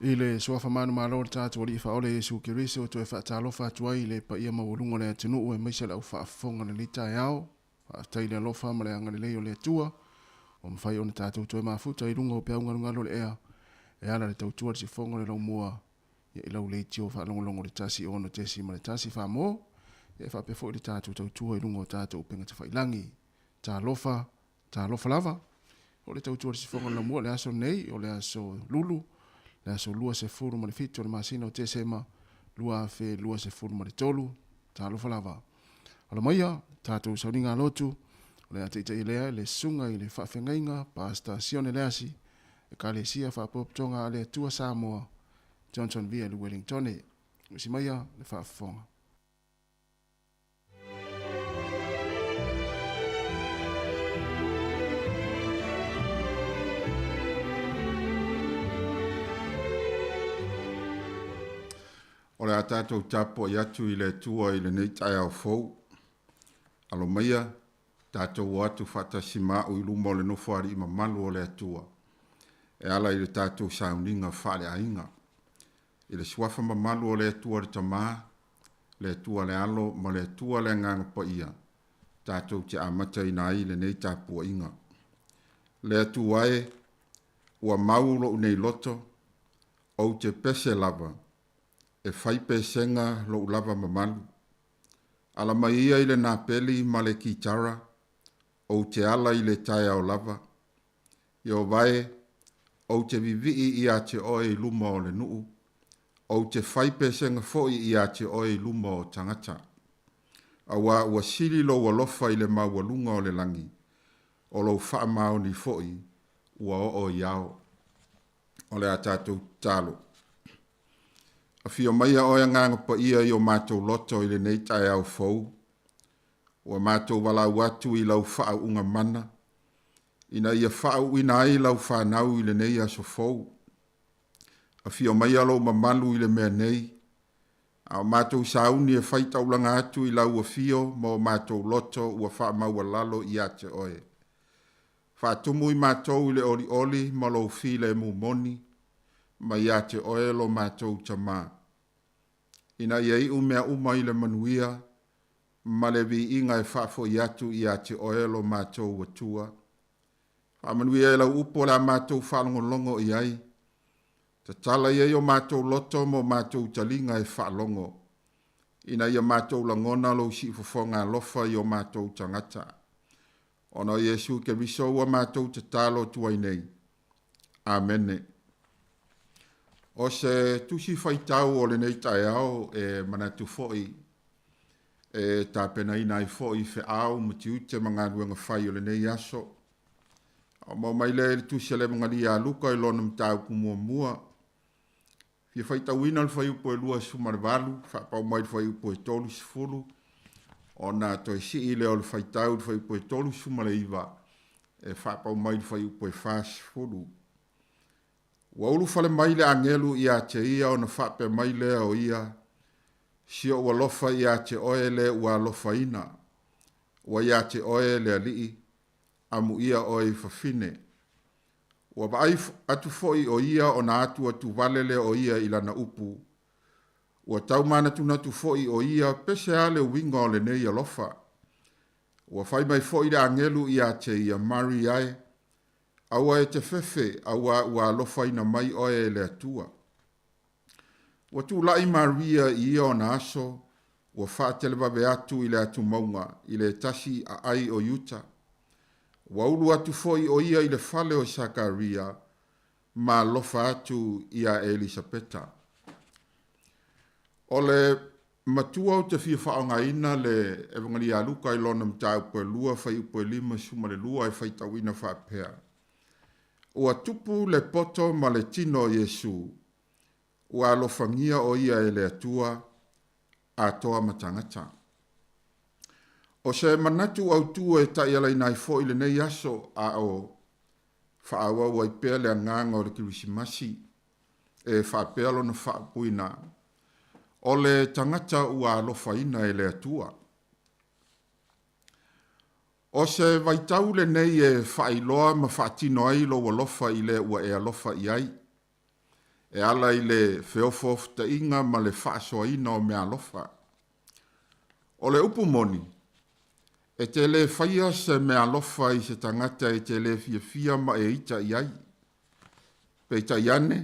I le Suafa manumalo o le tatou Alii Faaola Iesu Keriso, e toe faatalofa atu ai i le paia maualuga o le atunuu aemaise le au faafofoga i lenei taeao. Faafetai i le alofa ma le agalelei o le Atua ua mafai ona tatou toe mafuta i luga o peau galugalu o le ea e ala i le tautua i le sifofoga o le laumua i lau leitio faalogologo i le 106.1 Samoa e faapea foi le tatou tautua i luga o tatou upega tafailagi. Talofa, talofa lava. O le tautua i le sifofoga o le laumua i le aso lenei, o le aso Lulu, le aso 27 o le masina o Tesema 2023. Talofa lava. Alo maia, tatou sauniga lotu, o le a taitaia lea e le susuga i le faafeagaiga Pastor Sione Leasi, Ekalesia Faapotopotoga a le Atua Samoa, Johnson Via Wellingtone. Usi maia le faafofoga. O le a tatou tapuai atu i le Atua i lenei taeao fou. Alo maia, tatou o atu faatasi ma a'u i luma o le Nofoalii mamalu o le Atua, e ala i le tatou sauniga faaleaiga. I le suafa mamalu o le Atua le Tama, le Atua le Alo ma le Atua le Agaga Paia, tatou te amataina ai lenei tapuaiga. Le Atua e, ua mau lou nei loto, ou te pese lava, e fai pesega lou lava mamalu. Ala mai ia i le napeli ma le kitara, ou te ala i le taeao lava. Ieova e, ou te vivii ia te oe i luma o le nuu, ou te fai pesega foi ia te oe i luma o tagata. Auā ua sili lou alofa i le maualuga o le lagi, o lou faamaoni foi ua oo i ao. O le a tatou tatalo. Afio maia oe Agaga Paia i o matou loto i lenei taeao fou. Ua matou valaau atu i lau faauuga mana, ina ia faauuina ai lau fanau i lenei aso fou. Afio maia lou mamalu i le mea nei, a o matou sauni e fai taulaga atu i lau afio ma o matou loto ua faamaualalo ia te oe. Faatumu i matou i le olioli ma lou filemu moni, ma ia te oe lo matou Tamā, ina ia iu mea uma i le manuia ma le viiga e faafoi atu ia te oe lo matou Atua. Faamanuia e lau upu o le a matou faalogologo i ai, tatala i ai o matou loto ma o matou taliga e faalogo, ina ia matou lagona lou siufofoga alofa i o matou tagata. Ona o Iesu Keriso ua matou tatalo atu ai nei. Amene. O se tusi faitau o lenei taeao e manatu foi e tapenaina ai foi feau ma tiute ma galuega fai o lenei aso. O maua mai lea i le tusi a le Evagalia a Luka i lona mataupu muamua. Fia faitauina le fuaiupu e 28, faapau mai le fuaiupu e 30, ona toe sii lea o le faitau i le fuaiupu e 39, e faapau mai le fuaiupu e 40. Ua ulufale mai le agelu ia te ia ona faapea mai lea o ia, Si ou alofa ia te oe le ua alofaina, ua ia te oe le Alii, amuia oe i fafine. Ua vaai atu foi o ia ona atu atu vale lea o ia i lana upu. Ua tau manatunatu foi o ia pese a le uiga o lenei alofa. Ua fai mai foi le agelu ia te ia, Maria e, aua e te fefe, auā ua alofaina mai oe e le Atua. Ua tulai Maria i ia ona aso, ua faatelevave atu i le atumauga i le tasi aai o Iuta. Ua ulu atu foi o ia i le fale o Sakaria ma alofa atu iā Elisapeta. O le matua ou te fia faaaogaina le Evagalia a Luka i lona mataupu e 2 fuaiupu e 52 e faitauina faapea, Ua tupu le poto ma le tino o Iesu, ua alofagia o ia e le Atua, atoa ma tagata. O se manatu autū e taialaina ai foi lenei aso a o faaauau ai pea le agaga o le Kerisimasi, e faapea lona faaupuina, O le tagata ua alofaina e le Atua. O se vaitau lenei e faailoa ma faatino ai lou alofa i le ua e alofa i ai. e ala i le feofaofotaiga ma le faasoaina o meaalofa. O le upu moni, e te lē faia se meaalofa i se tagata e te lē fiafia ma e ita i ai. Peitai ane,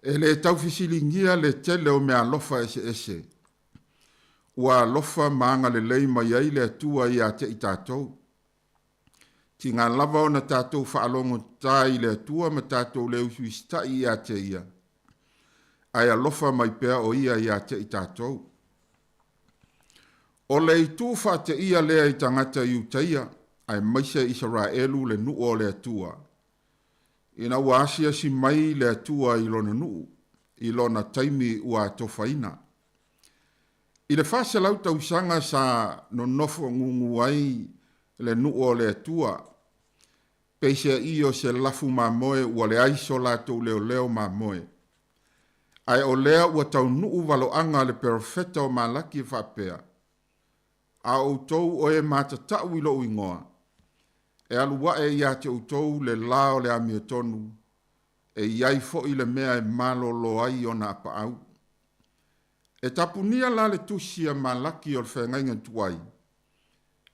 e lē taufesiligia le tele o meaalofa eseese ua alofa ma agalelei mai ai le Atua iā te i tatou. Tiga lava ona tatou faalogotā i le Atua ma tatou le usiusitaʻi iā te Ia, ae alofa mai pea o Ia iā te i tatou. O le itu faateia lea i tagata Iutaia, aemaise Isaraelu le nuu o le Atua, ina ua asiasi mai le Atua i lona nuu i lona taimi ua atofaina. I le 400 tausaga sa nonofo gūgū ai le nuu o le Atua, peiseai o se lafu mamoe ua leai so latou leoleo mamoe. Ae o lea ua taunuu valoaga a le perofeta o Malaki e faapea, A o outou o e matatau i lou igoa, e alu ae iā te outou le lā o le amiotonu, e i ai foi le mea e malōlō ai ona apaau. E tapunia la le tusi a Malaki o le Feagaiga Tuai,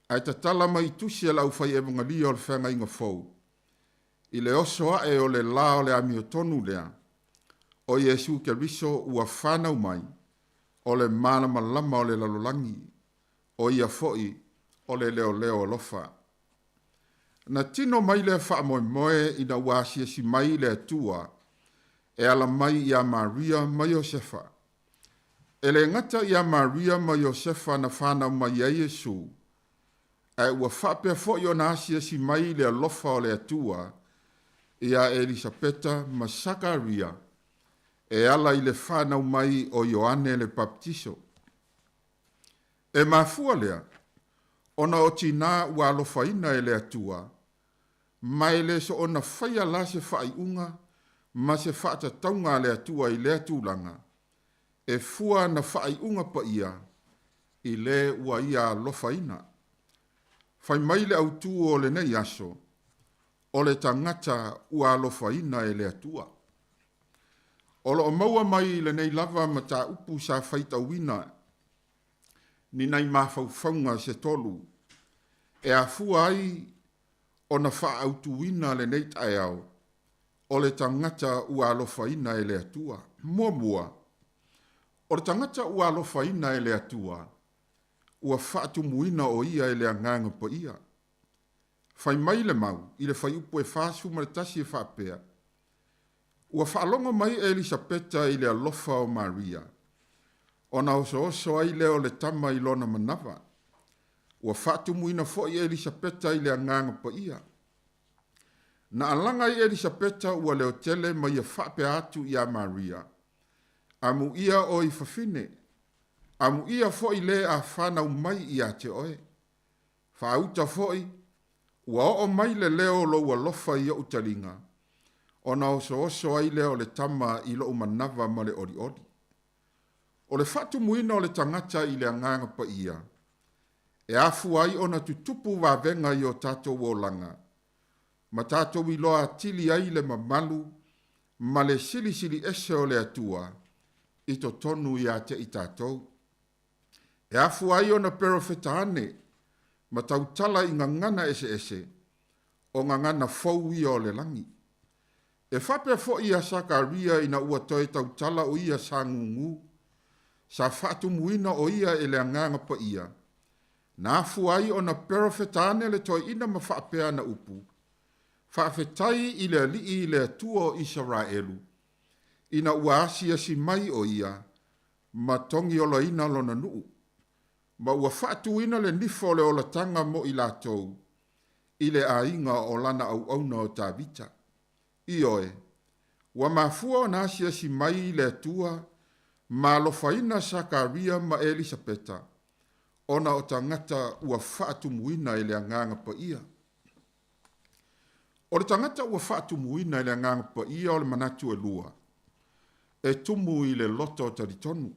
ae tatala mai i tusi a le aufai evogalia o le Feagaiga Fou, i le oso ae o le lā o le amiotonu lea, o Iesu Keriso ua fanau mai, o le malamalama o le lalolagi, o ia foi o le leoleo alofa. Na tino mai lea faamoemoe ina ua asiasi mai le Atua e ala mai iā Maria ma Iosefa. E lē gata iā Maria ma Iosefa na fanau mai ai Iesu, ae ua faapea foi ona asiasi mai le alofa o le Atua iā Elisapeta ma Sakaria e ala i le fanau mai o Ioane le Papatiso. E mafua lea, ona o tinā ua alofaina e le Atua, ma e le soona faia la se faaiuga ma se faatatauga a le Atua i lea tulaga, e fua ana faaiuga paia i le ua Ia alofaina. Fai mai le autū o lenei aso, o le tagata ua alofaina e le Atua. O lo o maua mai i lenei lava mataupu sa faitauina ni nai mafaufauga se tolu e afua ai ona faaautuina lenei taeao o le tagata ua alofaina e le Atua. Muamua, o le tagata ua alofaina e le Atua, ua faatumuina o ia e le Agaga Paia. Fai mai le mau i le fuaiupu e 41 e faapea, Ua faalogo mai Elisapeta i le alofa o Maria, ona osooso ai lea o le tama i lona manava. Ua faatumuina foi Elisapeta i le Agaga Paia. Na alaga ai Elisapeta ua leotele ma ia faapea atu iā Maria, Amuia oe i fafine, amuia foi le a fanau mai ia te oe. Faauta foi, ua oo mai le leo o lou alofa i o'u taliga, ona osooso ai lea o le tama i lo'u manava ma le olioli. O le faatumuina o le tagata i le Agaga Paia, e afua ai ona tutupu vavega i o tatou olaga, ma tatou iloa atili ai le mamalu ma le silisili ese o le Atua i totonu iā te i tatou. E afua ai ona perofeta ane ma tautala i gagana eseese, o gagana fou ia o le lagi. E faapea foi iā Sakaria ina ua toe tautala o ia sa gūgū, sa faatumuina o ia e le Agaga Paia, na afua ai ona perofeta ane le toeaina ma faapea ana upu, Faafetai i le Alii i le Atua o Isaraelu, ina ua asiasi mai o ia ma togiolaina lona nuu, ma ua faatuina le nifo o le olataga mo i latou i le aiga o lana auauna o Tavita. Ioe, ua mafua ona asiasi mai le Atua ma alofaina Sakaria ma Elisapeta, ona o tagata ua faatumuina e le Agaga Paia. O le tagata ua faatumuina e le Agaga Paia o le manatu e lua, e tumu i le loto talitonu.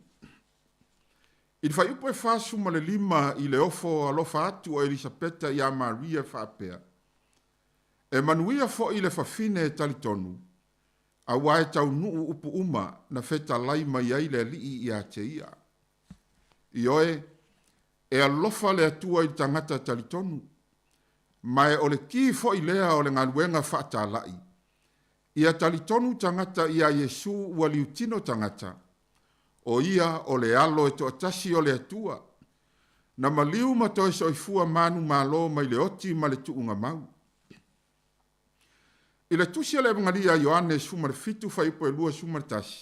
I le fuaiupu e 45 i le ofo alofa atu o Elisapeta iā Maria e faapea, E manuia foi le fafine e talitonu, Auā e taunuu upu uma na fetalai mai ai le Alii iā te ia. Ioe, e alofa le Atua i le tagata talitonu, ma e o le ki foʻi lea o le galuega faatalaʻi, ia talitonu tagata iā Iesu ua liutino tagata, o ia o le Alo e toatasi o le Atua, na maliu ma toe soifua manumalo mai le oti ma le tuugamau. I le Tusi a le Evagalia a Ioane 17 fuaiupu e 21,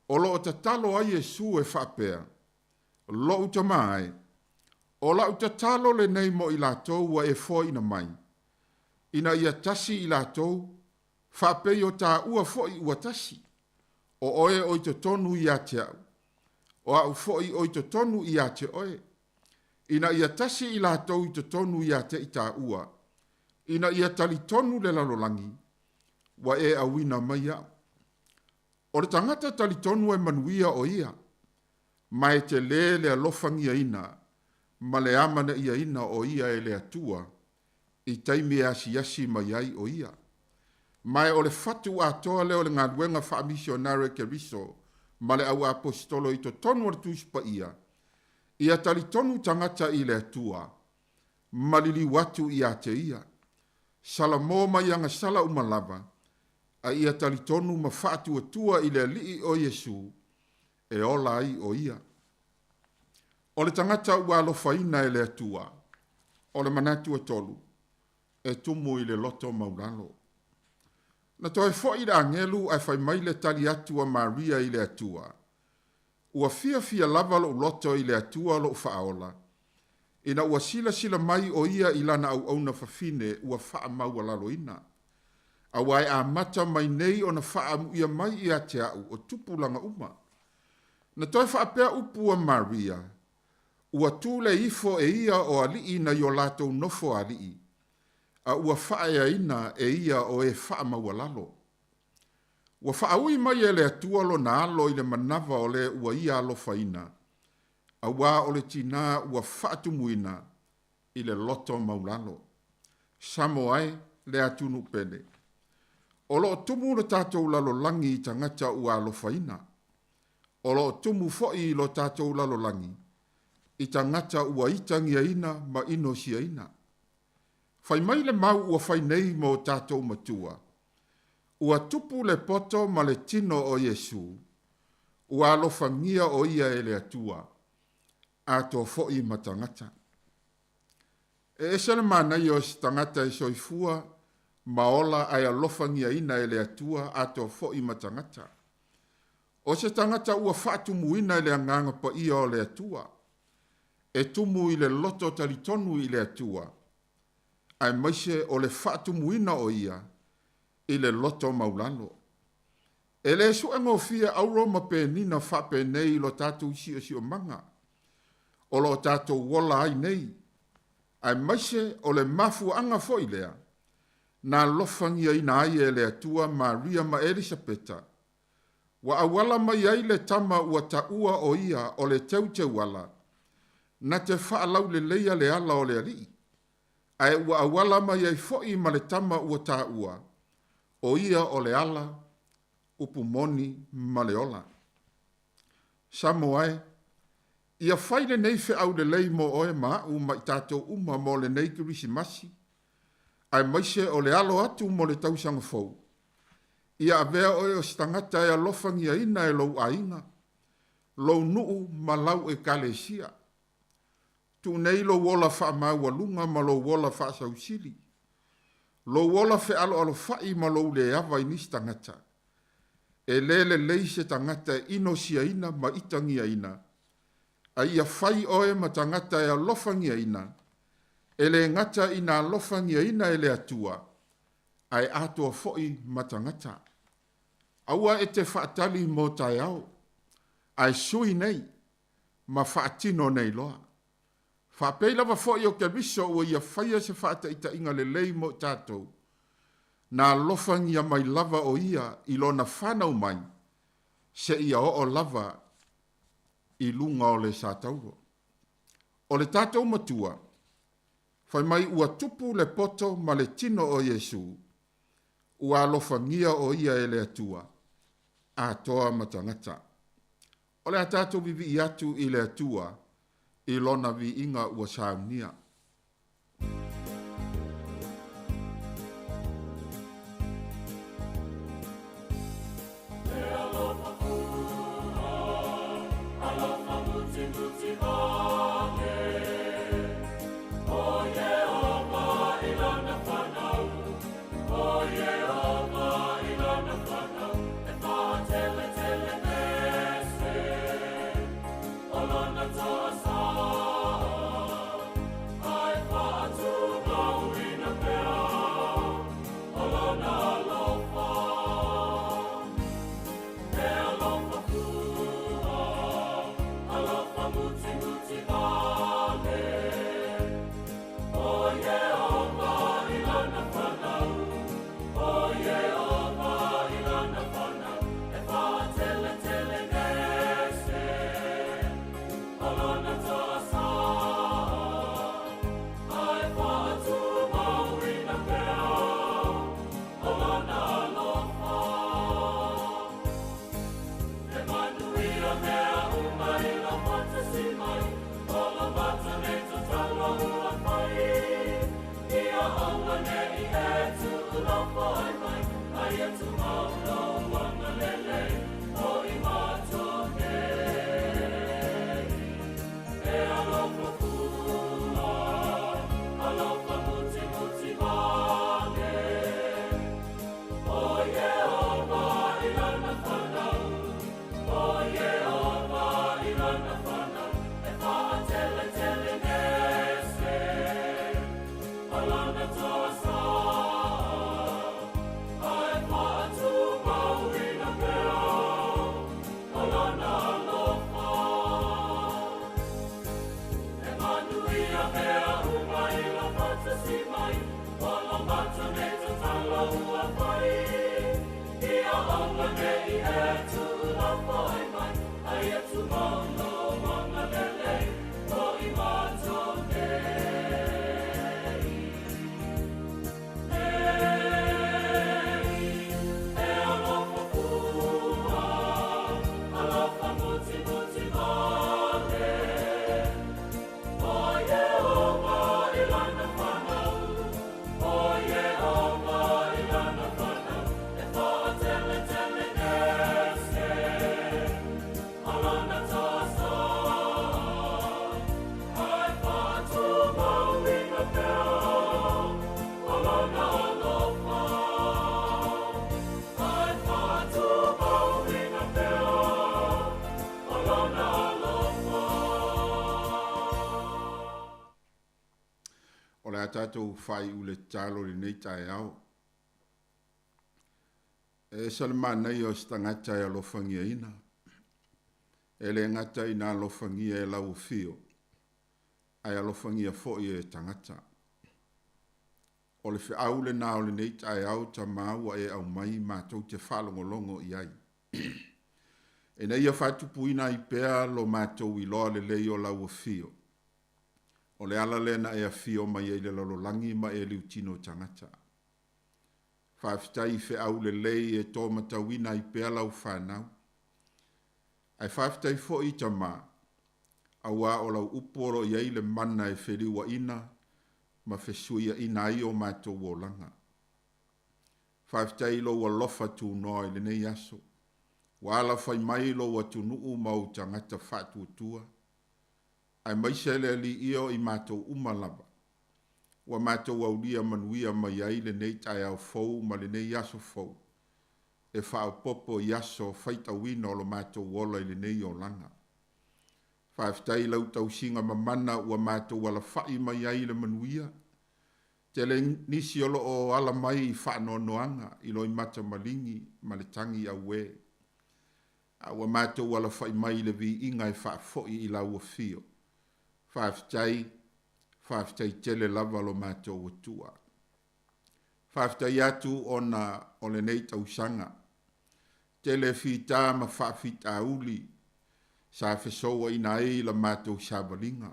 o lo o tatalo ai Iesu e faapea, Loʻu Tamā e, o la'u tatalo lenei mo i latou ua e foaina mai, ina ia tasi i latou, faapei o tāua foʻi ua tasi, o oe o i totonu iā te a'u, o a'u foʻi o i totonu iā te oe, ina ia tasi i latou i totonu iā te i tāua, ina ia talitonu le lalolagi, ua e auina mai a'u. O le tagata talitonu e manuia o ia, ma e telē le alofagiaina ma le amanaiaina o ia e le Atua i taimi e asiasi mai ai o ia. Ma e o le fatu atoa lea o le galuega faamisionare Keriso ma le au aposetolo i totonu o le Tusi Paia, ia talitonu tagata i le Atua, maliliu atu iā te ia. Salamo mai agasala uma lava, a ia talitonu ma faatuatua i le Alii o Iesu, e ola ai o ia. O le tagata ua alofaina e le Atua, o le manatu e tolu, e tumu i le loto maulalo. Na toe foʻi le agelu ae fai mai le tali atu a Maria i le Atua, Ua fiafia lava loʻu loto i le Atua loʻu Faaola, ina ua silasila mai o ia i lana auauna fafine ua faamaualaloina, auā e amata mai nei ona faaamuia mai iā te a'u o tupulaga uma. Na toe faapea upu a Maria, Ua tule ifo e ia o alii nai o latou nofo alii, a ua faaeaina e ia o e faamaualalo. Ua faaui mai e le Atua lona alo i le manava o le ua ia alofaina, auā o le tinā ua faatumuina i le loto maulalo. Samoa e, le atunuu pele. O lo o tumu lo tatou lalolagi i tagata ua alofaina. O lo o tumu foi i lo tatou lalolagi i tagata ua itagiaina ma inosiaina. Fai mai le mau ua fai nei mo tatou matua, ua tupu le poto ma le tino o Iesu, ua alofagia o ia e le Atua, atoa foi ma tagata. E ese le manaia o se tagata e soifua ma ola ae alofagiaina e le Atua atoa foi ma tagata. O se tagata ua faatumuina i le Agaga Paia o le Atua, e tumu i le loto talitonu i le Atua, aemaise o le faatumuina o ia i le loto maulalo. E le suegofie auro ma penina faapenei i lo tatou siosiomaga o lo o tatou ola ai nei, aemaise o le mafuaaga foi lea na alofagiaina ai e le Atua Maria ma Elisapeta, ua auala mai ai le tama ua taua o ia o le Teuteuala, na te faalauleleia le ala o le Alii, ae ua auala mai ai foi ma le tama ua taua o ia o le ala, upu moni ma le ola. Samoa e, ia fai lenei feau lelei mo oe ma aʻu ma i tatou uma mo lenei Kerisimasi, aemaise o le alo atu mo le tausaga fou. Ia avea oe o se tagata e alofagiaina e lou aiga, lou nuu ma lau ekalesia. Tuu nei lou ola faamaualuga ma lou ola faasausili, lou ola fealoalofaʻi ma lou le ava i nisi tagata. E le lelei se tagata e inosiaina ma itagiaina, a ia fai oe ma tagata e alofagiaina, e le gata ina alofagiaina e le Atua, ae atoa foi ma tagata. Aua e te faatali mo taeao, ae sui nei ma faatino nei loa. Faapei lava foi o Keriso ua ia faia se faataitaiga lelei mo i tatou, na alofagia mai lava o ia i lona fanau mai, seia oo lava i luga o le satauro. O le tatou Matua, fai mai ua tupu le poto ma le tino o Iesu, Ua alofagia o ia e le Atua, atoa ma tagata. O le a tatou vivii atu i le Atua i lona viiga ua saunia. O le a tatou faaiu le tatalo i lenei taeao. E ese le manaia o se tagata e alofagiaina. E le gata ina alofagia e lau afio, ae alofagia foi e tagata. O le feau lena o lenei taeao Tama ua e aumai matou te faalogologo i ai. Ina ia faatupuina ai pea lo matou iloa lelei o lau afio. O le ala lea na e afio mai ai i le lalolagi ma e liutino tagata. Faafetai i feau lelei e tomatauina ai pea lau fanau. Ae faafetai foi Tama, auā o lau upu o lo o i ai le mana e feliuaina ma fesuiaina ai o matou olaga. Faafetai i lou alofa tunoa i lenei aso. Ua alafai mai lou atunuu ma ou tagata faatuatua, aemaise le Alii o i matou uma lava. Ua matou aulia manuia mai ai lenei taeao fou ma lenei aso fou, e faaopoopo i aso faitauina o lo matou ola i lenei olaga. Faafetai i lau tausiga mamana ua matou alafai mai ai i le manuia. Tele nisi o lo o ala mai i faanoanoaga i loimata maligi ma le tagi auē, a ua matou alafai mai i le viiga e faafoi i lau afio. Faafetai, faafetai tele lava lo matou Atua. Faafetai atu ona o lenei tausaga. Tele fita ma faafitauli sa fesouaina ai la matou savaliga.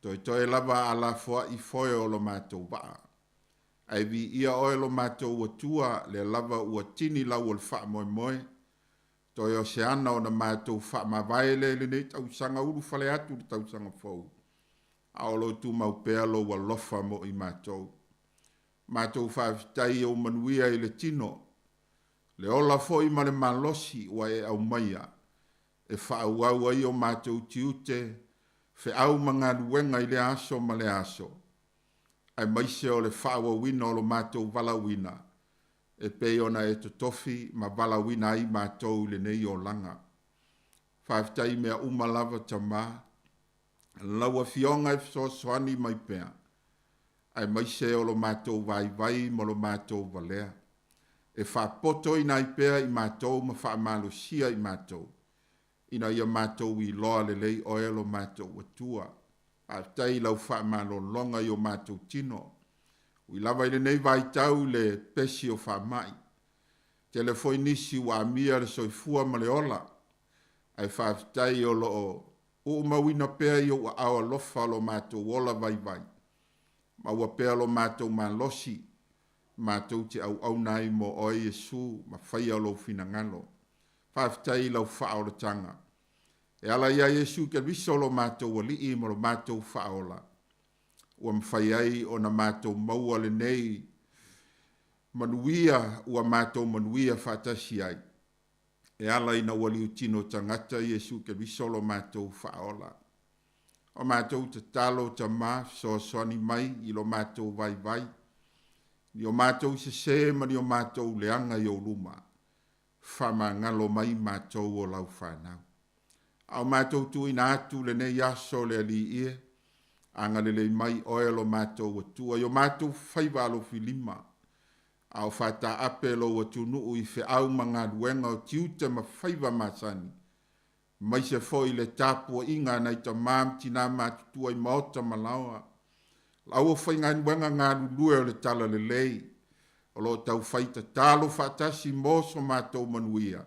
Toetoe lava a lafoai foe o lo matou vaa. Ae viia oe lo matou Atua, lea lava ua tini lau o le faamoemoe. Toe o se ana ona matou faamavae lea i lenei tausaga ulufale atu i le tausaga fou, a o lo o tumau pea lou alofa mo i matou. Matou faafetai i ou manuia i le tino, le ola foi ma le malosi ua e aumaia e faaauau ai o matou tiute, feau ma galuega i lea aso ma lea aso, aemaise o le faaauauina o lo matou valaauina e pei ona e totofi ma valaauina ai matou i lenei olaga. Faafetai i mea uma lava Tama, lau Afioga e fesoasoani mai pea, aemaise o lo matou vaivai ma lo matou valea, e faapotoina ai pea i matou ma faamalosia i matou, ina ia matou iloa lelei oe lo matou Atua. Faafetai i lau faamalologa i o matou tino. Ui lava i lenei vaitau i le pesi o faamai, tele foi nisi ua amia le soifua ma le ola, ae faafetai o lo o uumauina pea i ou aao alofa lo matou ola vaivai, maua pea lo matou malosi, matou te auauna ai mo oe Iesu ma faia lou finagalo. Faafetai i lau faaolataga. E ala ia Iesu Keriso lo matou Alii ma lo matou Faaola, ua mafai ai ona matou maua lenei manuia ua matou manuia faatasi ai, e ala ina ua liutino tagata Iesu Keriso lo matou Faaola. O matou tatalo Tama, fesoasoani mai i lo matou vaivai, ni o matou sese ma ni o matou leaga i ou luma, faamagalo mai matou o lau fanau. A o matou tuuina atu lenei aso le Alii e, agalelei mai oe lo matou Atua i o matou faiva alofilima, a o faataape lou atunuu i feau ma galuega o tiute ma faiva masani, maise foi le tapuaiga a nai tamā ma tinā matutua i maota ma laoa, lau aufaigaluega galulue o le talalelei, o lo o taufai tatalo faatasi mo so matou manuia.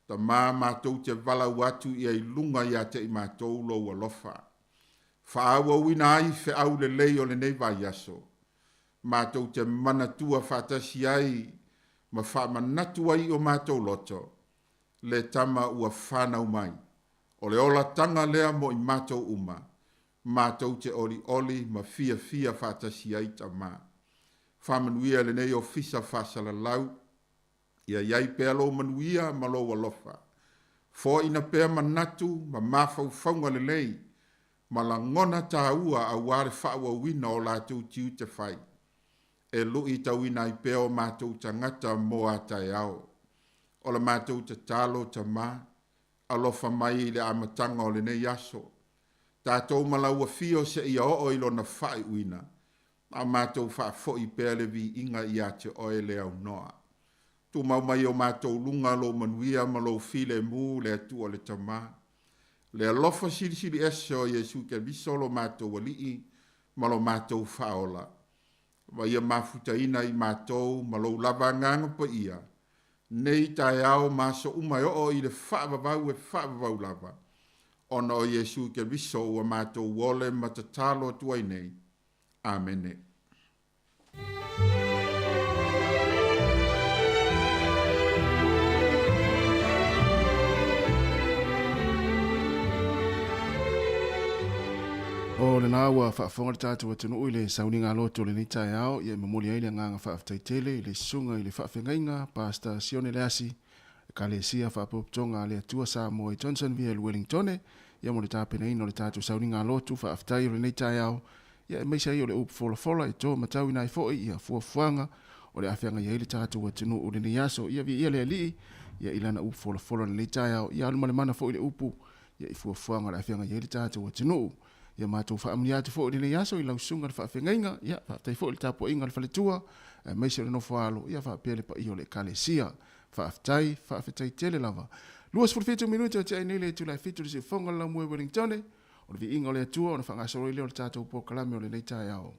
Tama, matou te valaau atu ia i luga ia te i matou lou alofa. Faaauauina ai feau lelei o lenei vaiaso, matou te manatua faatasi ai ma faamanatu ai i o matou loto, le tama ua fanau mai. O le olataga lea mo i matou uma, matou te olioli ma fiafia faatasi ai Tama. Faamanuia lenei ofisa faasalalau, ia iai pea lou manuia ma lou alofa. Foaina pea manatu ma mafaufauga lelei, ma lagona tāua auā le faaauauina o latou tiute fai, e luitauina ai pea o matou tagata mo a taeao. O la matou tatalo Tama, alofa mai i le amataga o lenei aso, tatou ma lau afio seia oo i lona faaiuina, a matou faafoi pea le viiga ia te oe le aunoa. Tumau mai o matou luga lou manuia ma lou filemu le Atua le Tama, le alofa silisili ese o Iesu Keriso lo matou Alii ma lo matou Faaola, ma ia mafutaina i matou ma lou lava agaga paia, nei taeao ma aso uma e oo i le faavavau e faavavau lava, ona o Iesu Keriso ua matou ole ma tatalo atu ai nei. Amene. O lena ua faafofoga le tatou atunuu i le sauniga loto o lenei taeao, ia e momoli ai le agaga faafetai tele i le susuga i le faafeagaiga Pastor Sione Leasi, Ekalesia Faapotopotoga a le Atua Samoa i Johnsonville, Wellingtone, ia mo le tapenaina o le tatou sauniga lotu faafetai o lenei taeao, ia aemaise ai o le upu folafola e to matauina ai foi ia fuafuaga o le a feagai ai le tatou atunuu i lenei aso. Ia viia le Alii ia i lana upu folafola i lenei taeao, ia alu ma le mana foi le upu ia i fuafuaga o le a feagai ai le tatou atunuu. Ia matou faamanuia atu foi i lenei aso i lau susuga i le faafeagaiga, ia faafetai foi i le tapuaiga a le faletua, aemaise o le nofo alo, ia faapea le paia o le Ekalesia. Faafetai, faafetai tele lava. 27 minute o tea ai nei le itula e 7 i le siufofoga o le laumua i Wellingtone. O le viiga o le Atua ona faagasolo ai lea o le tatou polokalame o lenei taeao.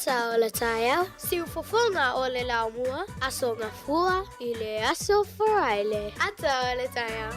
Ata o le taeao, siufofoga o le laumua, Aso Gafua i le Aso Faraile. Ata o le taeao.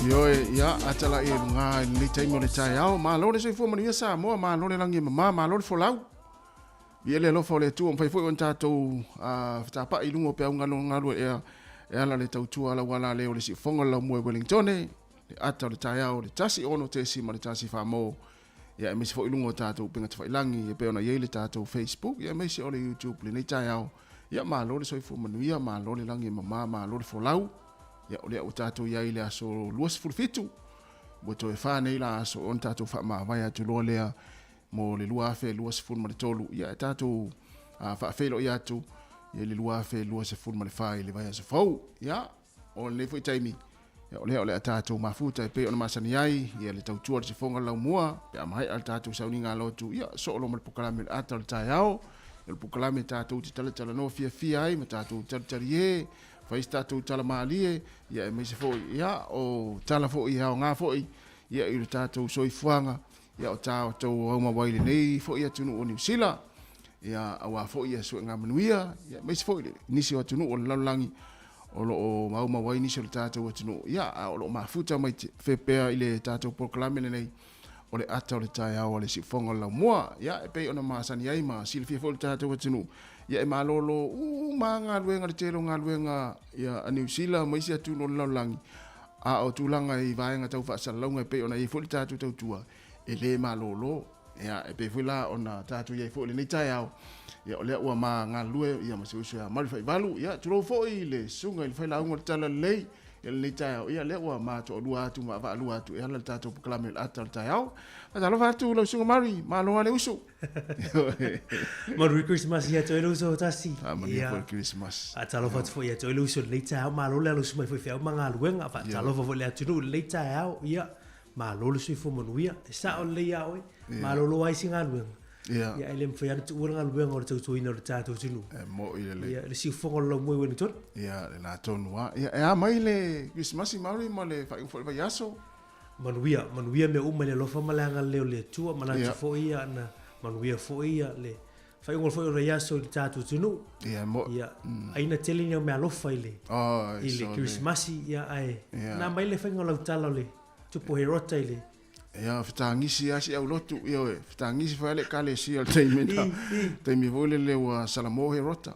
Ioe, ia, ata la i luga i lenei taimi o le taeao. Malo le soifua manuia Samoa, malo le lagi e mama, malo le folau. Viia le alofa o le Atua, ua mafai foi ona tatou fetapai i luga o peau galugalu e e ala le tautua ala le o le siufofoga o le laumua i Wellingtone, le ata o le taeao o le 16.1 mo ia aemaise foi i luga o tatou upega tafailagi e pei ona i ai le tatou Facebook ia aemaise o le YouTube i lenei taeao. Ia malo le soifua manuia, malo le lagi e mama, malo le folau. Ia o lea ua tatou i ai i le aso 27 ua toe fa nei la aso ona tatou faamavae atu loa lea mo le 2023. Ia e tatou faafeiloai atu i le 2024 i le vaiaso fou. Ia o lenei foi taimi, ia o lea o le a tatou mafuta e pei ona masani ai ia le tautua o le sifoga laumua pe a maea le tatou sauniga lotu, ia soolo ma le polokalame o le ata o le taeao, o le polokalame tatou te talatalanoa fiafia ai ma tatou talitalie, fai se tatou tala malie, ia aemaise foi ia o tala foi e aoga foi ia i le tatou soifuaga, ia o tatou aumawai i lenei foi atunuu o Niu Sila, ia aua foi ia suega manuia, ia aemaise foi nisi o atunuu o le lalolagi o lo o aumau ai nisi o le tatou atunuu, ia a o lo o mafuta mai pea i le tatou polokalame lenei o le ata o le taeao a le siufofoga o le laumua. Ia e pei ona masani ai ma silafia foi le tatou atunuu, ia e malolo uma galuega, le tele o galuega ia a Niu Sila ma isi atunuu o le lalolagi, a o tulaga i vaega tau faasalalauga e pei ona i ai foi le tatou tautua, e le malolo. Ia, e pei foi la ona tatou i ai foi i lenei taeao, ia o lea ua ma galulue ia ma si uso ia Mari Faivalu, ia tulou foi le susuga i le failauga o le Talalelei i lenei taeao, ia lea ua ma toalua atu ma vaavaalua atu e ala le tatou polokalame o le ata o le taeao. Faatalofa atu lau susuga Mari, malo lava le uso. Manuia Christmas ia te oe le uso o tasi. Faamanuia foi le Christmas. Faatalofa atu foi ia te oe le uso i lenei taeao, malo le alosi mai foi i feau ma galuega. Faatalofa foi i le atunuu i lenei taeao, ia malo le soifua manuia. E sao lelei ia oe, malolo ai se galuega. Ia, e le mafai lava ona tuua le galuega o le tautuaina o le tatou atunuu. E moi lelei. Ia, le siufofoga o le laumua i Wellington. Ia, le la tonu lava. Ia, e a mai le Kerisimasi Maori ma le faaiuga foi o le vaiaso? Manuia, manuia mea uma i le alofa ma le agalelei o le Atua, manatu foi ia na manuia foi ia le faaiuga foi o le vaiaso i le tatou atunuu. Ia, mo. Ia, aina tele ni au meaalofa i le, oh, i le Kerisimasi, ia, ae na mai le faiga o lau tala o le tupu Herota i le Ia, fetagisi lava si aulotu, ioe, fetagisi foi lava le Ekalesia i le taimi na, taimi foi lele ua salamo Herota.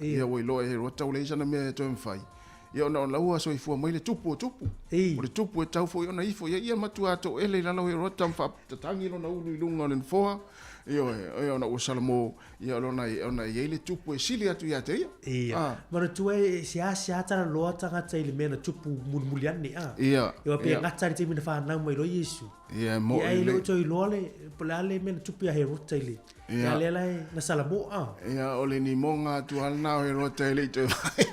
Ia, ua iloa e Herota ua leai sana mea e toe mafai. Ia, ona o la ua soifua mai le tupu o tupu. O le tupu e tatau foi ona ifo i ai. Ia matua toele i lalo Herota ma faatatagi lona ulu i luga o le nofoa. Ioe, ona ua salamo, ia ona ona e i ai le tupu e sili atu ia te ia. Ia. Ah. Manatua e seasea talanoa tagata i le mea na tupu mulimuli ane, a. Ia. Ia pe Ia. gata i le taimi na fanau mai loa Iesu. Ia, e moʻi Ia, e le lelei. o toe iloa le, po o le a le mea na tupu ia Herota i le, Ia. ia lea la e, na salamo, a. Ia, o le nimoga atu lava lena o Herota e le i toe vaai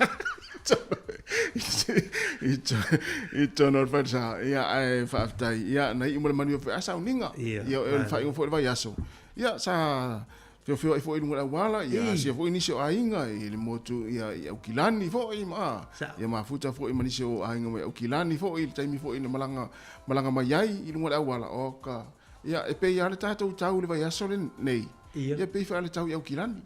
i totonu o le falesa. Ia, ae faafetai. Ia, na iu ma le manuia foi a sauniga. Ia, Ia, o le faaiuga foi o le vaiaso. Ia, sa feofeoai foi i luga o le auala, ia asia foi nisi o aiga i le motu, ia, i Aukilani foi, ma, ia mafuta foi ma nisi o aiga mai Aukilani foi i le taimi foi na malaga, malaga mai ai i luga o le auala. Oka. Ia, e pei lava le tatou tau i le vaiaso lenei, Ia. ia pei foi lava le tau i Aukilani.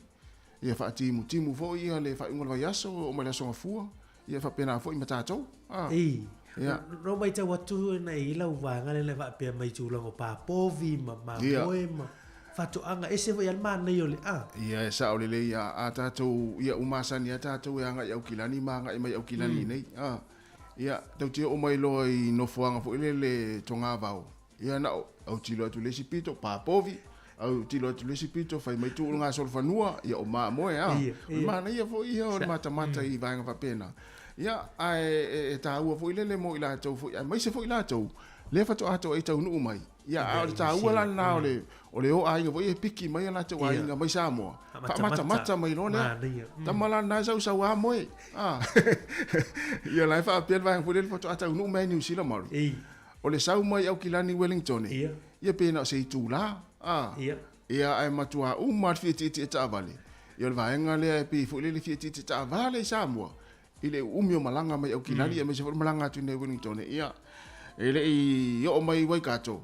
Ia faatimutimu foi ia le faaiuga o le vaiaso, oo mai le Aso Gafua, ia faapena foi ma tatou. A. Ei, Ia. no matau atu na i lau vaega lea na faapea mai i tulaga o papovi ma mamoe ma faatoaga, ese foi lava le manaia o le a. Ia, e sao lelei, a, a tatou, ia, ua masani lava tatou e agai i Aukilani ma agai mai Aukilani i nei. A. Ia, tatou te oo mai loa i nofoaga foi lele togavao, Ia na o, autilo atu i le isi pito, papovi, autilo atu i le isi pito, fai mai tuu le gasolofanua, ia o mamoe a. Ia, O le ia. manaia foi ia o le matamata i vaega faapena. Ia, ae e, e taua foi lele mo i latou foi, aemaise foi latou, lea faatoa toai taunuu mai. Ia, a o le taua la lena o le, o le o aiga foi e piki mai a latou aiga mai Samoa, faamatamata mai loa lea. Manaia. Tama la lena e sausau a moe. A. Ia la e faapea le vaega foi lele faatoa taunuu mai Niu Sila Maori. Ei. O le sau mai Aukilani Wellington, Ia. ia pe na o se itulā, a, Ia. ia ae matuā uma le fiatietie taavale. Ia o le vaega lea e pei foi lele fiatietie taavale i Samoa, i le uumi o malaga mai Aukilani aemaise foi le malaga atu i inei Wellington. Ia, e le i oo mai i Waikato,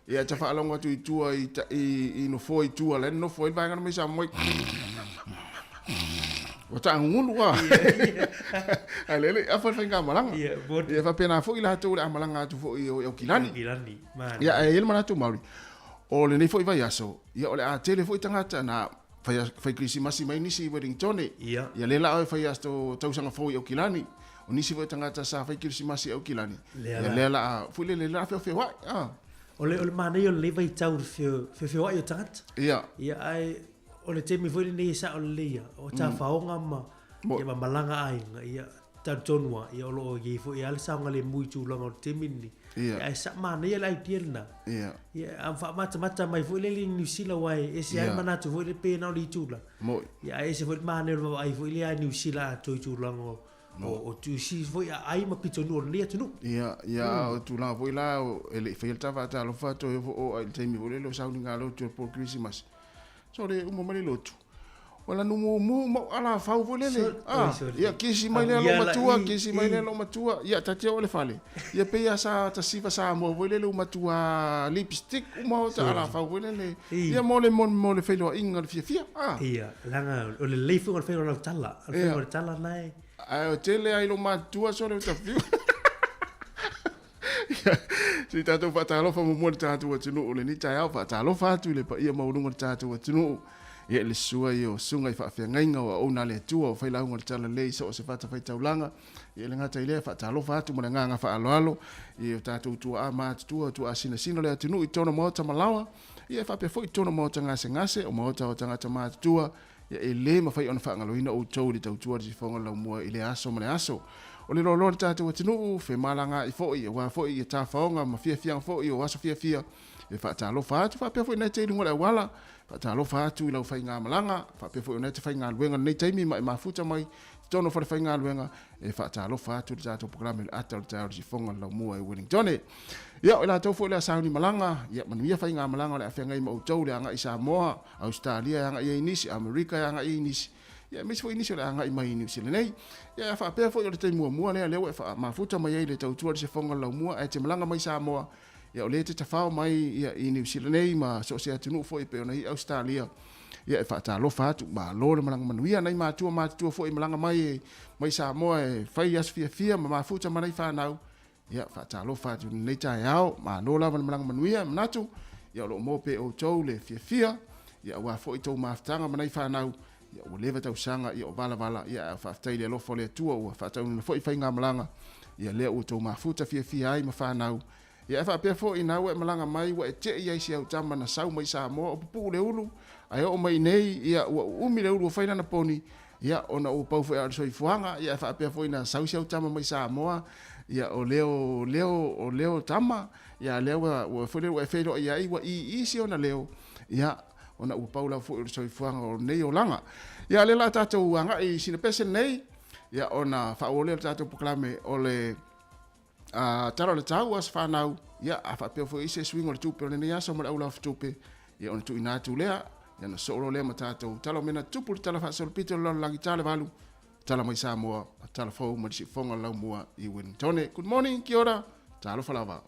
ia ta faalogo atu i tua i, i, i nofoa i tua, la e nonofo ai le vaega mai Samoa i Ua taagugulu a. Ae lele i afa le faigamalaga. Ia, moni. Ia faapena foi latou o le a malaga atu foi i o i Aukilani. Aukilani, manaia. Ia, ae i ai le manatu Maori, o lenei foi vaiaso, ia o le a tele foi tagata na fai, fai kerisimasi mai nisi i Wellingtone. Ia. Ia lea la e fai aso tausaga fou i Aukilani. O nisi foi tagata sa fai kerisimasi i Aukilani. Lea Ia la. lea la a, foi lele la a feofeoai. Ah. O le, o le manaia o lenei vaitau i le feo, feofeoai o tagata. Ia. Ia, ae o le taimi foi lenei e sao lelei ia, o tafaoga ma, Mo- ia, ma malaga aiga, ia, talitonu lava, ia, o lo o i ai foi lava le saogalemu i tulaga o le taimi lenei. Ia. Ia, ae sa manaia le idea lena. Ia. Ia, a faamatamata mai foi lele i Niu Sila, aua e ese lava Ia. le manatu foi lele pe na o le itula. Moi. Ia, ae ese foi le manaia o le vaavaai foi lea a Niu Sila atoa i tulaga o, o, o tusi foi aai ma pitonuu o lenei atunuu. Ia, ia, o tulaga foi la, o, e le i faia le ta faatalofa toe fo o ai i le taimi foi lele o sauniga lotu o le po kerisimasi. So le uma mai le lotu. Wala nu mumu mau ala fau foi lele. So- Ah, oi, sorry. ia kisi mai le Ah, lo ia la- matua, i- kisi mai i. le lo matua. Ia tatia o le fale. Ia pe ia sa tasiva sa mo foi lele matua lipstick uma o ta ala fau foi lele. I. Ia mo le mo mo le feilo inga le fia fia. Ah. Ia, leaga o le lelei foi o le faiga o lau tala. O le Ia. faiga o le tala na e... Ai o tele ai lo matua so le tafiu. Se i tatou faatalofa muamua i le tatou atunuu o lenei taeao, faatalofa atu i le paia maualuga o le tatou atunuu. Ia i le sua ia o susuga i faafeagaiga o auauna a le Atua o failauga o le Talalelei i so o se fatafaitaulaga. Ia e le gata i lea, faatalofa atu ma le agaga faaaloalo i o tatou tuaa matutua, tuaa sinasina o le atunuu i totonu o maota malaoa, ia e faapea foi i totonu o maota gasegase, o maota o tagata matutua. Ia e lē mafai ona faagaloina outou i le tautua a le sifoga o le laumua i lea aso ma le aso. O le loaloa o le tatou atunuu, femalagaai foi, aua foi ia tafaoga ma fiafiaga foi o aso fiafia, e faatalofa atu faapea foi nai te i luga o le auala, faatalofa atu i lau faigamalaga, faapea foi o nai te faigaluega i lenei taimi ma e mafuta mai i totonu o falefaigaluega, e faatalofa atu i le tatou polokalame o le ata o le taeao o le sifoga o le laumua i Wellingtone. Ia, o i latou foi o le a sauni malaga, ia manuia faigamalaga o le a feagai ma outou i le agai i Samoa, Ausetalia e agai ai nisi, Amerika e agai ai nisi, ia aemaise foi nisi o le a agai mai i Niu Sila nei. Ia, a faapea foi o le taimi muamua lea, lea ua e faamafuta mai ai i le tautua i le sifoga o le laumua ae te malaga mai i Samoa, ia o lea e te tafao mai ia i Niu Sila nei ma so o se atunuu foi e pei ona i Ausetalia, ia e faatalofa atu, malo le malaga manuia nai matua matutua foi e malaga mai mai Samoa e fai aso fiafia ma mafuta ma nai fanau, ia faatalofa atu i lenei taeao, malo lava le malaga manuia, e manatu ia o lo o maua pea e outou le fiafia, ia aua foi tou mafutaga ma nai fanau, ia ua leva tausaga ia o valavala, ia ae faafetai i le alofa o le Atua ua faataunuuina foi faigamalaga, ia lea ua tou mafuta fiafia ai ma fanau. Ia e faapea foi ina ua e malaga mai ua e tei ai si au tama na sau mai Samoa o pupuu le ulu, ae oo mai nei, ia ua uumi le ulu ua fai lana poni, ia ona ua pau foi a o le soifuaga, ia e faapea foi na sau si au tama mai Samoa, ia o leo, leo, o leo tama, ia lea ua, ua foi lea ua e feiloai ai ua ii si ona leo, ia ona ua pau lava foi o le soifuaga o lenei olaga. Ia lea la tatou agai i sina pese nei, ia ona faaauau lea o le tatou polokalame o le Tala o le Tau, Aso Fanau, ia a faapea foi i se suiga o le tupe o lenei aso ma le aulafatupe, ia ona tuuina atu lea, ia ona soo loa lea ma tatou tala o mea na tutupu i le Tala Faasolopito o le Lalolagi Tala 8, Tala mai Samoa, Tala Fou mai le Siufofoga o le Laumua i Wellingtone. Good morning, kia ora, talofa lava.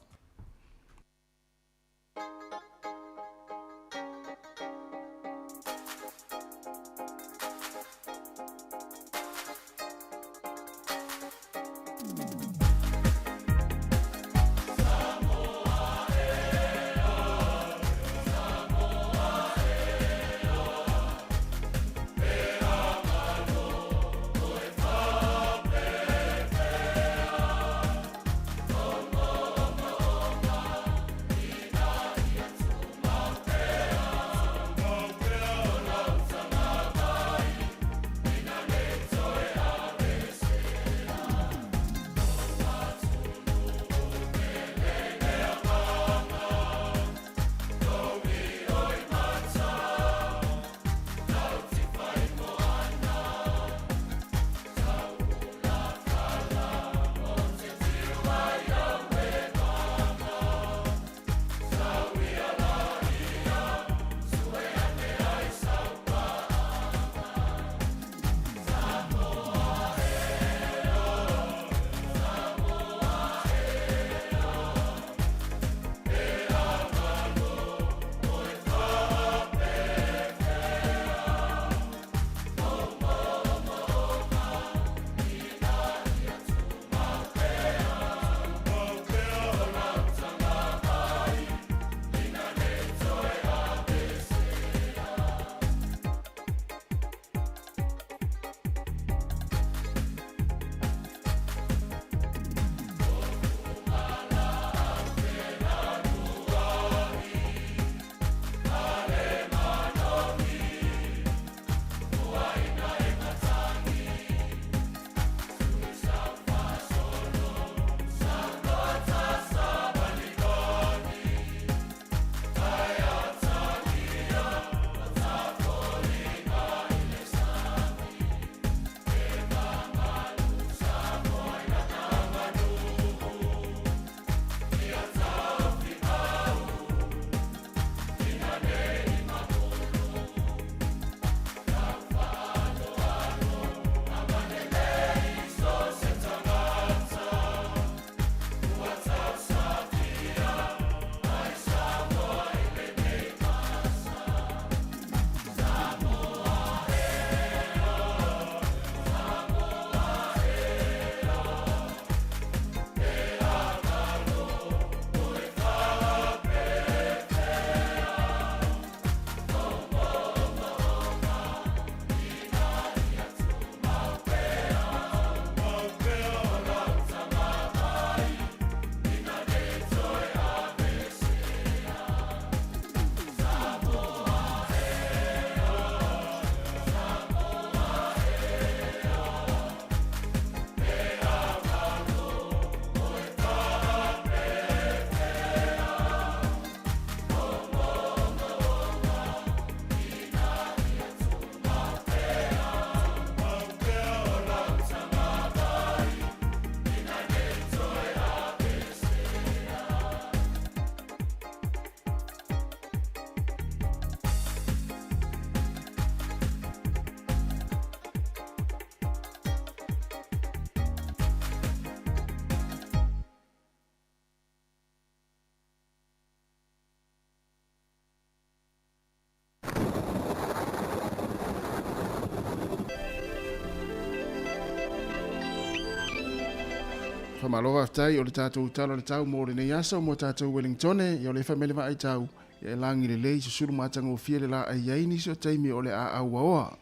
Faamalo faafetai o le tatou tala o le tau mo lenei aso mo tatou Wellingtone ia o le fai mai le vaai tau ia e lagi lelei susulu matagofie le la ai ai nisi o taimi o le a auaoa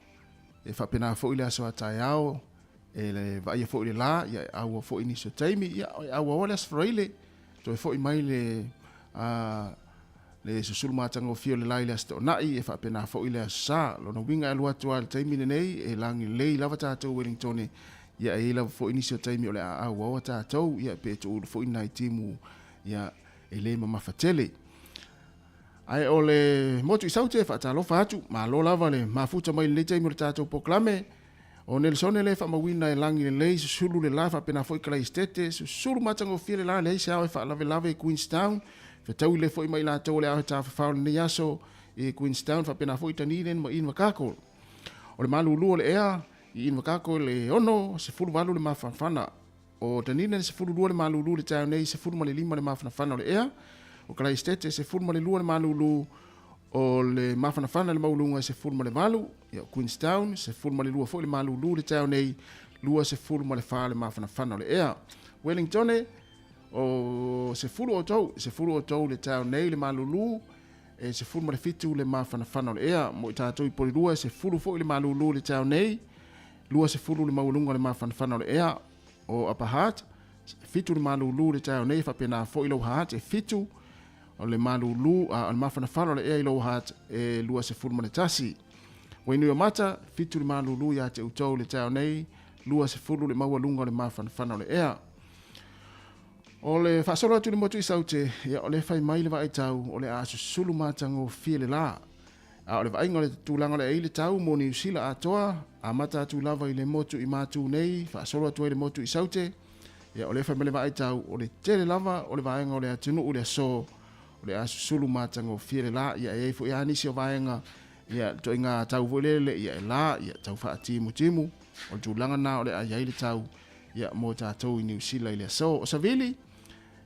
e faapena foi le aso a taeao e le vaaia foi le la ia e auaoa foi nisi o taimi ia e auaoa le aso Faraile. Toe foi mai le a le susulu matagofie o le la i le Aso Toonai, e faapena foi le Aso Sa. Lona uiga e alu atu lava i le taimi lenei, e lagi lelei lava tatou Wellingtone, ia e i ai lava foi nisi o taimi o le a auaoa tatou, ia pe tuulu foi nai timu, ia e le mamafa tele. Ae o le motu i Saute e faatalofa atu, malo lava le mafuta mai i lenei taimi o le tatou polokalame. O Nelesone lea e faamauina e lagi lelei, susulu le la faapena foi Kalaistete, susulu matagofie le la leai se ao e faalavelave i Queenstown, fetaui le foi ma i latou o le ao e tafafao i lenei aso i Queenstown faapena foi Dunedin ma Invercargill. O le malulu o le ea i Invercargill e 68 le mafanafana. O Dunedin e 12 le malulu i le taeao nei, 15 le mafanafana o le ea. O Kalaistete e 12 le malulu o le mafanafana i le maualuga e 18. Ia, o Queenstown, 12 foi le malulu i le taeao nei, 24 le mafanafana o le ea. Wellingtone, o 10 outou, 10 outou i le taeao nei le malulu, e 17 le mafanafana o le ea. Mo i tatou i Porirua, e 10 foi le malulu i le taeao nei, 20 le maualuga o le mafanafana o le ea. O Upper Hutt, 7 le malulu i le taeao nei, faapena foi Lower Hutt, e 7 o le malulu, a o le mafanafana o le ea i Lower Hutt e 21. Wainuiomata, 7 le malulu ia te outou i le taeao nei, 20 le maualuga o le mafanafana o le ea. O le faasolo atu i le motu i Saute, ia o le fai mai le vaaitau o le a susulu matagofie le la. A o le vaaiga o le tulaga o le a i ai le tau mo Niu Sila atoa, amata atu lava i le motu i Matu nei, faasolo atu ai le motu i Saute, ia o lea fai mai le vaai tau, o le tele lava o le vaega o le atunuu i le aso, o le a susulu matagofie le la, ia e i ai foi lava nisi o vaega, ia ituaiga tau foi lele, ia e la, ia tau faatimutimu, o le tulaga lena o le a i ai le tau, ia mo tatou i Niu Sila i le aso. O Savili,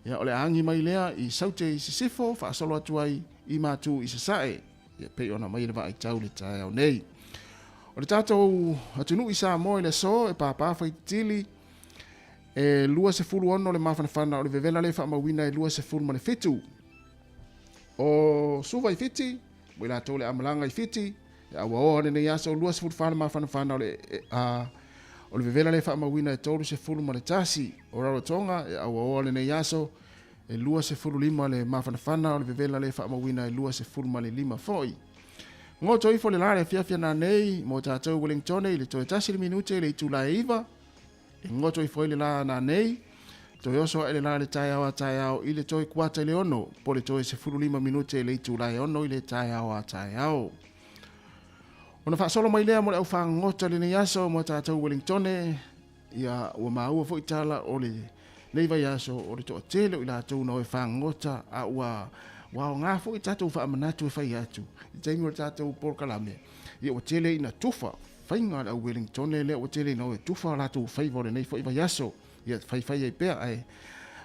Ia, o le a agi mai lea i Saute i sisifo, faasolo atu ai i Matu i sasae, ia pei ona aumai e le vaaitau i le taeao nei. O le tatou atunuu i Samoa i le aso e pāpā faititili, e 26 le mafanafana o le vevela lea e faamauina e 27. O Suva i Fiti, mo i latou o le a malaga i Fiti, e auaoa lenei aso 24 le mafanafana o le, a, o le vevela lea e faamauina e 31. O Rarotonga, e auaoa lenei aso e 25 le mafanafana o le vevela lea e faamauina e 25 foi. Goto ifo le la le afiafi ana nei mo tatou Wellingtone i le toe tasi le minute i le itula e 9. E goto ifo ai le la ana nei. Toe oso ae le la le taeao a taeao i le toe kuata i le 6, po le toe 15 minute i le itula e 6 i le taeao a taeao. Ona faasolo mai lea mo le aufagota i lenei aso mo tatou Wellingtone, ia ua maua foi tala o le nei vaiaso o le toatele o i latou na o e fagota a ua ua aoga foi tatou faamanatu e fai atu i taimi o le tatou polokalame, ia ua tele ina tufa faiga a le au Wellingtone lea ua tele ina o e tufa o latou faiva o lenei foi vaiaso. Ia faifai ai pea ae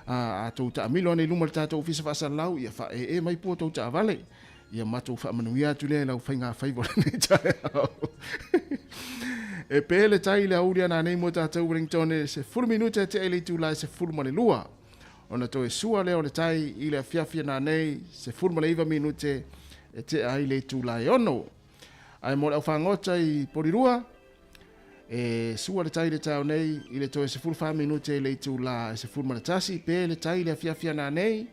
a tou taamilo ane i luma o le tatou ofisa faasalalau, ia faaee mai pua tou taavale. Ia matou faamanuia atu lea i lau faigafaiva o lenei taeao. E pe le tai i le aoauli ana nei mo tatou Wellington e 10 minute e tea i le itula e 12. Ona toe sua lea o le tai i le afiafi ana nei 19 minute e tea ai le itula e 6. Ae mo le aufagota i Porirua, e sua le tai i le taeao nei i le toe 14 minute i le itula e 11, pe le tai i le afiafi ana nei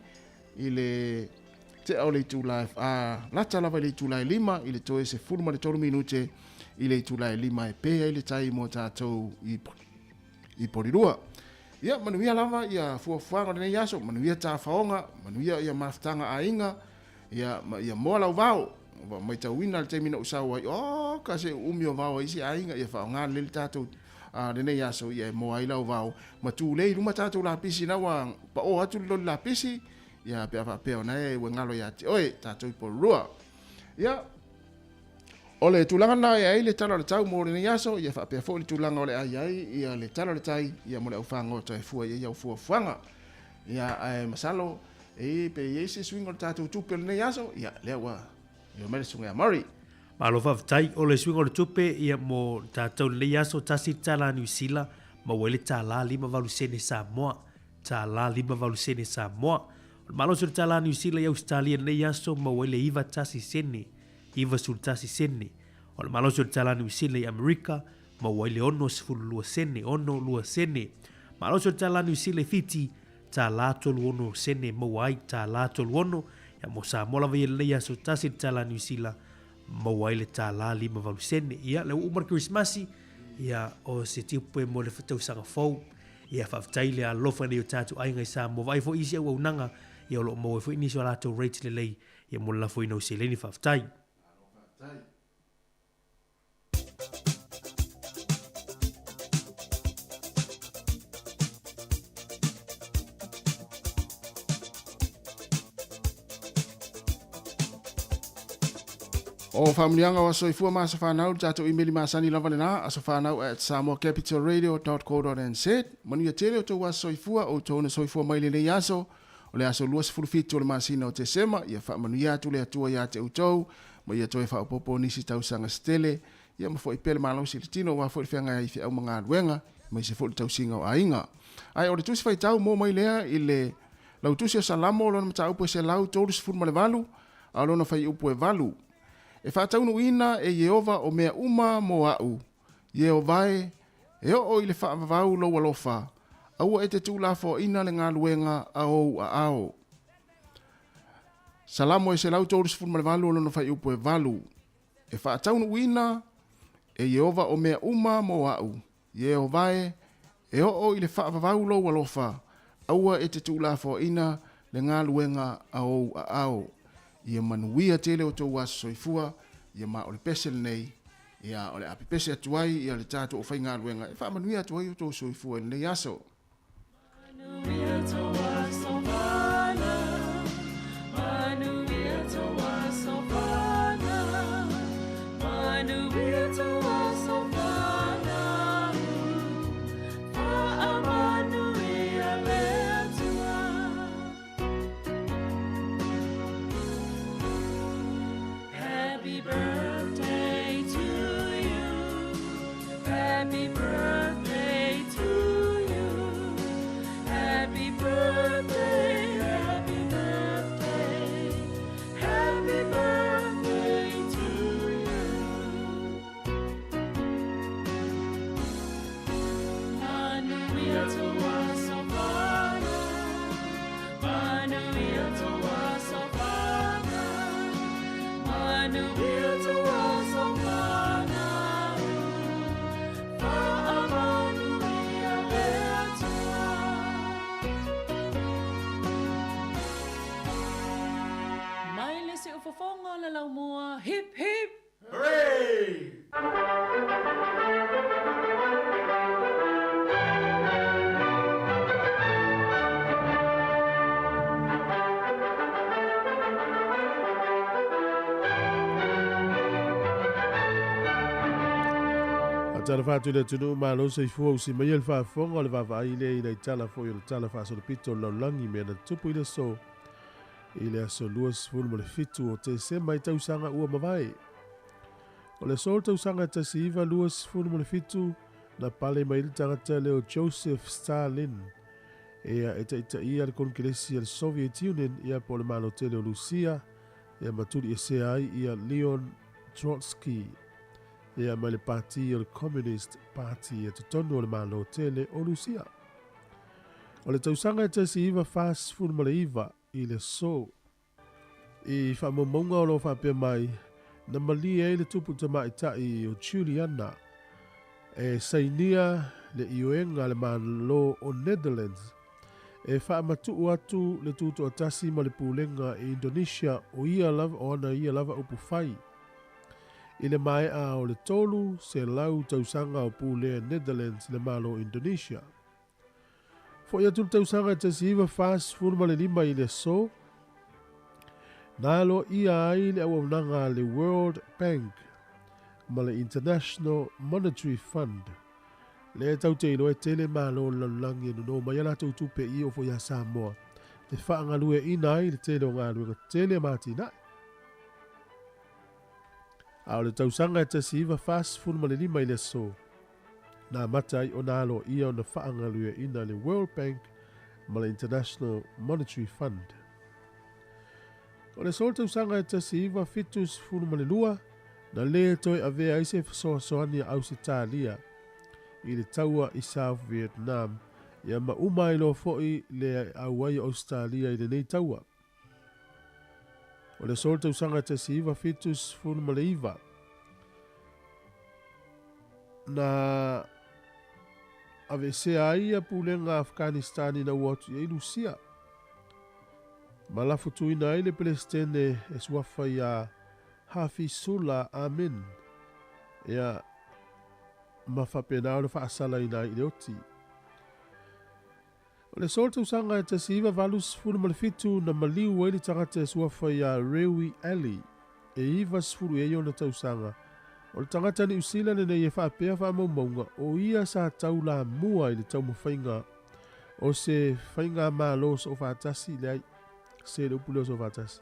i le tea o le itula e, a, lata lava i le itula e 5 i le toe 13 minute i le itula e 5 e pe ai le tai mo tatou i, i Porirua. Ia, manuia lava ia fuafuaga o lenei aso, manuia tafaoga, manuia ia mafutaga aiga, ia, ma, ia moa lau vao. Ua maitauina le taimi na ou sau ai, oh, ka se uumi o vao a isi aiga, ia faaaoga lelei le tatou a lenei aso ia e moa ai lau vao ma tulei i luma tatou lapisi na ua paʻō atu le loli lapisi ia pe a faapea ona e ua galo ia te oe tatou i Porirua. Ia, o le tulaga lena e ai le tala o le tau mo lenei aso, ia faapea foi le tulaga o le a i ai ia le tala o le tai ia mo le aufagota e fua i ai au fuafuaga. Ia, ae masalo e pe i ai se suiga o le tatou tupe o lenei aso, ia lea ua leo mai le susuga ia Murray. Malo faafetai. O le suiga o le tupe, ia mo tatou lenei aso, $1 Niu Sila, maua ai le $1.58 Samoa. $1.58 Samoa. O le malosi o le $1 Niu Sila i Ausetalia i lenei aso, maua ai le 91 sene, 91 sene. O le malosi o le $1 Niu Sila i Amerika, maua ai le 62 sene, 62 sene. Malosi o le $1 Niu Sila i Fiti, Tālā 36 sene maua ai tālā 36, ia mo Samoa lava ia i lenei aso tasi le tālā Niu Sila maua ai le tālā 58 sene. Ia, lea ua uma le Kerisimasi, ia, o se tiupe mo le tausaga fou. Ia, faafetai le alofa nei o tatou aiga i Samoa. Vaai foi isi auaunaga, ia o lo o maua ai foi nisi o a latou rates lelei, ia mo le lafoina o seleni. Faafetai. Faafetai. O faamanuiaga o aso soifua ma aso fanau, le tatou imeli masani lava lena, asofanau@samoacapitalradio.co.nz. Manuia tele o tou aso soifua, outou na soifua mai lenei aso, o le aso 27 o le masina o Tesema, ia faamanuia atu le Atua ia te outou, ma ia toe faaopoopo nisi tausaga se tele, ia ma foi pea le malosi i le tino aua foi le feagai ai i feau ma galuega, aemaise foi le tausiga o aiga. Ae o le tusi faitau mo mai lea i le Lautusi o Salamo, lona mataupu e 138, a o lona fuaiupu e 8. E faataunuuina e Ieova o mea uma mo a'u. Ieova e, e oo i le faavavau lou alofa, aua e te tuulafoaina le galuega a ou aao. Salamo e 138 o lona fuaiupu e 8. E faataunuuina e Ieova o mea uma mo a'u. Ieova e, e oo i le faavavau lou alofa, aua e te tuulafoaina le galuega a ou aao. Ia manuia tele outou aso soifua, ia ma o le pese lenei, ia o le a pepese atu ai ia le tatou aufaigaluega e faamanuia atu ai outou soifua i lenei aso. Manuia tou aso fanau, manuia tou aso fanau, manuia tou aso fanau, faamanuia le Atua. Happy birthday to you, happy birthday to you, happy birthday, happy birthday, happy birthday to you. Manuia tou aso fanau, manuia tou aso fanau, manuia tou aso fanau, faamanuia le Atua. Mai le siufofoga o le laumua, hip hip! Hooray! Faatalofa atu i le atunuu malo soifua usi maia le faafofoga o le vaavaai lea i Laitala foi o le Tala Faasolopito o le Lalolagi i mea na tutupu i le aso i le aso 27 o Tesema i tausaga ua mavae. O le aso o le tausaga 1927 na pale mai ai le tagata lea o Joseph Stalin ia e taitaia le Konikilesi a le Soviet Union ia po o le Malo tele o Lusia ia ma tuliesea ai ia Leon Trotsky ia mai le Pati o le Communist Party ia totonu o le Malo tele o Lusia. O le tausaga e 1949 i le aso i faamaumauga o lo o faapea mai, na malie ai le tupu tamaitai o Juliana e sainia le ioega a le Malo o Netherlands e faamatuu atu le tutoatasi ma le pulega i Indonesia o ia lava o ana ia lava upu fai. I le maea o le 300 tausaga o pulea Netherlands le Malo o Indonesia. Foi atu le tausaga e 1945 i le aso, na aloaia ai le auaunaga a le World Bank ma le International Monetary Fund, lea e tau te iloa e tele malo o le lalolagi e nono mai a latou tupe i oo foi ia Samoa e faagalueaiina ai le tele o galuega tetele ma atinae. A o le tausaga e 1945 i le aso, na amata ai ona aloaia ona faagalueaiina le World Bank ma le International Monetary Fund. O le aso tausaga e 1972, na lē toe avea ai se fesoasoani a Ausetalia i le taua i South Vietnam Ia ma uma ai loa foi le auai o Ausetalia i lenei taua. O le aso o le tausaga 1979, na aveesea ai ia pulega a Afghanistan ina ua atu i ai Lusia, ma lafotuina ai le Pelesitene e suafa ia Hafizullah Amin, ia ma faapena ona faasalaina ai i le oti. O le aso o le tausaga e 1987 na maliu ai le tagata e suafa ia Rewi Alley e 90 i ai ona tausaga. O le tagata Niu Sila lenei e faapea faamaumauga o ia sa taulamua i le taumafaiga o se faigamalo soofaatasi, leai, se le upu lea o soofaatasi,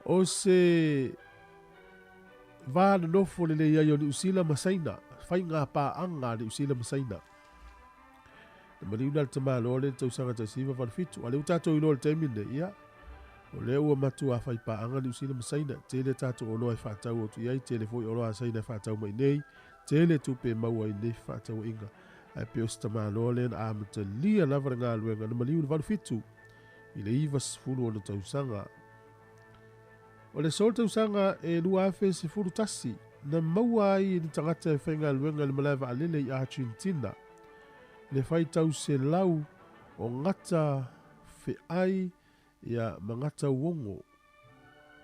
o se va nonofo lelei ai o Niu Sila ma Saina, faiga paaga a Niu Sila ma Saina. Na maliu la le tamaloa lea i le tausaga 1987, a o lea ua tatou iloa i le taimi lenei, ia, o lea ua matua fai paaga Niu Sila ma Saina, tele tatou oloa e faatau atu i ai, tele foi oloa a Saina e faatau mai nei, tele tupe e maua i nei fefaatauaiga. Ae pei o se tamaloa lea na amatalia lava le galuega, na maliu i le 87 i le 90 ona tausaga. O le aso o le tausaga e 2011, na maua ai e ni tagata e faigaluega i le malae vaalele i Argentina le faitau selau o gata feai ia ma gata uogo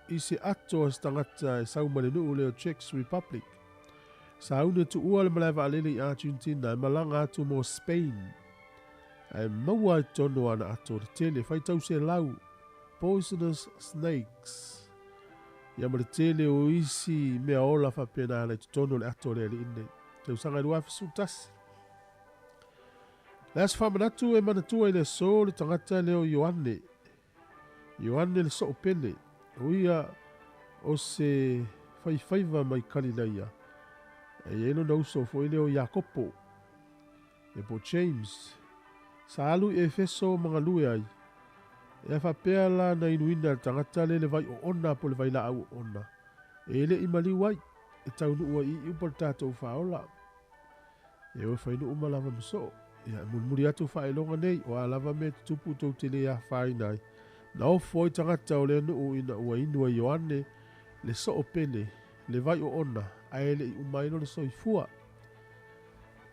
i se ato a se tagata e sau mai le nuu lea o Czech Republic. Sauni e tuua le malae vaalele i Argentina e malaga atu mo Spain ae maua ai tonu ana ato le tele faitau selau poisonous snakes ia ma le tele o isi mea ola faapena na i totonu o le ato o le alii nei. Tausaga e 2011. Le aso faamanatu e manatua i le aso le tagata lea o Ioane. Ioane le Soopele, o ia o se faifaiva mai Kalilaia. E i ai lona uso foi lea o Iakopo, e po James. Sa alu i Efeso ma galue ai. E a faapea la na inuina e le tagata le le vai oona po le vailaau oona, e le i maliu ai, e taunuu ai i upa le tatou faaola. E o e fai nuu ma lava ma soo. Ia, e mulimuli atu faailoga nei, o a lava mea e tutupu tou te le afaina ai. Na ofo ai tagata o lea nuu ina ua inu e Ioane le soo pele, le vai oona, ae le i uma ai lona soifua.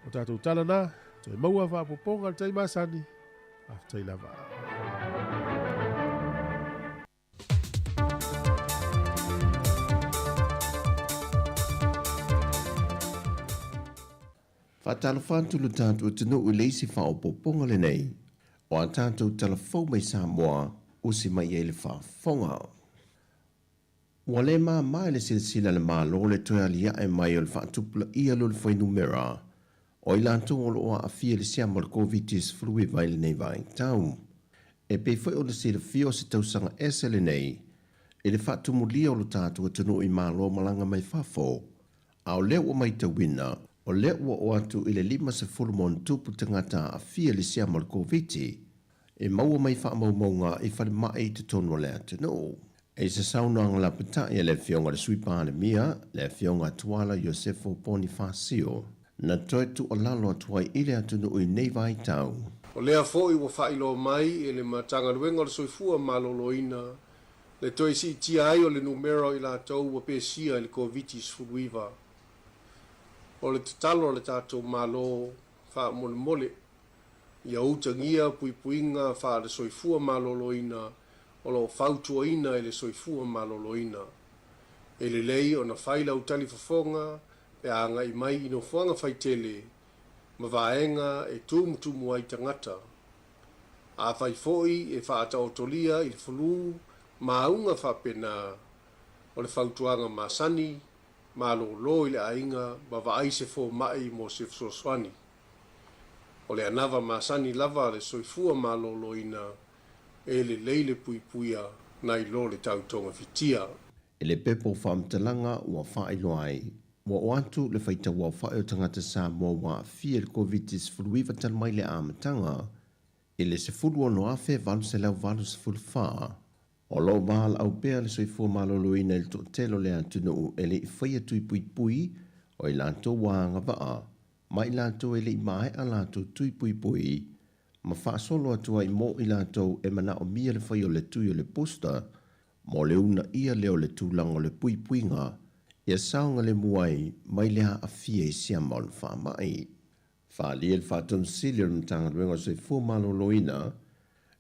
O tatou tala na, toe maua faapopoga le tai masani, faafetai lava. Faatalofa atu lo tatou atunuu i le isi faaopoopoga lenei o a tatou tala fou mai Samoa usi mai ai le faafofoga. Ua le mama i le silasila a le Malo le toe aliae mai o le faatupulaia o le fuainumera o i latou o lo o aafia i le siama o le Koviti-19 i lenei vaitau. E pei foi ona silafia o se tausaga ese lenei i le faatumulia o lo tatou atunuu i Malo malaga mai fafo, a o lea ua maitauina, o lea ua oo atu i le 50 ma ono tupu tagata aafia i le siama o le Koviti e maua mai faamaumauga i falemai i totonu o le atunuu. I se saunoaga lapatai a le Afioga i le Sui Palemia, le Afioga Tuala Iosefo Ponifasio, na toe tuualalo atu ai i le atunuu i nei vaitau. O lea foi ua faailoa mai e le Matagaluega o le Soifua Maloloina le toe siitia ai o le numera o i latou ua pesia i le Koviti-19. O le tatalo a le tatou Malo, faamolemole, ia utagia puipuiga faale-soifua maloloina o lo o fautuaina e le Soifua Maloloina. E lelei ona fai lau talifofoga pe a agai mai i nofoaga faitele ma vaega e tumutumu ai tagata. Afai foi e faataotolia i le flu ma auga faapena, o le fautuaga masani, malolo i le aiga ma vaai se fomai mo se fesoasoani. O le anava masani lava a le soifua maloloina e lelei le puipuia nai lo le tau togafitia. I le pepa o faamatalaga ua faailoa ai, ua oo atu le faitauaofai o tagata Samoa ua aafia i le Koviti-19 talu mai le amataga i le 16,884. O lo o valaau pea le soifua maloloina i le toatele o le atunuu e le i faia tui puipui o i latou ua agavaa ma i latou e le i maea latou tui puipui. ma faasolo atu ai mo i latou e manaomia le faia o le tui o le booster mo le uunaia lea o le tulaga o le puipuiga ia saogalemu ai mai le aafia i siama o le faamai. Faaalia le Faatonu Sili o le Matagaluega o le Soifua Maloloina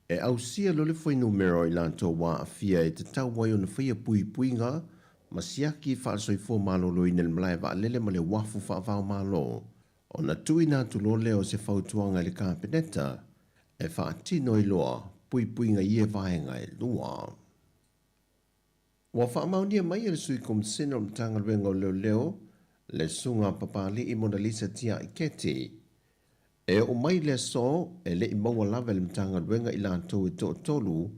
e ausia loa le fuainumera o i latou ua aafia e tatau ai ona faia puipuiga ma siaki faale-soifua maloloina i le malae vaalele ma le uafu faava-o-Malo ona tuuina atu loa lea o se fautuaga i le Kapeneta e faatino ai loa puipuiga i ia vaega e lua. Ua faamaonia mai e le Sui Komisena o le Matagaluega o Leoleo, le Susuga a Papali'i Monalisa Tia'i Keti, e oo mai le aso e le i maua lava e le Matagaluega i latou e toatolu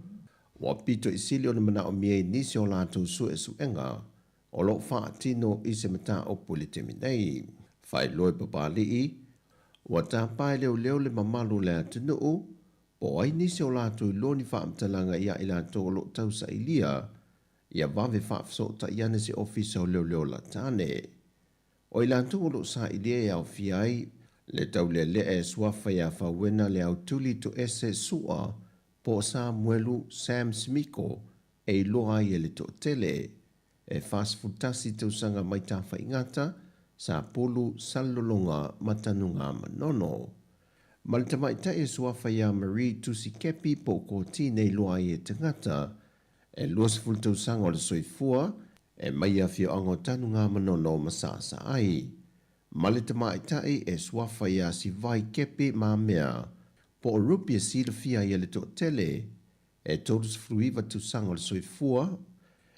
ua pito i sili ona manaomia i nisi o latou suesuega o lo o faatino i se mataupu i le taimi nei. Faailoa e Papali'i, ua tapa e leoleo le mamalu o le atunuu Po o ai nisi o latou iloa ni faamatalaga ia i latou o lo o tausailia ia vave faafesootai ane se ofisa o leoleo latane. O i latou o lo o sailia e aofia ai le taulealea e suafa ia Fauena le Autuli Toese Sua po o Samuelu Sam Smiko e iloa ai e le toatele. E 41 tausaga mai Tafaigata, Sapulu, Salelologa ma Tanugamanono. Ma le tamaitai e suafa ia Marie Tusi Kepi po o Koti nei loa ai e tagata e 20 tausaga o le soifua e mai afioaga o Tanugamanono ma Saasaai. Ma le tamaitai e suafa ia Sivai Kepi Mamea po o Ruby e silafia ai e le toatele E 39 tausaga o le soifua,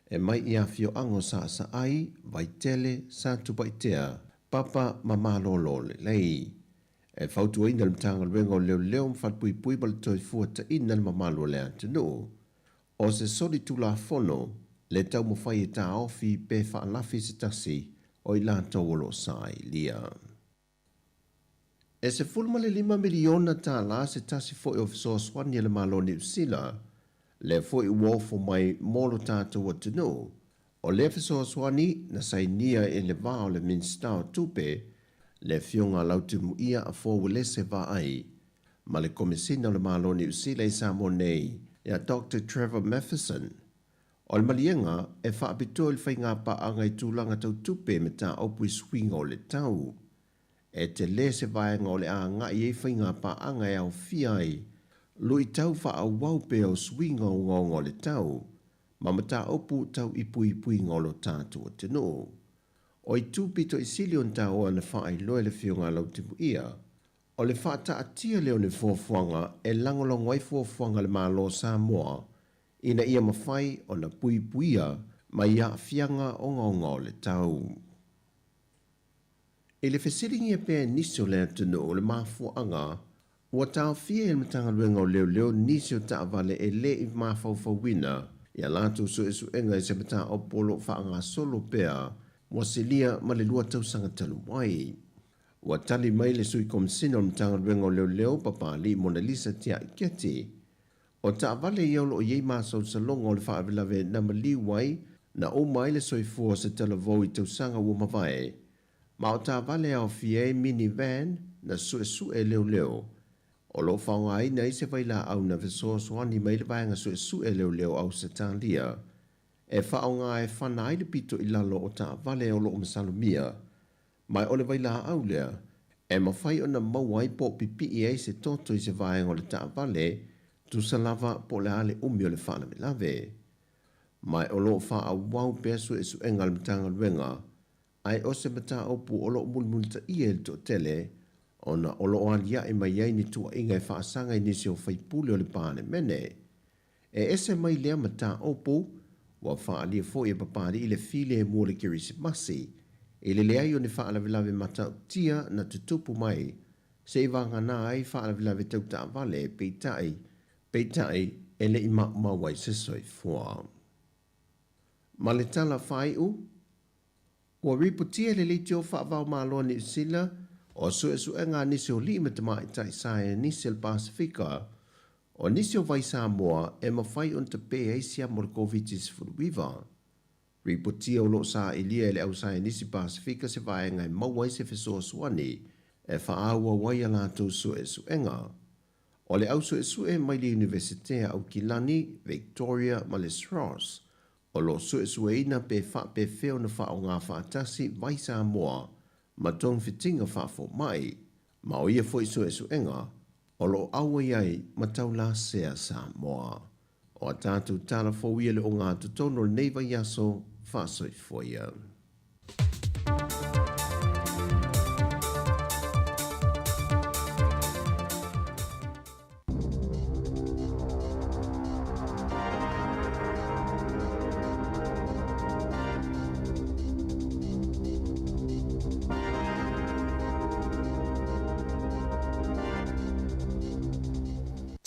e mai i afioaga o Saasaai, Vaitele, Satupaitea, Papa ma Malolo Lelei. E fautuaina le Matagaluega o Leoleo ma Falepuipui ma le Toefuataiga le mamalu o le atunuu. O se solitulafono le taumafai e taofi pe faalafi se tasi o i latou o lo o sailia. E $15 miliona tālā se tasi foi o fesoasoani a le Malo o Niu Sila, lea foi ua ofo mai mo lo tatou atunuu. O lea fesoasoani na sainia i le va o le Minisita o Tupe, le Afioga a Lautimuia Afoa Uelese Vaai, ma le Komesina o le Malo o Niu Sila i Samoa nei, ia Doctor Trevor Matheson. O le maliega e faapitoa i le faigapaaga i tulaga tau tupe mataupu i suiga o le tau. E tele se vaega o le a agai ai faigapaaga e aofia ai luitau faaauau pea o suiga ogaoga o le tau ma mataupu tau i puipuiga o lo tatou atunuu. O itu pito i sili ona taoa na faailoa e le Afioga a Lautimuia, o le faataatia lea o ni fuafuaga e lagolago ai fuafuaga a le Malo o Samoa ina ia mafai ona puipuia mai aafiaga ogaoga o le tau. I le fesiligia pea e nisi o le atunuu le mafuaaga ua taofia e le Matagaluega o Leoleo nisi o taavale e le i mafaufauina i a latou suesuega i se mataupu o lo o faagasolo pea ua silia ma le lua tausaga talu ai. Ua tali mai le Sui Komisina o le Matagaluega o Leoleo, Papalii Monalisa Tia'i Keti, O taavale ia o lo o i ai masalosaloga o le faalavelave na maliu ai, na uma ai le soifua o se talavou i tausaga ua mavae. Ma o taavale e aofia ai mini van na suesue e leoleo. O lo o faaaogaina ai se vailaau na fesoasoani mai le vaega suesue leoleo Ausetalia e faaaoga e fana ai le pito i lalo o taavale o lo o masalomia. Ma o le vailaau lea e mafai ona maua ai po o pipii ai se toto i se vaega o le taavale, tusa lava po o le a le umi o le faalavelave. Ma o lo o faaauau pea suesuega a le Matagaluega, ae o se mataupu o lo o mulimulitaia e le toatele, ona o lo o aliae mai ai ni tuuaiga e faasaga i nisi o faipule o le Palemene. E ese mai lea mataupu, ua faaalia foi e Papali'i le filemu o le Kerisimasi, i le leai o ni faalavelave matautia na tutupu mai, se i vagana ai faalavelave tau taavale, peitai, peitai e le i maumau ai se soifua. Ma le tala faaiu, Ua ripotia e le Leitio Faavaomalo a Niu Sila o suesuega a nisi o alii ma tamaitai saienisi o le Pasefika, o nisi o vai Samoa e mafai ona tape ai siama o le Koviti-19. Ripotia o lo o sailia e le au saienisi Pasefika se vaega e maua ai se fesoasoani e faaauau ai a latou suesuega. O le au suesue mai le Iunivesite a Aukilani, Victoria ma le SROS, o lo o suesueina pe faapefea ona faaaoga faatasi vai Samoa ma togafitiga faafomai, ma o ia foi suesuega o lo o auai ai ma taulasea Samoa. O a tatou tala fou ia le ogatotonu o lenei vaiaso faasoifua ia.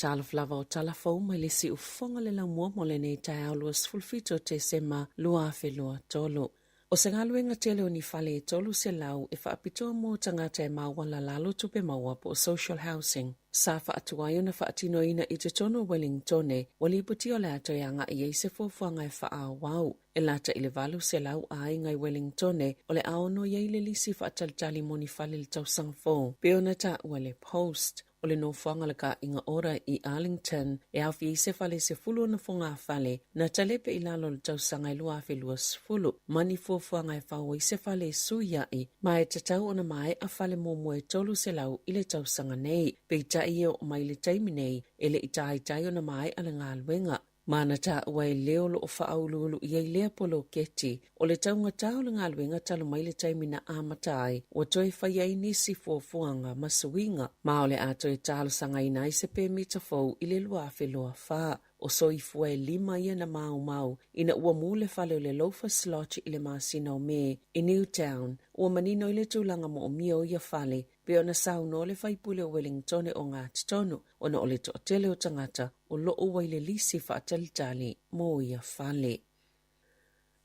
Talofa lava o tala fou mai le siufofoga le laumua mo lenei taeao 27 o Tesema 2023. O se galuega tele o ni fale e 300 e faapitoa mo tagata e mauala lalo tupe maua po o social housing sa faatuai ona faatinoina i totonu o Wellingtone, ua lipotia o le a toe agai i ai se fuafuaga e faaauau. E lata i le 800 aiga i Wellingtone o le a ono i ai le lisi faatalitali mo ni fale i le tausaga fou, pei ona taua le Post. O le nofoaga o le Kaaiga Ora i Arlington e aofia ai se fale 10 ona fogafale na talepe i lalo o le tausaga e 2020 ma ni fuafuaga e fau ai se fale e suiaʻi ma e tatau ona maea fale muamua e 300 i le tausaga nei. Peitai e oo mai i le taimi nei e le i taitai ona maea le galuega. Ma na taua e leo lo o faauluulu i ai lea poloketi o le taugata o le galuega talu mai le taimi na amata ai, ua toe fai ai nisi fuafuaga ma suiga, ma o le a toe talosagaina ai se pemita fou i le 2024. O soifua e lima ia na maumau ina ua mū le fale o le Loafers Lodge i le masina o Me i Newtown, ua manino i le tulaga moomia o ia fale, pei ona saunoa le faipule o Wellingtone o Ngāti Tonu, ona o le toatele o tagata o lo o ua i le lisi faatalitali mo ia fale.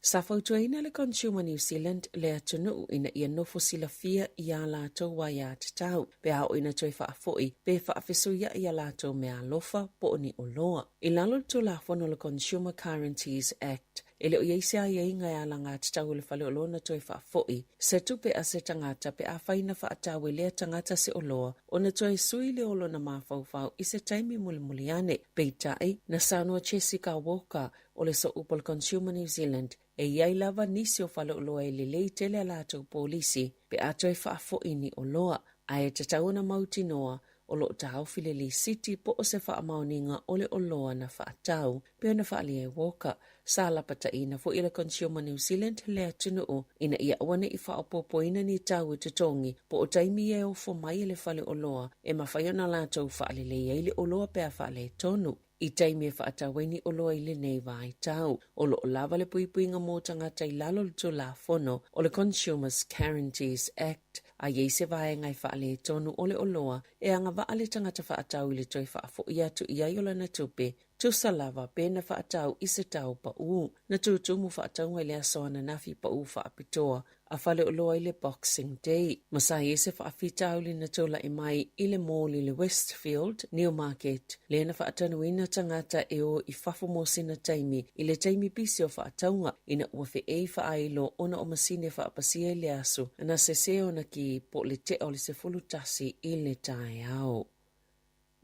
Sa fautuaina le Consumer New Zealand le atunuu ina ia nofo silafia i ā latou aiatatau pe a oo ina toe faafoi pe faafesuiaʻi a latou meaalofa po o ni oloa. I lalo o le Tulafono o le Consumer Guarantees Act, e le o i ai se aiaiga e alagatatau i le faleoloa ona toe faafoi se tupe a se tagata pe afai na faatau e lea tagata se oloa ona toe sui lea o lona mafaufau i se taimi mulimuli ane. Peitai, na saunoa Jessica Walker o le Sooupu o le Consumer New Zealand, e i ai lava nisi o faleoloa e lelei tele a latou polisi pe a toe faafoi ni oloa, ae tatau ona mautinoa o lo o taofi le lisiti po o se faamaoniga o le oloa na faatau, pei ona faaalia e Walker. Sa lapataiina foi e le Consumer New Zealand le atunuu ina ia aua ne i faaopoopoina ni tau e totogi po o taimi e ofo mai e le faleoloa e mafai ona latou faalelei ai le oloa pe a faaletonu. I taimi e faatau ai ni oloa i lenei vaitau, o lo o lava le puipuiga mo tagata i lalo o le Tulafono o le Consumers Guarantees Act, a i ai se vaega e faaletonu o le oloa e agavaa le tagata faatau i le toe faafoi atu i ai o lana tupe, tusa lava pe na faatau i se tau paʻū. Na tutumu faatauga i le aso ananafi paʻū faapitoa a faleoloa i le Boxing Day, ma sa i ai se faafitauli na tulai mai i le mall i le Westfield, Newmarket, lea na faatanuina tagata e o i fafo mo sina taimi i le taimi pisi o faatauga ina ua feʻei faailo ona o masini e faapasia i le aso na sese ona ki po o le tea o le 11 i le taeao.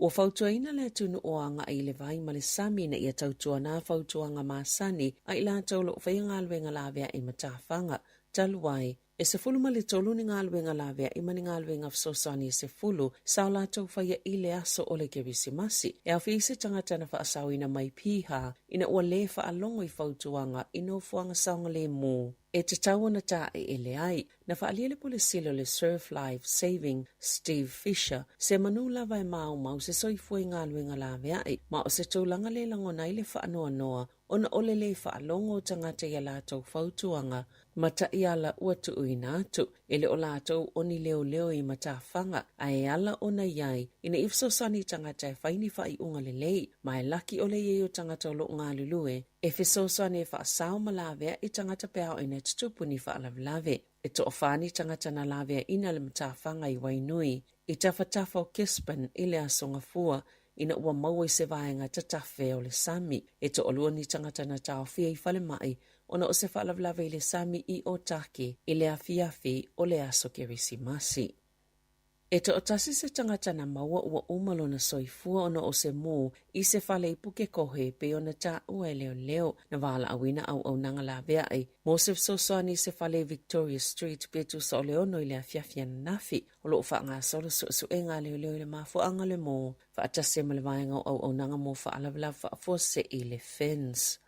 Ua fautuaina le atunuu o agai i le vai ma le sami ina ia tautuana fautuaga masani a i latou o lo o faia galuega laveai ma tafaga, talu ai, e 13 ni galuega laveai ma ni galuega fesoasoani e 10 sa o latou faia i le aso o le Kerisimasi. E aofia ai se tagata na faasaoina mai Piha ina ua lē faalogo i fautuaga i nofoaga saogalemu e tatau ona taeele ai. Na faaalia le Pule Sili o le Surf Life Saving, Steve Fisher, se manu lava e maumau se soifua i galuega laveai, ma o se tulaga le lagona ai le faanoanoa ona o le lē faalogo o tagata i a latou fautuaga ma taiala ua tuuina atu. E le o latou o ni leoleo i matafaga, ae ala ona i ai ina ia fesoasoani i tagata e fai ni faaiuga lelei, ma e laki ʻole i ai o tagata o lo o galulue E fesoasoani e faasao ma laveai tagata pe a oo ina tutupu ni faalavelave. E toafa ni tagata na laveaina le matafaga i Wainui, i tafatafa o Gisborne i le Aso Gafua, ina ua maua i se vaega tatafe o le sami. E toalua ni tagata na taofia i falemai ona o se faalavelave i le sami i Otaki i le afiafi o le aso Kerisimasi. E toatasi se tagata na maua ua uma lona soifua ona o se mū i se fale i Pukekohe e pei ona taua e leoleo na valaauina auaunaga laveai mo se fesoasoani i se fale i Victoria Street pe tusa o le 6 i le afiafi ananafi. O lo o faagasolo suesuega a leoleo i le mafuaaga o le mū faatasi ai ma le vaega o auaunaga mo faalavelave faafuasei le FINS.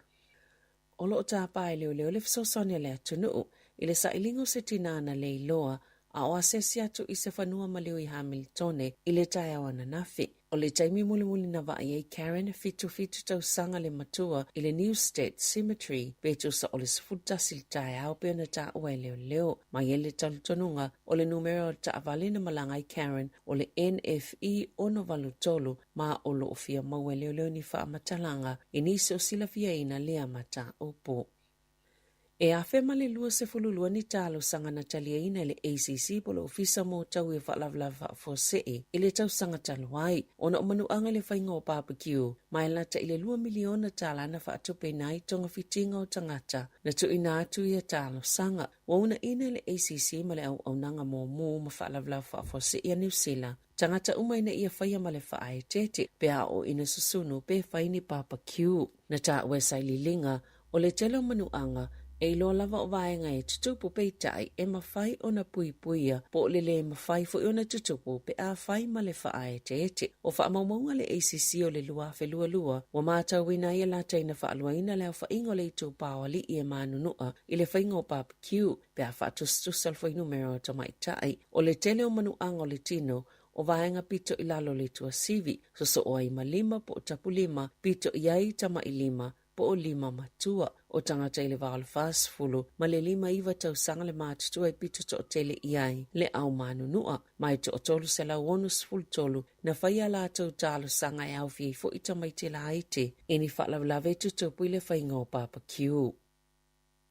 O lo o tapa e leoleo le fesoasoani a le atunuu i le sailiga o se tinā na le iloa a o asiasi atu i se fanua maliu i Hamiltone i le taeao ananafi. O le taimi mulimuli na vaai ai Karen, 77 tausaga le matua, i le Newstead Cemetery pe tusa o le 11 i le taeao pei ona taua e leoleo. Mai ai le talitonuga o le numera o le taavale na malaga ai Karen o le NFE 683 ma o lo o fia maua e leoleo ni faamatalaga i nisi o silafiaina lea mataupu. E 1022 ni talosaga na taliaina e le ACC po o le Ofisa mo Taui o Faalavelave Faafuasei i le tausaga talu ai, ona o manuaga i le faiga o barbecue, ma e lata i le $2 miliona tala na faatupeina ai togafitiga o tagata na tuuina atu ia talosaga. Ua uunaina e le ACC ma le Auaunaga Mumu ma Faalavelave Faafuasei a Niu Sila tagata uma ina ia faia ma le faaeteete pe a oo ina susunu pe fai ni barbecue. Na taua e sailiiliga, o le tele o manuaga, e iloa lava o vaega e tutupu peitai e mafai ona puipuia po o le lē mafai foi ona tutupu pe a fai ma le faaeteete. O faamaumauga a le ACC o le 2022, ua matauina ai e latai na faaluaina le aofaiga o le itupa o alii e manunua i le faiga o barbecue pe a faatusatusa le fuainumera o tamaitai. O le tele o manuaga o le tino, o vaega pito i lalo o le tuasivi, sosoo ai ma lima po o tapulima, pito i ai tamailima po o lima matua. O tagata i le va o le 40 ma le 59 tausaga le matutua e pito toatele i ai le au manunua, ma e toa-363 na fai a latou talosaga e aofia ai foi tamaiti laiti i ni faalavelave e tutupu i le faiga o barbecue.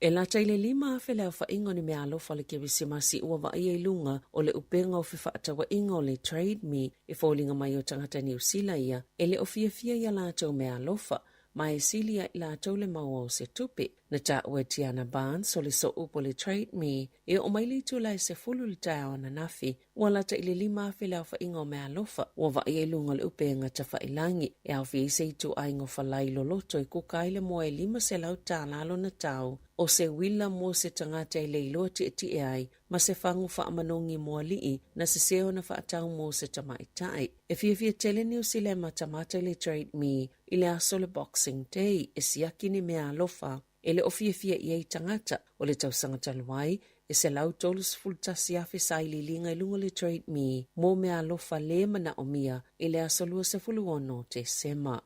E lata i le 5,000 le aofaiga o ni meaalofa o le Kerisimasi ua vaaia i luga o le upega o fefaatauaiga o le Trade Me e foliga mai o tagata Niu Sila ia e le o fiafia i a latou meaalofa ma e sili ia i latou le maua o se tupe. Na taua e Tiana Barnes o le sooupu o le Trade Me e oo mai le itula e 10 i le taeao ananafi Ua lata i le 5,000 le aofaiga o meaalofa ua vaaia i luga o le upega tafailagi e aofia ai se ituaiga o falai loloto e kuka ai le moa e $500 lona tau, o se uila mo se tagata e le iloa tietie ai, ma se fagu faamanogi mo alii na sese ona faatau mo se tamaitai. E fiafia tele Niu Sila e matamata i le Trade Me i le aso o le Boxing Day e siaki ni meaalofa E le o fiafia i ai tagata o le tausaga talu ai, e 131,000 sailiiliga i luga o le Trade Me mo meaalofa lē manaomia i le aso 26 Tesema.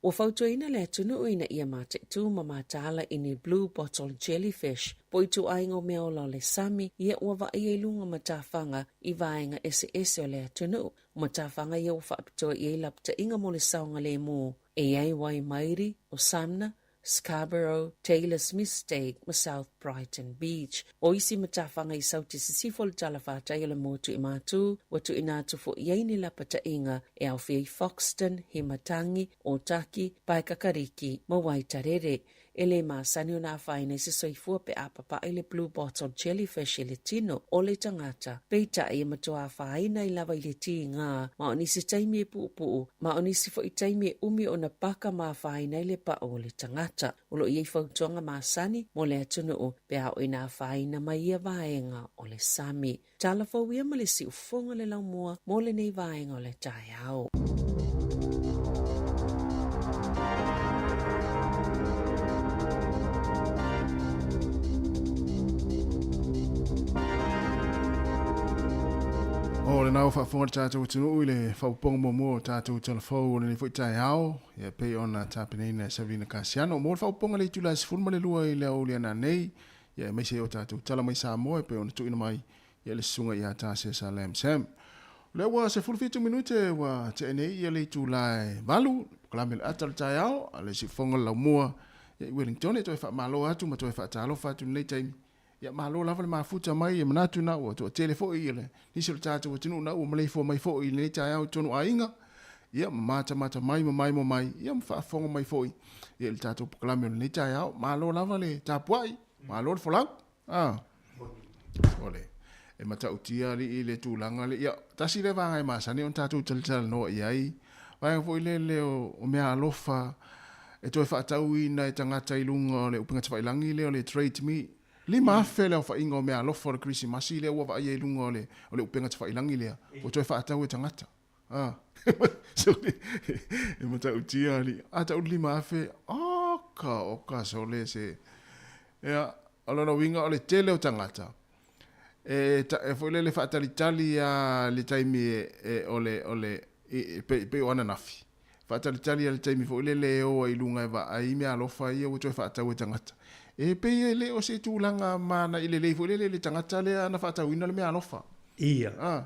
Ua fautuaina le atunuu ina ia mataitū ma mataala i ni blue bottle jellyfish po o ituaiga o meaola o le sami ia ua vaaia i luga o matafaga i vaega eseese o le atunuu. O matafaga ia ua faapitoa i ai lapataiga mo le saogalēmū e i ai Waimairi, o Sumner, Scarborough, Taylor's Mistake ma South Brighton Beach. O isi matafaga i Sauti Sisifo o le talafatai o le motu i Matū, ua tuuina atu foi i ai ni lapataiga e aofia ai Foxton, Himatangi, Ōtaki, Paekakariki ma Waitarere. E le masani ona afaina i se soifua pe a papaʻi le blue bottle jellyfish i le tino o le tagata. Peitai e matua afaina ai lava i le tigā ma o nisi taimi e puupuu ma o nisi foi taimi e umi ona paka ma afaina ai le pau o le tagata. O lo o i ai fautuaga masani mo le atunuu pe a oo ina afaina mai ia vaega o le sami. Tala fou ia ma le siufofoga o le laumua mo lenei vaega o le taeao. O lena ua faafofoga le tatou atunuu i le faaopoopoga muamua o tatou tala fou o lenei foi taeao, e pei ona tapenaina e Sabrina Kasiano. Mo le faaopoopoga i le itula e 12 i le aoauli ananei, ia aemaise ai o tatou tala mai Samoa e pei ona tuuina mai ia le susuga ia Tasesa Lam Sam. O lea ua 17 minute ua tea nei ia le itula e 8, polokalame le ata o le taeao a le siufofoga o le laumua ia i Wellington. E toe faamalo atu ma toe faatalofa atu i lenei taimi. Ia malo lava le mafuta mai e manatu na ua toatele foi ia le nisi o le tatou atunuu na ua maleifua mai foi i lenei taeao i totonu aiga. Ia ma matamata mai ma maimoa mai ia ma faafofoga mai foi ia i le tatou polokalame o lenei taeao. Malo lava le tapuai, malo le folau. Ah. Ole. E matautia alii le tulaga lea. Ia, tasi lea vaega e masani ona tatou talatalanoa i ai, vaega foi lele o, o meaalofa e toe faatauina e tagata i luga o le upega tafailagi lea o le Trade Me. 5,000 le aofaiga o meaalofa o le Kerisimasi lea ua vaaia i luga o le, o le upega tafailagi lea, ua toe faatau e tagata. Ah, sole, e matautia alii. A tau le 5,000, oka, oka, sole se. Ia, o lona uiga o le tele o tagata, e, e foi lele faatalitali a le taimi e, e, o le, o le, e, pei, pei o ananafi. Faatalitali a le taimi foi lele e o ai i luga e vaai i meaalofa ia ua toe faatau e tagata. E pei e le o se tulaga manaia lelei foi lele i le tagata lea na faatauina le meaalofa. Ia. Ah.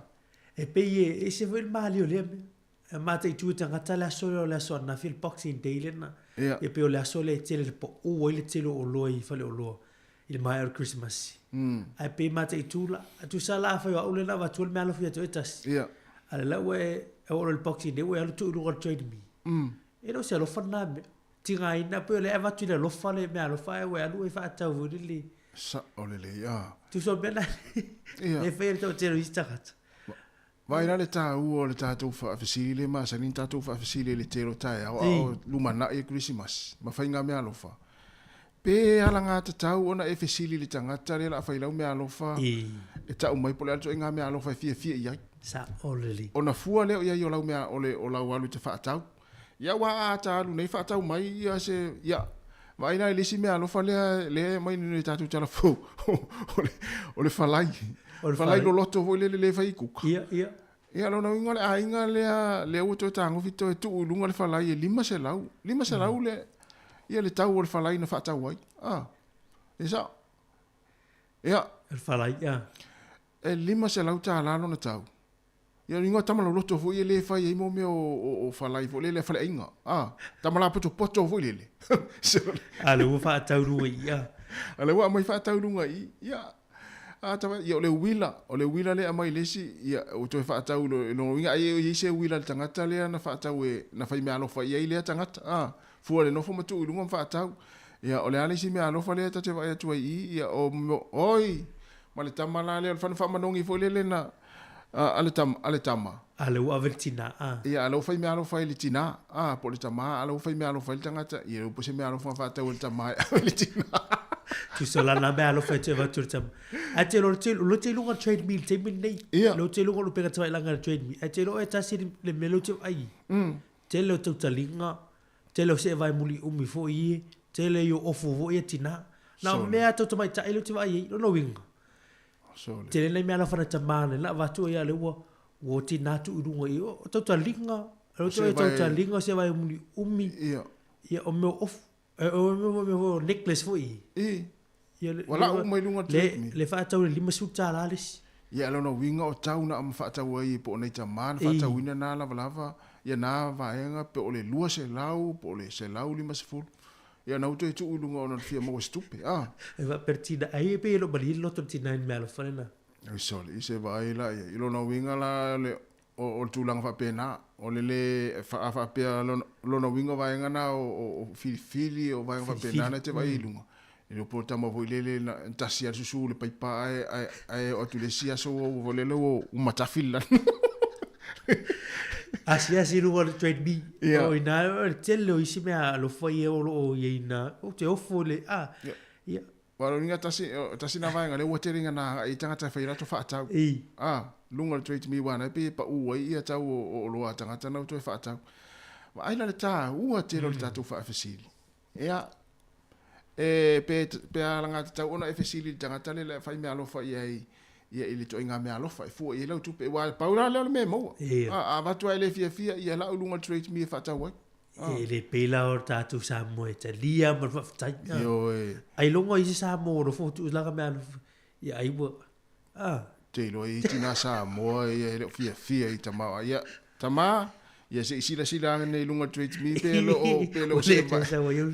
E pei e ese foi le malie o lea mea. E mataitu e tagata le aso lea o le aso ananafi, le Boxing Day lena. Ia. Ia pei o le aso lea e tele le pau ai le tele o oloa i faleoloa i le maea o le Kerisimasi. Ae pei e mataitu la, tusa la afai o au lea na avatua le meaalofa ia te oe e tasi. Ia. A o lea ua e oo loa i le Boxing Day ua e alu tuu i luga o le Trade Me. E le o se alofa lena mea. Tigaina pei o lea e avatu i le alofa le meaalofa ae ua e alu e faatau foi lele. Sao lelei, a. Tusa o le mea lena e fai ai le toatele o isi tagata. Vaai la le taua o le tatou faafesili lea masani ona tatou faafesili i le tele o taeao a o lumanai e Kerisimasi ma faiga meaalofa. Pe alagatatau ona e fesili i le tagata lea o le a fai lau meaalofa e tau mai po o le a le ituaiga meaalofa e fiafia i ai. Sao lelei. Ona fua lea i ai o lau mea o le o lau alu e te faatau. Ia aua a ta alu nei faatau mai ia se ia vaai la i le isi meaalofa lea lea e aumai nei i le tatou tala fou o le o le falai. O le falai loloto foi lele lea e fai i kuka. Ia, ia. Ia lona uiga o le aiga lea lea ua toe tagofi toe tuu i luga le falai e 500, 500 le ia le tau o le falai na faatau ai. A, e sao. Ia. O le falai, ia. E $500 lona tau. Ia o ingoa tama loloto foi e le fai ai mo mea o falai foi lele a faleaiga. A, tama lapotopoto foi lele. A lea ua faatau luga i i. A lea ua aumai faatau luga i i. Ia, a tama, ia o le uila, o le uila lea e aumai le isi, ia ua toe faatau i lona uiga ai e i ai se uila a le tagata lea na faatau e, na fai meaalofa i ai lea tagata. A, fua le nofo ma tuu i luga ma faatau. Ia, o le a le isi meaalofa lea ta te vaai atu ai i i, ia, o, oi, Ma le tama la lea, o le fana faamanogi foi lele na, a le tama, a le tama. A lea ua ave le tina, a. Ia, a lea ua fai meaalofa ai le tina, a, po o le tama, a lea ua fai meaalofa ai le tagata, ia, e po se meaalofa na faatau e le tama e ave i le tina. Tusa o lana meaalofa e toe avatu i le tama. Ae te iloa, o lea ou te iloa le trade me i le taimi lenei. Ia. O lea ou te iloa o lupega tafailagi le trade me. Ae te iloa e tasi le mea lea ou te vaai ai. Tele o tautaliga, Tele o se'e vae muli umi foi ie, tele i o ofu foi ia tina. Na o mea tau tamaitai lea ou te vaai ai, lona uiga, tele nai mea alofa nai tama nei la avatu ai a lea ua ua tina atu i luga i o tautaliga, o lea ou te vaai i tautaliga o se'e vae muli umi, ia o mea o ofu, o mea foi o necklace foi ie. Ia le, Ua lau uma i luga le, le faatau le $50 le isi. Ia, lona uiga o tau na faatau ai po o nei tama na faatauina na lavalava ia na vaega pe o le 200 po o le 150. Ia na ua toe tuu i luga ona o le fia maua se tupe. Ah. E faapea le tina, ai e pei e le o malie le loto o le tina i le meaalofa lena. Ai sole, i se vaai la ia. I lona uiga la le o, o le tulaga faapena, o le lē a faapea lona uiga o vaega na o, o, o filifili o vaega faapena na e te vaai i luga. E le o po tama foi lele na tasi lava le susu o le paipa ae, ae, ae oo atu i le isi aso ua foi lele ua matafi le lanu. Asiasi i luga o le trade me. Yeah. O ina, o le tele o isi mea alofa ia o lo o i ai ina, ou te ofo i le, ah, yeah. Yeah. Aua o lona tasi, tasi na vaega lea ua tele ina na agai tagata e fai latou faatau. I. A, luga o le Trade Me One ai pei e pau ai ia tau o, o oloa a tagata na ua toe faatau. Vaai la le taua tele o le tatou faafesili. Ia, e, pe, pe alagatatau ona e fesili i le tagata lea e fai meaalofa i ai, ia i le ituaiga meaalofa e fua i ai lau tupe. Aua pau la lea o le mea e maua. Ia. A, a avatu lava e le fiafia, ia lau i luga o le Trade Me e faatau ai. E le pei la o tatou Samoa e talia ma le faafetai. Ioe. Ailoga i se Samoa o nofo tulaga mea alofa. Ia ai ua ah. Te iloa i tina Samoa ia e le o fiafia i tama ia tama ia se i silasila ane nei i luga o le Trade Me pe le o pe le o se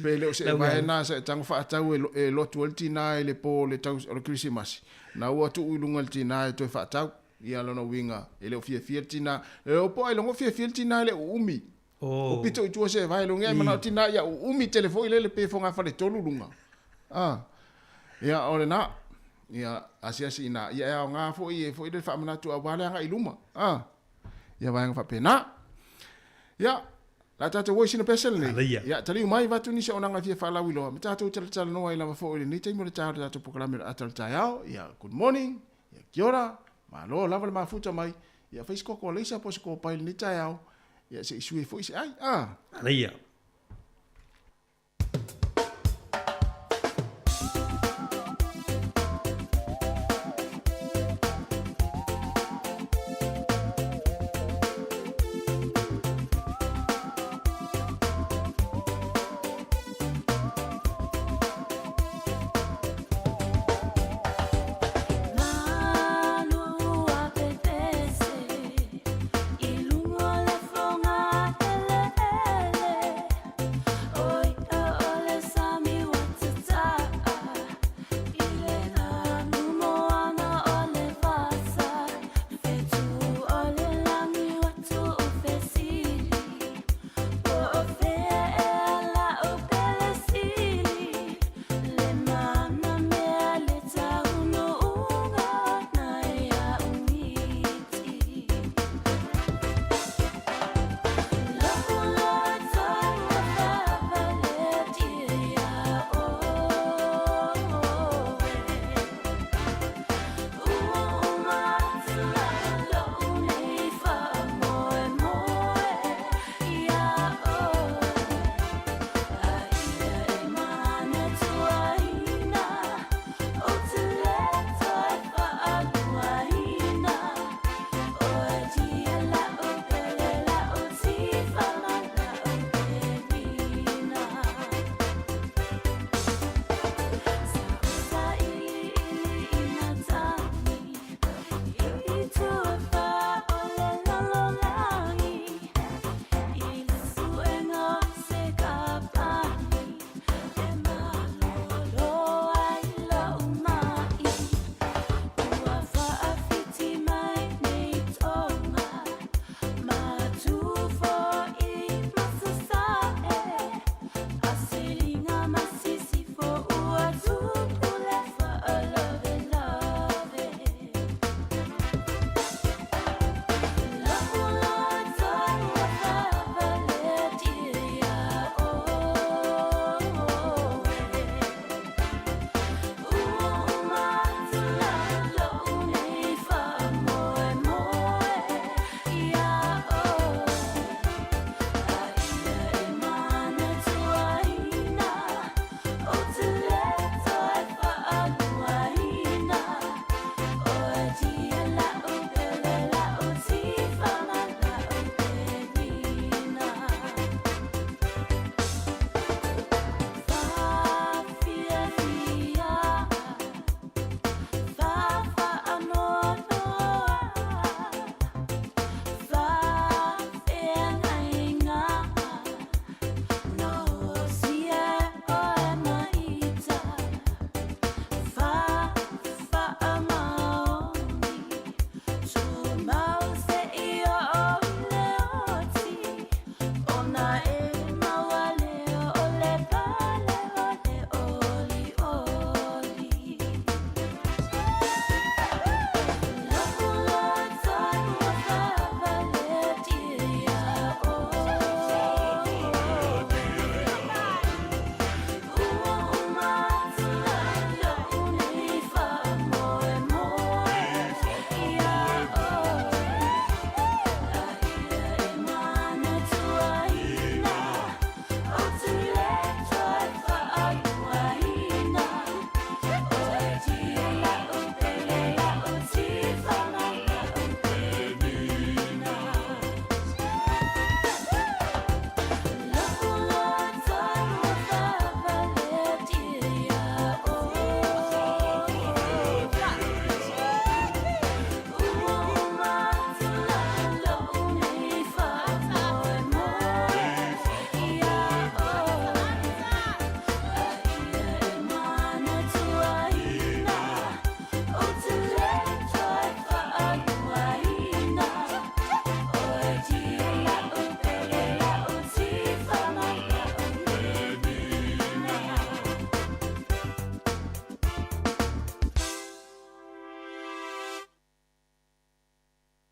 pe le o se vae na sa e tago faatau e lotu ai le tina i le po o le tau o le Kerisimasi na ua tuu i luga le tina e toe faatau ia lona uiga e le o fiafia le tina e o po ailoga o fiafia le tina e le uumi. O pito i tua se vae luga e manao tina ia uumi tele foi lele pe fogafale tolu luga. Ah. Ia o lena. Ia, asiasi i ina, ia e aoga foi e foi le faamanatu aua le agai i luma. A, ia vaega faapena. Ia, la tatou o i sina pese lenei. Manaia. Ia, taliu mai vatu nisi o auaunaga e fia faalauiloa, ma tatou talatalanoa ai lava foi i lenei taimi o le ta o le tatou polokalame o le Ata o le Taeao. Ia, good morning, ia, kia ora, malo lava le mafuta mai. Ia, fai se koko alaisa po o se kopai i lenei taeao, ia, se i sui ai foi se ai. A. Manaia.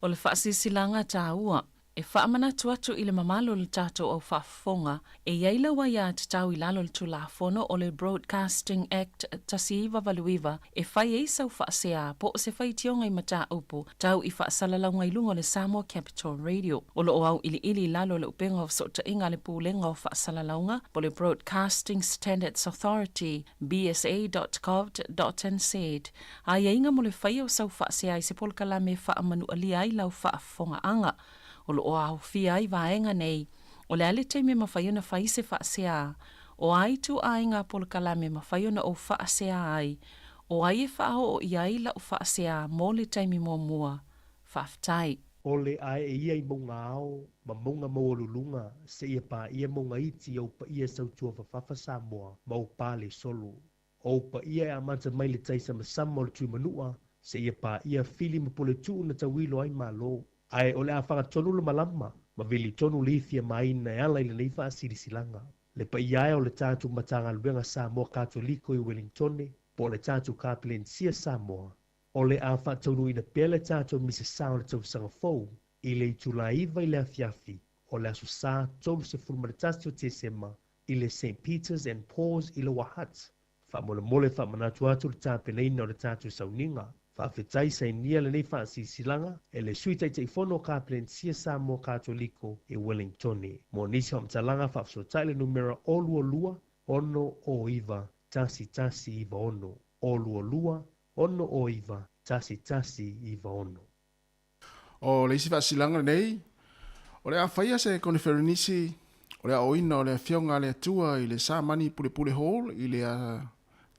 O le faasilasilaga taua e faamanatu atu i le mamalu o le tatou au faafofoga e i ai lau aiatatau i lalo o le Tulafono o le Broadcasting Act 1989 e fai ai sau faasea po o se faitioga i mataupu tau i faasalalauga i luga o le Samoa Capital Radio. O lo o auiliili i lalo o le upega o fesootaiga a le Pulega o Faasalalauga po o le Broadcasting Standards Authority, bsa.govt.nz, aiaiga mo le faia o sau faasea i se polokalame e faamanualia ai lau faafofogaaga. O lo o aofia ai vaega nei, o le a le taimi e mafai ona fai se faasea, o a ituaiga polokalame e mafai ona ou faasea ai, o ai e faaoo i ai lau faasea mo le taimi muamua. Faafetai. O le ae ia i mauga ao ma mauga maualuluga seia paia mauga iti ou paia sautuafafafa Samoa ma ou pale solo. O ou paia e amata mai le tai samasama o le Tuimanua seia paia Fili ma Puletuu na tauilo ai Malo. Ae o le a fagatonu le malama ma vili tonu le ifi a Maina e ala i lenei faasilasilaga. Le paia e o le tatou Matagaluega Samoa Katoliko i Welingtone po o le tatou Kapelensia Samoa, O le a faataunuuina pea le tatou misa sa o le tausaga fou i le itula 9 i le afiafi o le Aso Sa 31 o Tesema i le St Peter's and Paul's i Lower Hutt. Faamolemole faamanatu atu le tapenaina o le tatou sauniga. Faafetai sainia lenei faasilasilaga e le Sui Taitaifono o Kapelenisia Samoa Katoliko i Wellingtone. Mo nisi faamatalaga faafesootai le numera 022 609 1196. 022 609 1196. O le isi faasilaga lenei, o le a faia se koneferenisi o le aoina o le Afioga a le Atua i le Samani Pulepule Hall i le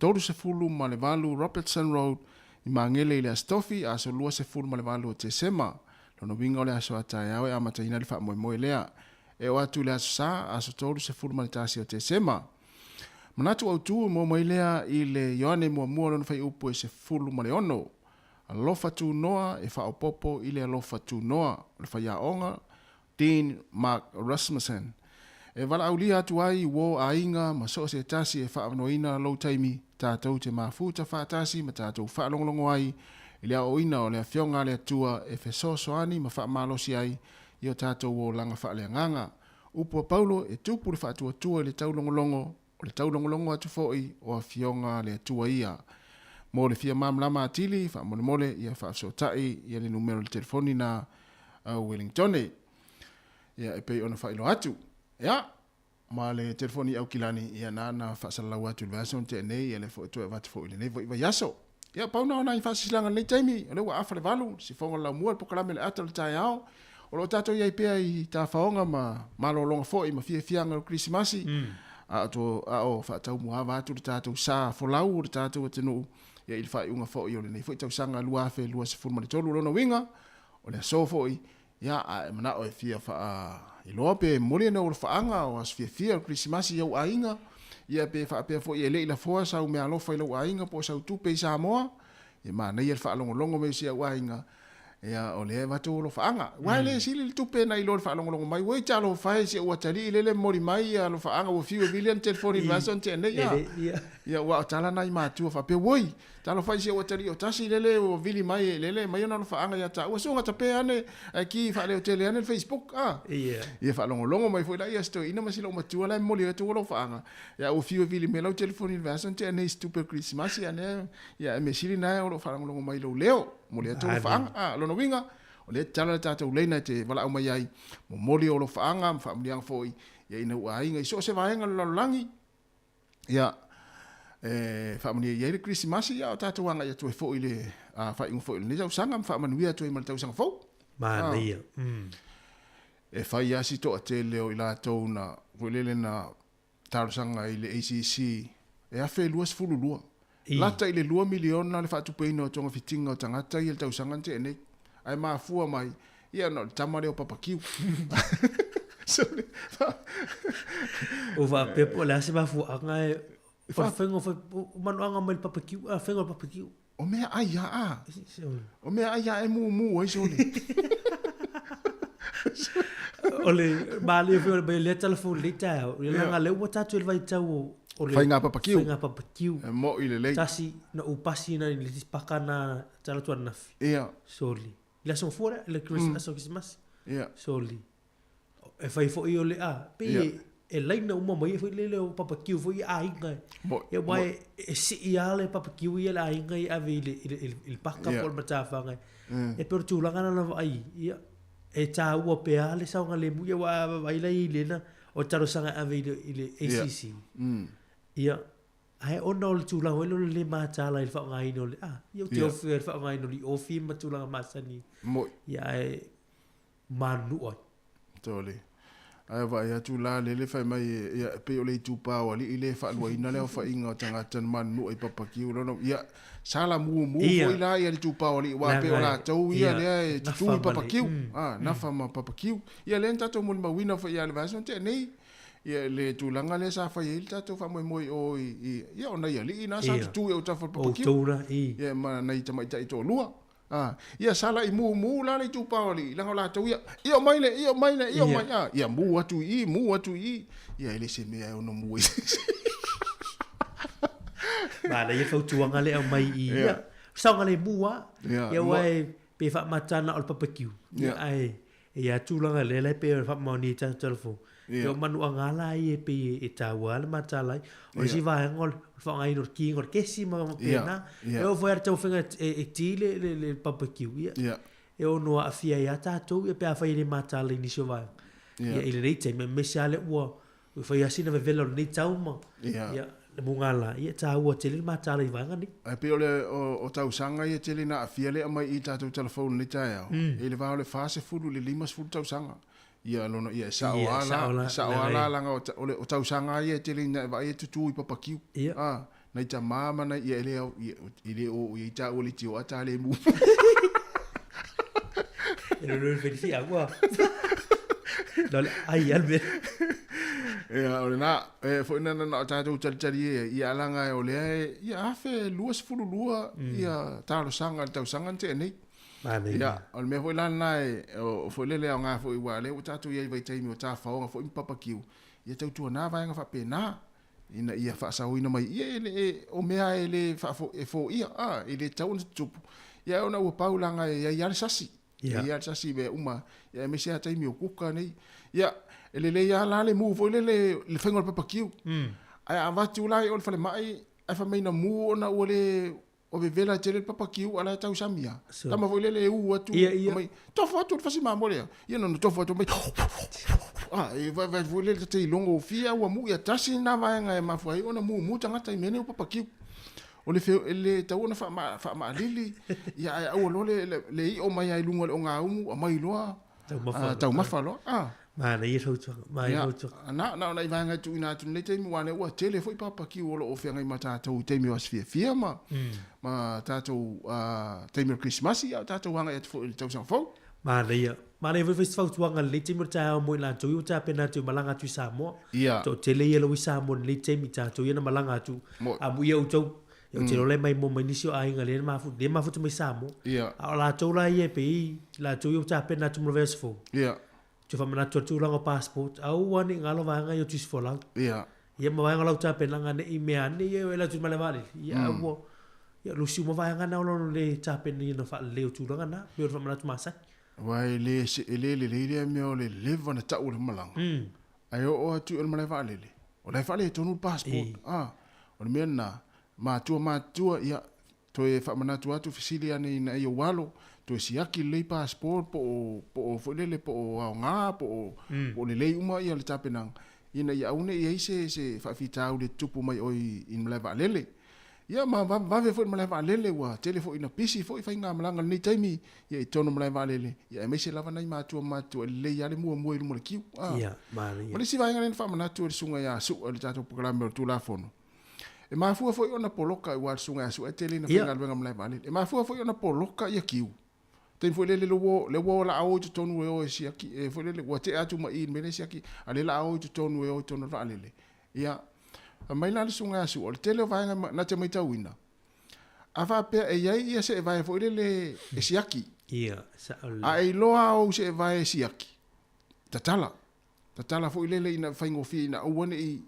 38 Robertson Road i Magele i le Aso Tofi, aso 28 o Tesema. Lona uiga o le aso a taeao e amataina ai le faamoemoe lea. E oo atu i le Aso Sa, aso 31 o Tesema. Manatu autu e maua mai lea i le Ioane muamua lona fuaiupu e 16. Alofa tunoa e faaopoopo i le alofa tunoa o le faiaoga Dean Mark Rasmussen. E valaaulia atu ai uo aiga ma so o se tasi e faaavanoaina lou taimi tatou te mafuta faatasi ma tatou faalogologo ai i le aoaoina o le Afioga a le Atua e fesoasoani ma faamalosi ai i o tatou olaga faaleagaga. Upu a Paulo, e tupu le faatuatua i le taulogologo, o le taulogologo atu foi o Afioga a le Atua ia. Mo le fia malamalama atili, faamolemole ia faafesootai ia le numera o le telefoni na a Wellingtone. Ia, e pei ona faailoa atu. Ia, ma le telefoni i Aukilani, ia nana faasalalau atu i le vaiaso na tea nei, ia lea foi e toe avatu foi i lenei foi vaiaso. Ia, pau na o nai faasilasilaga i lenei taimi, o lea ua afa le valu, sifoga o le laumua, le polokalame le ata o le taeao, o lo o tatou i ai pea i tafaoga ma malologa foi ma fiafiaga o le Kerisimasi, a o to, a o faataumuaava atu le tatou sa folau o le tatou atunuu, ia i le faaiuga foi o lenei foi tausaga 2023. O lona uiga, o le aso foi, ia, a e manao e fia faailoa pe momoli ana ou alofaaga o aso fiafia o le Kerisimasi i ou aiga, ia pe faapea foi e le i lafoa sau meaalofa i lou aiga po o sau tupe i Samoa, ia manaia le faalogologo mai o si au aiga, ia o lea e avatu ou alofaaga. Aua e le sili le tupe nai lo le faalogologo mai, oi talofa e si ou atalii lele e momoli mai alofaaga ua fiu e vili ana telefoni i le vaiaso na tea nei. Ia aua o tala na i matua faapea, oi Talofa i si ou atalii o tasi lele ua vili mai e lele mai ona alofaaga ia taua suaga tape ane ae ki faaleo tele ane le Facebook a. Ia. Ia faalogologo mai foi laia si toeaina ma si loomatua la e momoli atu alofaaga ia ua fiu e vili mai lau telefoni i le vaiaso na tea nei i se tupe o le Kerisimasi a nea ia ae measili na o loo faalogologo mai i lou leo momoli atu alofaaga a. O lona uiga o lea e tatala le tatou laina e te valaau mai ai momoli o alofaaga ma faamanuiaga foi ia ina ua aiga i so o se vaega o le lalolagi. Ia, e faamanuia i ai le Kerisimasi, a o tatou agai atu ai foi i le faaiuga foi o lenei tausaga ma faamanuia atu ai ma le tausaga fou. Manaia. E fai lava si toatele o i latou na, foi lele na talosaga i le ACC e 1022. Lata i le $2 miliona le faatupeina o togafitiga o tagata ia i le tausaga na tea nei. Ae mafua mai, ia ona o le tama lea o Papakiu. Ua faapea po o le a se mafuaaga e o le faiga o manuaga mai le Papakiu, a faiga o le Papakiu. O mea ai a a. O mea ai a e mumu ai sole. O le malie foi o le mai lea tala fou lenei taeao. Ia leaga lea ua tatou i le vaitau o o le Faiga papakiu. Faiga papakiu. E mo'i lelei. Tasi na ou pasi na i le isi paka na tala atu ananafi. Ia. Soli. le aso gafua lea, le mm. aso Kerisimasi. Yeah. Soli. E fai foi o le a, pei yeah. e laina uma mai foi lele o papakiu foi aiga. Mo, ia wai e sii a le papakiu ia le aiga i ave i le i le i le paka yeah. po le matawhanga. Mm. E pei o tulaga na lava ai. Ia e tāua pea le saogalemu ia wa vai lai i lena o talosaga ave i le i le ACC. Yeah. Mm. Ia Ae ona o le tulaga foi lea o le le mataala i le faaaogaina o le, ah, ia ou te ofi ai i le faaaogaina o le ofi ma tulaga masani. Moi. Ia ae manunuu ai. Tole. Ae vaai atu la lele fai mai ia e pei o le itupa o alii le faaluaina le aofaiga o tagata na manunuu ai Papakiu lona ia sa la mumu foi la ia le itupa o alii aua pei o latou ia lea e tutu i Papakiu. Ah, nafa ma Papakiu. Ia lea na tatou molimauina foi ia le vaiaso na tea nei. Ia le tulaga lea sa fai ai le tatou faamoemoe i o i, i ia o nai alii na sa tutū i autafa o le papakiu. Outou la, i. Ia ma nai tamaitai toalua. A, ia sa laʻi mumu la le itupa o alii, leaga o latou ia, ia omai le, ia omai le, ia omai, a, ia mu atu i i, mu atu i i. Ia e le se mea e ono mu ai se isi. Manaia le fautuaga lea e aumai i, ia, saogalemu lava. Ia, aua e, pe faamata na o le papakiu, ia, ae E ia tulaga lea la e pei ona faamaonia i tatou telefoni. Ia o manuaga la ia e pei e taua lava le mataala ai. O le isi vaega o le faaaogaina o le kiga o le kesi ma faapena. E oo foi lava i le taumafaiga e ti le barbecue, ia e ono aafia ai lava tatou pe afai e le mataala i nisi o vaega. Ia i lenei taimi aemaise lava lea ua Ua fai lava sina vevela o lenei tau ma ia, le mugala, ia e taua tele le mataala i vaega nei. Ae pei o le o tausaga ia tele ina aafia le aumai i tatou talafou i lenei taeao, e i le va o le 40 i le 50 tausaga. Ia lona ia e sao lava la, e sao lava la leaga o le o tausaga lava ia e tele ina e vaai e tutu i papakiu. A, nai tama ma nai ia e le e le o i ai taua leitioa a ta le mu. E lolo le felifi au a. No le ai al me. Ia, o lena, e foi na na o tatou talitali e, ia alaga e o lea e, ia 1022 ia talosaga i le tausaga na tea nei. Ia, o le mea foi la lena e, o foi lele aoga foi aua o lea ua tatou i ai i vaitaimi o tafaoga foi ma papakiu, ia tautuana vaega faapena. ina ia faasaoina mai ia e le o mea e le faafo, e foia, a, e le tatau ona tutupu. Ia ona ua pau laga e iai lava le sasi. E iai lava le sasi i mea uma, ia aemaise lava taimi o kuka nei. Ia, e lelei lava la le mu foi lele le faiga o le papakiu. Ae a avatu la i o le falemai, ae fai mai na mu ona ua le O vevela tele le papa kiu ala e tausami a. So. Tama foi lele e u atu. Ia, ia. Mai, tofo atu le fasi mamo lea. Ia no tofo atu mai. Ah, e vai vai foi lele te ilongo fia ua mu ia tasi na vaenga e mafua ai ona mu mu tangata i mene o papa kiu. O le fe le tau ona wha wha ia ai aua loa le, le, le i'o mai ai lunga o le ogaumu, a mai loa. Taumafa. Taumafa loa. Ah. Manaia fautuaga, manaia fautuaga. Na, na o nai vaega e tuuina atu i lenei taimi, aua o lea ua tele foi papakiu o lo o feagai ma tatou i taimi o aso fiafia ma, ma tatou taimi o le Kerisimasi, a o tatou agai atu foi i le tausaga fou. Manaia. Manaia foi se fautuaga i lenei taimi o le taeao mo i latou ia ua tapena atu e malaga atu i Samoa. Ia. Toatele ia lau i Samoa i lenei taimi, tatou ia na malaga atu. Moi. Amuia outou, Ia ou te iloa la e maimoa mai nisi o aiga lea na mafuta, lea e mafuta mai Samoa. Ia. A o latou la ia e pei, latou ia ua tapena atu mo le vaiaso fou. Ia. Toe faamanatu atu tulaga o passport, aua ne i galo vaega ia o tusi folau. Ia. Ia ma vaega o lau tapenaga ne i mea ane ia e o e alu atu i le malae vaalele. Ia mm. ua, ia lusi uma vaega na o lona le tapenaina faalelei o tulaga na, pei o le faamanatu masani. Aua e le, e le lelei lea mea o le leva ona tau o le malaga. Mm. Ae oo atu i o le malae vaalele, o la e faaletonu le passport. Ah, o le mea lena, matua matutua, ia, toe faamanatu atu, fesili ane ina ia ou alo, toe siaki lelei passport po o, po o foi lele, po o aoga, po o, po o lelei uma ia le tapenaga, ina ia aua ne i i ai se, se faafitauli e tutupu mai oe i, i le malae vaalele. Ia ma vave foi le malae vaalele ua tele foi ina pisi foi faigamalaga i lenei taimi ia i totonu o malae vaalele ia aemaise lava nai matua matutua e lelei lava le muamua i luma o le kiu. A. Ia, manaia. Ma le isi vaega lea na faamanatu e le Susuga ia Su'a i le tatou polokalame o le Tulafono, e mafua foi ona poloka aua le Susuga ia Su'a e tele ina faigaluega malae vaalele. E mafua foi ona poloka ia kiu. Taimi foi lele lea ua la o i totonu e o e siaki e foi lele ua tea atu ma i i le mea lea e siaki a lea la o i totonu e o i totonu o le vaalele. Ia, fai mai la le susuga ia Su'a, o le tele o vaega na te matauina, a faapea e i ai ia seevae foi lele e siaki. Ia, sao lelei. A e iloa ou seevae e siaki, tatala. Tatala foi lele ina faigofie ina aua ne i,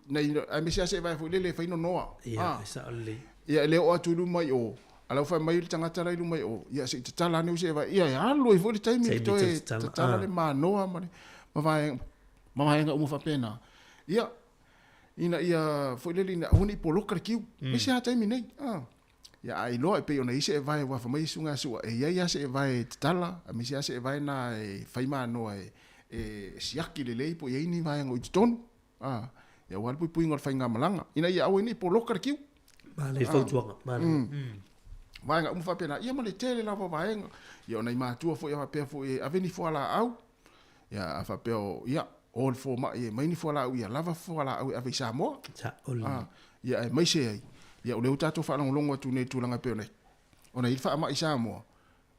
aemaise lava seevae foi lele e fai nonoa. Ia, e sao lelei. Ia, e le oo atu i luma i o. A la ua fai mai le tagata la i luma i o, ia se i tatala ane usi e vaai, ia e alu ai foi le taimi e toe tatala le manoa ma le ma vaega, ma vaega uma faapena. Ia, ina ia foi lele ina aua ne i poloka le kiu. Aemaise lava taimi nei. A. Ia a iloa e pei ona i ai se evae aua fai mai isi susuga a Su'a, e i ai lava se evae e tatala, aemaise lava se evae na e fai manoa e e siaki lelei po o i ai ni vaega o i totonu. A, ia aua le puipuiga o le faigamalaga, ina ia aua ai ne i poloka le kiu. Manaia fautuaga, manaia. Vaega uma faapena, ia ma le tele lava o vaega. Ia o nai matua foi a faapea foi e ave ni fualaau, ia a faapea o, ia, o le fomai e aumai ni fualaau ia lava fualaau e ave i Samoa. Sa'o. Ia aemaise ai, ia o lea ua tatou faalogologo atu nei i le tulaga e pei ona ona i ai le faamai i Samoa,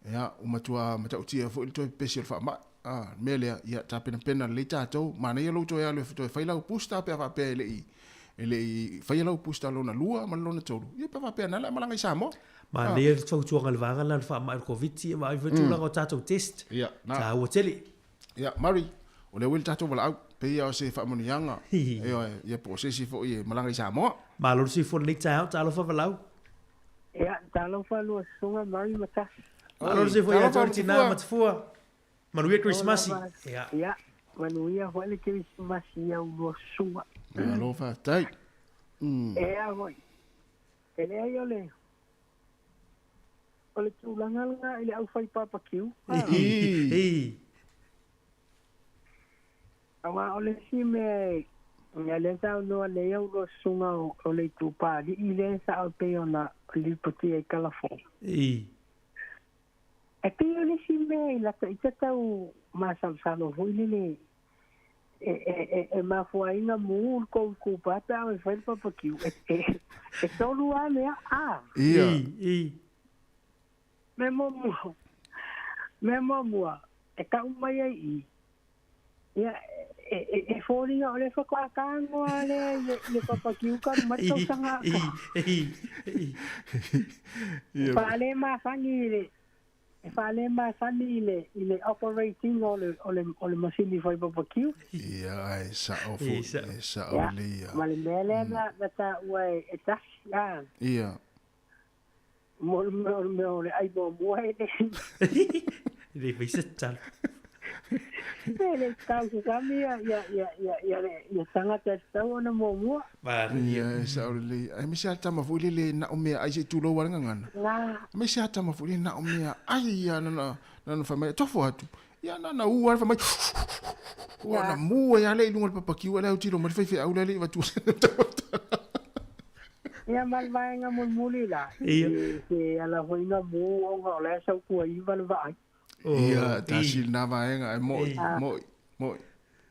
Ia, ua matua matautia foi le toe pepesi o le faamai. A, le mea lea, ia tapenapena lelei tatou. Manaia lou toe alu e toe fai lau booster pe a faapea e le i e le i faia lau booster lona lua ma le lona tolu, ia pe a faapea na o le a malaga i Samoa. Manaia le fautuaga i le vaega lena o le faamai o le Koviti, ia vaai foi le tulaga o tatou test. Ia, na. Taua tele. Ia, Murray, o lea ua i le tatou valaau, pei lava o se faamanuiaga, ioe, ia po o se isi foi e malaga i Samoa. Malo le soifua i lenei taeao, talofa Valaau. Ia, talofa lua susuga Murray ma Tasi. Malo le soifua ia te oe le tina ma Tafua. Manuia Kerisimasi. Ia. Ia, manuia foi le Kerisimasi i au lua susuga. Malo faafetai. Ea foi, e leai o le O le tulaga lena i le aufai papakiu. Aua o le isi mea e, ia lea saunoa nei au lua susuga o le itupa alii lea e sao e pei ona lipotia i Kalafo. E pei o le isi mea i lata ita tau masalosalo foi lele e mafua ai na mu le kou itupa pe a e fai le papakiu. E tolu lava mea, a. Ia. Mea muamua, mea muamua e tau mai ai i i, ia, e foliga o lea faatoa tagoa lea i le papakiu talu mai le tausaga atoa. E faalemasani i le e faalemasani i le i le operating o le o le o le masini fai papakiu. Ia, ae sao foi, e sao lelei ia. Ma le mea lea na taua e Tasi, a. Ia. Mo le mea o le mea o le ai muamua e le. E le fai se tatalo. E le tausasami ia ia ia ia ia le ia tagata e tatau ona muamua. Ia e sao lelei. Aemaise lava le tama foi lele na o meaai se i tulou lava le gagana. Aemaise lava le tama foi lele na o meaai ia na na fai mai tofo atu. Ia na na u lava fai mai ua na mu ai lava lea i luga o le papakiu a o le autilo mai le faifeau lea e le i avatua. Ia ma le vaega mulimuli la, i se ala foi na mu ona o la e sau tuaiva le vaai. Ia, tasi lena vaega, e mo'i, mo'i, mo'i.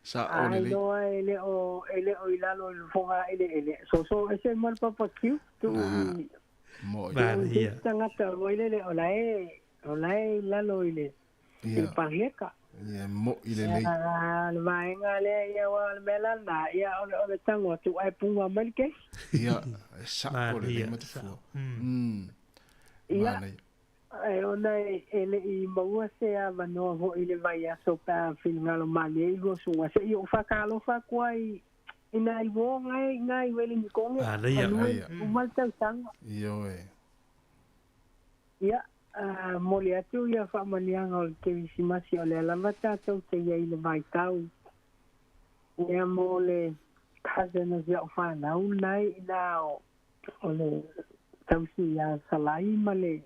Sa'o lelei. A iloa e le o, e le o i lalo i le foga eleele, soso ese ma le papakiu, tuu i, Mo'i. tuu i se isi tagata foi lele o la e, o la e i lalo i le, i le paheka. Ia, e mo'i lelei. Ia, le vaega lea, ia, aua o le mea la lena, ia, o le, o le tago atu ae puga mai le kesi. Ia, e sa'o lelei Matafua. Ia, e ona e le i maua se avanoa foi i le vaiaso pe a finagalo malie i lua susuga, se i ou faatalofa atu ai i nai uo i ina i Wellington, Manaia. Uma le tausaga. Ioe. Ia, momoli atu ia faamanuiaga o le Kerisimasi o lea lava tatou te i ai i le vaitau ia mo le cousin o si au fanau lena e i ina o le tausi ia Salai ma le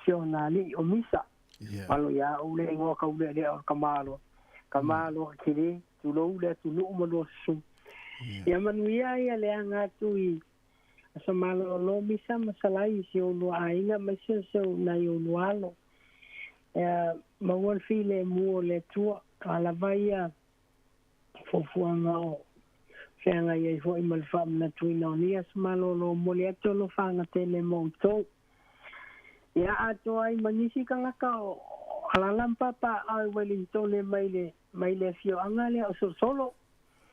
si ona alii o Misa. Malo ia au le igoa taulealea o le Tamaloa. Tamaloa tele, tulou le atunuu ma lua susuga. Ia manuia ia le aga atu i Aso malolo misa ma salai i si ou lua aiga aemaise o se nai ou lua alo. Ea maua le filemu o le Atua, a lava ia fuafuaga o feagai ai foi ma le faamanatuina o nei aso malolo, momoli atu alofaga tele mo outou. Ia atoa ai ma nisi tagata o alala ma papaaao i Wellingtone mai le mai le afioaga lea o Solosolo.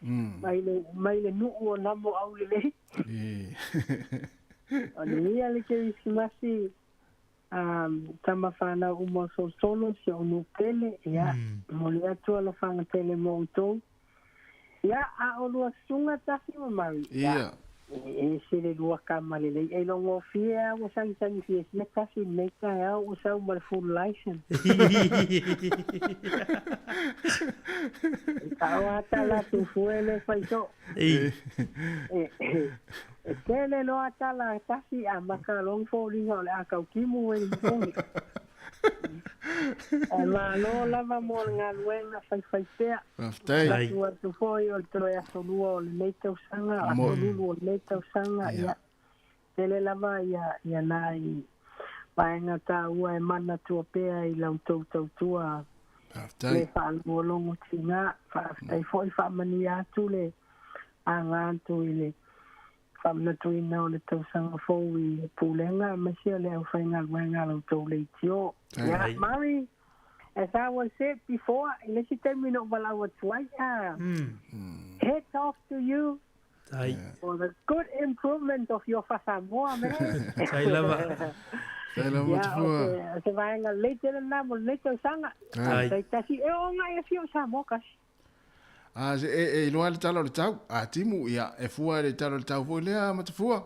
Mai le, mai le nuu o Namo Aulelei. O le ia le Kerisimasi, um, tama whanau uma o Solosolo, si ou nuu pele, ia, momoli atu alofaga tele mo outou. Ia, a o lua susuga Tasi ma Mary, ia, E ese le lua kama lelei. E logofie lava ua sagisagi fiafia tasi i lenei taeao ua sau ma le full license. E sao lava tala atu fua e le fai soo. E tele loa tala a tasi amata loa ona foliga o le a tautimu e le moni. Ae malo lava mo le galuega faifaipea. Faafetai. Manatu atu foi o le toe aso lua o lenei tausaga, aso lulu o lenei tausaga, ia, tele lava ia, ia nai vaega taua e manatua pea i la outou tautua Faafetai. le faalogologo tiga. Faafetai foi faamanuia atu le aga atu i le faamanatuina o le tausaga fou i Pulega aemaise o le aufaigaluega a la outou leitio. Ia, Murray, as I was said before, i le isi taimi na ou valaau atu ai, ah, hats off to you for the good improvement of your Faa-Samoa, man. Tai lava. Tai lava Ia, Matafua. o se vaega lelei tele lena mo lenei tausaga. Tai. Tai tasi, e oo ngai e fia o Samoa kasi. A se e, e iloa le tala o le tau. A timu, ia, e fua le tala o le tau foi lea, Matafua.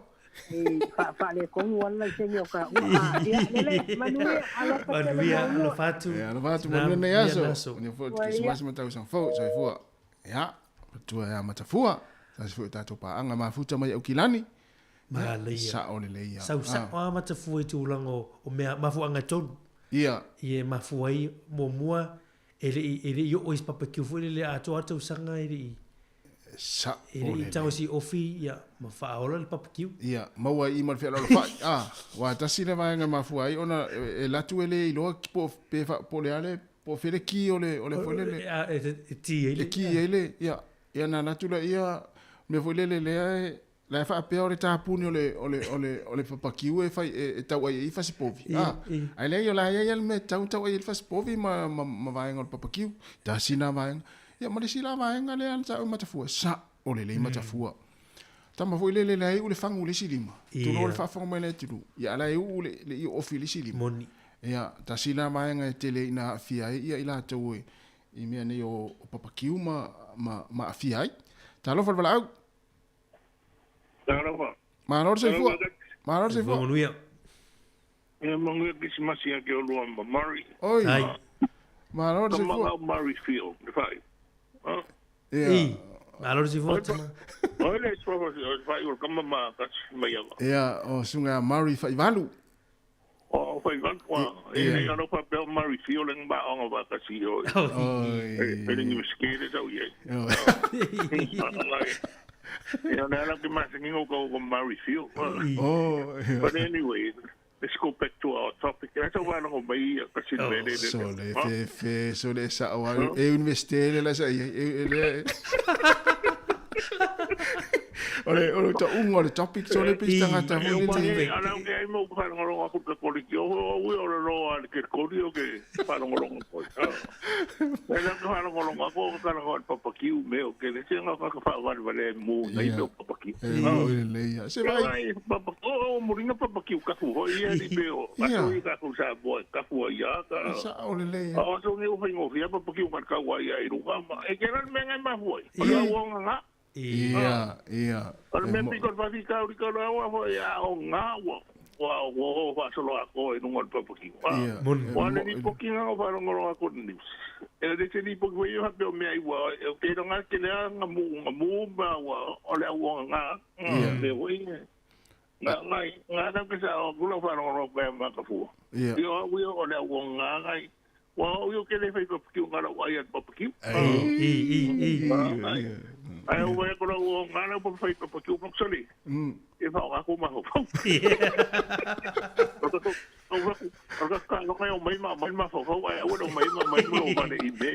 I fa, faaletonu lava le laisene o ka ua. A, ia, lelei, manuia, alofa tele Manuia, maulua. alofa atu. Ia, alofa atu, Tina, manuia nei manuia aso. le aso. Manuia foi le Ua ia. Kerisimasi ma tausaga fou, soifua. Ia, matua ia Matafua. Tasi foi o tatou paaga mafuta mai Aukilani. Ia, Manaia. sao lelei ia. Sau sao lava Matafua i tulaga o mea mafuaaga e tolu. Ia. Ia e mafua ai, muamua, E le i, e le i oo i se papakiu foi lele atoa le tausaga e le i, Sa e le i tago se i ofi ia ma faaola le papakiu. Ia, maua ai i ma le fealoalofai. Ah, aua tasi le vaega e mafua ai ona e alu atu e le iloa po o pe fa, po o le a le, po o fea le ki o le, o le foi lele. E, e ki ai le. E ki ai le, ia, ia ona alu atu laia, mea foi lele lea e, La e faapea o le tapuni o le, o le, o le, o le papakiu e fai, e, e tau ai ai fasipovi. I, Ah, i. ae leai, o la e i ai lava le mea e tatau ona tau ai ai le fasipovi ma, ma, ma vaega o le papakiu. Tasi na vaega. Ia, ma le isi la vaega lea na tau e Matafua, sao lelei Matafua. Tama foi lele la e iu le fagu i le isi lima. Tulou le faafofoga mai le atunuu. Ia, a la e uu le, le io ofi i le isi lima. Moni. Ia, tasi la vaega e tele ina aafia ai ia i latou e, i mea nei o, o papakiu ma, ma, ma aafia ai. Talofa le valaau. Talofa. Malo le soifua. Malo le soifua. Manuia. Ia manuia Kerisimasi ia ke olua ma Murray. Oi. Ai. Malo le soifua. Tama Murray Field, le fai. Ha? Ia. Ei. Malo le soifua tama. Oi le soifua le fai o kama ma kasi mai ava. Ia, o sunga Murray Faivalu. O Faivalu wa. E nei ano pa pe Murray Field le ngba onga va kasi oi. Oi. E le ngi skele tau ye. Ia na la ke masingi o ko Murray Field. Oh. But anyway, let's go back to our topic. Asa wa no mai kasi Oh, le le. Sole fe fe sole sa o e universite le la sa e e le O le tauga o le topic sole pe se tagata foi lele. Ala ke ai mo whalongolonga ku te kori ki oho o ui o le roa le ke kori o ke whalongolonga koi. E la ke whalongolonga ko o kala ko papakiu me o ke le se nga ka whawale wale mu nei me o papakiu. E mo i le ia. Se vai. O muringa papakiu kafu hoi ia ni pe o. Aso i kafu sa boy kafu ia ka. Sa o le le ia. O so ngi o whaingo fia papakiu ka ka wai ia i runga ma. E ke ran me ngai mahuai. O le uonga nga. Ia, ia. O le mea piko o le faafitauli ka loa ua foi a o ngā ua ua ua o faasolo a ko e nunga o le papakiu. Ia. Ua le lipoki ngā o whalongolonga ko news. E le te lipoki wei o hape o mea i ua e o te ngā ke lea ngā mu ngā mu ma ua o le au ngā ngā me ui ngā ngā ngā nā ke sa o kula whalongolonga pē ma ka fua. Ia. Ia o o le au ngā ngai Ua o ke le whai papakiu ngā rau ai at papakiu. I, i, i. Ai o wai ko rau o ngā rau whai papakiu paksali. E whao ngā ko maho pau. O ka ka no kai o mai ma mai ma fau ai o mai ma mai ma o mane i me.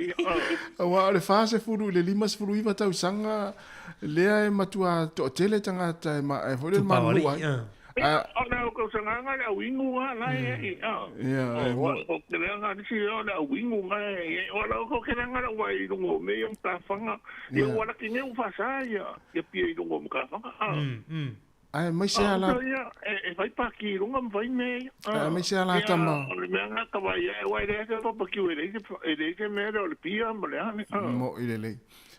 Aua o le 40 i le 59 tausaga lea e matua toatele tagata e ma e foi le manunuu ai. O na o kau sanganga le au ingu ngā lai e. Ia, e mo. O ke lea ngā nisi o le au ingu ngā e. O la o ke lea ngā la wai i runga o me o mkawhanga. Ia o ala ki ngeu whasa ia. Ia pia i runga o mkawhanga. Ae mai se ala. Ia, e whai paki i runga mwhai me. Ae mai se ala tama. O le mea ngā kawa ia e wai lea se papakiu e lei se mea o le pia ma le ane. Mo i le lei.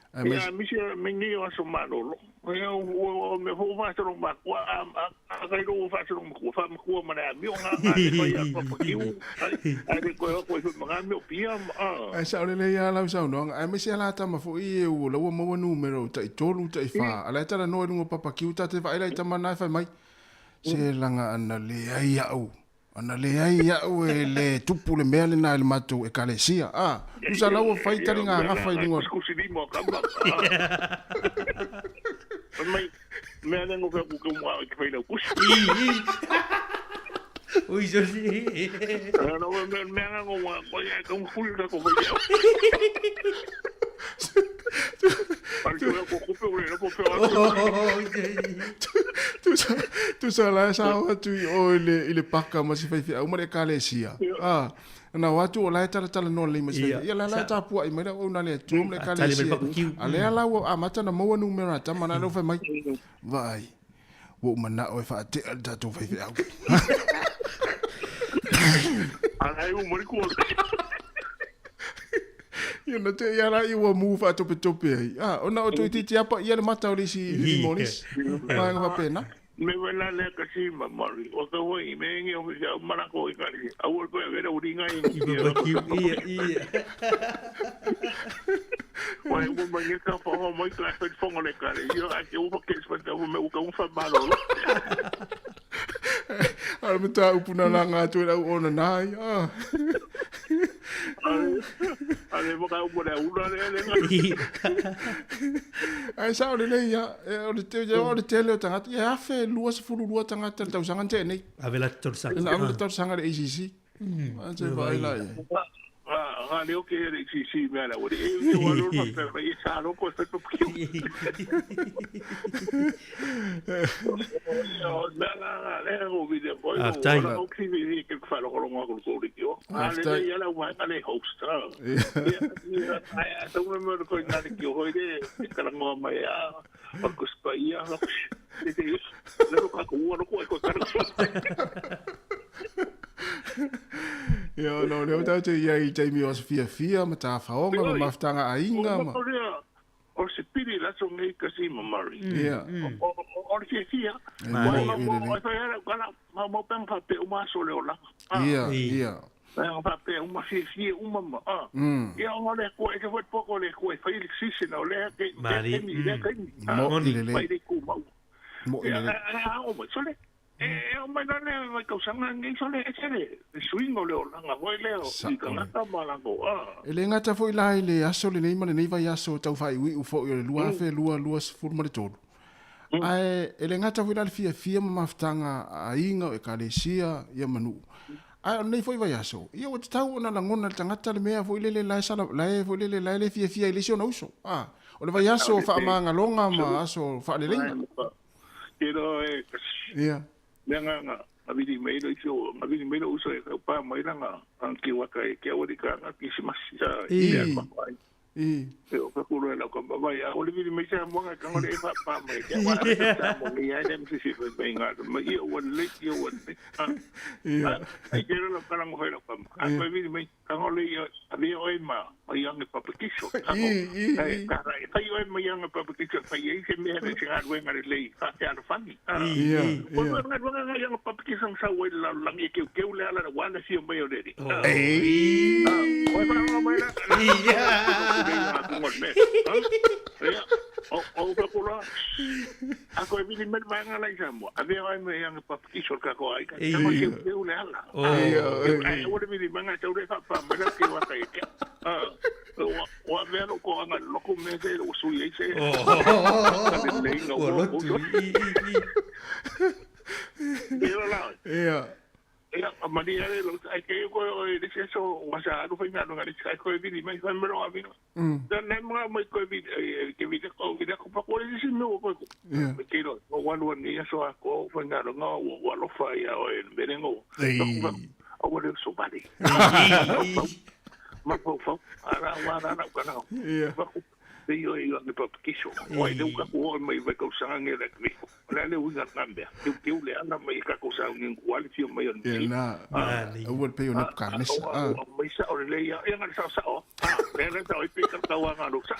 Ia, misi me nei o aso malolo. Ia, o mea fo whātoro makua, a kai ro whātoro makua, wha makua ma le amio ngā ngā le whai a papakiu, ai le koe koe fai mga amio pia, a. Ai sa ole le ia lau saunoaga, aemaise a la tama foi e ua laua maua numero tai tolu tai wha, a la e tala noa i lunga o papakiu, ta te vaai la i tama na e whai mai, se langa ana leai au. Ana leai a'u e le tupu le mea lena i le matou Ekalesia. A, tusa la ua fai taliga gafa i luga o le. Kusikusi lima o kama. Fai mai, mea le ngofe aku ke mua i te whai lau kusi. Ui, soli. No, mea mea nga ngo wa ko ia ka kuli ka ko whai au. Pari ko ko kupe o le ko pe o. Tusa, tusa la sa o atu i o i le, i le paka ma si faifeau ma le ekalesia. A, na o atu o la e talatala noa lelei ma si faifeau. Ia la la e tapuai mai la au na le Atua ma le ekalesia. A lea la ua amata na maua numera a tama na lea ua fai mai. Vaai, ua ou manao e faatea le tatou faifeau. Ana e uma le kua. Ia na te ia la i ua mu whaatopetope ai. Ah, ona o toitiiti apa ia le mata o le isi lima o le isi. Vaega faapena. Me wena lea kasi ma mari. O ka wai me ngi o fi au mana ko i kari. Au ko e vera uri ngai. Ia ia. Wai mo mai ngi ka fa o mai ka fa fongo le kare. Io a ke u fa ke fa ta me u ka u fa malo. Ara me tā upu nā nā ngā tue lau ona nā ai. Ah. Ale mo ka upu le ula le le. Ai sa o le lei ia, o le te o le tele o tangata, ia afe 22 tangata le tausaga na tea nei. Ave la tausaga. Ave la tausaga le ACC. A te vaai la ia. Nga leo ke le ACC mea la uri. E te walo pa pe mai sa ro ko pe pe kiu. O mea la nga le o video boy o la o ki vi ke fa lo lo ko ko ri kio. A le le ia la wa le host. Ia ai a tau me ko na le kio hoi le kala ngoa mai a o ko spa ia lo. Te te le ro ka ko ua ko ko kala. Ia, no, lea ua tatou i ai i taimi o aso fiafia ma tafaoga ma mafutaga aiga ma. O se pili lato nei kasi ma Murray. Ia. O le fiafia. O fai ala kala ma mo peng fa pe uma so le ola. Ia, ia. Peng fa pe uma fiafia uma ma. Ia o le ko e te foi poko le ko e fai le season o le ke ke ni le ke ni. Mo i le le. Fai le ku mau. Mo i le le. Ia, o mai sole. E ao mai la lea mai tausaga lenei sole ese le suiga o le olaga foi lea i tagata ma latou a. E le gata foi la i le aso lenei ma lenei vaiaso tau faaiuiu foi o le 2023, ae e le gata foi la le fiafia ma mafutaga a aiga o ekalesia ia ma nuu. Ae o lenei foi vaiaso, ia ua tatau ona lagona e le tagata le mea foi lele la e sala, la e foi lele la e le fiafia ai le isi ona uso. A, o le vaiaso o faamagaloga ma aso faaleleiga. Te roa e Ia. Mea nga nga ngawiri mai lo iso ngawiri mai lo uso e kau pa mai la nga ang ki waka e kia wari ka nga kisimasi sa I. mea pa ai. I. E o ka kuro e lau ka mawai a ole viri mai sa mua nga kangore e fa pa mai kia wa a sa mo ngi ai nem sisi mai mai nga mai ia wan le ia wan le. Ia. Ai te roa lau karango hoi lau ka ma. A koe viri mai Kangole ia avea oe ma mai anga papakiso. I, i, i. Ka ra e whai oe mai anga papakiso whai ei se mea re se ngaruenga re lei wha te ara whangi. Ia, ia. Ko ngā ngaruenga ngai anga papakiso ng sau oe la langi e keu keu le ala wana fio mai o reri. Ei. Oe wharonga mai la. Ia. Ia. O o ka kura. A koe vili mai vaenga lai Samoa. Avea oe mai anga papakiso ka ko ai. Ka keu keu le ala. Ia. Ai ua le vili mai ngai tau re wha pa mai la ke waka e kia. Ua avea lo ko anga loko me se o sui ai se. Ua lotu. I, i, i. Ia la. Ia. Ia, mani ale lo ai ke ko o le se so wa sa alu fai ngalo ngali ai ko vili mai fai mero avino. Na na mga mai ko vili ke vili ko vili ko pa ko le se me ko ko. Ke ro o wa lo ni so a ko fai ngalo nga wa lo fa ia o e merengo. O wa le so bali. Ma po fa ara wa ra na ka na. Ia. Te io i anga papakiso. O ai leu ka ko mai vai ko sanga nge le kvi. O le le uiga ngambea. Teu teu le ana mai ka ko sanga nge kuali fio mai o Ia ni. na, aua le pei o Nebuchadnezzar. Mai sa o le ia ia ngā sa sa o. Le le sa o i pika tau anga lo sa.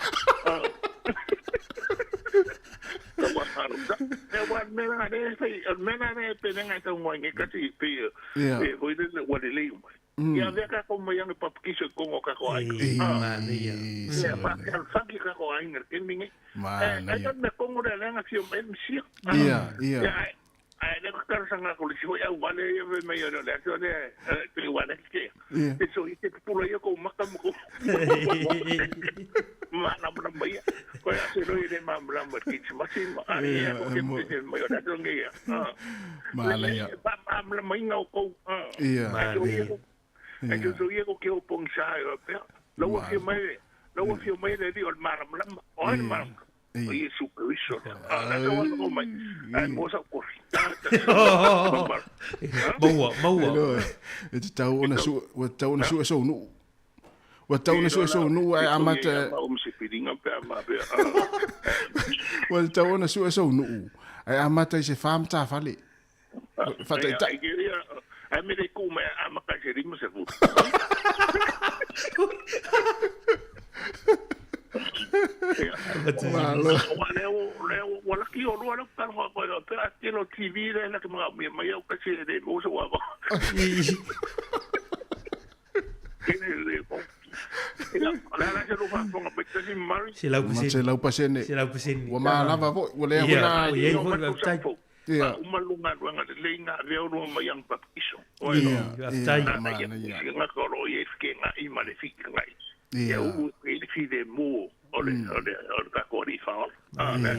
Ia vea ka ko mai anga papakiso kongo ka ko ai. Manaia. Ia pa ka faki ka ko ai ngar keminge. Manaia. Ai me kongo le langa fio mai msia. Ia, ia. Ai le ka sanga ko le sio au wale ia ve mai le le le te wale ke. Ia. Te so i te pula ia ko maka mo. Ma na na mai. Ko ia se roi le ma ma ma ki ma si ma. Ai ko ke te mai o da ngi ia. Manaia. Pa ma mai ngau ko. Ia. Manaia. Ai tu ia ko ke o pong sa ia pe. Lau afio mai, lau afio mai le ri o maram lam, o ai maram. O Yesu Kristo. Ah, na ko mai. Ai mo sa ko. Maua, maua. E te tau ona su, ua tau ona su e sou nuu. Ua tau ona su e sou nuu ai amata. Ua tau ona su e sou nuu. Ai amata i se whamta whale. Whataita. Ai me le ku me ama ka se rima se fu. Wala ki o lua ka ko ko pe a te lo TV le la ke ma me mai au ka se le mo se wa ba. Ke le ko. La la se lo fa ponga pe te mari. Se lau pasene. Se lau pasene. Se lau pasene. Ua ma lava foi ua le ona. Ia foi va tai. Ia. Umalunga luanga le leinga veo lua mai ang papiso. Ia, tai. Ia nga koro i ke nga i ma le fika ngai. Ia u e le fi de mo o le o le o le ka kori fa. Ah, na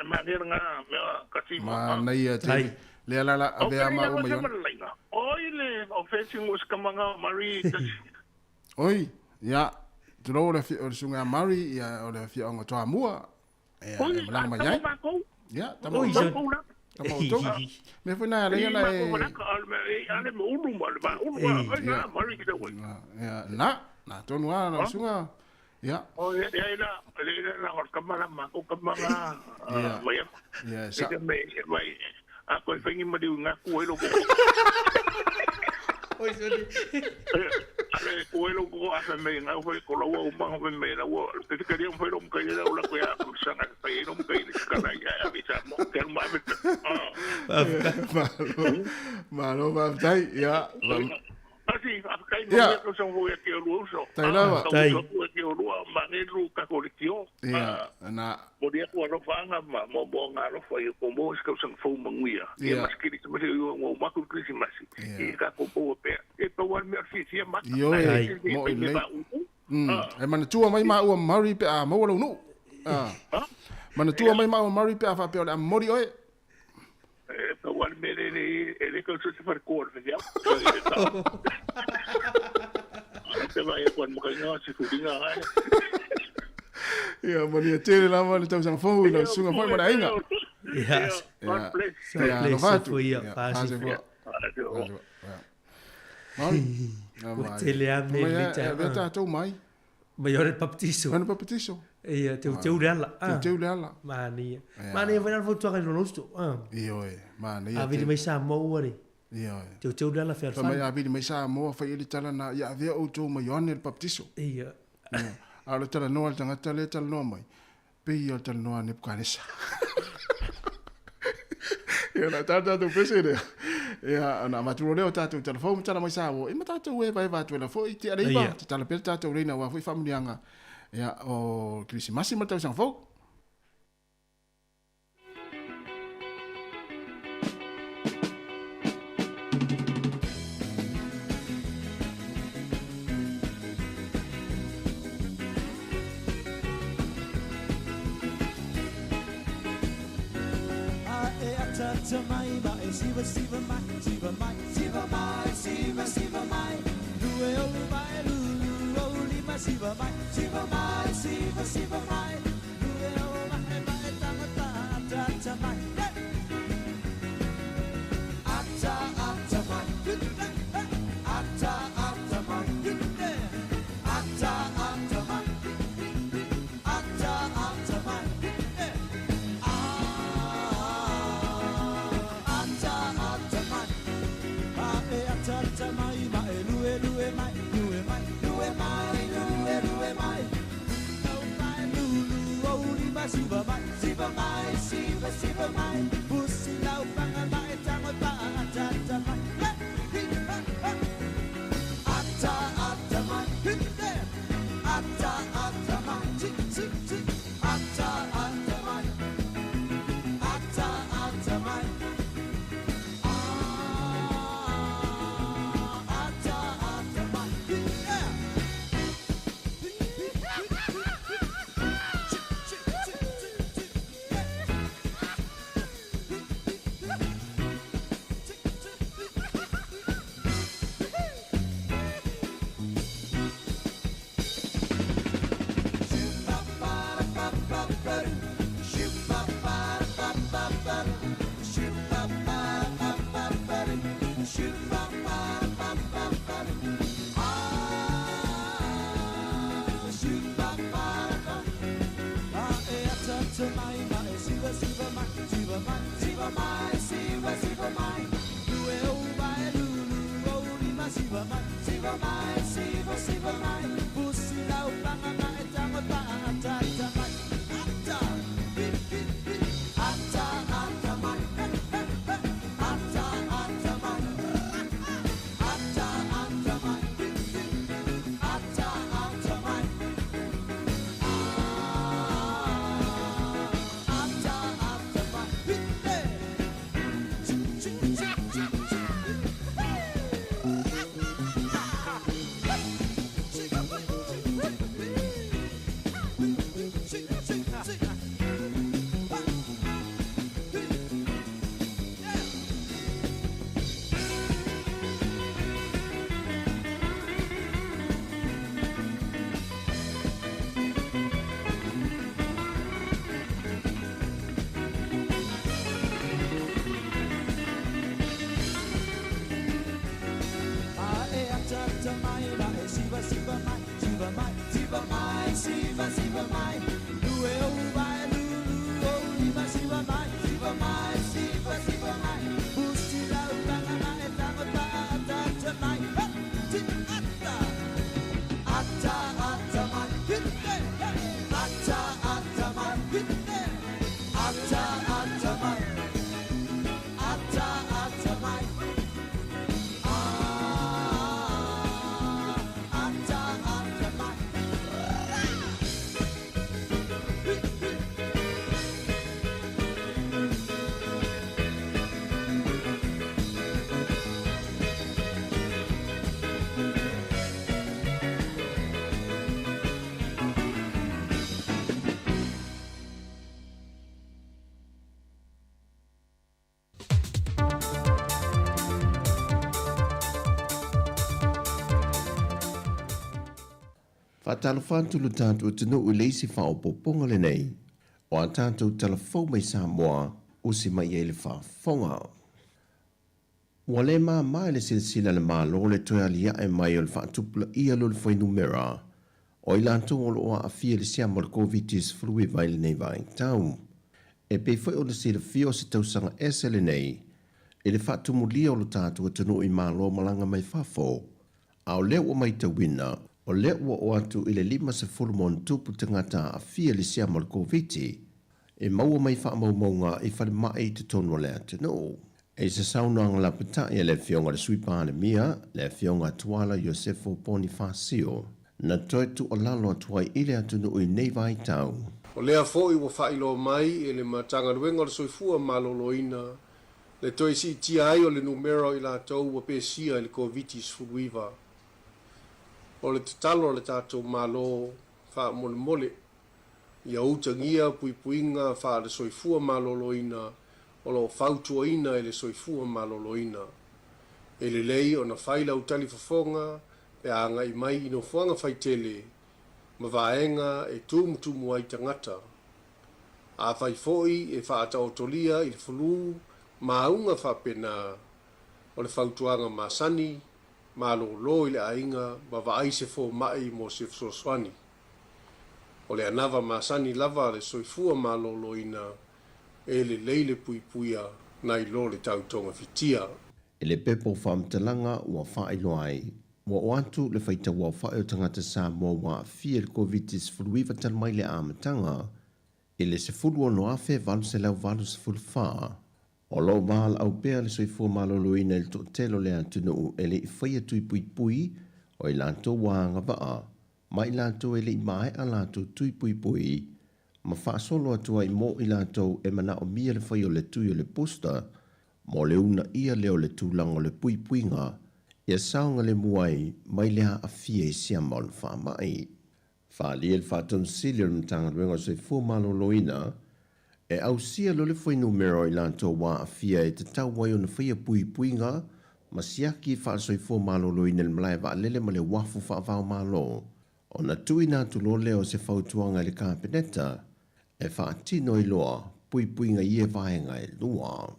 ma ne nga me ka ti ma na ia te. Le ala la avea ma o mai. Oi le o fetching was kamanga Mari. Oi, ia tro le fi o sunga Mari ia o le fi o toa mua. Ia malanga mai ai. Ia, tamo. Tamo. Me foi na le la e. Ale mo ulu ma ba ulu ma Mari ki te. Ia, na, na tonu ala sunga. Ia. O ia la le la o kamala ma ko kamanga. Ia. Ia, sa. Mai a ko whangi mari ngā kuelo ko. Oi sorry. Ale kuelo ko a me ngā hoi ko laua o manga me laua. Te te kari o mo kai la ko ya sanga kai no kai le kana ya a visa mo ke ma ve. Malo va tai ya. Asi a kai mo ko so ho ke o luso. Tai lava. Tai. Ke o lua ma ne lu ka ko tio. Ia na mo dia ko ro fanga ma mo mo nga ro fa ko mo ska sang fo manguia. Ia mas kiri se mo o ma ko Christmas. E ka ko po pe. E pa wan me fi fi ma. Io e mo le. E mana tua mai ma ua Mari pe a mo lo nu. Ah. Mana tua mai ma ua Mari pe a fa pe o le mori oe. E pa wan me le le ko se far ko fe ya. Te vai ko mo ka nga se furinga ai. Ia mani tele lava le tausaga fou i lau susuga foi ma le aiga. Ia. God bless. Ia alofa atu. Ia pasi. Mari. Ua tele a me le tau. Ia tatou mai. Mai o le papatiso. Mai le papatiso. Ia teu teu le ala. Teu teu le ala. Mania. Mania foi na fautuaga i lona uso. Ia oe. Mania. A vili mai Samoa ua le. Ia oe. Teu teu le ala fealofani. Mai a vili mai Samoa fai ele tala na ia avea outou mai Ioane le papatiso. Ia. A o le talanoa le tagata le talanoa mai pei o le talanoa a Nebukanesa. Ia na tatou pese lea. Ia ona avatu lea o tatou talafou ma tala mai Samoa. E ma tatou e vaeva atu ela foi te aleiva. Te tala pea tatou leina ua foi faamuniaga. Ia o Kerisimasi ma le tausaga fou. Mai, siva siva mai, siva mai, siva mai, siva siva mai, lue o mai, lulu o lima, siva mai, siva mai, siva siva mai, lue o mai, mai tangata, ata ata mai, ata ata mai, ata ata mai, ata ata mai, ata ata mai. Mai, lue mai, lue mai, lue lue mai, no mai, lulu. siva mai, siva mai, siva mai, siva siva mai. Lue ou vae lulu ou lima siva mai, siva mai, siva siva mai. Pusi lau panga mai tango pa ata ata mai. Ata, hip hip hip, ata ata mai. He he he, ata ata mai. Ata ata mai. Hip hip, ata ata mai. Ata ata mai. Hip hip. Ae ata ata mai, mae siva siva mai, siva mai, siva mai, siva siva mai. Lue ou vae lulu ou lima siva mai, siva mai, siva siva mai. Pusi lau panga mai tango pa ata ata mai. Ha, ti ata, ata ata mai. Hit he, ata ata mai. Hit he, ata ata mai. Ata ata mai. Ata ata mai. Faatalofa atu lo tatou atunuu i le isi faaopoopoga lenei o a tatou tala fou mai Samoa usi mai ai le faafofoga. Ua le māmā i le silasila a le Malo le toe aliae mai o le faatupulaia o le fuainumera o i latou o lo o aafia i le siama o le Koviti-19 i lenei vaitau. E pei foi ona silafia o se tausaga ese lenei i le faatumulia o lo tatou atunuu i Malo malaga mai fafo, A o lea ua maitauina, o lea ua oo atu i le 50 ma ono tupu tagata aafia i le siama o le Koviti e maua mai faamaumauga i falemai i totonu o le atunuu. I se saunoaga lapatai a le Afioga i le Sui Palemia, le Afioga Tuala Iosefo Ponifasio, na toe tuualalo atu ai i le atunuu i nei vaitau. O lea foi ua faailoa mai e le Matagaluega o le Soifua Maloloina le toe siitia ai o le numera o i latou ua pesia i le Koviti-19. O le tatalo a le tatou Malo faamolemole, ia utagia puipuiga faale-soifua maloloina o lo o fautuaina e le Soifua Maloloina. E lelei ona fai lau talifofoga pe a agai mai i nofoaga faitele ma vaega e tumutumu ai tagata. Afai foi e faataotolia i le fulu ma auga faapena, o le fautuaga masani, malolo i le aiga ma vaai se fomai mo se fesoasoani. O le anava masani lava a le soifua maloloina e lelei le puipuia nai lo le tau togafitia. I le pepa o faamatalaga ua faailoa ai, ua oo atu le faitauaofai o tagata Samoa ua aafia i le Koviti-19 talu mai le amataga i le 16,884. O lo o valaau pea le soifua maloloina i le toatele o le atunuu e le i faia tui puipui o i latou ua agavaa ma i latou e le i maea latou tui puipui ma faasolo atu ai mo i latou e manaomia le fai o le tui o le booster mo le uunaia lea o le tulaga o le puipuiga ia saogalemu ai mai le aafia i siama o le faamai. Faaalia le Faatonu Sili o le Matagaluega o le Soifua Maloloina e ausia loa le fuainumera o i latou ua aafia e tatau ai ona faia puipuiga ma siaki faale-soifua maloloina i le malae vaalele ma le uafu faava-o-Malo ona tuuina atu loa lea o se fautuaga i le Kapeneta e faatino ai loa puipuiga i ia vaega e lua.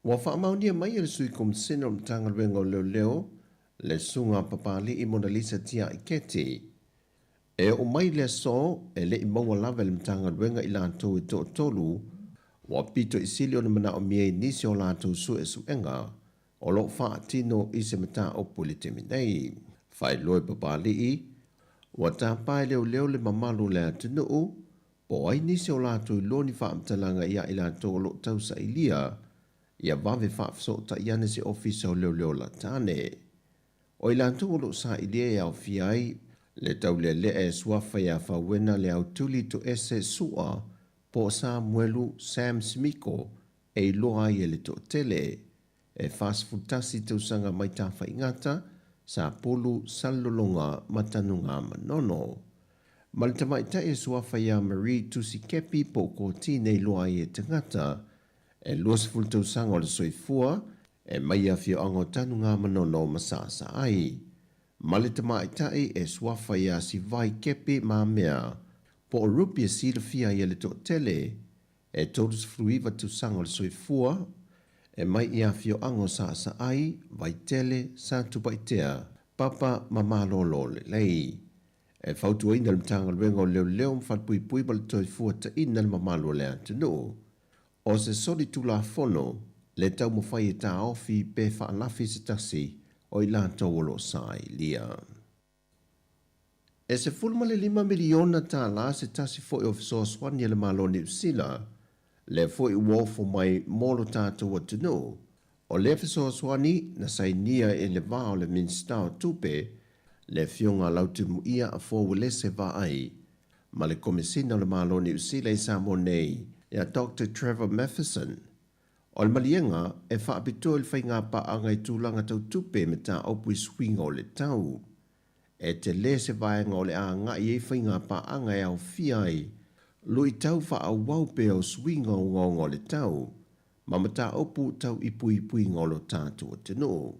Ua faamaonia mai e le Sui Komisene o le Matagaluega o Leoleo, le Susuga Papali'i Monalisa Tiaiketi, E oo mai le aso, e le i maua lava e le Matagaluega i latou e toatolu ua pito i sili ona manaomia i nisi o latou suesuega o lo o faatino i se mataupu i le taimi nei. Faailoa e Papalii, ua tapa e leoleo le mamalu o le atunuu po o ai nisi o latou iloa ni faamatalaga ia i latou o lo o tausailia ia vave faafesootai ane se Ofisa o Leoleo Latane. O i latou o lo o sailia e aofia ai le taulealea e suafa ia Fauena Leautuli Toese Sua po o Samuelu Sam Smiko e iloa ai e le toatele. E 41 tausaga mai Tafaigata, Sapulu, Salelologa ma Tanugamanono. Ma le tamaitai e suafa ia Marie Tusi Kepi po o Kotine e iloa ai e tagata e 20 tausaga o le soifua e mai i afioaga o Tanugamanono ma Saasaai. Ma le tamaitai e suafa ia Sivai Kepi Mamea po o Ruby e silafia ai e le toatele e 39 tausaga o le soifua, e mai i afioaga o Saasaai, Vaitele, Satupaitea, Papa ma Malolo Lelei. E fautuaina le Matagaluega o Leoleo ma Falepuipui ma le Toefuataiga le mamalu o le atunuu. O se solitulafono le taumafai e taofi pe faalafi se tasi o i latou o lo o sailia. E $15 miliona tālā se tasi foi o fesoasoani a le Malo o Niu Sila, lea foi ua ofo mai mo lo tatou atunuu. O lea fesoasoani na sainia i le va o le Minisita o Tupe, le Afioga a Lautimuia Afoa Uelese Vaai, ma le Komesina o le Malo o Niu Sila i Samoa nei, ia Doctor Trevor Matheson. O le maliega e faapitoa i le faigapaaga i tulaga tau tupe me tāopu i suiga o le tau. E tele se vaega o le a agai ai faigapaaga e aofia ai luitau faaauau pea o suiga ogaoga o le tau ma mataupu tau i puipuiga o lo tatou atunuu.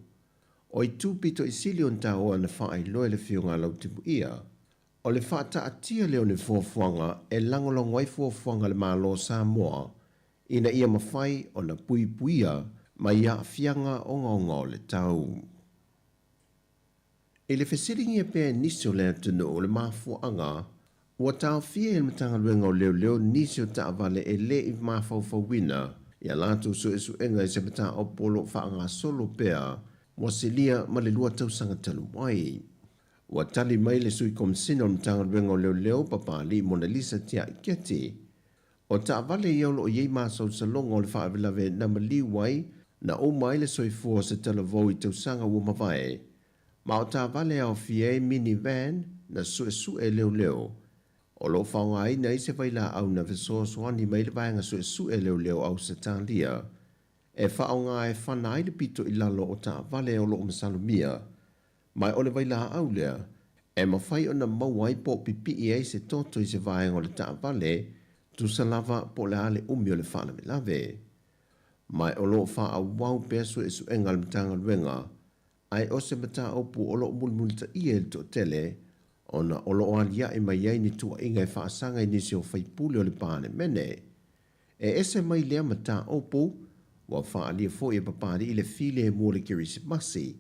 O itu pito i sili ona taoa na faailoa e le Afioga a Lautimuia, o le faataatia lea o ni fuafuaga e lagolago ai fuafuaga a le Malo o Samoa ina ia mafai ona puipuia mai aafiaga ogaoga o le tau. I le fesiligia pea e nisi o le atunuu o le mafuaaga ua taofia e le Matagaluega o Leoleo nisi o taavale e le i mafaufauina i a latou suesuega i se mataupu o lo o faagasolo pea ua silia ma le 2 tausaga talu ai. Ua tali mai le Sui Komisina o le Matagaluega o Leoleo, Papalii Monalisa Tiai Keti, o taavale ia o lo o i ai masalosaloga o le faalavelave na maliu ai na uma ai le soifua o se talavou i tausaga ua mavae, ma o taavale e aofia ai mini van na suesue e leoleo o lo o faaaogaina ai se vailaau na fesoasoani mai le vaega suesue leoleo Ausetalia e faaaoga e fana ai le pito i lalo o taavale o lo o masalomia mai o le vailaau lea e mafai ona maua ai po o pipii ai se toto i se vaega o le taavale tusa lava po o le a le umi o le faalavelave. Mai o lo o faaauau pea suesuega a le Matagaluega Ae o se mataupu o lo o mulimulitaia e le toatele, ona o lo o aliae mai ai ni tuuaiga e faasaga i nisi o faipule o le Palemene. E ese mai lea mataupu, ua faaalia foi e Papalii le filemu o le Kerisimasi,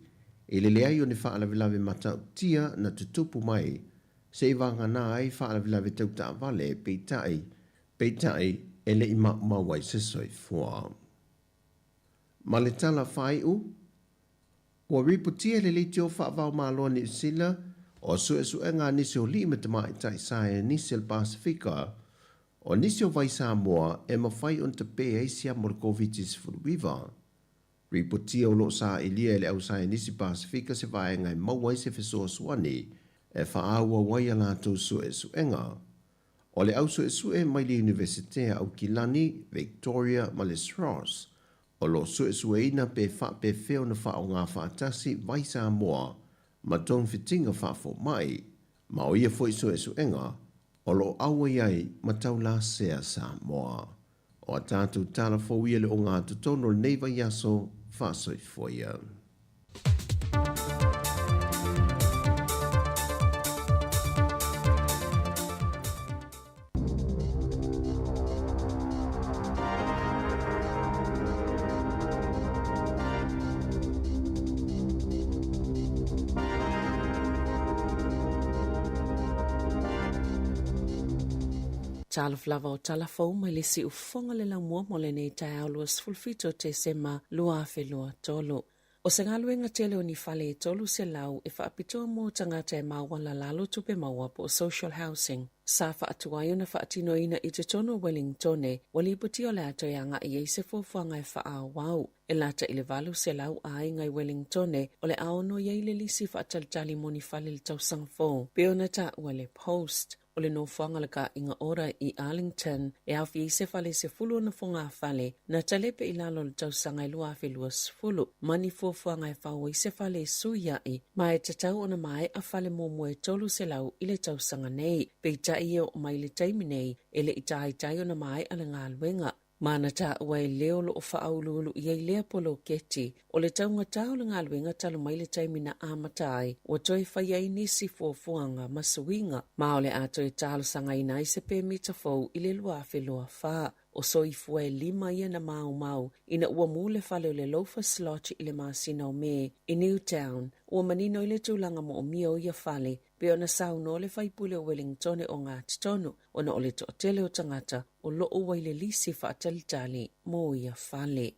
i le leai o ni faalavelave matautia na tutupu mai, se i vagana ai faalavelave tau taavale, peitai, peitai, e le i maumau ai se soifua. Ma le tala faaiu, ua ripotia e le leitio faavaomalo a Niu Sila o suesuega a nisi o alii ma tamaitai saienisi o le Pasefika, o nisi o vai Samoa e mafai ona tape ai siama o le Koviti-19. Ripotia o lo o sailia e le au saienisi Pasefika se vaega e maua ai se fesoasoani e faaauau ai a latou suesuega. O le au suesue mai le Iunivesite a Aukilani, Victoria ma le SROS, o lo o suesueina pe faapefea ona faaaoga faatasi vai Samoa ma togafitiga faafomai, ma o ia foi suesuega o lo o auai ai ma taulasea Samoa. O a tatou tala fou ia le ogatotonu o lenei vaiaso faasoifua ia. Talofa lava o tala fou mai le siufofoga le laumua mo lenei taeao 27 o Tesema 2023. O se galuega tele o ni fale e 300 e faapitoa mo tagata e maualalalo tupe maua po o social housing sa faatuai ona faatinoina i totonu o Wellingtone ua lipotia o le a toe agai ai se fuafuaga e faaauau. E lata i le 800 aiga i Wellingtone o le a ono i ai le lisi faatalitali mo ni fale i le tausaga fou, pei ona taua e le Post. O le nofoaga o le Kāinga Ora i Arlington e aofia ai se fale 16 fogafale na talepe i lalo o le tausaga e 2020 ma ni fuafuaga e fau ai se fale e sui aʻi ma e tatau ona maeʻa fale muamua e 300 i le tausaga nei. Peitai e oo mai i le taimi nei e le i taitai ona maeʻa le galuega. Ma na taua e le o lo o faauluulu i ai lea poloketi, o le taugata o le galuega talu mai le taimi na amata ai, ua toe fai ai nisi fuafuaga ma suiga, ma o le a toe talosagaina ai se pemita fou i le 2024. O soifua e lima ia na maumau ina ua mu le fale o le Loafers Lodge i le masina o Me i Newtown, ua manino i le tulaga moomia o ia fale, pei ona saunoa le faipule o Wellingtone o Ngāti Tonu, ona o le toatele o tagata o lo o ua i le lisi faatalitali mo ia fale.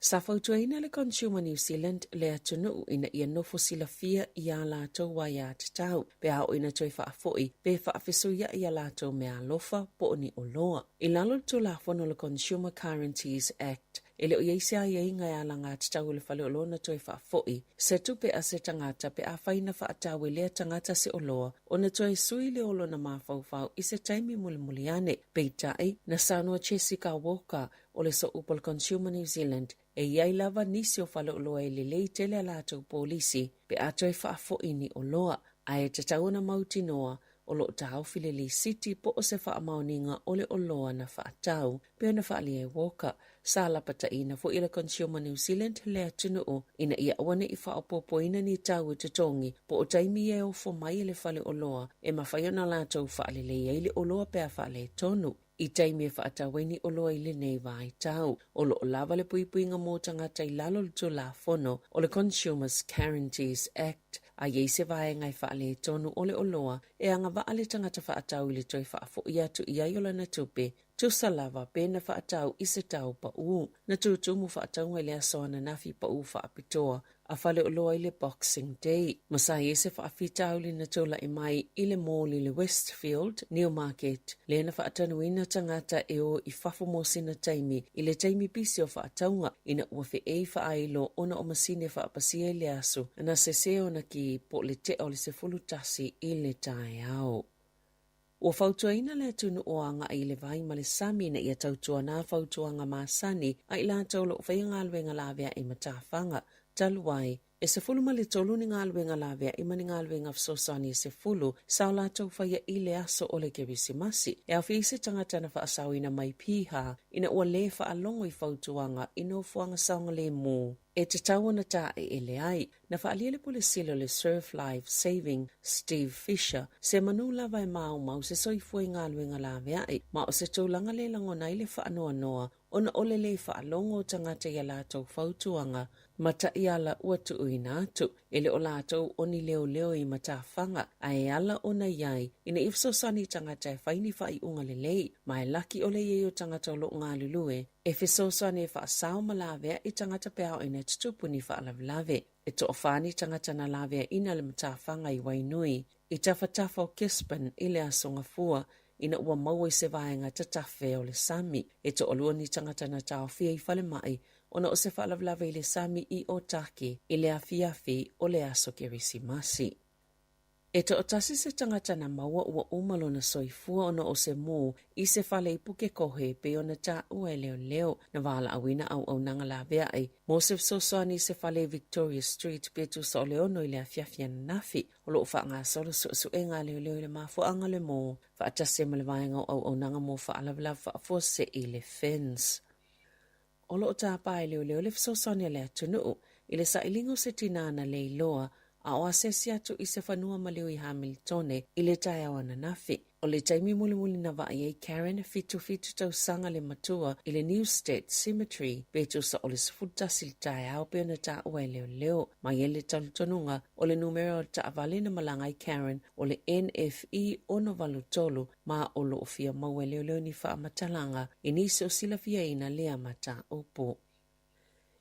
Sa fautuaina le Consumer New Zealand le atunuu ina ia nofo silafia i ā latou aiatatau pe a oo ina toe faafoi pe faafesuiaʻi a latou meaalofa po o ni oloa. I lalo o le Tulafono o le Consumer Guarantees Act, e le o i ai se aiaiga e alagatatau e le faleoloa ona toe faafoi se tupe a se tagata pe afai na faatau e lea tagata se oloa ona toe sui lea o lona mafaufau i se taimi mulimuli ane. Peitai, na saunoa Jessica Walker o le Sooupu o le Consumer New Zealand, e i ai lava nisi o faleoloa e lelei tele a latou polisi pe a toe faafoi ni oloa, ae tatau ona mautinoa o lo o taofi le lisiti po o se faamaoniga o le oloa na faatau, pei ona faaalia e Walker. Sa lapataiina foi e le Consumer New Zealand le atunuu ina ia aua ne i faaopoopoina ni tau e totogi po o taimi e ofo mai e le fale oloa e mafai ona latou faalelei ai le oloa pe a faaletonu i taimi e faatau ai ni oloa i lenei vaitau. O lo o lava le puipuiga mo tagata i lalo o le Tulafono o le Consumers Guarantees Act a i ai se vaega e faaletonu o le oloa e agavaa le tagata faatau i le toe faafoi atu i ai o lana tupe Tusa lava pe na faatau i se tau paʻū. Na tutumu faatauga i le aso ananafi paʻū faapitoa a faleoloa i le Boxing Day. Ma sa i ai se faafitauli na tulai mai i le mall i le Westfield, Newmarket, lea na faatanuina tagata e o i fafo mo sina taimi i le taimi pisi o faatauga ina ua feʻei faailo ona o masini faapasia i le aso na sese ona ki po o le tea o le 11 i le taeao. Ua fautuaina le atunuu o agai i le vai ma le sami ina ia tautuana fautuaga masani a i latou o lo o faia galuega laveai ma tafaga. Talu ai, e 13 ni galuega laveai ma ni galuega fesoasoani e 10 sa o latou faia i le aso o le Kerisimasi. E aofia ai se tagata na faasaoina mai Piha ina ua lē faalogo i fautuaga i nofoaga saogalemu e tatau ona taeele ai. Na faaalia le Pule Sili o le Surf Life Saving, Steve Fisher, se manu lava e maumau se soifua i galuega laveai, ma o se tulaga le lagona ai le faanoanoa ona o le lē faalogo o tagata i a latou fautuaga ma taiala ua tuuina atu. E le o latou o ni leoleo i matafaga, ae e ala ona i ai ina ia fesoasoani i tagata e fai ni faaiuga lelei, ma e laki ʻole i ai o tagata o lo o galulue E fesoasoani e faasao ma laveai tagata pe a oo ina tutupu ni faalavelave. E toafa ni tagata na laveaina le matafaga i Wainui, i tafatafa o Gisborne i le Aso Gafua, ina ua maua i se vaega tatafe o le sami. E toalua ni tagata na taofia i falemai ona o se faalavelave i le sami i Otaki i le afiafi o le aso Kerisimasi. E toatasi se tagata na maua ua uma lona soifua ona o se mū i se fale i Pukekohe pei ona taua e leoleo na valaauina auaunaga laveai mo se fesoasoani i se fale i Victoria Street pe tusa o le 6 i le afiafi ananafi. O lo o faagasolo suesuega a leoleo i le mafuaaga o le mū faatasi ai ma le vaega o auaunaga mo faalavelave faafuasei le FINS. O lo o tāpā e leoleo le fesoasoani a le atunuu i le sailiga o se tinā na leiloa a o asiasi atu i se fanua maliu i Hamiltone i le taeao ananafi. O le taimi mulimuli na vaai ai Karen, 77 tausaga le matua, i le Newstead Cemetery, pe tusa o le 11 i le taeao pei ona taua e leoleo. Ma e i ai le talitonuga, o le numera o le taavale na malaga ai Karen o le NFE 683 ma o lo o fia maua e leoleo ni faamatalaga i nisi o silafiaina lea mataupu.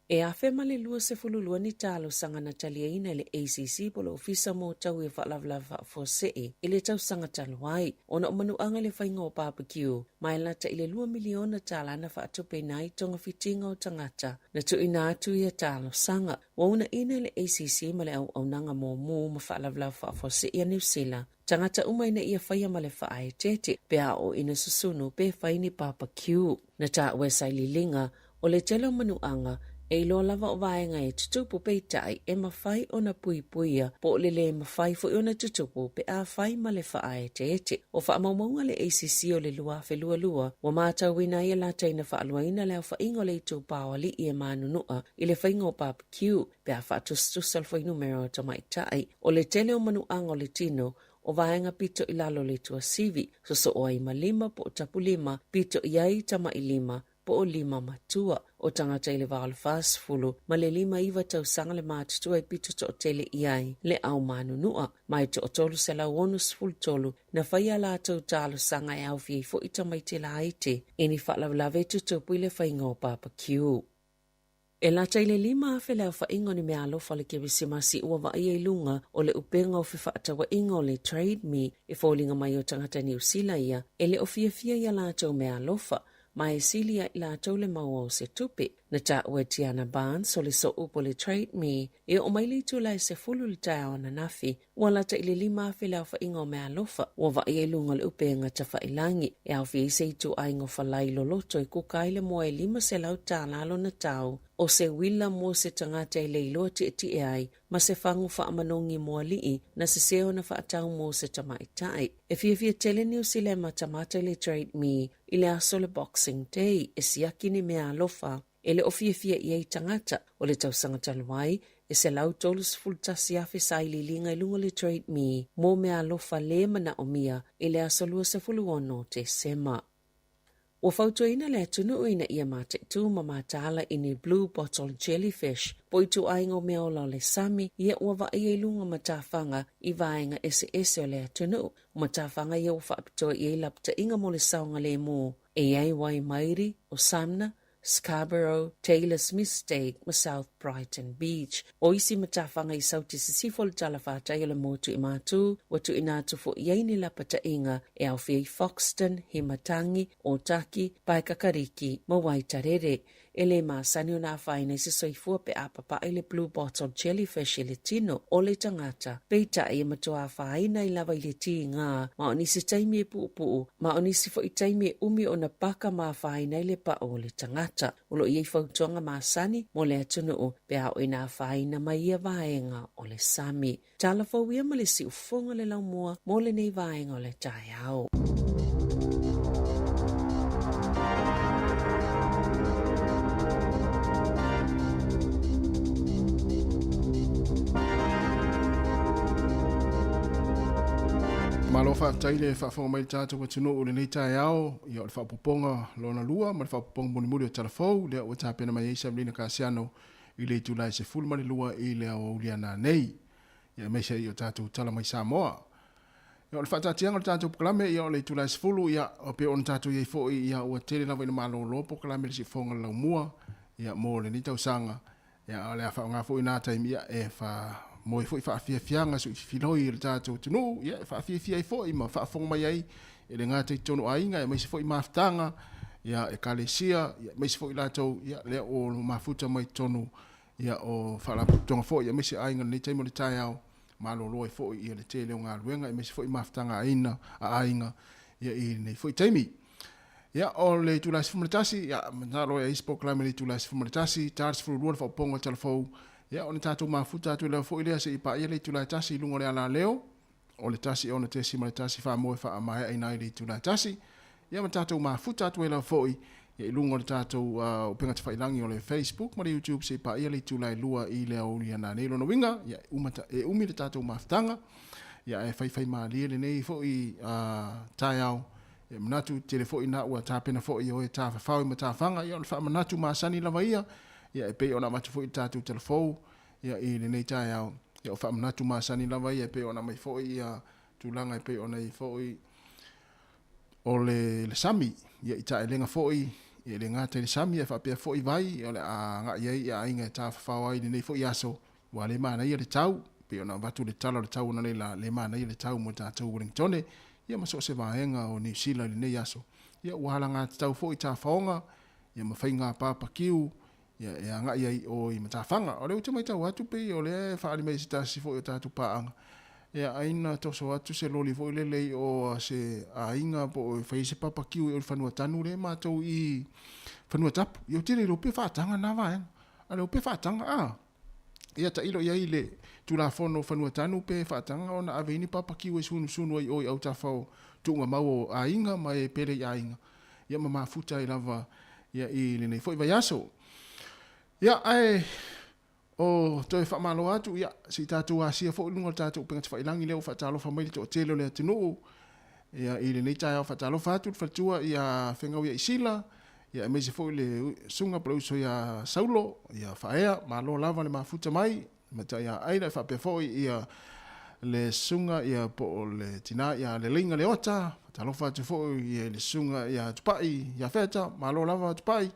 E 1022 ni talosaga na taliaina e le ACC po o le Ofisa mo Taui o Faalavelave Faafuasei i le tausaga talu ai, ona o manuaga i le faiga o barbecue, ma e lata i le $2 miliona tala na faatupeina ai togafitiga o tagata na tuuina atu ia talosaga. Ua uunaina e le ACC ma le Auaunaga Mumu ma Faalavelave Faafuasei a Niu Sila tagata uma ina ia faia ma le faaeteete pe a oo ina susunu pe fai ni barbecue. Na taua e sailiiliga, o le tele o manuaga, e iloa lava o vaega e tutupu peitai e mafai ona puipuia po o le le mafai foi ona tutupu pe a fai ma le faaeteete. O faamaumauga a le ACC o le 2022, ua matauina ai e lata ina faaluaina le aofaiga o le itupa o alii e manunua i le faiga o barbecue pe a faatusatusa le fuainumera o tamaitai. O le tele o manuaga o le tino, o vaega pito i lalo o le tuasivi, sosoo ai ma lima po o tapulima, pito i ai tamailima po o lima matua. O tagata i le va o le 40 ma le 59 tausaga le matutua e pito toatele i ai le au manunua, ma e toa-363 na faia a latou talosaga e aofia ai foi tamaiti laiti i ni faalavelave e tutupu i le faiga o barbecue. E lata i le 5,000 le aofaiga o ni meaalofa o le Kerisimasi ua vaaia i luga o le upega o fefaatauaiga o le Trade Me e foliga mai o tagata Niu Sila ia e le o fiafia i a latou meaalofa ma e sili ia i latou le maua o se tupe. Na taua e Tiana Barnes o le sooupu o le Trade Me e oo mai le itula e 10 i le taeao ananafi Ua lata i le 5,000 le aofaiga o meaalofa ua vaaia i luga o le upega tafailagi, e aofia ai se ituaiga o falai loloto e kuka ai le moa e $500 lona tau, o se uila mo se tagata e le iloa tietie ai, ma se fagu faamanogi mo alii na sese ona faatau mo se tamaitai. E fiafia tele Niu Sila e matamata i le Trade Me i le aso o le Boxing Day e siaki ni meaalofa E le o fiafia i ai tagata o le tausaga talu ai, e 131,000 sailiiliga i luga o le Trade Me mo meaalofa lē manaomia i le aso 26 Tesema. Ua fautuaina le atunuu ina ia mataitū ma mataala i ni blue bottle jellyfish po o ituaiga o meaola o le sami ia ua vaaia i luga o matafaga i vaega eseese o le atunuu. O matafaga ia ua faapitoa i ai lapataiga mo le saogalēmū e i ai Waimairi, o Sumner, Scarborough, Taylor's Mistake ma South Brighton Beach. O isi matafaga i Sauti Sisifo o le talafatai o le motu i Matū, ua tuuina atu foi i ai ni lapataiga e aofia ai Foxton, Himatangi, Ōtaki, Paekakariki ma Waitarere. E le masani ona afaina i se soifua pe a papaʻi le blue bottle jellyfish i le tino o le tagata. Peitai e matua afaina ai lava i le tīgā ma o nisi taimi e puupuu ma o nisi foi taimi e umi ona paka ma afaina ai le pa'u o le tagata. O lo o i ai fautuaga masani mo le atunuu pe a oo ina afaina mai ia vaega o le sami. Tala fou ia ma le siufofoga o le laumua mo lenei vaega o le taeao. Malo faafetai le faafofoga mai le tatou atunuu i lenei taeao, ia o le faaopoopoga lona lua ma le faaopoopoga mulimuli o Tala Fou lea ua tapena mai ai Samelina Kasiano i le itula e 12 i le aoauli a nanei, ia aemaise ai o tatou tala mai Samoa. Ia o le faataatiaga o le tatou polokalame, ia o le itula e 10, ia e pei ona tatou i ai foi, ia ua tele lava ina malolo polokalame i le siufofoga o le laumua, ia mo lenei tausaga, ia a o le a faaaoga foi na taimi, ia e faamoe foi faafiafiaga suifiloi o le tatou atunuu, ia e faafiafia ai foi ma faafofoga mai ai e le gata i totonu o aiga, aemaise foi mafutaga, ia ekalesia, ia aemaise foi latou, ia lea ua mafuta mai totonu ia o faalapotopotoga foi, aemaise aiga i lenei taimi o le taeao, malolo ai foi ia le tele o galuega, aemaise foi mafutaga aina, a aiga ia i lenei foi taimi. Ia, o le itula e 11, ia, masalo e ai se polokalame i le itula e 11, ta le 12 le faaopoopoga o Tala Fou, ia, ona tatou mafuta atu lea foi lea seia paia le itula e 1 i luga o le alaleo, o le 1.1 faamoe faamaeaina ai le itula e 1, ia ma tatou mafuta atu ai lava foi ia i luga o le tatou upega tafailagi o le Facebook ma le YouTube seia paia le itula e 2 i le aoauli a nanei. Lona uiga, ia, e umi le tatou mafutaga. Ia ae faifaimalie lenei foi taeao, ia manatu tele foi na ua tapena foi o e tafafao i matafaga, ia o le faamanatu masani lava ia, ia e pei ona avatu foi i le tatou talafou, ia i lenei taeao, ia o faamanatu masani lava ia e pei ona aumai foi ia tulaga e pei ona i ai foi o le sami, ia i taelega foi, ia e le gata i le sami ae faapea foi vai, ia o le a agai ai ia aiga e tafafao ai i lenei foi aso, Ua le manaia le tau, pei ona avatu le tala o le tau analeila, le manaia le tau mo tatou Wellingtone, ia ma so o se vaega o Niu Sila i lenei aso. Ia ua alagatatau foi tafaoga, ia ma faiga papakiu, ia e agai ai i o i matafaga. O lea ou te matau atu pei o lea e faaali mai e se tasi foi o tatou paaga, ia ai na toso atu se loli foi lele i o a se aiga po o e fai ai se papakiu i o i le fanua tanu lea matou i Fanuatapu. Ia ou te le iloa pe faataga na vaega. A le o pe faataga, a? Ia tailo i ai le Tulafono o Fanua Tanu pe faataga ona ave ai ni papakiu e sunusunu ai i o i autafa o tuugamau o aiga ma e pele i aiga, ia ma mafuta ai lava ia i lenei foi vaiaso. Ia, ae o toe faamalo atu, ia, se i tatou asia foi i luga o le tatou upega tafailagi lea ua faatalofa mai le toatele o le atunuu, ia, i lenei taeao faatalofa atu le faletua ia Fegau ia Isila, Ia aemaise foi le susuga po o le uso ia Saulo, ia Faaea, malo lava le mafuta mai, matai ia Aida, e faapea foi ia le susuga ia po o le tina ia Leleiga Leota, faatalofa atu foi ia le susuga ia Tupai ia Feta, malo lava Tupai.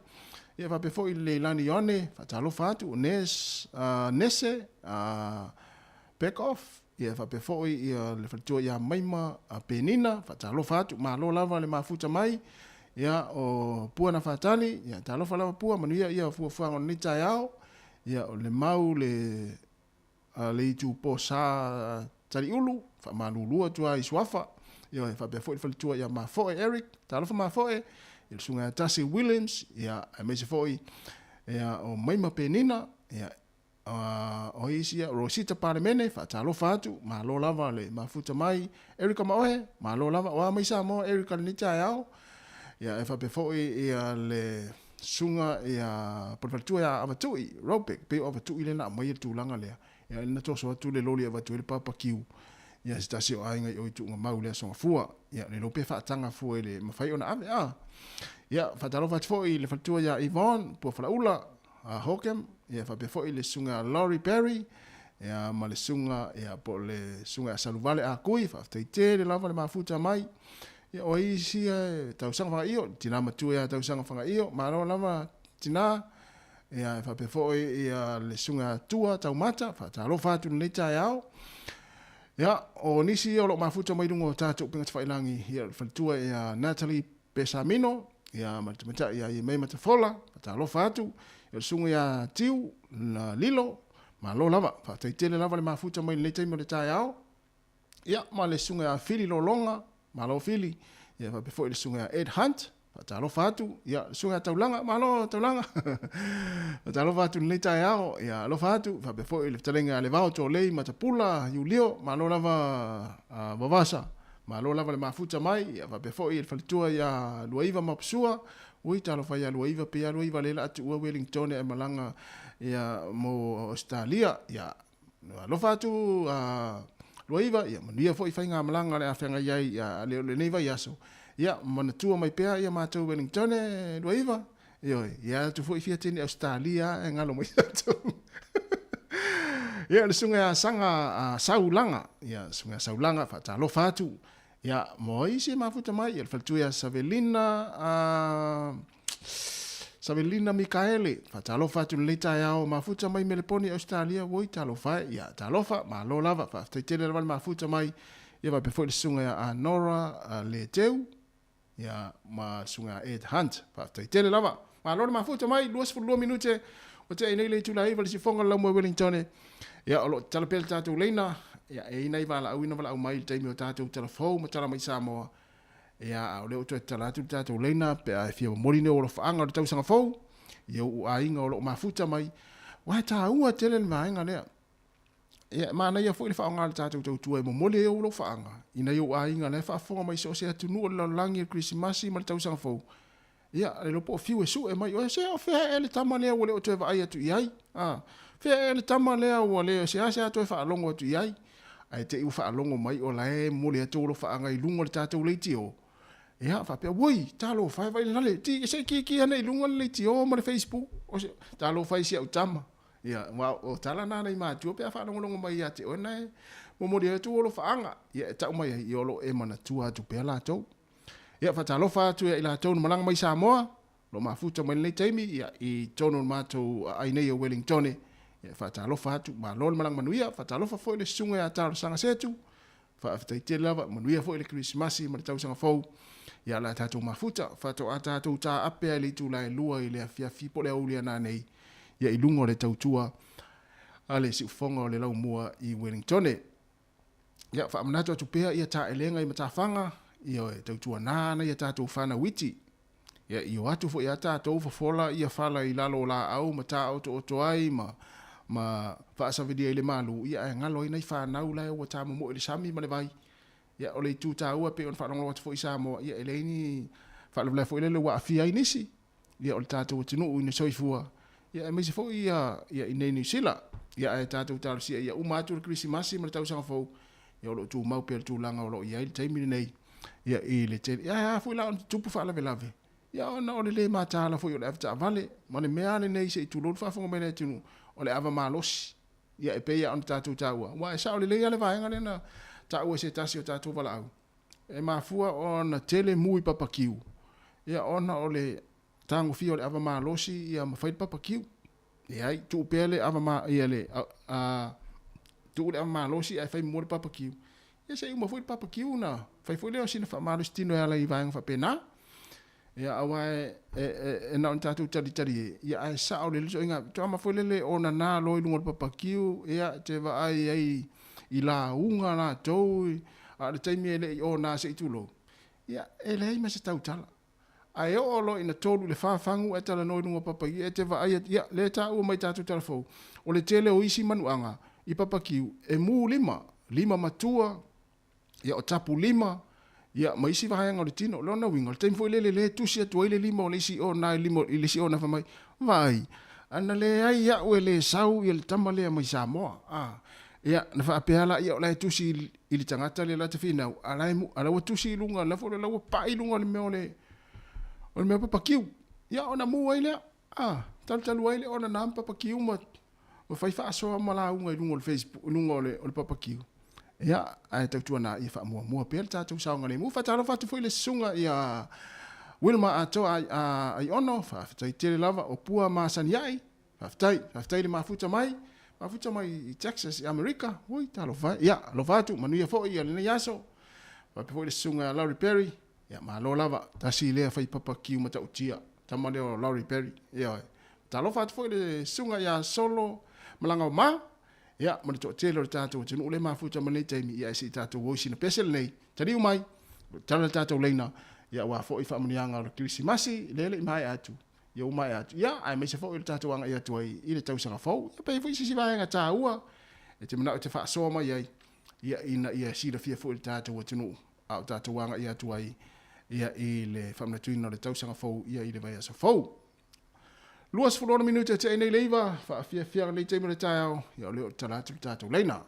Ia faapea foi le Leilani Ioane, faatalofa atu, Nes, Nese, Bekoff, ia faapea foi ia le faletua ia Maima Penina, faatalofa atu, malo lava le mafuta mai, ia o Pua na Faatali, ia talofa lava Pua, manuia ia fuafuaga o lenei taeao, ia o le mau le le itupo sa Taliulu, faamalulu atu lava i suafa, ia faapea foi le faletua ia Mafoe Eric, talofa Mafoe, ia le susuga ia Tasi Williams, ia aemaise foi ia o Maima Penina, ia O ai isi ia? Rosita Palemene, faatalofa atu, malo lava le mafuta mai. Erica Maohe, malo lava. O a mai Samoa Erica lenei taeao. Ia e faapea foi ia le susuga ia po le faletua ia Avatui, Robek, pei o Avatui lea na aumaia le tulaga lea. Ia na toso atu le loli e avatu ai le papakiu ia se tasi o aiga i o i Tuugamau i le Aso Gafua. Ia le iloa pe faataga fua i le mafai ona ave a. Ia faatalofa atu foi i le faletua ia Yvonne Puafalaula, a Hockham, ia faapea foi le susuga ia Laurie Berry, ia ma le susuga ia po o le susuga ia Saluvale Akui, faafetai tele lava le mafuta mai. Ia o ai isi ia Tausaga Fagaio, le tina matua ia Tausaga Fagaio, malo lava tina. Ia e faapea foi ia le susuga ia Tua Taumata, faatalofa atu i lenei taeao. Ia, o nisi ia o lo o mafuta mai luga o tatou upega tafailagi, ia le faletua ia Natalie Pesamino, ia ma le tamaitai ia Iemei Matafola, faatalofa atu, ia le susuga ia Tiu na Lilo, malo lava, faafetai tele lava le mafuta mai lenei taimi o le taeao, ia ma le susuga ia Fili Lologa, malo Fili, ia faapea foi le susuga ia Ed Hunt, faatalofa atu, ia le susuga ia Taulaga, malo Taulaga, faatalofa atu lenei taeao, ia alofa atu, faapea foi le fetalaiga ia Levao Tolei Matapula, Iulio, malo lava uh, Vavasa, Malo lava le mafuta mai, ia faapea foi le faletua ia Luaiva Mapusua, ui talofa ia Luaiva pe ia Luaiva lea la a tuua Wellingtone ae malaga ia mo Ausetalia, ia alofa atu a Luaiva, ia manuia foi faigamalaga o le a feagai ai ia le lenei vaiaso, ia manatua mai pea ia matou Wellingtone Luaiva, Ioe, ia atu foi fia tini Ausetalia ae galo mai tatou. Ia, le susuga ia Saga a Saulaga, ia, susuga ia Saulaga, faatalofa atu. Ia, mo isi e mafuta mai, ia le faletua ia Savelina, a Savelina Mikaele, faatalofa atu lenei taeao, mafuta mai Meleponi, Ausetalia, oi, talofa e, ia, talofa, malo lava, faafetai tele lava le mafuta mai. Ia, faapea foi le susuga ia Nora Leteu, Ia, ma le susuga ia Ed Hunt. Faafetai tele lava. Malo le mafuta mai, 22 minute ua tea nei le itula 9 le sifoga o le laumua i Wellington. Ia, o lo o tatala pea le tatou leina. Ia, e i ai nai valaau ina valaau mai i le taimi o tatou tala fou ma tala mai Samoa. Ia, a o lea ua toe tatala atu le tatou leina pe a e fia momoli ni ou alofaaga o le tausaga fou i ou aiga o lo o mafuta mai. Aua e taua tele le vaega lea. Ia, e manaia foi le faaaoga o le tatou tautua e momoli ai ou alofaaga i nai ou aiga la e faafofoga mai i so o se atunuu o le lalolagi i le Kerisimasi ma le Tausaga Fou. Ia, le iloa po o fiu e sue mai oe, se o fea ea le tama lea ua le o toe vaai atu i ai? A, fea ea le tama lea ua le seasea toe faalogo atu i ai? Ae te i ua faalogo mai o la e momoli atu ou alofaaga i luga o le tatou leitio, ia, faapea, Oi, talofa e, vaai le lale, ti, se i kiki ane i luga le leitio ma le Facebook, o se, talofa e i si au tama. Ia, aua o tala na a nai matua pe a faalogologo mai ia te oe na e momoli atu ou alofaaga, ia e tau mai ai, ia o lo o e manatua atu pea latou. Ia, faatalofa atu ia i latou na malaga mai i Samoa, O lo o mafuta mai lenei taimi ia, i totonu o le matou aai nei o Wellingtone. Ia, e faatalofa atu, malo le malaga manuia. Faatalofa foi le susuga ia Talosaga Setu. Faafetai tele lava, manuia foi le Kerisimasi ma le tausaga fou. Ia, o le a tatou mafuta, faatoa tatou taape lava i le itula e 2 i le afiafi po o le aoauli a nanei, ia, i luga o le tautua a le siufofoga o le laumua i Wellingtone. Ia, faamanatu atu pea ia taelega i matafaga, ia, e tautuana ana ia tatou fanau iti. Ia, i o atu foi a tatou fofola ia fala i lalo o laau ma taotooto ai ma, ma faasavelia i le malu, ia ae galo ai nai fanau la e ua tamomoe i le sami ma le vai. Ia, o le itu taua e pei ona faalogologo atu foi i Samoa, ia e leai ni faalavelave foi lele ua aafia ai nisi, ia o le tatou atunuu ina soifua, ia aemaise foi ia, ia i nei Niu Sila. Ia ae tatou talosia ia uma atu le Kerisimasi ma le tausaga fou, ia o lo o tumau pea le tulaga o lo o i ai le taimi lenei. Ia i le tele, ia ae a foi la ona tutupu faalavelave, ia ona o le le mataala foi o le avetaavale, ma le mea lava lenei se i tulou le faafofoga mai a le atunuu, o le ava malosi. Ia e pei lava ona tatou taua, aua e sao lelei lava le vaega lea na taua e se tasi o tatou valaau, e mafua ona tele mu i papakiu, ia ona o le tagofia o le ava malosi ia ma fai le papakiu. Leai, tuu pea le ava ma, ia le, a, tuu le ava malosi ae fai muamua le papakiu. Ia se i uma foi le papakiu ona fai foi lea o sina faamalositino e ala i vaega faapena. Ia, aua e, e, e, e na ona tatou talitali e, ia ae sao lelei le ituaiga drama foi lele o nana loa i luga o le papakiu, ia, te vaai ai i lauga latou, a o le taimi e le i ona se i tulou, ia, e leai ma se tautala. Ae oo loa ina 3 i le 4 fagu ae talanoa i luga o papakiu, e te vaai atu, ia, lea e taua mai i tatou tala fou, o le tele o isi manuaga i papakiu e mu lima, lima matua, ia, o tapu lima, ia, ma isi vaega o le tino. O lona uiga, o le taimi foi lele lea e tusi atu ai le lima o le isi ona i le lima i le isi ona fai mai, Vaai, ana leai au e le sau ia le tama lea mai Samoa. A, ia, na faapea la, ia, o la e tusi i le tagata lea la te finau, a la e, a la ua tusi i luga, la foi la ua pai i luga o le mea o le, o le mea papakiu. Ia, ona mu ai lea, a, talutalu ai le ona na ma papakiu ma, ma fai faasoa ma lauga i luga o le Facebook, i luga o le, o le papakiu. Ia, ae tautuana ia faamuamua pea le tatou saogalemu. Faatalofa atu foi i le susuga ia Wilma Atoa Aiono, faafetai tele lava, o Pua Masaniai, faafetai, faafetai i le mafuta mai, mafuta mai i Texas i Amerika, ui, talofa e. Ia, alofa atu, manuia foi ia lenei aso. Faapea foi le susuga ia Laurie Perry, ia, malo lava, tasi lea fai papa kiu matautia, tama lea o Laurie Perry, ioe. Talofa atu foi i le susuga ia Solo Malagaoma, Ia, ma le toatele o le tatou atunuu lea e mafuta mai lenei taimi, ia, se i tatou o i sina pese lenei, taliu mai, tala le tatou laina, ia, aua foi faamanuiaga o le Kerisimasi, lea e le i maea atu, ia ua maea atu, ia, aemaise foi o le tatou agai atu ai i le tausaga fou, ia, pe i ai foi se isi vaega taua e te manao e te faasoa mai ai, ia, ina ia silafia foi e le tatou atunuu, a o tatou agai atu ai, ia, i le faamanatuina o le tausaga fou, ia, i le vaiaso fou. 26 minute e tea nei le 9, faafiafia lenei taimi o le taeao, ia o lea o tala atu le tatou laina.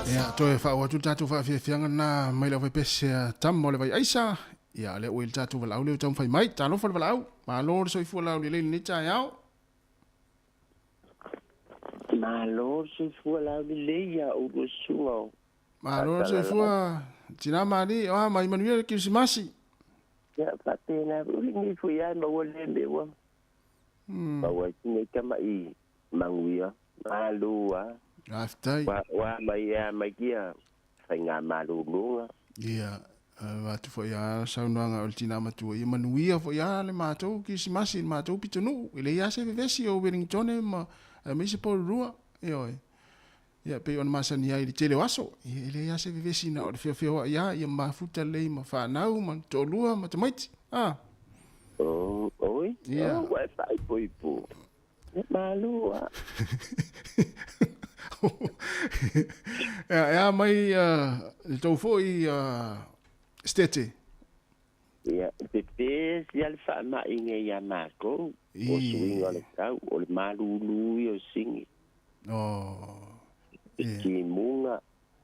Ia, toe faaoo atu le tatou faafiafiaga lena mai le aufaipese a Tama o le Vai Aisa. Ia, o lea ua i le tatou valaau lea ua taumafai mai. Talofa le valaau. Malo le soifua laulelei i lenei taeao. Malo le soifua laulelei ia oulua susuga o Malo le soifua tina ma alii, oa mai manuia le Kirisimasi. Ia faapena foi, o lenei foi lava e maua lea mea ua maua ai sina tama'i manuia. Malo lava. Faafetai. Ua mai ea mai kia faigamalologa. Ia, avatu foi lava saunoaga o le tina matua, ia manuia foi lava le matou Kirisimasi i le matou pitonuu. E leai lava se vevesi o Wellingtone ma aemaise Porirua, ioe. Ia, pei ona masani ai i le tele o aso, ia, e leai lava se vevesi na o le feofeoai lava, ia mafuta lelei ma fanau ma toalua ma tamaiti. A. Oh, oi, Ia. oh, ua e faaipoipo. Ia, malo lava. Ea, e a mai le tou foi Stete? Ia, e pepesi lava le faamai nei ia matou, o suiga o le tau, o le malulu ia o sigi. Oh, E timuga.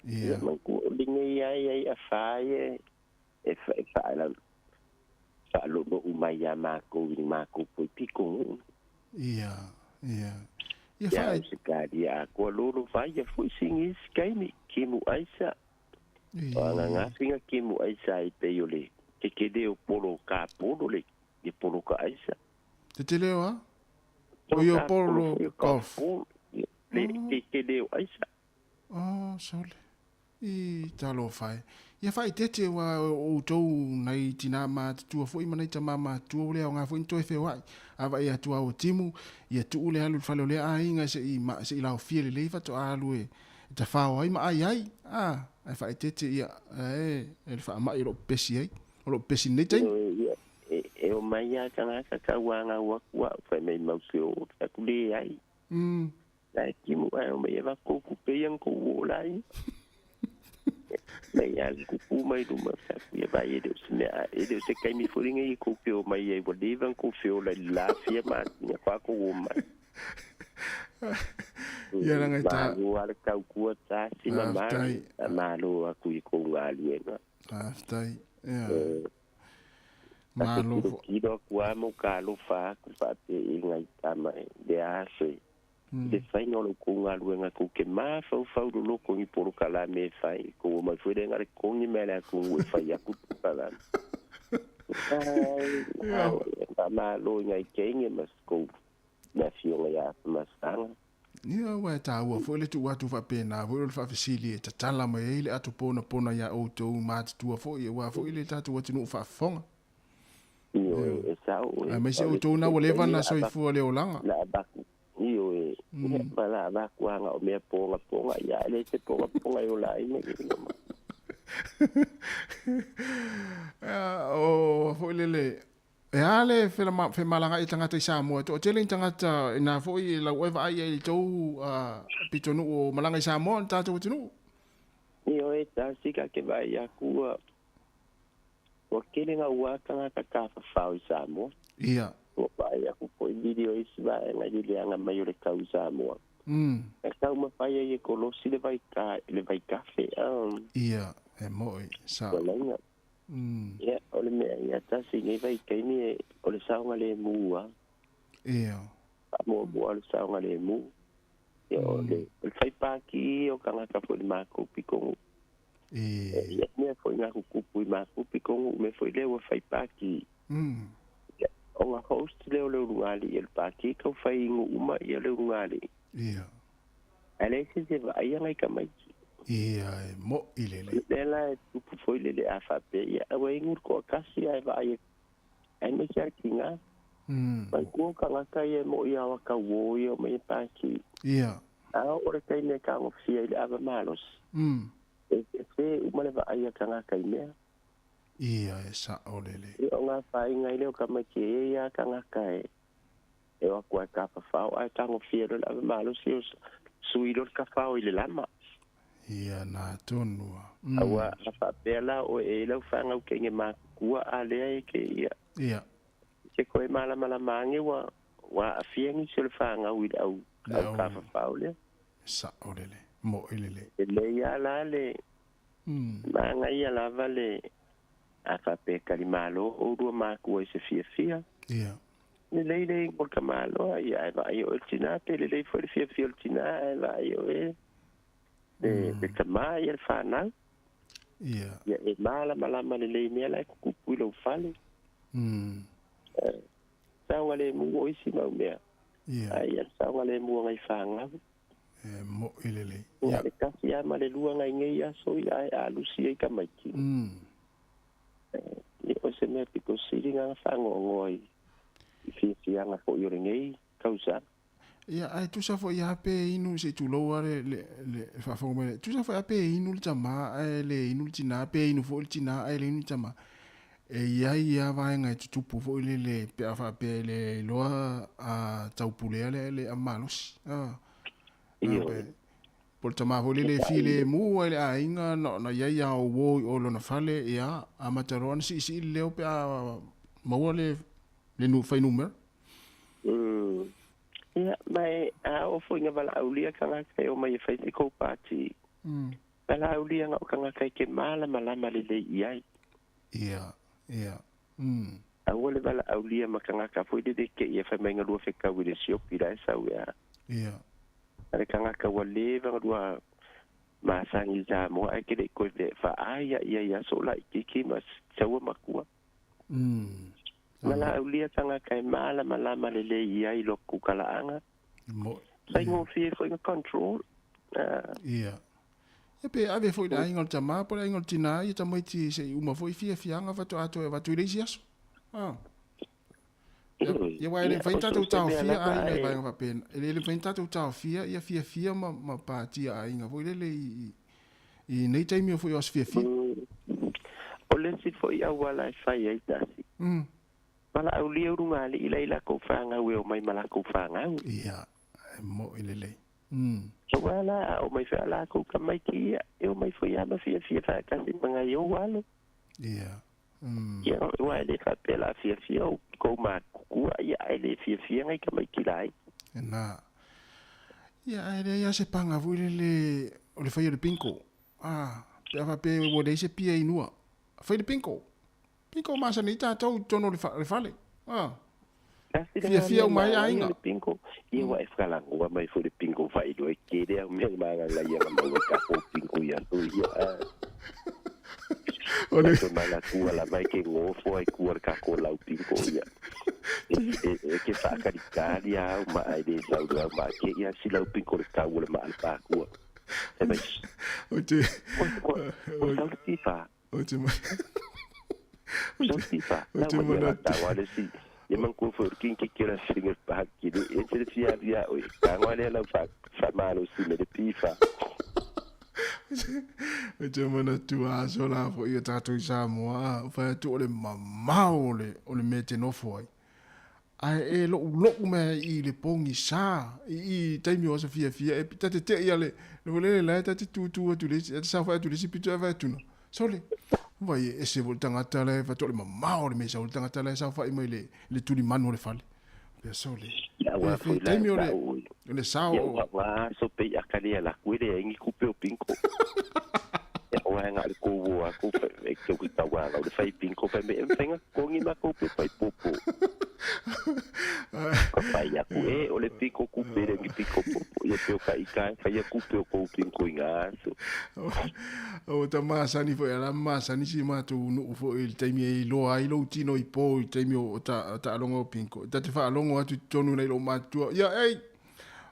Ia, manatua o lenei lava ia i'a fa ia e faalolou mai ia matou i le matou foi pitonuu. Ia, ia. Ia Ia, Ausetalia atoa lolo vaia foi sigi isi taimi, timu aisa. O agagafi na timu aisa ai pei o le tetele o polo ka polo le le polo ka aisa. Tetele o a? O ia polo golf. Le tetele o aisa. Oh, sole. I talofa e. Ia faaeteete ua o outou nai tinā matutua foi ma nai tamā matutua ua le aoga foi ni toe feoai. A vaai atu a ua timu, ia tuu le alu i le fale o lea aiga se i se i laofia lelei faatoa alu e tafao ai ma ai ai. A, ae faaeteete ia e le faamai o lo o pepesi ai, o lo o pepesi i lenei taimi. Ioe, ia, e omai lava tagata tauanau atu au, fai mai mau se o, fai atu leai. La e timu ae omai e avatu kou tupe ia na tou ola ai. Mai a le kupu mai luma fai atu ia vai e le o se mea e le o se taimi foi lenei e tou te omai ai ua leva na tou feola i le la fia masina faatoa tou omai. Ia laga e ta. Malo lava le tautua tasi ma mali. Faamalo atu i kou galuega. Faafetai. Ia. Malo fo. Tilotilo atu lava ma uka alofa atu faapea i nai tama e le aso e le faiga o la outou galuega tou te mafaufau loloto i ni polokalame e fai, tou omai foi lea na le togi mai e le atunuu e fai atu le polokalame. Ai, faamalo i nai teine ma si tou le afioga ia Afamasaga. Ia, aua e taua foi le tuu atu faapena foi o le faafesili e tatala mai ai le ato ponapona iā outou matutua foi aua foi le tatou atunuu faafofoga. Ioe, e sao oe. Aemaise outou na ua leva na soifua le olaga. La avatu, ioe, ma la avatu lava na o mea pogapoga, ia e le se pogapoga e ola ai nei e loma. Ia, o foi lele, E a le femalagaai a tagata i Samoa? E toatele ni tagata ina foi e lau oe vaai ai i tou pitonuu o malaga i Samoa o le tatou atunuu. Ioe, tasi ka ke vaai aku ua ua tele gaua tagata tafafao i Samoa. Ia. Ua vaai aku foi video i isi vaega i le leaga mai o le tau i Samoa. E taumafai ai e kolosi le vai ka le vai kafe. Ia, e mo'i, sao. Ua laina. Ia, o le mea ia tasi i nei vaitaimi e, o le saogalemu lava. Ia. Faamuamua o le saogalemu. Ia, o le, o le fai pākī ia o tagata foi i le matou pitonuu. Ia. Ia, mea foi na tutupu i matou pitonuu, mea foi lea ua fai pākī. Ia, ona host lea o le ulugalii e le pākī, tau fai inu uma ia le ulugalii. Ia. Ae leai se isi e vaaia nai tamaiti. Ia, e mo'i lelei. Lea la e tupu foi le le a faapea, ia aua e inu le toatasi ae vaai atu, aemaise lava le tiga. Manatua o tagata ia e mo'i a o ata uo ia omai e pasi. Ia. A oo le taimi e tagofia i le ava malosi, e sese uma le vaai a tagata i mea. Ia, e sa'o lelei. Ia, o afaina ai lea o tamaiti e i ai lava tagata e E o atu lava e tafafao ae tagofia loa le ave malosi o sui loa le tafao i le lama. Ia na tonu a. Aua a faapea la oe e i lau fanau teine matutua a lea e ke ia. Ia. Se koe malamalama ane ua ua aafia nisi o le fanau i le au au tafafao lea. Sao lele. Mo'i lelei. Lelei lava la le manaia lava le a faapea e talimalo oulua matua i se fiafia. Ia. Lelei le igo o le tamaloa, ia ae vaai oe le tinā, pe lelei foi le fiafia o le tinā ae vaai oe le le tamā ia le fanau. Ia. Ia e malamalama lelei i mea la e tutupu i lou fale. Saogalemu o isi mau mea. Ia. Ae ia le saogalemu o nai fanau. E mo'i lelei. Ia le tasi lava ma le lua nai nei aso ia ae a lusi ai tamaiti. Ia o se mea pito sili na na faanoanoa i fiafiaga foi o lenei tausaga. Ia, ae tusa foi lava pe inu, se i tulou lava le, le, le faafofoga mai, tusa foi lava pe inu le tama ae le inu le tina, pe inu foi le tina ae le inu le tama. E i ai lava vaega e tutupu foi lele pe a faapea e le iloa a taupulea le le malosi. A, Ioe. Po o le tama foi lele e filemu ai le aiga na ona i ai a uo i o lona fale, ia, amata loa ona siisii le leo pe a maua le le nu, fuainumera. Ia, ma e a oo foi ina valaaulia tagata e omai e fai se kou pati, valaaulia na o tagata e te malamalama lelei i ai. Ia, ia. Aua le valaaulia ma tagata foi lele te i e fai mai na lua fetau i le sioki la e sau e a. Ia. A le tagata ua leva na lua masani i Samoa ae ke le i toe faaai ia i aso laitiiti ma saua matua. Valaaulia tagata e malamalama lelei i ai loku talaaga. Faigofie foi na control. Ia. Ia pe ave foi le aiga o le tama po o le aiga o le tina ia tamaiti se i uma foi fiafiaga faatoa toe avatu i le isi aso. Ah. Ia aua e le mafai ona tatou taofia aiga i vaega faapena. E le mafai ona tatou taofia ia fiafia ma pati a aiga foi lele i nei taimi foi o aso fiafia. O le isi foi auala e fai ai tasi. Valaaulia ulugalii la i latou fanau e omai ma latou fanau. Ia, e mo'i lelei. Aua la, a omai foi a latou tamaiti ia, e omai foi lava ma fiafia faatasi ma nai ou alo. Ia. Ia, aua e le faapea la fiafia ou tou matutua, ia, ae le fiafia nai tamaiti laiti. Na. Ia, ae leai lava se paga foi lele o le fai o le bingo. Ah, pe a faapea ua leai se pia inua. Fai le bingo. Bingo masani ai tatou i totonu o le fale. Ah. Fiafia uma ai aiga. Bingo. Ia ua e whakalangoa mai foi le bingo whailoa e kere au mea maanga ia na maua ka po bingo ia tu ia. O le Ko mala kua la mai ke ngofo ai kua ka ko lau bingo ia. E ke whakaritari au ma ai le sau au ma ke ia si lau bingo le kau le ma le pākua. E mai. O te O sau le pipa. O te mai. Sau le pipa. O te manatu. Tau ale si. Ia man kua foi king ke kera finger pa ki le e te fia via o ka ngwa le lau fa fa malo si me le pifa. O te manatu a aso la foi ia tatou i Samoa, fai atu o le mamao o le mea e te nofo ai. Ae e loʻuloʻu mai ai i le pogisa i i taimi o aso fiafia e ta te teʻi a le le lele la e ta te tūtū atu le isi, ta te saofai atu le isi pito e vae atu na. Sole, vai e ese foi le tagata la e faatoa le mamao o le mea sau le tagata la e saofai mai le le tulimanu o le fale. Pea sole. Ia ua E foi fe la taimi o le sau o le sao ia o ua ua aso pe i akali ala koe le ai ni kupe o pinko. Ia ua nga le ko wo a ko fe e ke ku ta wa le fai pinko fe me e nga ko ngi ma ko pe pai popo. Ko fai aku e o le piko kupe le ngi piko popo ia pe o ka i ka fai a kupe o ko pinko i nga aso. O ta masani foi ala masani si matou nuu foi i le taimi e iloa ai lou tino i po i le taimi o ta taaloga o pinko. Ta te faalogo atu i totonu nai lou matutua. Ia ei!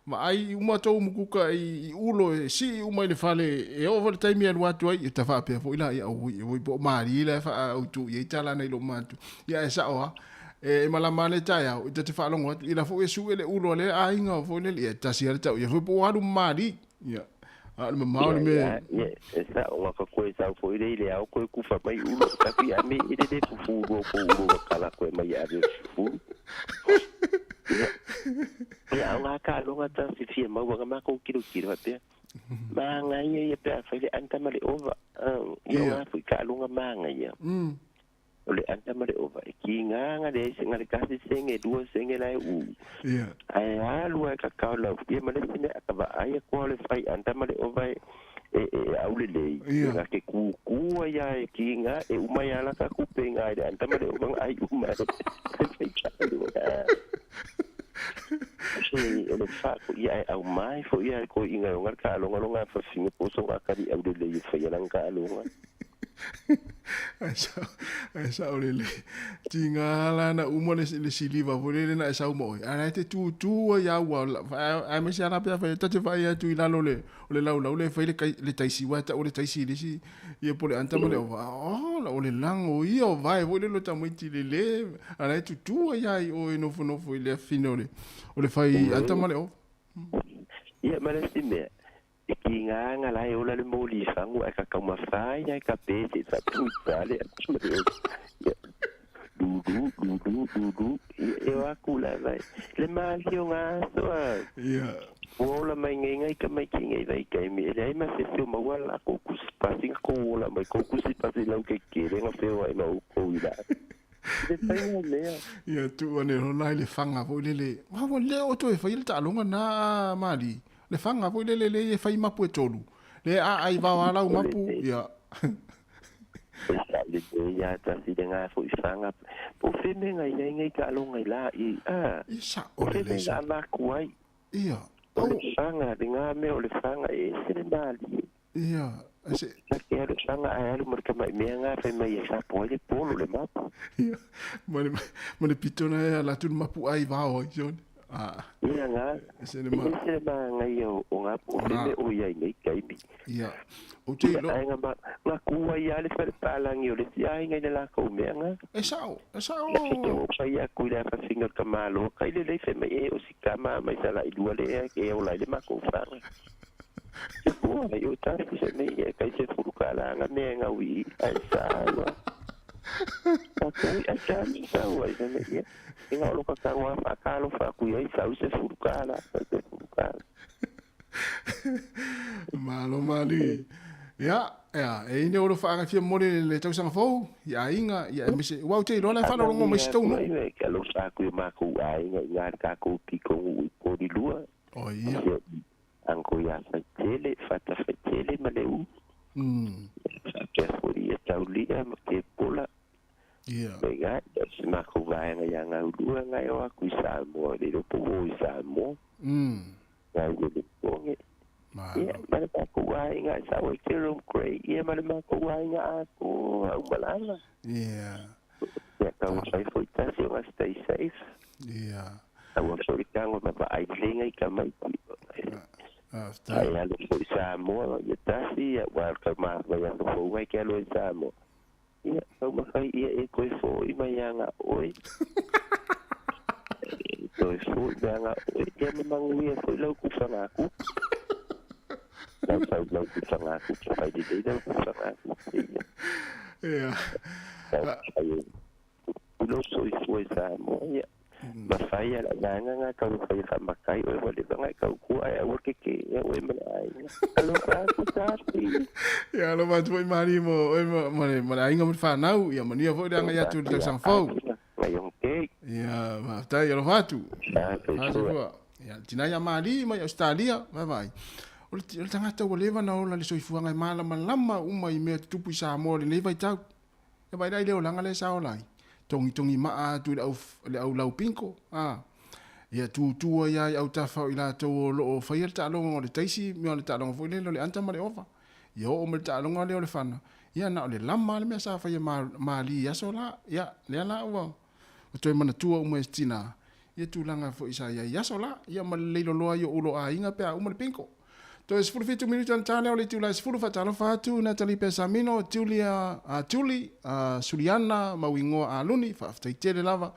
Vaai uma tou mukuka i ulo e sii uma i le fale e oo foi le taimi e alu atu ai, ta faapea foi la, ia ui, ui po o malie la e faaautu i ai tala nai lou matua. Ia ae sao lava, e malama lava le taeao, ta te faalogo atu, ia la foi e sue le ulo a lea aiga foi lele, ia e tasi lava le tau ia foi po o alu malie. Ia, a o le mamao le mea. Ia, e sao nga ka koe sau foi le i le ao koe kufa mai ulo, ka fi a me i le le fufu ulo ko ulo wa kala koe mai ave fufu. Ia, ia au ngā kālonga ta si fia maua nga mākou kilo kilo a pea. Mānga ia ia pea whai le anta ma le ova. Ia Ia. ngā fui kālonga mānga ia. O le anta ma le ova, e kiga ga leai se na le tasi sege, lua sege la e uu. Ae alu lava e kakao lau, ia ma le isi mea a ka vaai atu lava o le fai anta ma le ova e e e aulelei, na te kūkū ai lava e kiga, e uma ai lava la ka kupe i ina i le anta ma le ova na ai uma e le fai talo. Se o le faaku ia e aumai foi ia e koi'iga e oga le taaloga loga fafine po o soga kali'i aulelei e faia lana taaloga. Ae sao lelei. Tiga la na uma le le siliva foi lele na e sau ma oe. Ae la e te tutu ai au aemaise lava pe afai e ta te vaai atu i lalo o le o le laulau lea e fai le le taisi aua e tau o le taisi i le isi ia po o le anta ma le ova. Oh, o le lago ia o vae foi lele o tamaiti lele a la e tutu ai lava i o e nofonofo i le afine o le o le fai anta ma le ova. Ia ma le isi mea, E kiga la e ola le moli i fagu ae ka taumafai ae ka pe se i faapugita le atu ma le ia lulu lulu lulu ia e o aku lava le malie o ga aso a Ia. Ua ola mai nei ngai tamaiti nei vaitaimi e leai ma se isi o maua la kou kusipasi na kou ola mai kou kusipasi lau kekele na feoai ma oukou i la le faiga mea. Ia tuu ane lola i le faga foi lele. Ua le o toe faia le taaloga na Mali. Le faga foi lele lea e fai mapu e tolu. Le aai vao a lau mapu, ia. E sao lelei ia tasi le ga foi faga. Po o fea mea na i ai nei taaloga i la i a. Ia sao lelei O fea mea na avatu ai. Ia. O le faga, le ga mea o le faga e ese le malie. Ia, e se. Na te alu faga ae alu ma le tamai mea ga fai mai e sapo ai le polo le mapu. Ia, ma le, ma le pito na e ala atu le mapu ai vao ai, sione. Ah. Ia ga, ese le ma. Ese le manaia o ga po o le o i ai nei taimi. Ia, ou te ilo. Ia, ma, na ku ai a le fale palangi o le isi aiga i le lakou mea ga. E sao, e sao. Na te o fai aku i le afafinga o le tamaloa kai lelei fai mai e o si tama mai sa lai lua le ea e ola ai le makou faga. Ua i o tatou se mea ia kai se fulu kala nga mea nga ui ai sa ua. Tatou i ata mi sa ua i se mea ia. I nga olo ka ngwa fa ka lo fa ku ia i sa u se fulu kala, se fulu kala. Malo mali. Ia, ia, e ine olo whaanga fia mole le tausaga fou, i aiga, ia e mese, ua te iloa la e whaalolongo mai si taunu. Ia, ke alo fa ku i mākou aiga i ngā kākou piko ngu i pori lua. O ia. Anko ia Faitele, Fata Faitele ma le U. Faapea foi ia Taulia ma Kepola. Ia. Me nga, ia si makou vaega ia Gaulua ngai o aku i Samoa, le iloa po o i Samoa. Gaulua le Poge. Ia, ma le makou aiga i Samoa i Jerome Gray, ia ma le makou aiga atoa uma lava. Ia. Ia taumafai foi tasi o ga stay safe. Ia. Aua foi le tago ma vaai lenga i tamaiti. Faafetai. Ai alu foi i Samoa ia tasi ia ua tau mafai aso fou ai ke alu ai i Samoa. Ia taumafai ia e toe fo'i mai ia nga oe. E toe fo'i mai ia nga oe ia ma manuia foi lau tufaga tupe. Lau tau lau tufaga tupe fai lelei lau tufaga tupe ia. Ia. Taumafai e i lou soifua i Samoa ia. Ma fai a le vaega nga tau fai e faamatai oe ua leva na e tautua ae aua ke ke ea oe ma le aiga. Alofa atu Tati. Ia alofa atu foi Marie mo oe ma le ma le aiga ma le whanau. Ia manuia foi le agai atu i le tausaga fou. Ngai ong kei. Ia faafetai alofa atu. Soifua. Ia tina ia Marie mai Australia. Bye bye. O le, o le tagata ua leva na ola le soifuaga e malamalama uma i mea tutupu i Samoa i lenei vaitau. E vaai la i le olaga lea sa ola ai. Togitogi maa atu i le au, le au lau pinko, a. Ia tūtū ai lava i autafa o i latou o lo o faia le taaloga o le taisi, mea o le taaloga foi lele o le anta ma le ova. Ia oo mai le taaloga lea o le fana, ia na o le lama le mea sa faia ma, malī i aso la. Ia, lea la ua, ua toe manatua uma e si tinā, ia tulaga foi sa i ai i aso la, ia ma le leiloloa ai o ulo aiga pe a uma le pinko. Toe 17 minute ona ta lea o le itula e 10 faatalofa atu Natalie Pesamino, Julia, a Julie, a Suliana mau ingoa Aluni, faafetai tele lava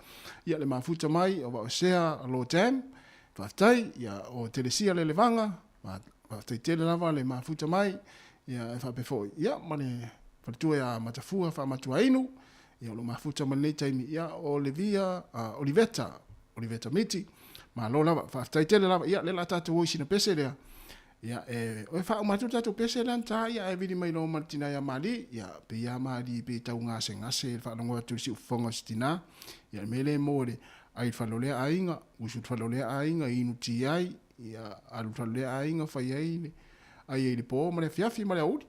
ia le mafuta mai o Vaosea Lo Jam, faafetai ia o Telesia Lelevaga, faafetai tele lava le mafuta mai ia e faapea foi ia ma le faletua ia Matafua Faamatuainu, ia o lo mafuta mai lenei taimi ia o Levia, Oliveta, Oliveta Miti, malo lava, faafetai tele lava, ia lea la tatou o i sina pese lea. Ia, e, o e faauma atu le tatou pese lea na ta, ia, ae vili mai loa ma le tina ia Mali, ia, pei lava Mali pei tau gasegase i le faalogo atu i le siufofoga o si tina. Ia, le mea lea e maua i le ai i le fale o lea aiga, usu i le fale o lea aiga, inu ti ai, ia, alu i le fale o lea aiga, fai ai le, ai ai i le po ma le afiafi ma le aoauli.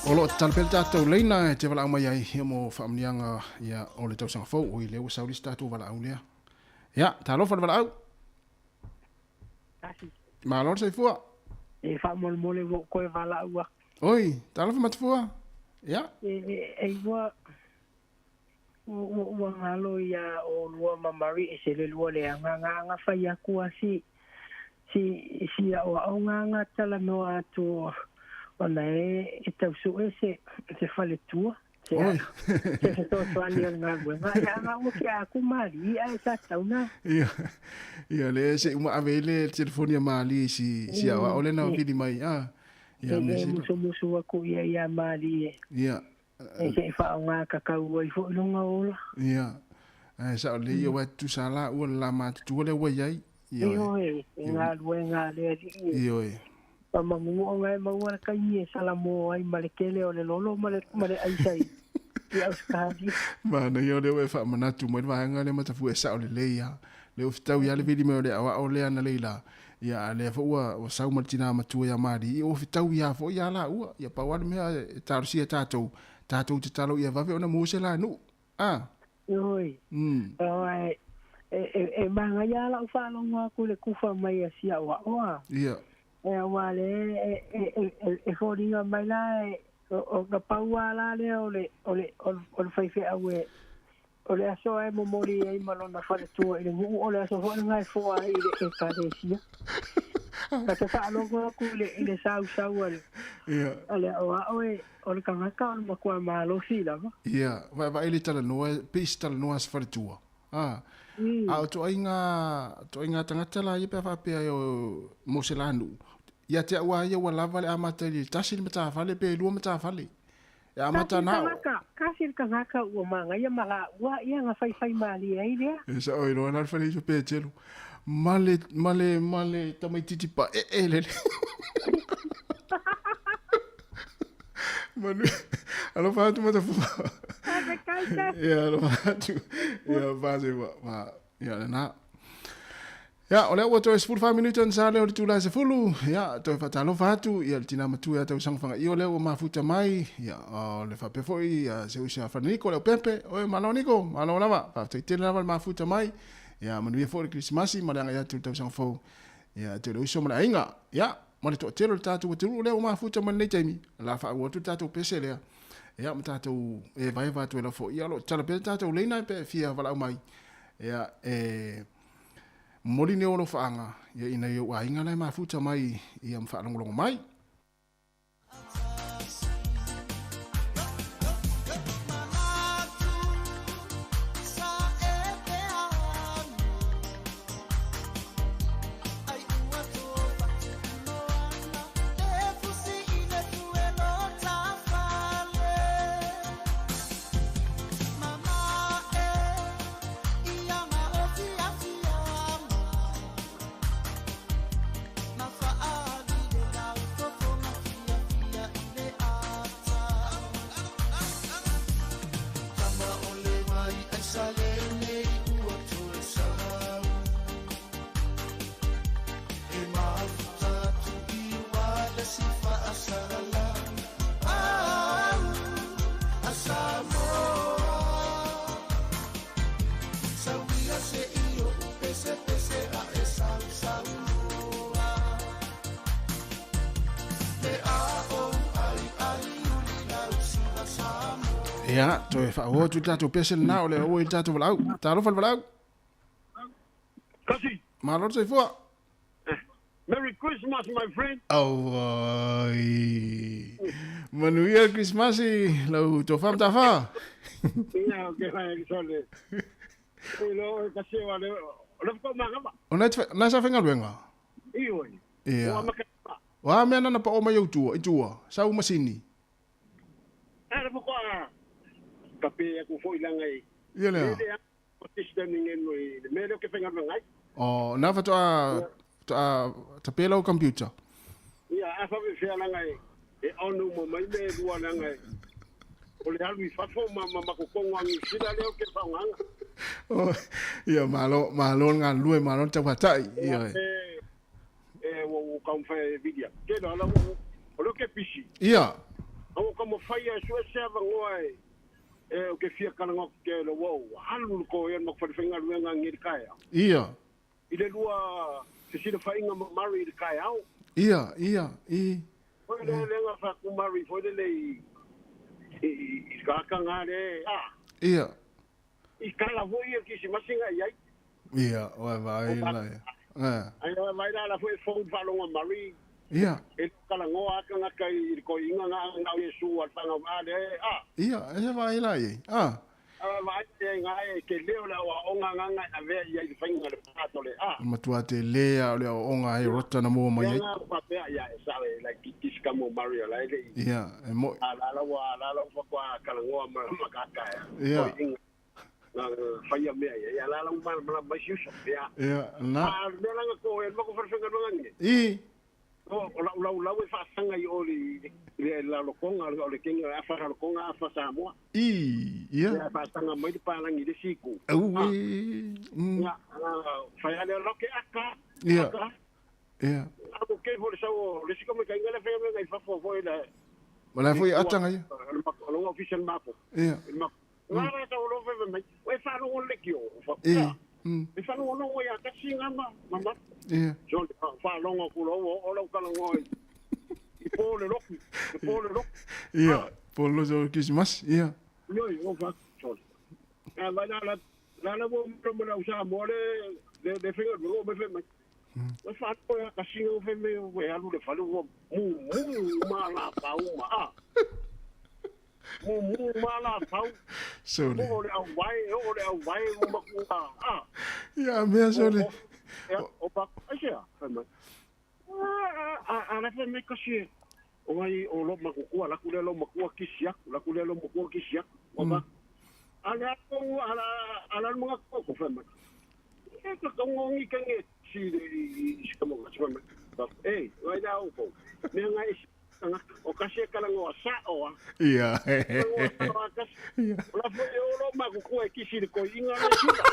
O lo o tatalo pea le tatou leina e te valaau mai ai ia mo faamanuiaga ia o le tausaga fou. Oi, lea ua sau le isi tatou valaau lea. Ia, talofa le valaau. Tasi. Malo le soifua. E faamolemole ua ou toe valaau atu. Oi, talofa Matafua. Ia. E, e, e ua, ua, ua galo ia olua ma Murray e se le lua leaga nga nga fai atu a si, si, si aoaoga nga talanoa atu ona e, e tau sue se, se faletua. Se Oi. se fesoasoani o le galuega ia aga ua ke aku mali ae sa tatau na. Ia, ia le se uma ave ai le telefoni a Mali si si aoao le na vili mai. Ah. Ia E me e sila. musumusu aku ia ia mali e. Ia. E se i faaaoga kakau ai foi lona ola. Ia. Ae sao lelei ia aua e tutusa lava la ua le la matutua lea ua i ai. Ioe. Ioe, e galuega a le alii e. Ioe. Faamanu ona e maua le taimi e salamo ai ma le tele o le lolo ma le ma le aisa i i Ausetalia. Manaia o lea ua e faamanatu mai le vaega lea Matafua e sao lelei lava. Lea ua fetau lava le vili mai o le aoao lea analeila la, ia a lea foi ua ua sau ma le tina matua ia Malie, ua fetau lava foi ia laua. Ia pau lava le mea e talosia e tatou, tatou tatalo ia vave ona maua se la nuu. A. Oi. Aua e e e manaia lava lau faalogo atu i le tufa mai a si aoao a. Ia. E aua lea e e e e foliga mai la e o na pau lava la lea o le o le o le faifeau e o le aso lava e momoli ai ma lona faletua i le nuu o le aso foi lena e foa ai i le ekalesia. Ta te faalogo atu i le i le sausau a le Ia. a le aoao e o le tagata o le matua malosi lava. Ia, vaevae le talanoa, pei se talanoa a se faletua. A, a o toaiga, toaiga tagata la ia pe a faapea e o, mo se la nuu, ia te au lava ia ua lava le amata i le tasi le matafale pe lua matafale. E amata Tasi le na o. tagata, tasi le tagata ua manaia ma laua ia na faifaimalie ai lea. E sao iloa la le fale iso Petelu ma le, ma le, ma le tamaititi paee lele. Manuia. Alofa atu Matafua. Ia, alofa atu. Ia, pasi ua, ma, ia, lena. Ia, o lea ua toe 14 minute ona sa lea o le itula e 10. Ia, toe faatalofa atu, ia, le tina matua ia Tausaga Fagaio lea ua mafuta mai. Ia, o le faapea foi, ia, se uso ia Fane-Niko Leaupepe. Oi, malo Niko, malo lava. Faafetai tele lava le mafuta mai. Ia, manuia foi le Kerisimasi ma le agai atu i le tausaga fou. Ia, te le uso ma le aiga. Ia, ma le toatele o le tatou atunuu lea ua mafuta mai lenei taimi. O le a faaauau atu le tatou pese lea. Ia, ma tatou evaeva atu ai lava foi. Ia, o lo o tatala pea le tatou leina pe fia valaau mai. Ia, e momoli nei ou alofaaga ia i nai ou aiga la e mafuta mai ia ma faalogologo mai. Ia, toe faaauau atu le tatou pese lena o le ua i le tatou valaau. Talofa le valaau. Kasi. Malo le soifua. Merry Christmas my friend. Auai. Manuia le Krismasi lau tofa ma tafa. Ia, o ke whai sole. E lo e kasi o le o le ko manga. O nai nai sa faigaluega. Ioe. Ia. Ua maka. O a mea na na pao mai au tua, i tua, sau masini. Ara mo ko a ka pe aku foi langa i. Ia lea. Le o system ngen mo i le mea leo ke whainga ngai. O, na faatoa faatoa tape lau computer. Ia, a faapefea leaga e e on uma mai mea e lua leaga e o le alu i fafo ma ma makokogo a Niu Sila lea ou te faaaogaina. Oh, ia, malo, malo le galulue, malo le tauatai. Ia, e, e, ua ua taumafai e vili atu. Tele ala ua, o lea ou te pisi. Ia. A ua taumafai e sue se avanoa e, e ou te fia talanoa atu te le ua ua alu le toea i le matou falefaigaluega nei i le taeao. Ia. I le lua fesilafaiga ma Murray i le taeao. Ia, ia, i. Foi le le nga fa ku Murray foi le le i i i ka ka nga le a. Ia. I kala foi ia kisimasinga i ai. Ia, oe vaai la ia. Eh. Ai oe vaai la la foi phone faalogo a Murray. Ia. E talanoa a tagata i le toeaina na na o Iesu a le fanau a le a. Ia, e se vaai la i ai. A. A vaai i ai nga e tele o le aoaoga nga e avea i ai i le faiga o le pato le a. Matua tele a o le aoaoga e rota na mua mai ai. Ia nga faapea ia e sao e like kisi ka mo Murray o la e le i. Ia, e moi. A la la ua la la ua faatoa talanoa ma ma kaka e. Ia. Toeaina. Na faia mea ia, ia la la ua malamalama mai si uso. Ia. Ia, na. A o le mea la na ko e mako falefaigaluega nei. I. O, o lau laulau e faasaga i o i le lalokoga o le kegi o le afa lalokoga afa Samoa. I, ia. Ia faasaga mai le palagi i le isi itu. Auē. Ia, fai lea loke aka. Ia. Aka. Ia. A o ke fo le sau o le isi kamikaiga le faigaluega i fafo foi le. O la foi ataga ia. O le ofisa le mapo. Ia. Ngā rā tau lo whai mai, e whalongo le ki o, Ia. E whalongo ia kasi ngā ma, ma ma. Ia. So, whalongo ku lo o lau kalango i, i pō le loku, i pō le loku. Ia, pō le loku o Christmas, ia. Ioi, o wha, sorry. A vai la la, la la wo mo mo lau sa mo le, le le whenga, le me whai mai. O whalongo ia kasi ngā whai mai, o e alu le whale, o mu mu ma la pau ma, a. Mu mu ma la pau. Sole. O le au vai, o le au vai, o makua, a. Ia, mea sole. Ia, o pa, ai sea, whai mai. A, a, la whai mai kasi, o ngai, o lo makukua, la kule lo makua kisi aku, la kule lo makua kisi aku. O pa, a le ako, a la, a la mga koko, whai mai. E ka kaungongi kange, si le, i si kamonga, whai mai. E, ngai la au kou. Mea ngai, o kasi e kalangoa sa oa. Ia. Kalangoa sa oa kasi. O la foi o lo makukua e kisi le koi inga le sila.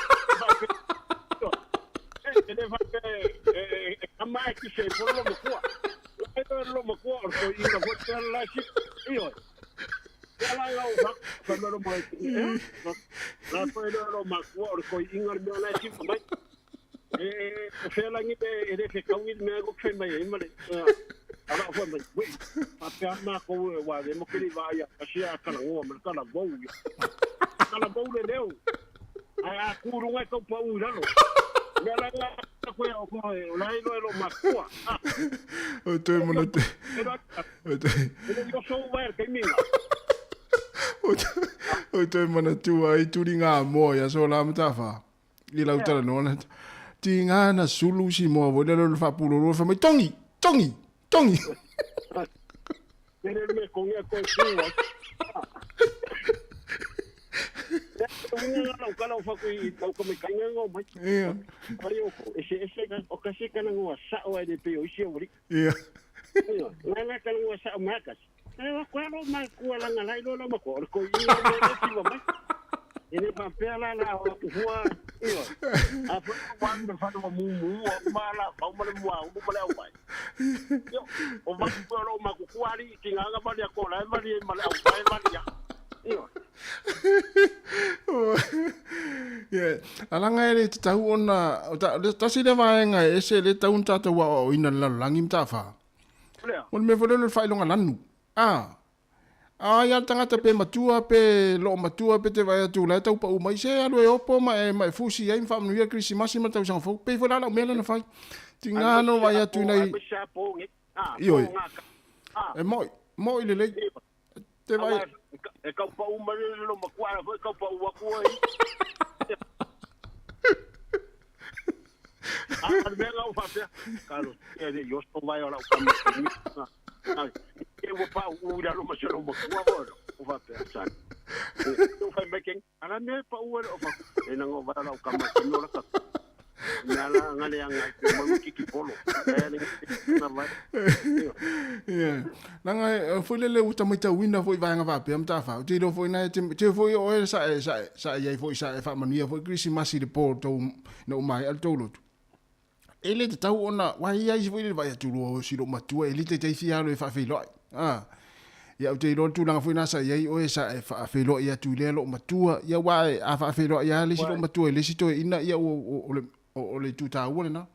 E le fa e e kama e kisi e polo makua. E lo makua o koi inga foi te la si. Iyo. Ia la lau fa fa me lo mai. La foi lo makua o koi inga le mea la si mai. E o fealangi e le fekaui le mea ko fe mai e male. Ala o mai, we, a pea mākou e wā, e mokere wā ia, kasi a kalangoa, ma le kala vou ia. Kala vou le leo. Ai a kūrunga e tau pau i lalo. Mea la nga koe o koe, o la ilo e lo makua. O toe mana te. O toe. E le io sou vai kei minga. O toe mana tua i turi ngā moa ia so la matafa. I lau tala noa na. Ti ngā na sulu si moa voi le lo le whapulolo wha mai tongi, tongi, tongi. Tere me kongi a koe kua. Unga lau kala o whaku i tau ka mai kainga ngau mai. Ia. Ai o ko, ese ese ka, o kasi kana ngua sa o ai le pe o isi o uri. Ia. Ia, nga nga kana ngua sa o makas. Ai wa koe alo mai kua langa lai lo lo mako, o le koi inga me le siwa mai. E le papea la la o hua, iyo. A fo wa me fa no mu mu o ma la fa ma le mua o ma le au mai. Iyo, o va ku lo ma ku kuari ki nga nga ma le ko la ma le ma le au mai ma le ya. Iyo. Ia, alanga e le te tau ona, tasi le vaega e ese le tau na tātou aoaoina le lalolagi ma tāwhā. Lea. O le mea foi lea o le faailoga lanu. A, a ia le tagata pe matua pe loo matua pe te vaai atu la e tau pau mai se alu e opo ma e, ma e fusi ai ma faamanuia le Kerisimasi ma le tausaga fou. Pei foi la lau mea lea na fai. Tiga no vaai atu inai. Ioe. E moi, moi lelei. Te vaai. E kau pau mai le lo makua ala foi kau pau aku ai. A a mea ngau faapea. Kalo, e le yo so vai o lau kama. Ai, e ua pau u i lalo ma se lo makua foi. O faapea sa. E o fai mai keng. Ala mea pau e o fa. E nanga vai lau kama ki no la ka. Mea la nga le anga pe mau kiki polo. Ai le na vai. Ia. Langa e foi lele uta mai tauina foi vaenga faapea Matafao. Te iloa foi na te te foi o e sa e sa sa iai foi sa e faamanuia foi Kerisimasi i le po tou na uma ai a le tou lotu. E le tatau ona wa i ai foi le vai atu loa o si lou matua e le taitai fia alo e faafeiloai. Ah. Ia ou te iloa le tulaga foi na sa i ai oe sa e faafeiloai atu i lea lou matua. Ia aua a faafeiloai lava le isi lou matua i le isi toeaina ia ua o le o le itu taua lena.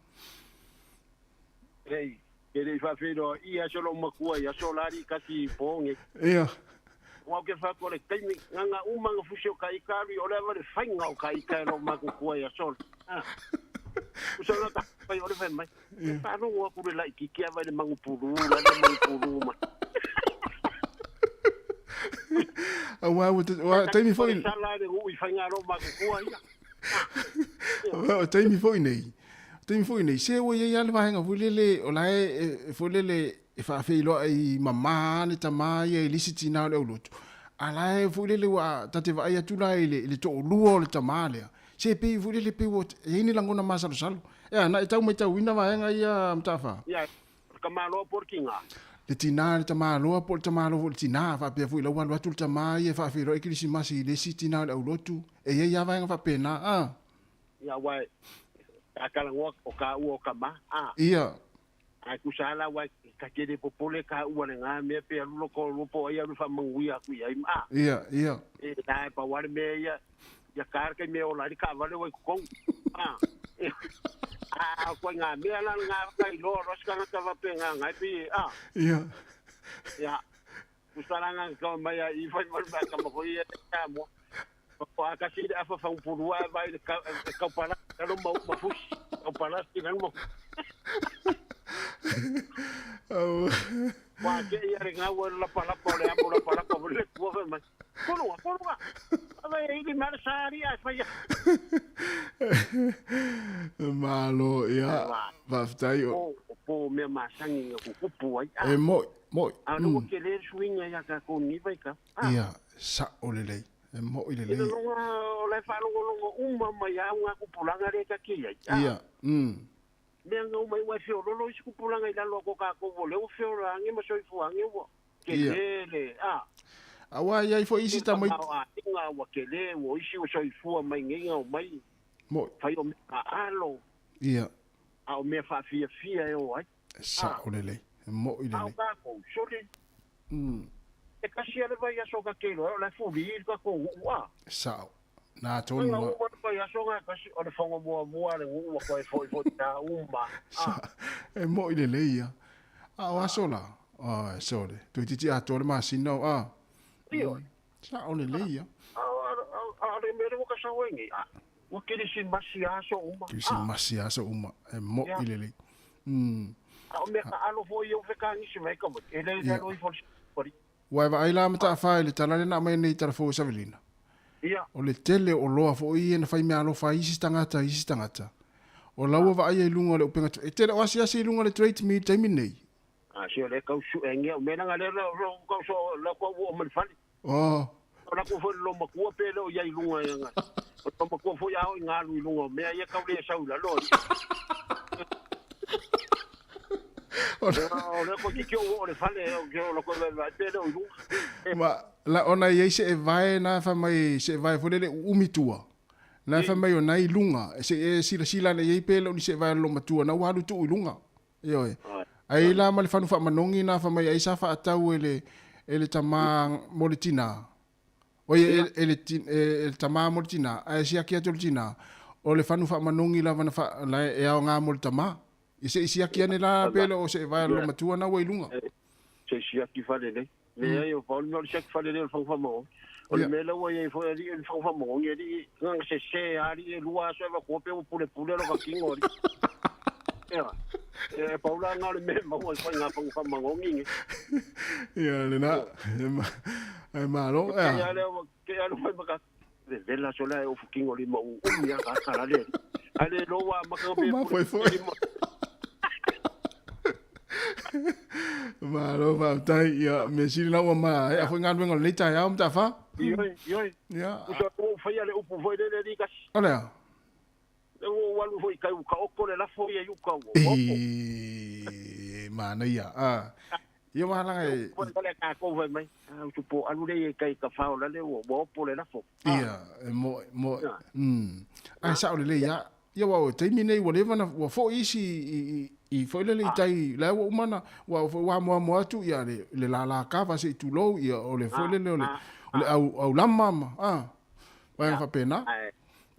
Ei, ke le i faafeiloai ia aso lou matua i aso la alii kasi i po nei. Ia. Aua ou te fai atu o le taimi nga nga uma nga fusi o ka ika alu i ole ava le faiga o ka ika e lou makutua i aso la. Usa la ta fai ole fai mai. E faalogo aku le laititi ava i le magupulu la le magupulu mai. Aua ua ua taimi foi. Sala le ui faiga lou makutua ia. O taimi foi nei. O taimi foi nei se ua iai lava le vaega foi lele o la e foi lele e faafeiloai mamā le tamā ia i le isi tinā o le aulotu, a la e foi lele ua ta te vaai atu la i le, i le toalua o le tamā lea, se pei foi lele pei ua i ai ni lagona masalosalo. Ea, na e tau maitauina vaega ia Mataafa? Ia, o le tamāloa po o le tinā? Le tinā, le tamāloa po o le tamāloa foi o le tinā, faapea foi la ua alu atu le tamā ia e faafeiloai Kerisimasi i le isi tinā o le aulotu, e i ai lava vaega faapena, a. Ia, aua e, a talanoa o kāua o tamā, a. Ia. Ae tusa lava la aua ta te le popole ka ua le nga mea pe alu loko o po ai alu faamanuia atu i ai ma. Ia, ia. E la e pau lava le mea ia, ia ka le taimi e ola ai le taavale ua i totonu. A, a o ituaiga mea la lena ka iloa loa se tagata faapena na e pei e, a. Ia. Ia, tusa la na tau mai ai i fai mai le mea tama foi ia Samoa. O a kasi le afa faupulua e vai le kaupala lalo ma uma fusi. Kaupala si lalo ma. Wa ke ia le ngau le lapa lapa o le amo lapa lapa o le tua fai mai. Kolua, kolua. Ava e ili mea le sari a fai. Malo, ia, faafetai. O po mea masani nga kukupu ai. E moi, moi. A no ke le suinga ia ka ko ni vai ka. Ia, sa'o lelei. E mo'i lelei. Ina loga o la e faalogologo uma mai au ngā kupulaga lea ta ki ai. Ia, Mea nga uma i ua e feololo isi kupulaga i lalo a ko kākou o lea ua feola ange ma soifua ange ua kele le, a. Aua e i ai foi isi tamaiti. O aiga ua kele, ua isi ua soifua mai nei nga o mai. Mo'i. Fai o mea faalo. Ia. A o mea faafiafia e o ai. E sa'o lelei, e mo'i lelei. A o kākou, sole. E kasi a le vaiaso ka ke iloa, o la e fuli i le tatou nu'u, a. E sa'o. Nā tonu a. Uma le vaiaso nga kasi, o le fono muamua a le nu'u ua toe foi foi tā uma, a. E mo'i lelei ia. A o aso la? Ai, sole. Toeitiiti atoa le masina o, a. Ioe. Sa'o lelei ia. A o le mea lea ua ka sau ai nei, a. Ua Kerisimasi aso uma. Kerisimasi aso uma, e mo'i lelei. A o mea taalo foi ia ua fekagisi mai ka mai, e le i lalo ifo o le Alii. Ua e vaai la Mataafa i le tala lea na aumai nei i tala fou e Savelina. Ia. O le tele o oloa foi ia na fai meaalofa ai isi tagata i isi tagata. O la ua vaaia i luga o le upega, e tele o asiasi i luga o le Trade Me i le taimi lenei. A se o lea tau suengia o mea leaga lea tau so la kua ua o mai le fale. Oh. O la kua foi le lomatua pe le o iai lunga ia nga. O le lomatua foi a o i ngalu i lunga o mea ia tau le sau i lalo. O lea ko tiki o o le fale o la kua vai pe le o i lunga. Ma la ona iai se e vae na fa mai se e vae foi lele uumi tua. Na fa mai o nai lunga se e silasila ane iai pe le o ni se e vae o le lomatua na ua alu tuu i lunga. Ioe. Ai la ma le fanu faamanogi na fa mai ai sa faatau e le e le tamā mo le tinā. Oi e, e le e, e le tamā mo le tinā, ae siaki atu le tinā, o le fanu faamanogi lava na fa, la e aoga mo le tamā. I se i siaki ane la pe le o se e vae lo matua na ua i luga. Se i siaki fale nei. Leai, o pau le mea o le siaki fale nei o le fanu faamanogi. O le mea la ua i ai foi alii o le fanu faamanogi alii, nganga sese alii e lua aso e avatua pe ua pulepule lo ka kino alii. Ea, e pau la nga o le mea e maua ai foi nga fanu faamanogi nei. Ia, lena, e malo, ea. Ke ale, ke ale foi maka, vevela so la e ofu kino lima u umi a ka kala le. Ale lo wa maka pe pule lima. Malo faafetai. Ia, mea sili la ua ma ea foi galuega o lenei taeao Mataafa. Ioe, ioe. Ia. Uso ua ou faia le upu foi lele alii kasi. O le a? Lea ua ou alu foi i kai ua taoto le lafo ia i uka ua opo. E manaia. A. Ia ua laga e. Foi le tatou fai mai. A utu po alu le i kai ka fao la le ua opo le lafo. Ia, e mo mo. Ai sao lelei ia. Ia ua o taimi nei ua leva na ua foi isi i i i foi lele i tai la ua uma na ua foi ua amoamo atu ia le le lala kava se i tulou ia o le foi lele o le o le au au lama ma a vaega faapena. Ae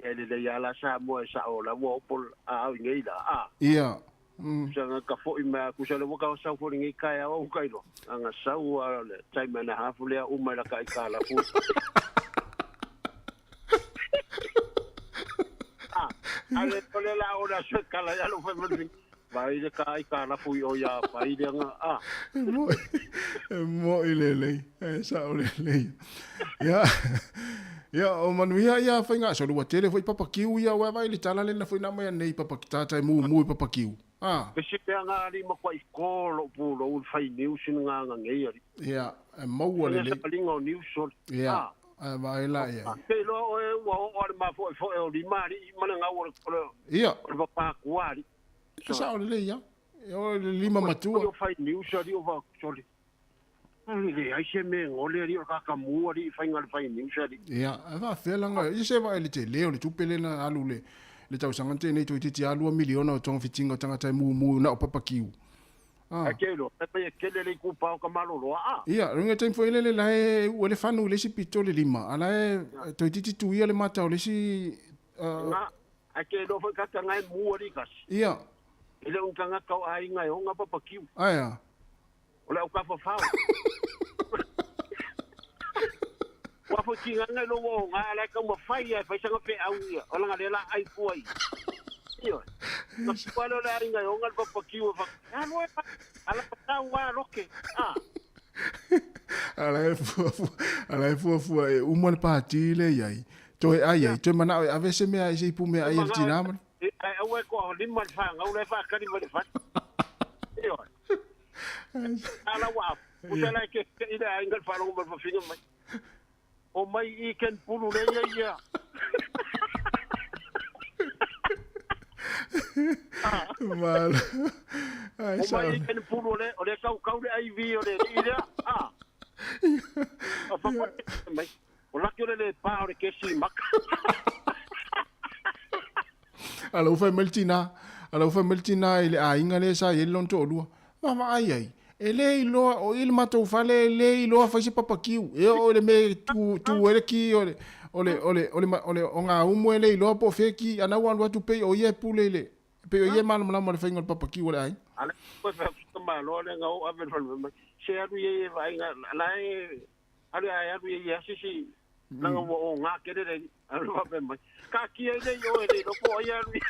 e lelei lava la Samoa e sao la ua opo a au i nei la a. Ia. Tusa ka foi mai tusa le ua ka sau foi lenei taeao au ka iloa. Anga sau a le time and a half lea uma i la ka i ka lafu. Ah, ale ole la o la se kala ya lo fai mai. Vai le ka i ka lafu i o ya vai le nga a. E mo i le lei. E sa o le lei. Ia. Ia o manuia ia whainga so lua tele foi papa kiu ia wa vai le tala le na foi na mai nei papa tata e mu mu i papa kiu. Ah. Ke se pea ngā ali ma kwa i ko lo pu lo un whai niu sin ngā ngā ngei ali. Ia, e maua le le. Ia o niu sol. Ia. Ah. A vai la ia. Ke loa o e ua o ale ma fo e fo e o lima ali i mana ngau o le Ia. O le papa kua ali. E sa o le le ia. E o le lima matua. O whai niu ali o va soli. E leai se mea e gole alii o le kakamu alii i faiga le fai news alii. Ia, e faafefea laga, ia se vaai i le tele o le tupe lea na alu le le tausaga na tea nei toeitiiti lava $2 miliona o togafitiga o tagata e mumu na o papa kiu. Ah. Ae ke iloa, fai mai e kele le itupa o ka malolo aa. Ia, luga taimi foi lele la e ua le fanu i le isi pito le lima, a la e toeitiiti tuia le mata o le isi Nga, ae ke iloa foi kaka nga e mu alii kasi. Ia. E le o ni tagata o aiga e ona papa kiu. Ae a? O le au kafafao. Ua foi tigana i lou oga a la e taumafai a e fai sana feau ia, o lana lea la ai fua i. Ioe. Na pua lea o le aiga e oga le papakiu e whaka, e alu e pa, ala patau a roke, a. Ala e fuafua, ala e fuafua e uma le pati le iai. Toe ai ai, toe manao e ave se mea ai se ipu mea ai e le tina ma. Ae aua e koa lima le whangau la e whakari mai le whare. Ioe. Ala ua puta la ke ke ila ai ngal faalogo ma le fafiga mai. O mai i ken pulu le ia ia. Malo. Ai O mai i ken pulu le o le kau kau le IV o le i lea. Ah. O fa mai. O laki o le le pa o le kesi maka. Ala ua fai mai le tina, ala ua fai mai le tina i le aiga lea sa i ai le lona toalua, Vaavaai ai, e le iloa, o i le matou fale e le iloa fai se papakiu, e oo i le mea e tu, tu ai le ki o le, o le, o le, o le, o le ogaumu e le iloa po o fea ki, ana ua alu atu pei o ia e pule i le, pei o ia e malamalama i le faiga o le papakiu a le aiga. Ala ua fai atu ka malo lea na oo ave le fale mai, se alu ia i e vaaiga, la e Alu ae alu ia ia sisi langa ua o ngā kere le alu wape mai. Ka kia i nei oe le loko ai alu ia.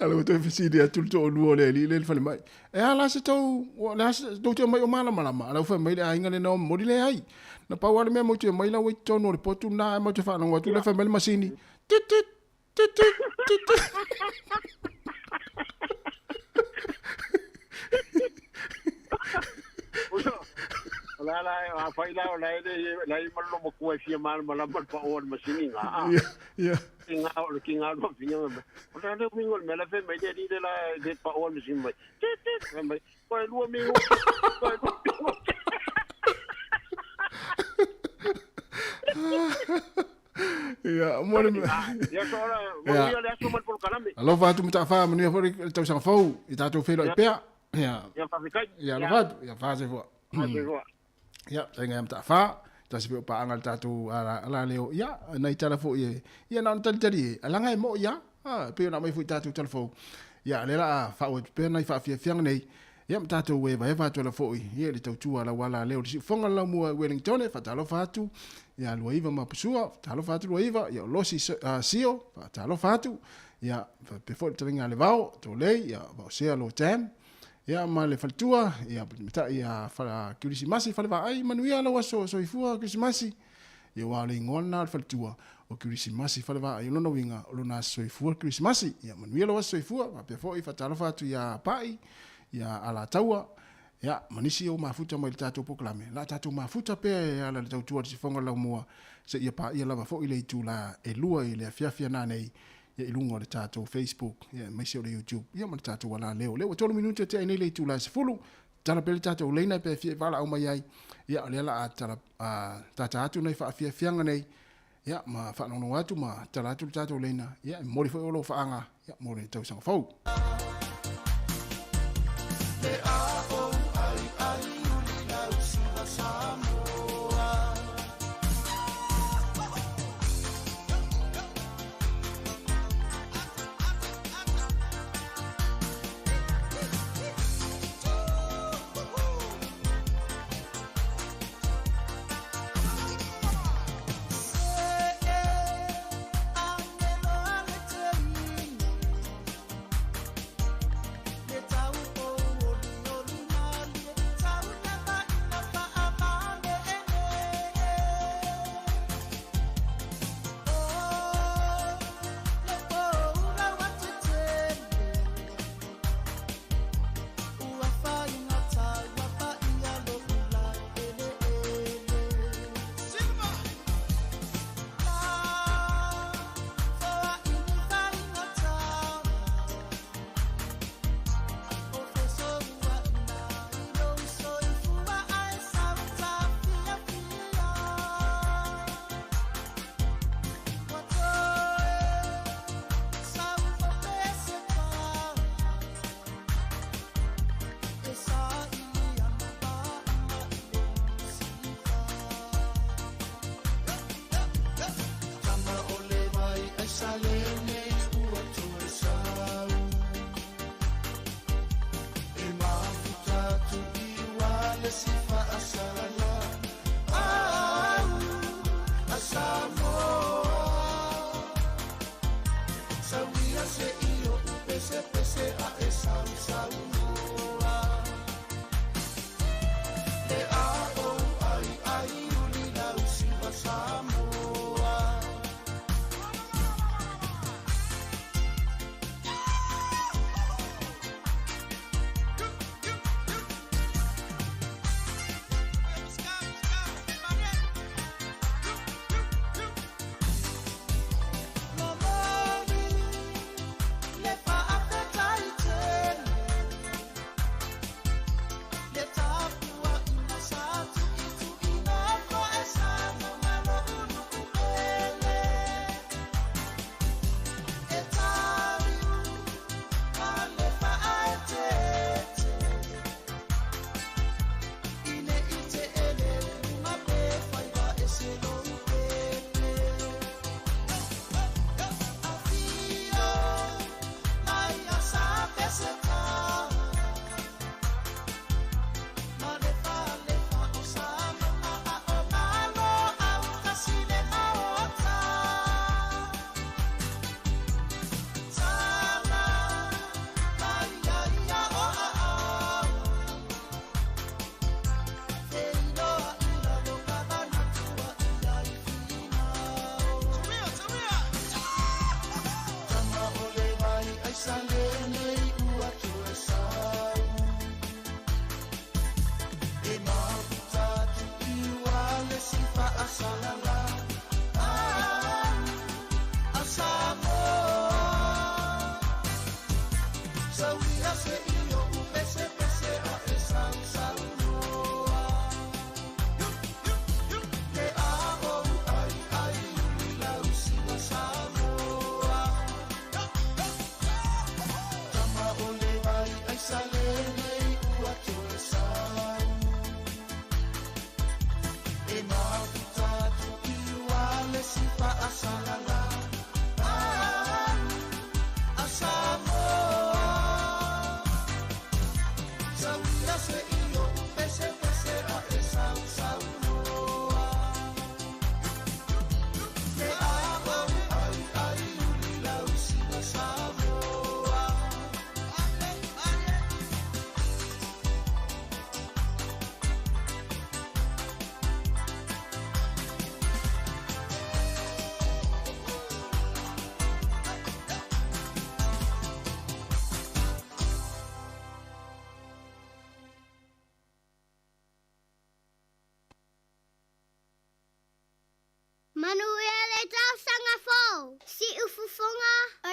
Ala ua toe fesili atu le toalua o le alii lea i le falemai. E a la se tou, le a se tou te omai o malamalama? Ala ua fai mai le aiga lena o momoli leai. Na pau lava le mea matou te omai la ua i totonu o le potu lena ae matou te faalogo atu lea fai mai le masini, Tit tit, tit tit, tit tit. O la la a fai la o la e le la i malo matua e fia malamalama le pao o le masini ngā. Ia, ia. Ki ngā o le ki ngā lua finga mai. O la le wingo le mea la fai mai le li le la le pao o le masini mai. Tit tit fai mai. Koe lua mingo. Koe lua mingo. Ia, mo le Ia so ora, manuia le aso ma le polokalame. Alofa atu Mataafa, manuia foi le tausaga fou i tatou feiloai pea. Ia. Ia faafetai. Ia alofa atu, ia faasoifua. Faasoifua. Ia, taiga ia Mataafa, tasi foi o paaga le tatou ala leo. Ia, nai tala foi e, ia na ona talitali e, alaga e moi ia. A, e pei ona aumai foi i tatou tala fou. Ia, lea la a faaauau atu pea nai faafiafiaga nei. Ia ma tatou evaeva atu ala foi ia i le tautua a lau ala leo le siufoga le laumua i Wellingtone, faatalofa atu ia Luaiva ma Pusua, faatalofa atu Luaiva, ia o Losi Sio, faatalofa atu, ia faapea foi le fetalaiga a Levao, Tolei, ia Vaosea Lo Tam, ia ma le faletua, ia matai ia Kirisimasi Falevaai, manuia lau aso soifua Kirisimasi. Ia aua o le igoa lena o le faletua o Kirisimasi Falevaai, o lona uiga o lona aso soifua le Kirisimasi. Ia manuia lou aso soifua, faapea foi faatalofa atu ia Pa'i, ia Alataua, ia ma nisi o mafuta mai le tatou polokalame. La tatou mafuta pea e ala i le tautua i le sifoga laumua seia paia lava foi le itula e 2 i le afiafi ana nei. ia, i luga o le tatou Facebook, ia, aemaise o le YouTube, ia, ma le tatou alaleo. O lea ua 3 minute tea ai nei le itula e 10, tala pea le tatou leina pe fia e valaau mai ai, ia, o lea la a tala, a tata atu nei faafiafiaga nei, ia, ma faalogologo atu ma tala atu le tatou leina, ia, e momoli foi o lou faaga, ia, mo le tausaga fou. Manuia le tausaga fou! Siufofoga o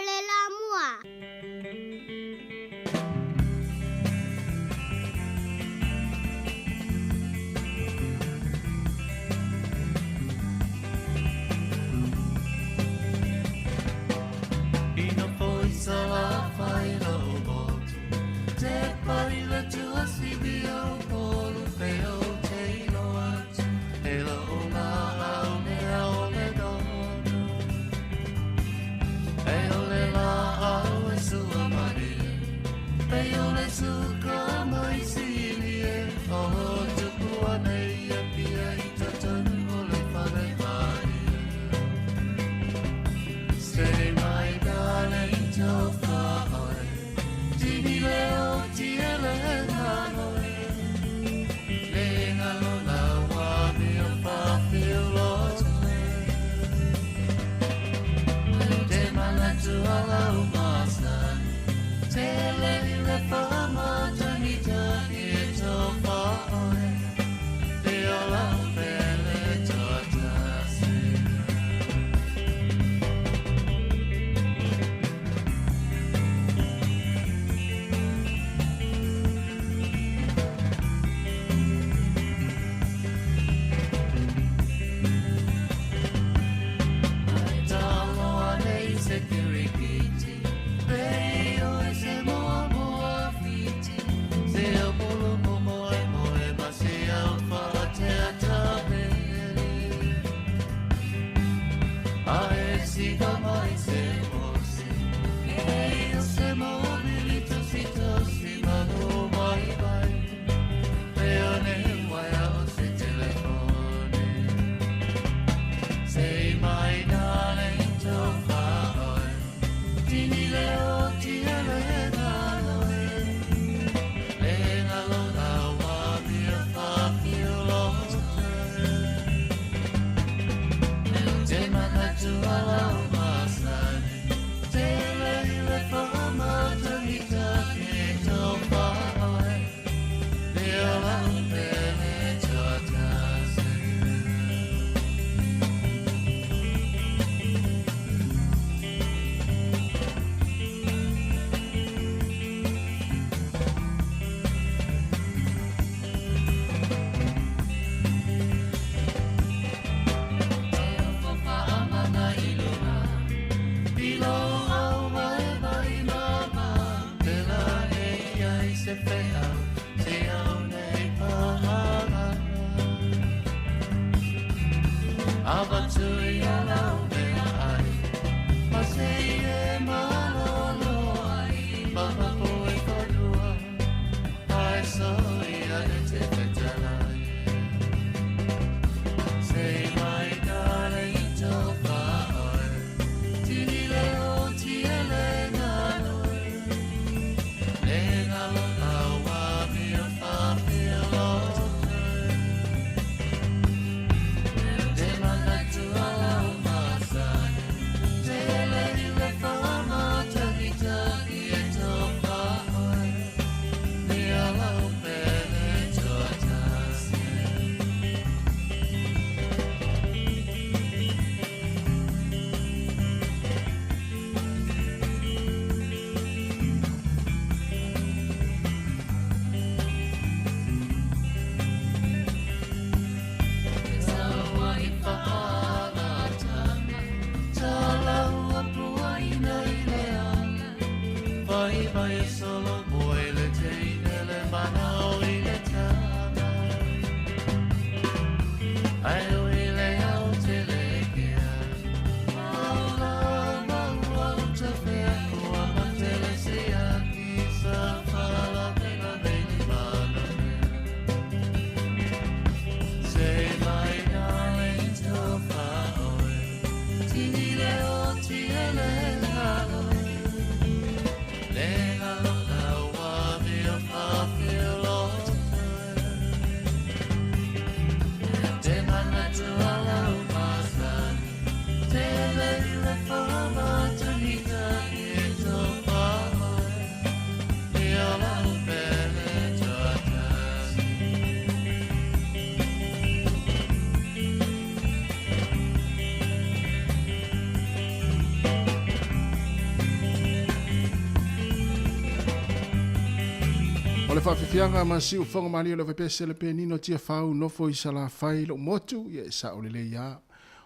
O le faafiafiaga ma siufoga malie o le vaipese le penino Tiafau nofo i Salafai lou motu, ia e sao lelei lava.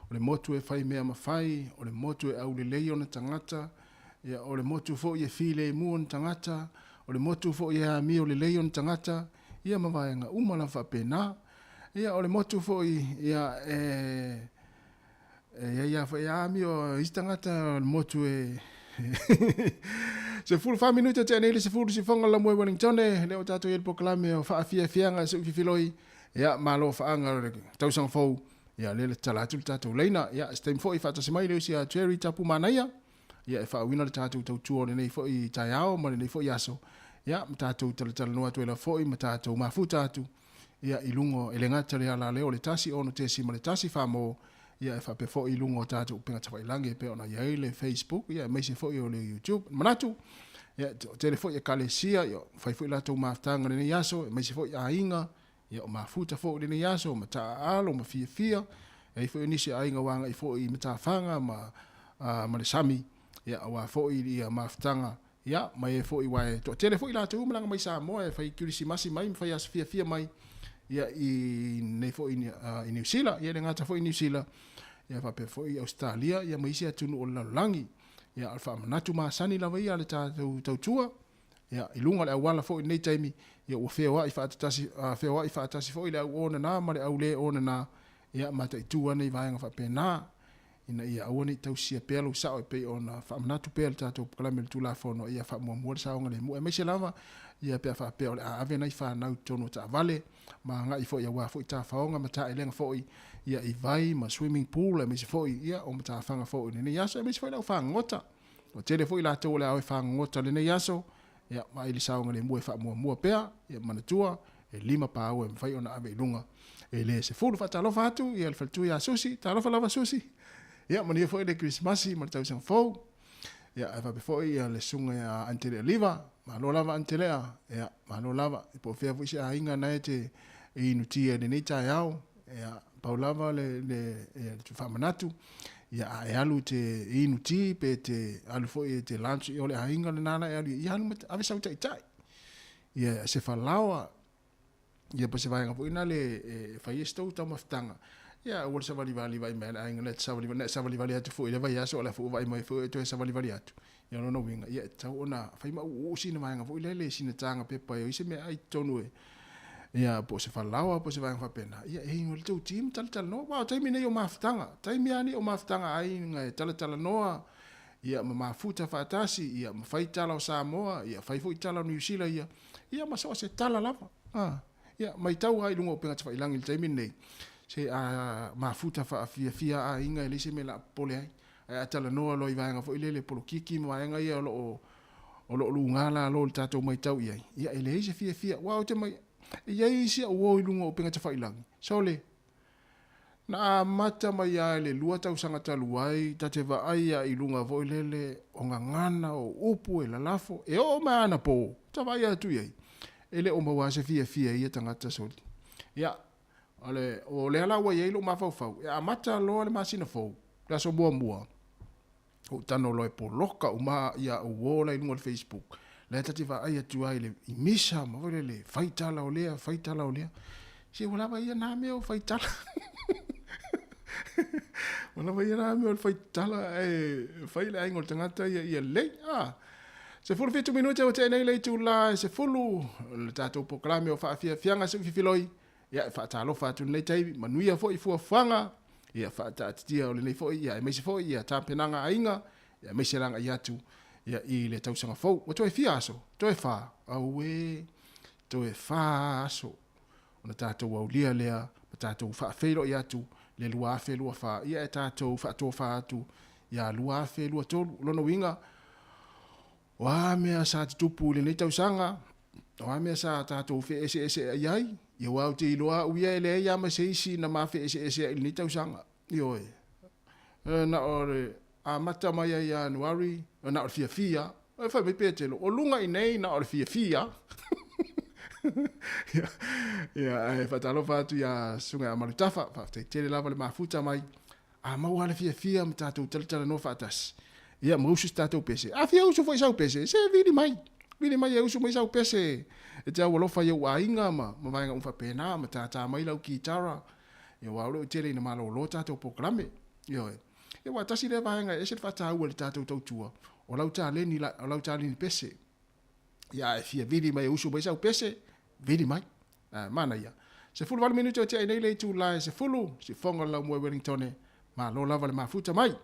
O le motu e fai mea ma fai, o le motu e aulelei ona tagata, ia o le motu foi e filemu ona tagata, o le motu foi e amio lelei ona tagata, ia ma vaega uma lava faapena. Ia o le motu foi ia e e ia ia foi e amio isi tagata o le motu e 14 minute tea nei le 10 sifoga o le laumua i Wellingtone, lea ua tatou i ai le polokalame o faafiafiaga se ufifiloi. Ia, malo faaga o le tausaga fou. Ia, lea le tatala atu le tatou laina. Ia, se taimi foi faatasi mai le usi ia Jerry Tapu Manaia. Ia, e faauiina le tatou tautua o lenei foi taeao ma lenei foi aso. Ia, ma tatou talatalanoa atu ai lava foi ma tatou mafuta atu. Ia, i luga, e le gata le alaleo o le 1 6.1 famo, ia, e faapea foi i luga o tatou upega tafailagi e pei ona i ai le Facebook, ia, aemaise foi o le YouTube. Manatu, ia, tele foi ekalesia, ia, fai foi latou mafutaga i lenei aso, aemaise foi aiga, ia, o mafuta foi i lenei aso, ma taaalo, ma fiafia, e i ai foi nisi aiga ua agai foi i matafaga ma, ma le sami, ia, aua foi ia mafutaga Ia, ma e foi aua e toatele foi latou ua malaga mai Samoa e fai Kerisimasi mai ma fai aso fiafia mai ia i nei foi i Niu Sila, ia e le gata foi i Niu Sila, ia faapea foi i Ausetalia ia ma isi atunuu o le lalolagi. Ia, o le faamanatu masani lava ia a le tatou tautua, ia, i luga o le auala foi i lenei taimi, ia ua feoai faatatasi, feoai faatasi foi le au onana ma le au le onana, ia mataitu ane i vaega faapena. ina ia aua ne i tausia pea lou sao e pei ona faamanatu pea le tatou polokalame o le Tulafono ia faamuamua le saogalemu aemaise lava ia pe a faapea o le a ave nai fanau i totonu o taavale ma agai foi aua foi tafaoga ma taelega foi ia i vai ma swimming pool aemaise foi ia o matafaga foi i lenei aso aemaise foi le au fagogota. Ua tele foi latou o le a o e fagogota i lenei aso ia vaai le saogalemu e faamuamua pea ia manatua e 5 paua e mafai ona ave i luga e le 10. Faatalofa atu ia le faletua ia Susi, talofa lava Susi. Ia manuia foi le Kerisimasi ma le tausaga fou. Ia ae faapea foi ia le susuga ia Antelea Liva, malo lava Antelea, ia malo lava. Po o fea foi se aiga na e te inutia i lenei taeao, ia pau lava le le ia le faamanatu, ia a e alu te inuti pe te alu foi e te lunch i o le aiga lena la e alu ia alu ma ave sau taitai. Ia se falaoa, ia po se vaega foi lena e fai ai se tou taumafataga. Ia aua le savalivali vaai mai a le aiga lea e te savalivali, na e savalivali atu foi i le vaiaso o le a foi ua vaai mai foi e toe savalivali atu. Ia o lona uiga, ia e tatau ona fai ma uuuu sina vaega foi lele, sina taga pepa e o ai se meaai i totonu e, ia po o se falaoa po o se vaega faapena, ia e inu ai le tou ti ma talatalanoa. Aua o taimi nei o mafutaga, taimi lava nei o mafutaga a aiga e talatalanoa, ia ma mafuta faatasi, ia ma fai tala o Samoa, ia fai foi tala o Niu Sila ia, ia ma so o se tala lava. A, ia, matau lava i luga o upega tafailagi i le taimi lenei, se a mafuta faafiafia aiga e leai se mea o le a popole ai. Ae a talanoa loa i vaega foi lele polokiki ma vaega ia o lo o o lo o luga lalo i le tatou matau i ai, ia e leai se fiafia. Aua ou te mai, e i ai isi au uo i luga o upega tafailagi, sole, Na amata mai lava i le 2 tausaga talu ai, ta te vaai lava i luga foi lele o gagana, o upu e lalafo, e oo mai lava anapo, ta vaai atu i ai, e le o maua lava se fiafia i ia tagata soli. Ia, o le, o lea la ua i ai lou mafaufau, e amata loa le masina fou, le aso muamua, ou tago loa e poloka uma ia au uo la i luga o le Facebook, la ta te vaai atu ai i le i misa ma foi lele fai tala o lea, fai tala o lea. Se ua lava ia nā mea o fai tala. Ua lava ia nā mea o le fai tala e fai le aiga o le tagata ia ia lelei. Ah. 17 minute ua tea nei le itula e 10 le tatou polokalame o faafiafiaga se ufifiloi. Ia, e faatalofa atu lenei taimi, manuia foi fuafuaga, ia faataatitia o lenei foi, ia aemaise foi ia tapenaga aiga, ia aemaise le agai atu ia i le tausaga fou. Ua toe fia aso? Toe whā. Auē, toe whā aso. Ona tātou aulia lea, ma tātou whaafeiroi atu le 2024, ia e tātou whaatōwhā atu ia 2023. Lona uiga, O a mea sa tutupu i lenei tausaga, o a mea sa tatou feeseeseai ai, ia aua ou te iloa au ia e leai lava ma se isi na ma feeseeseai i lenei tausaga. Ioe. Na o le amata mai ai ia Ianuari, na o le fiafia. E fai mai Petelo, o luga i nei na o le fiafia. Ia, ia, ae faatalofa atu ia Susuga ia Malutafa, faafetai tele lava le mafuta mai. A maua le fiafia ma tatou talatalanoa faatasi, ia ma usu se tatou pese. A fia usu foi sau pese, se vili mai. Vili mai e usu mai sau pese e te aualofa i ou aiga ma, ma vaega uma faapena, ma tātā mai lau kitara. Ia aua o lea ua tele ina malolo tatou polokalame. Ioe. Ia aua tasi lea vaega e ese le faataua i le tatou tautua, o lau taleni, o lau taleni pese. Ia a e fia vili mai e usu mai sau pese, vili mai. Ā, manaia. 18 minute o tea i nei le itula e 10, sifoga o le laumua i Wellingtone, malo lava le mafuta mai.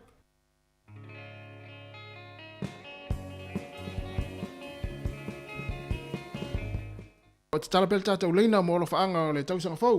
Tatala pea le tatou laina mo alofaaga o le tausaga fou.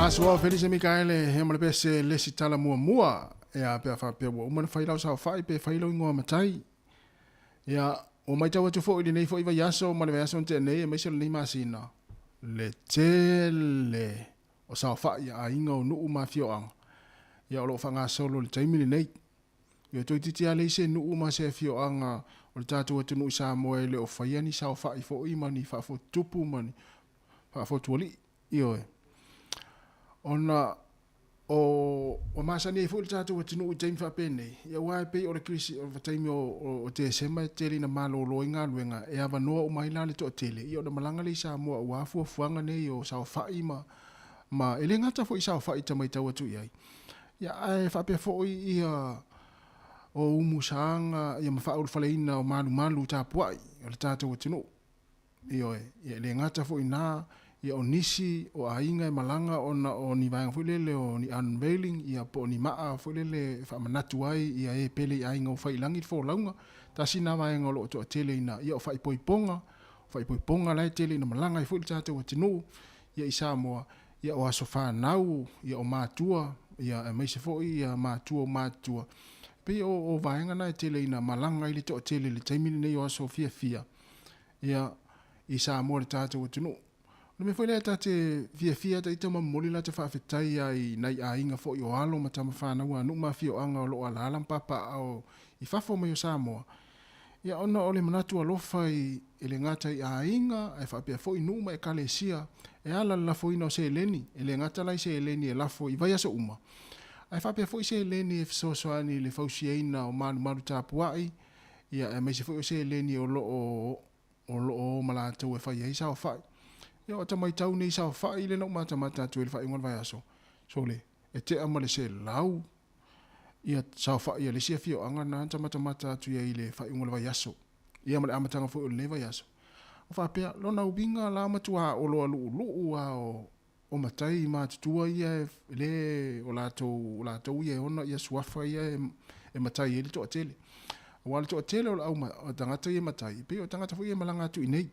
Aso Felice Mikaele, he ma le pese le isi tala muamua, ia pe a faapea ua uma ona fai lau saofai pe fai lou igoa matai. Ia, ua matau atu foi i lenei foi vaiaso ma le vaiaso na tea nei aemaise o lenei masina, le tele o saofai a aiga o nuu ma afioaga, ia o lo o faagasolo i le taimi lenei. Ia toeitiiti lava leai se nuu ma se afioaga o le tatou atunuu i Samoa e le o faia ni saofai foi ma ni faafotutupu ma ni faafotualii. Ioe. Ona o ua masani ai foi le tatou atunuu i taimi faapenei, ia aua e pei o le kirisi, o le taimi o Tesema e tele ina malolo ai galuega, e avanoa uma ai la le toatele, ia ona malaga lea i Samoa aua fuafuaga nei o saofai ma, ma e le gata foi i saofai ta matau atu i ai, ia ae faapea foi ia o umusaga ia ma faaulufaleina o malumalu tapuai o le tatou atunuu. Ioe, ia e le gata foi i ina, ia o nisi o aiga e malaga ona o ni vaega foi lele o ni unveiling, ia po o ni maa foi lele e faamanatu ai ia e pele i aiga ua fai i lagi le folauga. Tasi lena vaega o lo o toatele ina, ia o faaipoipoga, o faaipoipoga la e tele ina malaga ai foi le tatou atunuu, ia i Samoa, ia o aso fanau, ia o matua, ia aemaise foi ia matua o matutua. E pei o vaega na e tele ina malaga ai le toatele i le taimi lenei o aso fiafia. Ia, i Samoa le tatou atunuu. O le mea foi lea ta te fiafia ta ita ma momoli la ta faafetai ai i nai aiga foi o alo ma tama fanau a nuu ma afioaga o lo o alaala ma papaaao i fafo mai o Samoa. Ia, ona o le manatu alofa i e le gata i aiga ae faapea foi nuu ma ekalesia e ala le lafoina o seleni, e le gata la i seleni e lafo i vaiaso uma, ae faapea foi seleni e fesoasoani i le fausiaina o malumalu tapuai, Ia, aemaise foi o seleni o lo o, o lo o o ma latou e fai ai saofai. Ia, o ata matau nei saofai lea na ou matamata atu ai i le faaiuga o le vaiaso, sole, e tea ma le 100 ia saofai a le isi afioaga na na matamata atu i ai i le faaiuga o le vaiaso, ia ma le amataga foi o lenei vaiaso. O faapea, lona uiga la matua oloa luuluu lava o, o matai matutua ia e le o latou, o latou ia e ona ia suafa ia e, e matai ai le toatele. Aua o le toatele o le au o tagata ia e matai, e pei o tagata foi ia e malaga atu i inei.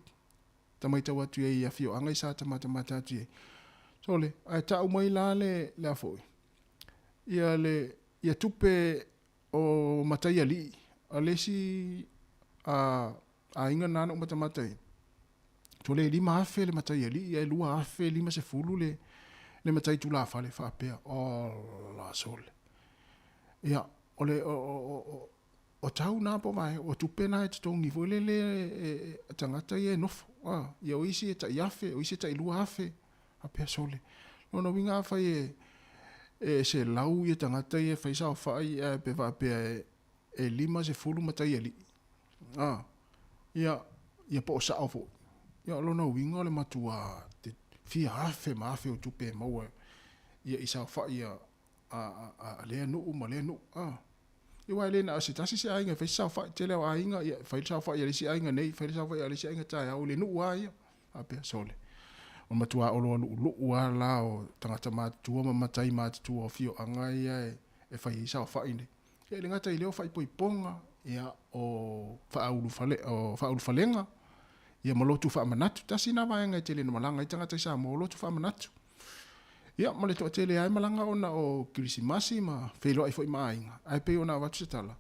Ta matau atu i ai i afioaga i sa ta matamata atu i ai. Sole, ae tau mai la le, le a foi, ia le, ia tupe o matai alii, a le isi a, aiga na na ou matamata i ai, Tole e 5,000 le matai alii ae 2,050 le, le matai tulafale faapea. Ola sole. Ia, o le, o, o, o, o tau na po vae, o tupe na e totogi foi lele e, e, tagata ia e nofo. Ah, ia o isi e tai afe, o isi e tai 2,000. Faapea sole. Lona uiga afai e, e 100 ia tagata ia e fai saofai ae pe faapea e, e 50 matai alii. A, ia, ia po o sao foi. Ia, o lona uiga o le matua te fia afe ma afe o tupe e maua ia i saofai a, a, a, a lea nuu ma lea nuu. A, ia aua e le na o se tasi se aiga e fai se saofai, tele o aiga, ia, fai le saofai a le isi aiga nei, fai le saofai a le isi aiga taeao i le nuu lava ia. Faapea, sole. O le matua oloa luuluu lava la o tagata matutua ma matai matutua o afioaga ia e, e fai ai saofai nei. Ia e le gata i lea o faaipoipoga, ia o faaulufale, o faaulufalega, ia ma lotu faamanatu. Tasi lena vaega e tele ina malaga ai tagata i Samoa, o lotu faamanatu. Ia ma le toatele lava e malaga ona o Kerisimasi ma feiloai foi ma aiga, ae pei ona avatu se tala,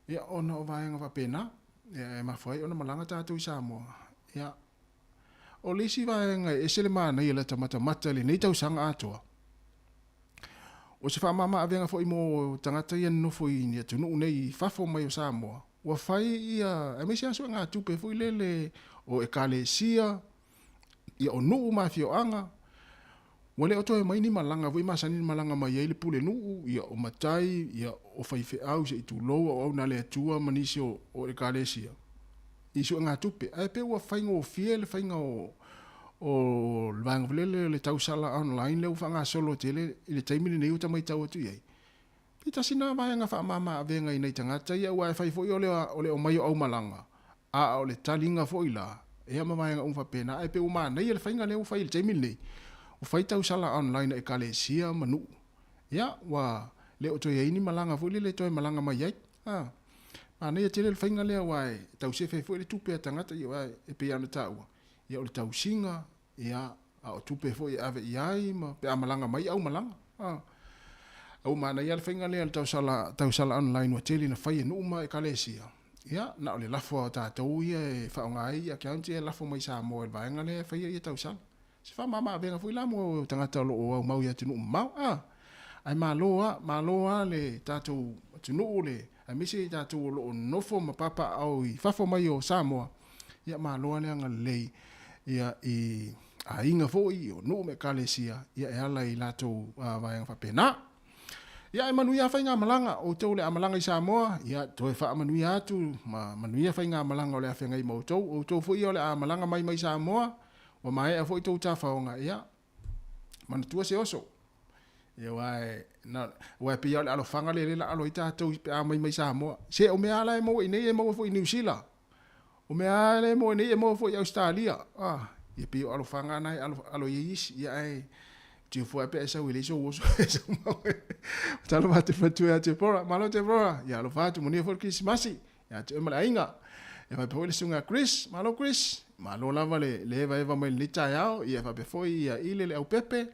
ia ona o vaega faapena, ia e mafua ai ona malaga tatou i Samoa. Ia o le isi vaega e ese le manaia lata matamata i lenei tausaga atoa, O se faamama-avega foi mo tagata ia nonofo i ni atunuu nei i fafo mai o Samoa, ua fai ia, aemaise lava suegatupe foi lele o ekalesia, ia o nuu ma afioaga, ua le o toe mai ni malaga foi masani ona malaga mai ai le pulenuu, ia o matai, ia o faifeau se i tulou, auauna a le Atua ma nisi o ekalesia. i suegatupe, ae pei ua faigofie le faiga o o le vaega foi lele o le tausala online lea ua faagasolo tele i le taimi lenei ua ta matau atu i ai. Pei tasi lena vaega faamama avega i nai tagata ia aua e fai foi o le o le omai o aumalaga, a o le taliga foi la, ia ma vaega uma faapena, ae pei ua manaia le faiga lea ua fai i le taimi lenei, ua fai tausala online a ekalesia ma nuu. Ia, ua le o toe i ai ni malaga foi lele e toe malaga mai ai. A, manaia tele le faiga lea aua e tau sefe ai foi le tupe a tagata, ia, aua e pei lava ona taua, ia o le tausiga, ia, A o tupe foi e ave i ai ma pe a malaga mai au malaga. A. A ua manaia le faiga lea o le tausala, tausala online ua tele ina fai e nuu ma ekalesia. Ia, na o le lafo lava o tatou ia e faaaoga ai ia accounts ia e lafo mai Samoa i le vaega lea e faia ia tausala. Se faamama avega foi la mo tagata o lo o aumau i atunuu mamao. A. Ae malo lava, malo lava le tatou atunuu le, aemaise i tatou o lo o nonofo ma papaaao i fafo mai o Samoa, ia malo lava le agalelei ia i aiga foi, o nuu ma ekalesia, ia e ala i latou vaega faapena. Ia e manuia faigamalaga, outou o le a malaga i Samoa, ia toe faamanuia atu ma manuia faigamalaga o le a feagai ma outou. Outou foi ia o le a malaga mai mai Samoa, ua maea foi tou tafaoga, ia manatua se oso. Ia aua e, na, aua e pei lava o le alofaga lea lea la alo ai tatou pe a omai mai Samoa. Se o mea lava la e maua i inei e maua foi i Niu Sila. O mea lava lea e maua i inei e maua foi i Ausetalia. Ah, ia pei o alofaga na e alo, alo i ai isi. Ia ae tio foi pe e sau e leai sou oso e sau mau. Talofa atu matua ia Deborah. Malo Deborah. Ia alofa atu manuia foi le Kerisimasi. Ia te oe ma le aiga. E faapea foi le susuga ia Chris. Malo Chris. Malo lava le, le evaeva mai lenei taeao. Ia faapea foi ia Ile le aupepe.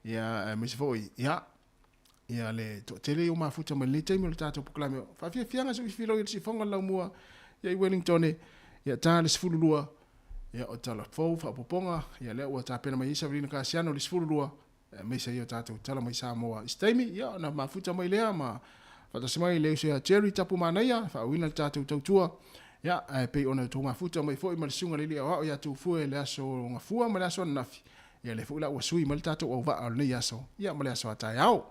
Ia aemaise foi, ia, ia le toatele ia ua mafuta mai lenei taimi o le tatou polokalame. Faafiafiaga se uifiloi i le sifoga o le laumua ia i Wellington ia ta le 12 ia o tala fou faaopoopoga ia lea ua tapena mai ai Savelina Kasiano i le 12 aemaise ai o tatou tala mai Samoa i se taimi ia ona mafuta mai lea ma faatasi mai le uso ia Jerry Tapumanaia e faauuina le tatou tautua ia ae pei ona outou mafuta mai foi ma le susuga i le Alii Aoao ia Tufue i le aso Gafua ma le aso ananafi ia lea foi la ua sui mai le tatou auvaa o lenei aso ia ma le aso a taeao.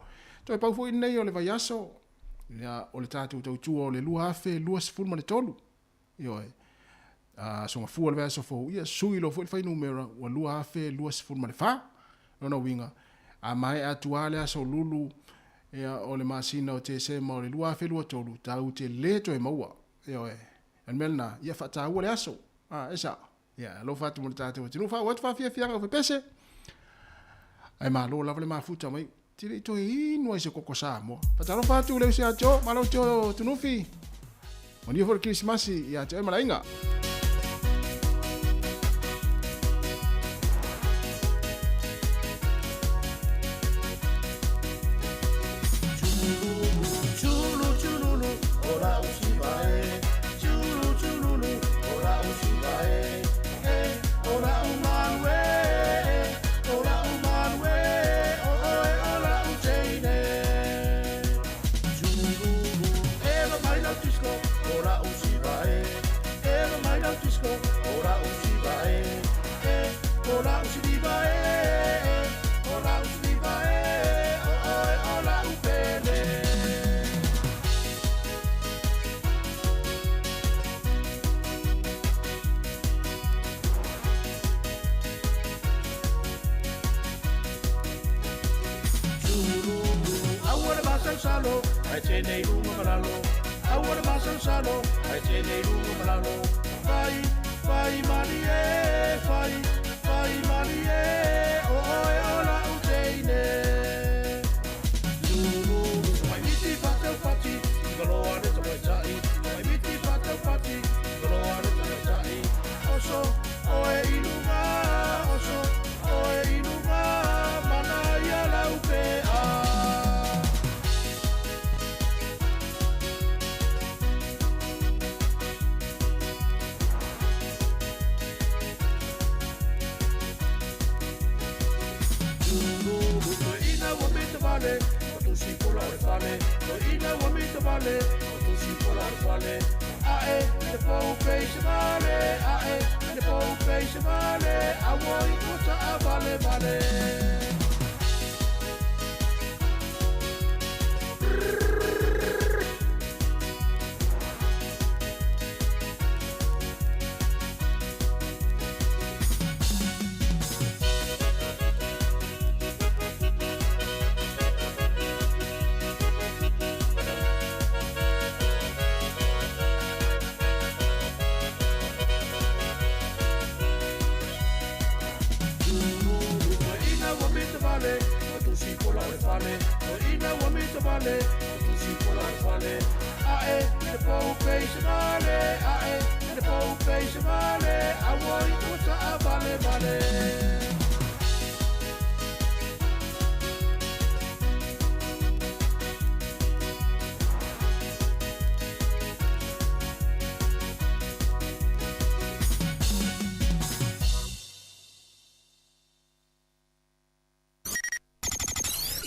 Toe pau foi lenei o le vaiaso ia o le tatou tautua o le 2023. Ioe. Aso Gafua le vaiaso fou, ia sui loa foi le fuainumera ua 2024. Lona uiga, a maea atu lava le aso lulu ia, o le masina o Tesema o le 2023, tatou te le toe maua. Ioe. O le mea lena, ia faataua le aso. A, e sao. Ia, alofa atu mo le tatou atunuu. Faaauau atu faafiafiaga o fepese. Ae malo lava le mafuta mai. Te le i toe inu ai se koko Samoa. Faatalofa atu le uso ia Joe, malo Joe Tunufi. Manuia foi le Kerisimasi ia te oe ma le aiga.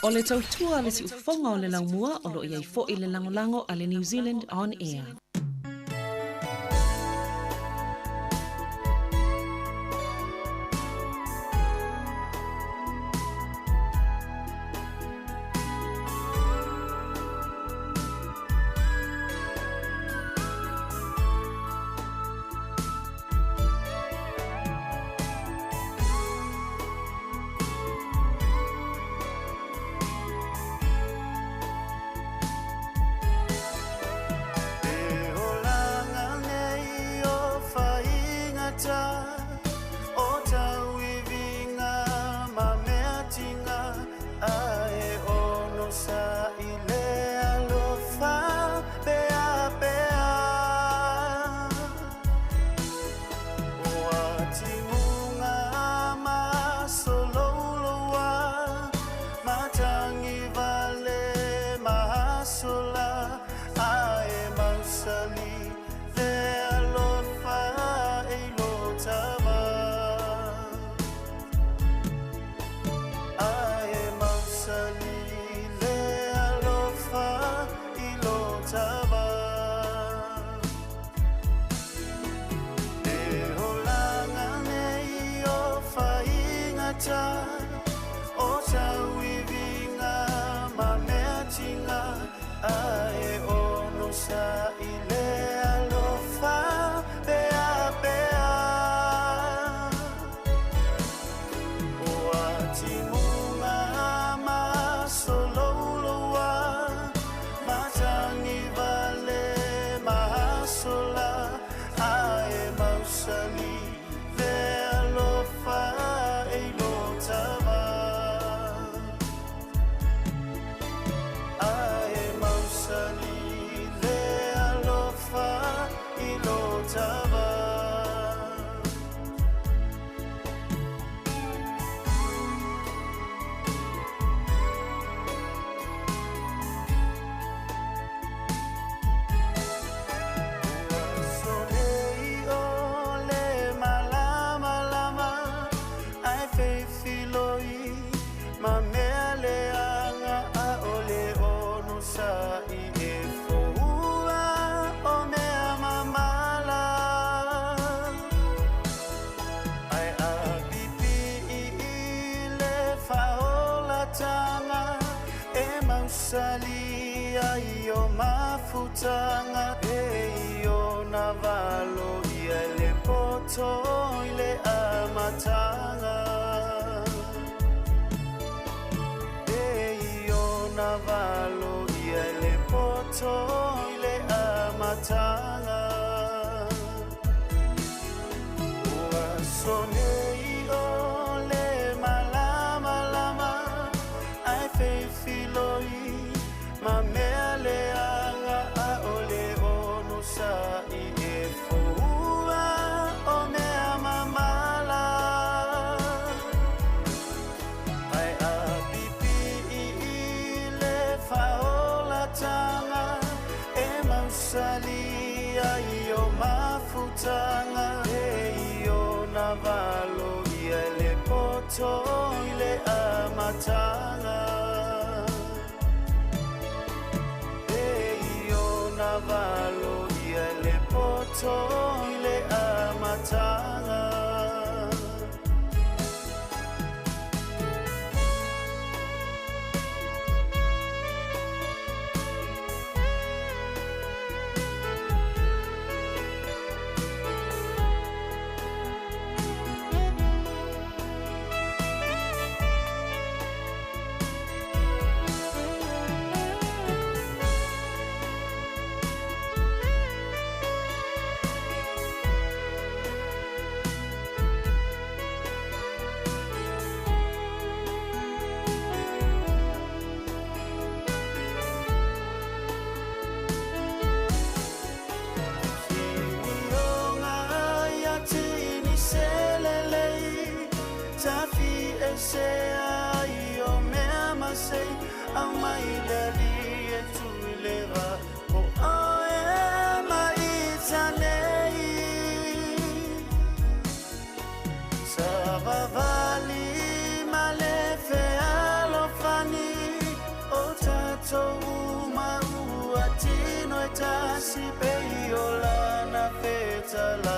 O le tautua a le siufofoga o le laumua o lo o i ai foi le lagolago a le New Zealand On Air.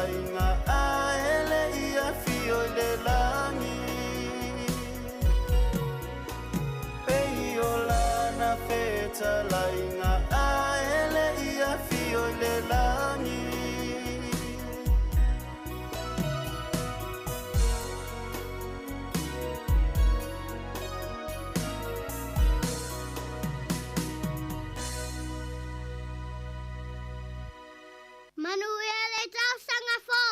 fetalaiga ae le i afio i le lagi. Pei o lana fetalaiga ae le i afio i le lagi. Manuia le tausaga fou!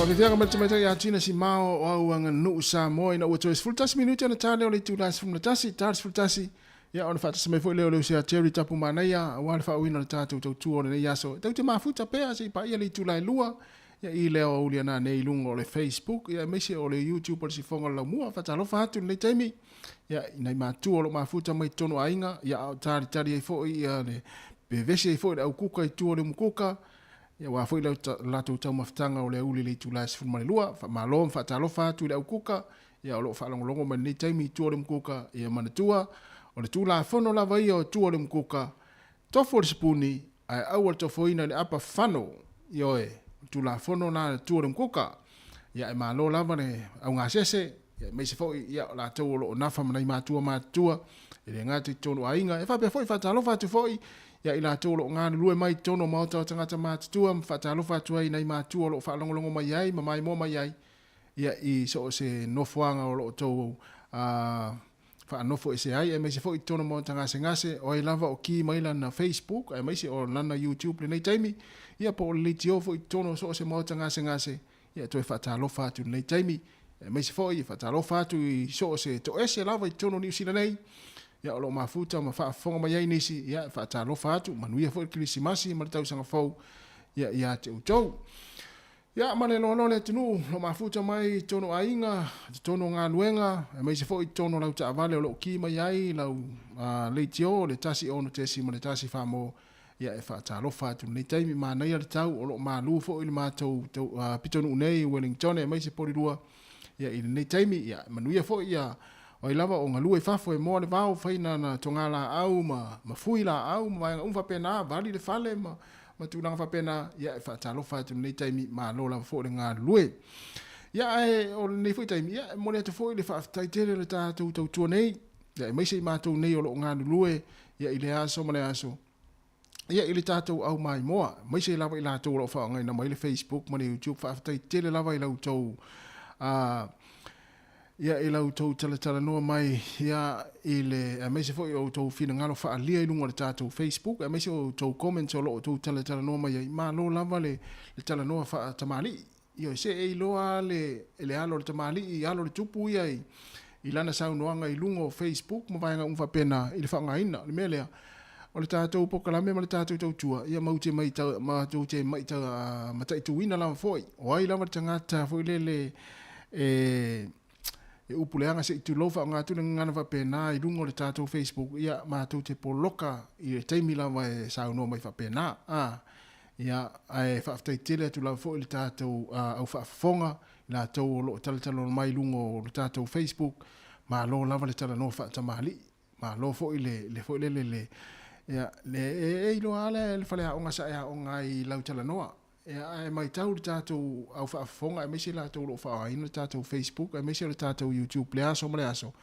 Faafefeaga mai le tamaitai ia Tina Simao o au aganuu Samoa ina ua toe 11 minute ona ta lea o le itula 11, ta le 11, ia ona faatasi mai foi lea o le uso ia Jerry Tapumanaia aua le faaauauina o le tatou tautua o lenei aso. E tatou te mafuta pea se i paia le itula e 2, ia i lea aoauli ana nei i luga o le Facebook, ia aemaise o le YouTube o le Sifoga o le Laumua. Faatalofa atu i lenei taimi, ia i nai matua o lo o mafuta mai totonu o aiga, ia a o talitali ai foi ia le vevesi ai foi le aukuka i tua o le umukuka, ia aua foi le latou taumafataga o le aoauli i le itula e 12. Faamalo ma faatalofa atu i le aukuka, ia o lo o faalogologo mai lenei taimi i tua o le umukuka, ia manatua, o le Tulafono lava ia o tua o le umukuka, Tofo le sipuni, ae aua le tofoina i le apa fano. Ioe, o le Tulafono lena a le Tua o le Mukuka. Ia, e malo lava le augasese, ia, aemaise foi, ia, o latou o lo o nafa ma nai matua matutua, e le gata i totonu o aiga. E faapea foi, faatalofa atu foi ia i latou o lo o galulue mai i totonu o maota o tagata matutua, ma faatalofa atu ai i nai matua o lo o faalogologo mai ai ma maimoa mai ai, ia, i so o se nofoaga o lo o outou faanofo ese ai, aemaise foi i totonu o maota gasegase, o ai lava o ki mai lana Facebook, aemaise o lana YouTube lenei taimi, ia po o le leitio foi i totonu o so o se maota gasegase, ia e toe faatalofa atu i lenei taimi, aemaise foi e faatalofa atu i so o se toese lava i totonu o Niu Sila nei, ia o lo o mafuta ma faafofoga mai ai nisi, ia e faatalofa atu, manuia foi le Kerisimasi ma le tausaga fou, ia ia te outou. Ia, ma le loaloa le atunuu, o lo o mafuta mai i totonu o aiga, totonu o galuega, aemaise foi i totonu o lau taavale o lo o ki mai ai lau leitio le 1 6.1 famo, ia e faatalofa atu i lenei taimi. Manaia le tau, o lo o malu foi le matou pitonuu nei i Wellington aemaise Porirua, ia i lenei taimi, ia manuia foi ia o ai lava o galue i fafo e moa le vao, fai na toga laau ma fui laau ma vaega uma faapena, vali le fale ma tulaga faapena, ia e faatalofa atu i lenei taimi, malo lava foi le galulue. Ia ae o lenei foi taimi, ia e momoli atu foi le faafetai tele o le tatou tautua nei, ia aemaise i matou nei o lo o galulue ia i le aso ma le aso, ia i le tatou au maimoa, aemaise lava i latou o lo o faaaogaina mai le Facebook ma le YouTube, faafetai tele lava i la outou Ia, i la outou talatalanoa mai, ia, i le, aemaise foi o outou finagalo faaalia i luga o le tatou Facebook, aemaise o outou comments o lo o outou talatalanoa mai ai, malo lava le, le talanoa faatamalii. Ioe, se e iloa le, le alo o le tamalii, alo o le tupu ia i, i lana saunoaga i luga o Facebook ma vaega uma faapena i le faaaogaina. O le mea lea, o le tatou polokalame ma le tatou tautua, ia matou te mai, matou te mataituina lava foi, o ai lava le tagata foi lele e e upu leaga se i tulou faaaoga atu le gagana faapena i luga o le tatou Facebook, ia matou te poloka i le taimi lava e saunoa mai faapena. A, ia, ae faafetai tele atu lava foi i le tatou au faafofoga, i latou o lo o talatalanoa mai i luga o le tatou Facebook, malo lava le talanoa faatamalii. Malo foi le, le foi lele le, ia, le, e, e iloa lava le, le faleaoga sa e aoga ai i lau talanoa. Ia, ae matau le tatou au faafofoga aemaise latou o lo o faaaogaina le tatou Facebook aemaise o le tatou YouTube le aso ma le aso,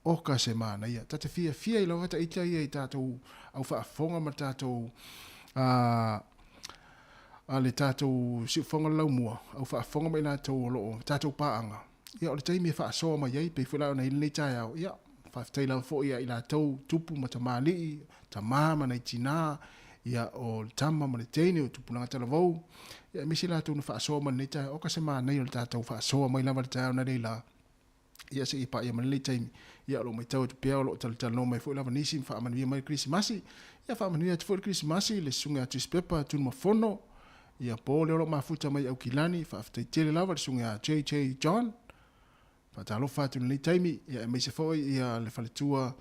oka se manaia. Ta te fiafia i lava ita ia i tatou au faafofoga ma le tatou a le tatou siufofoga o le laumua, au faafofoga ma i latou o lo o tatou paaga. Ia, o le taimi e faasoa mai ai, pei foi la ona i lenei taeao, ia, faafetai lava foi ia i latou tupu ma tamalii, tama ma nai tinā, ia, o le tama ma le teine, o tupulaga talavou, ia, aemaise latou na faasoa mai lenei taeao. Oka se manaia o le tatou faasoa mai lava i le taeao nanei la, ia, seia paia mai lenei taimi. Ia, o lo o matau atu pea o lo o talatalanoa mai foi lava nisi ma faamanuia mai le Kerisimasi. Ia, faamanuia atu foi le Kerisimasi i le susuga ia Tusipepa Tunumafono, ia, po lea o lo o mafuta mai Aukilani, faafetai tele lava i le susuga ia JJ John. Faatalofa atu i lenei taimi, ia, aemaise foi ia le faletua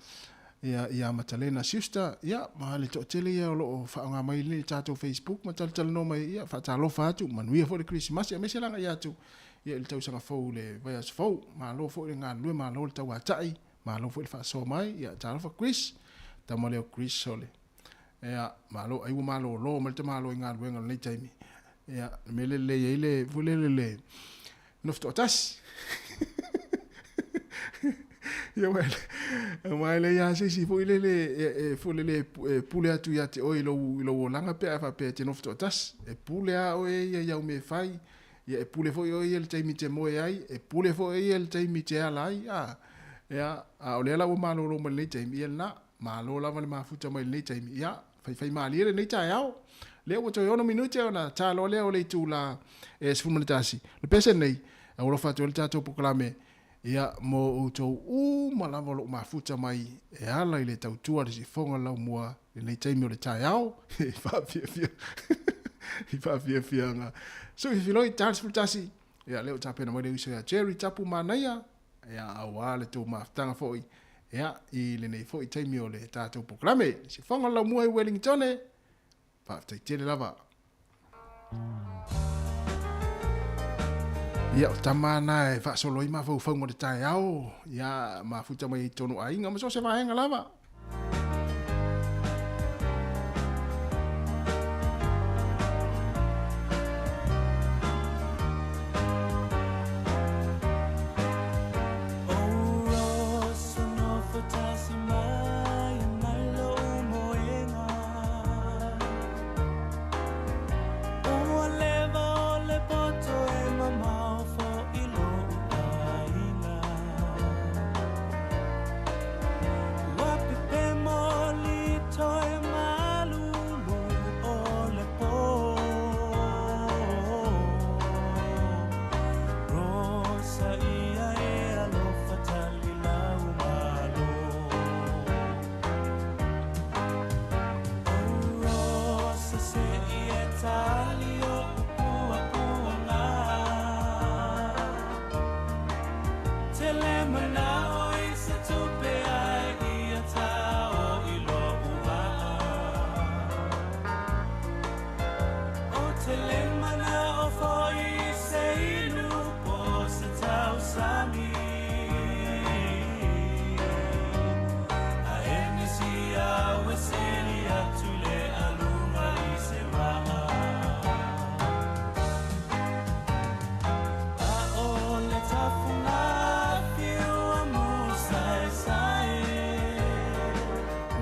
ia, ia Matalena Schuster, ia, ma le toatele ia o lo o faaaoga mai le tatou Facebook ma talatalanoa mai, ia, faatalofa atu, manuia foi le Kerisimasi, aemaise le agai atu ia i le tausaga fou i le vaiaso fou. Malo foi le galulue, malo le tauatai, malo foi le faasoa mai, ia, talofa Chris, tama lea o Chris o le, ia, malo, ai ua malolo mai le tamaloa i galuega i lenei taimi. Ia, le mea lea e lelei ai le, foi lele le, nofo toatasi. Ia aua e leai lava se isi foi lele e foi lele e pule atu ia te oe i lou olaga pe a faapea e te nofo toatasi. E pule lava oe ia i au mea e fai, ia e pule foi oe ia i le taimi e te moe ai, e pule foi oe ia i le taimi e te ala ai, a. Ia, a o lea la ua malolo mai lenei taimi, ia lena, malo lava le mafuta mai lenei taimi. Ia, faifaimalie lenei taeao. Lea ua toe 6 minute ona ta loa lea o le itulā e 11. O le pese lenei, e alofa atu ai le tatou polokalame, ia, mo outou uma lava o lo o mafuta mai e ala i le tautua i le siifofoga o le laumua i lenei taimi o le taeao. I faafiafia, i faafiafiaga. Sui filoi, ta le 11, ia, lea ua tapena mai le uso ia Jerry Tapu Manaia, ia, auā le tou mafutaga foi, ia, i lenei foi taimi o le tatou polokalame. Le siifofoga o le laumua i Wellingtone, Faafetai tele lava. Ia, o tama na e faasolo ai mafaufauga o le taeao, ia, mafuta mai ai tonu aiga ma so o se vaega lava.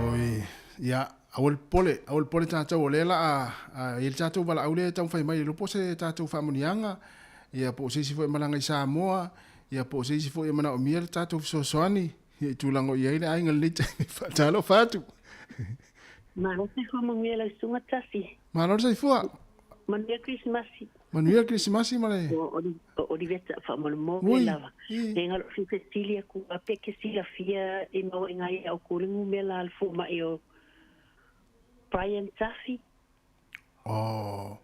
Oi, ia, aua le popole, aua le popole tatou, o lea la a i ai le tatou valaau lea e taumafai mai, le iloa po o se tatou faamanuiaga, ia po o se isi foi e malaga i Samoa, ia po o se isi foi e manaomia le tatou fesoasoani, ia i tulaga o i ai le aiga i lenei taimi. Faatalofa atu. Malo soifua manuia lau susuga Tasi. Malo le soifua. Manuia Kerisimasi. Manuia Kerisimasi ma le. O Oliveta faamolemole lava. Nei ngalo fi fesili aku a pe ke silafia i maua i ngai au ko le numera a le fomai o Brian Tafi. Oh,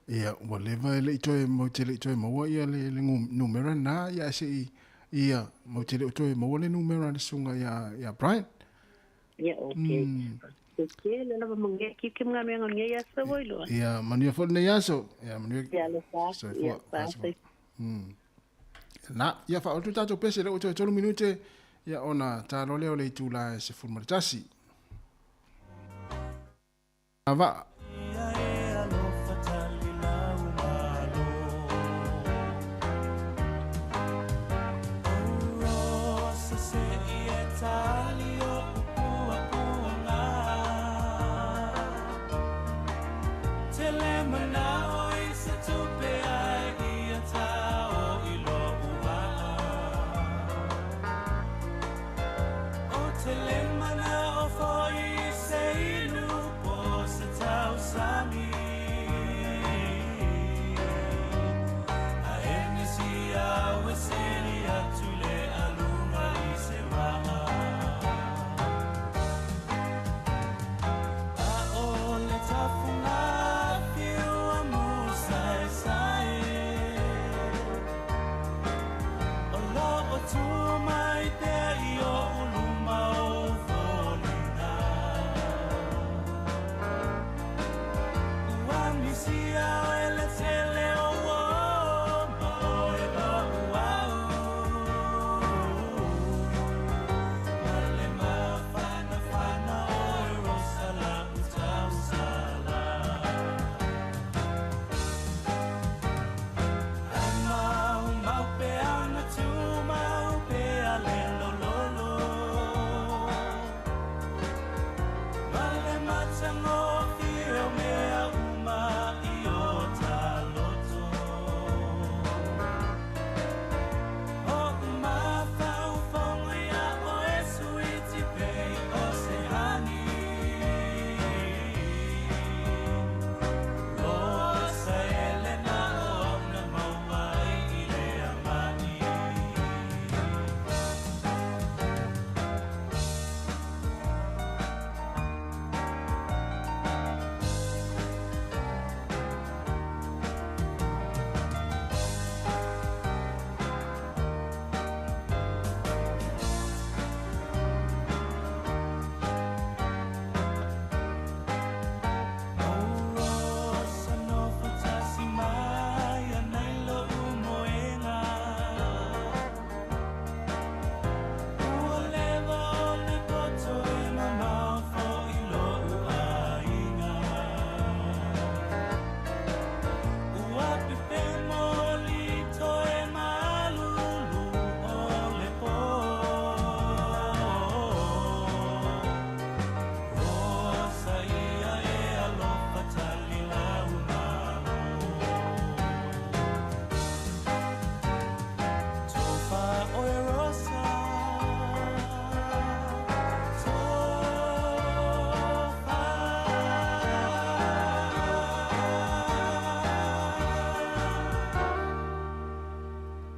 ia, ua leva e le i toe, mau te le i toe maua ia le, le numera na, ia se i, ia, mau te le o toe maua le numera le sunga ia, ia Brian. Ia, okay. Ke le lava manuia ki ke mga mea ngai aso oi loa. Ia, manuia foi lenei aso. Ia, manuia. Ia, alofa atu. Ia, bye. Na, ia faaoto tatou pese lea ua toe 3 minute, ia ona ta loa lea o le itula e 11. Vaa.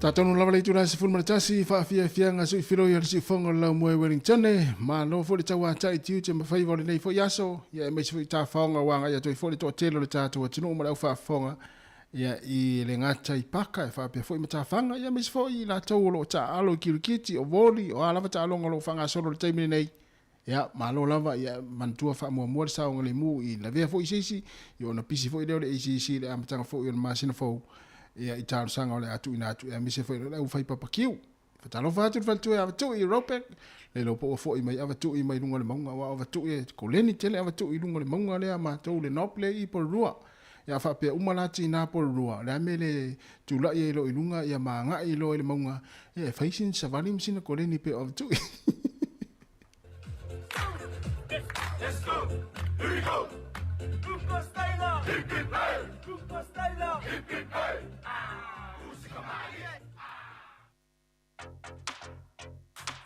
Tatonu lava le itula 11 faafiafiaga suifiloi o le siufoga o le laumua i Wellington. Malo foi le tauatai tiute ma faiva o lenei foi aso. Ia aemaise foi tafaoga ua agai atu ai foi le toatele o le tatou atunuu ma le aufaafofoga ia i le gata i paka e faapea foi ma tafaga ia aemaise foi i latou o lo o taaalo i kirikiti, o voli, o a lava taaloga o lo o faagasolo i le taimi lenei. Ia, malo lava, ia manatua faamuamua le saogalemu i lavea foi i se isi, ia ona pisi foi lea o le ACC i le amataga foi o le masina fou, ia i talosaga o le a tuuina atu, aemaise foi o le aufai papakiu. Faatalofa atu i le faletua ia Avatui i Robeck, le iloa po ua foi mai Avatui mai luga o le mauga, aua o Avatui e koleni tele Avatui i luga o le mauga lea a matou le knob lea i Porirua. Ia a faapea uma la tina Porirua, o le a mea e le tulai ai loa i luga ia ma agai loa i le mauga, ia e fai sina savali ma sina koleni pei o Avatui. Let's go! Here we go! Hip hip hey! Hip hip hey!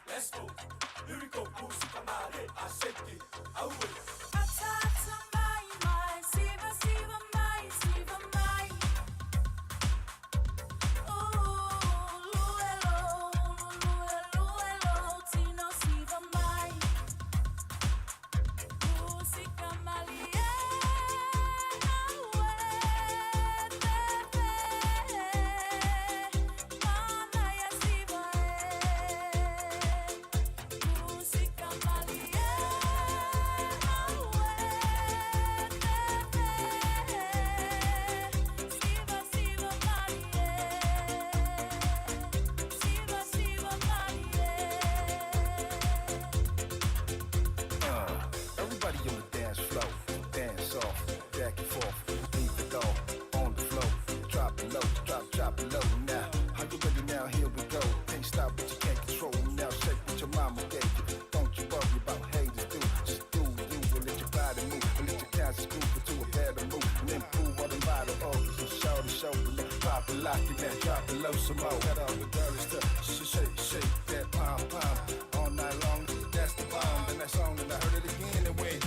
Let's go! Here we go! Everybody on the dance floor, dance off, back and forth, leave it all on the floor. Drop it low, drop, drop it low now. Are you ready now? Here we go. Can't stop what you can't control now. Shake what your mama gave you. Don't you worry about haters, do. Just do you and let your body move. And let your conscience groove into a better mood. And improve all them bottle organs and show the show. And pop it, lock it, now drop it low some more. Got all the girls to shake, shake that pom pom all night long. That's the bomb. And that's on, and I heard it again and went.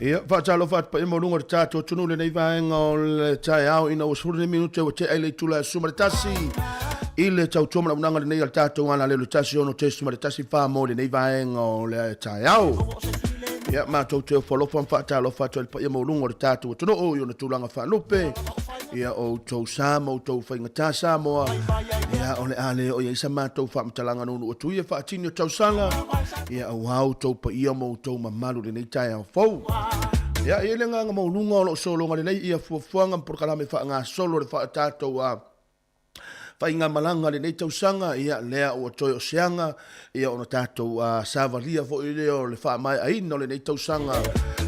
Ia, faatalofa atu paia maualuga o le tatou atunuu i lenei vaega o le taeao ina ua 15 minute ua tea i le itula e 11 i le tautua ma launaga lenei a le tatou alalelo 16.14 mo lenei vaega o le taeao. Ia, matou te ofo alofa ma faatalofa atu ai i le paia maualuga o le tatou atunuu i ona tulaga faalupe. Ia, o outou sa ma outou faigata Samoa. Ia, o le a le oo i ai sa matou faamatalaga nuunuu atu ia faatini o tausaga. Ia, aua outou paia ma outou mamalu i lenei taeao fou. Ia, e i ai le agaga maualuga o lo o sologa lelei ia fuafuaga ma polokalame faagasolo le tatou faigamalaga lenei tausaga, ia lea ua toe o se aga, ia ona tatou savalia foi lea o le faamaeaina o lenei tausaga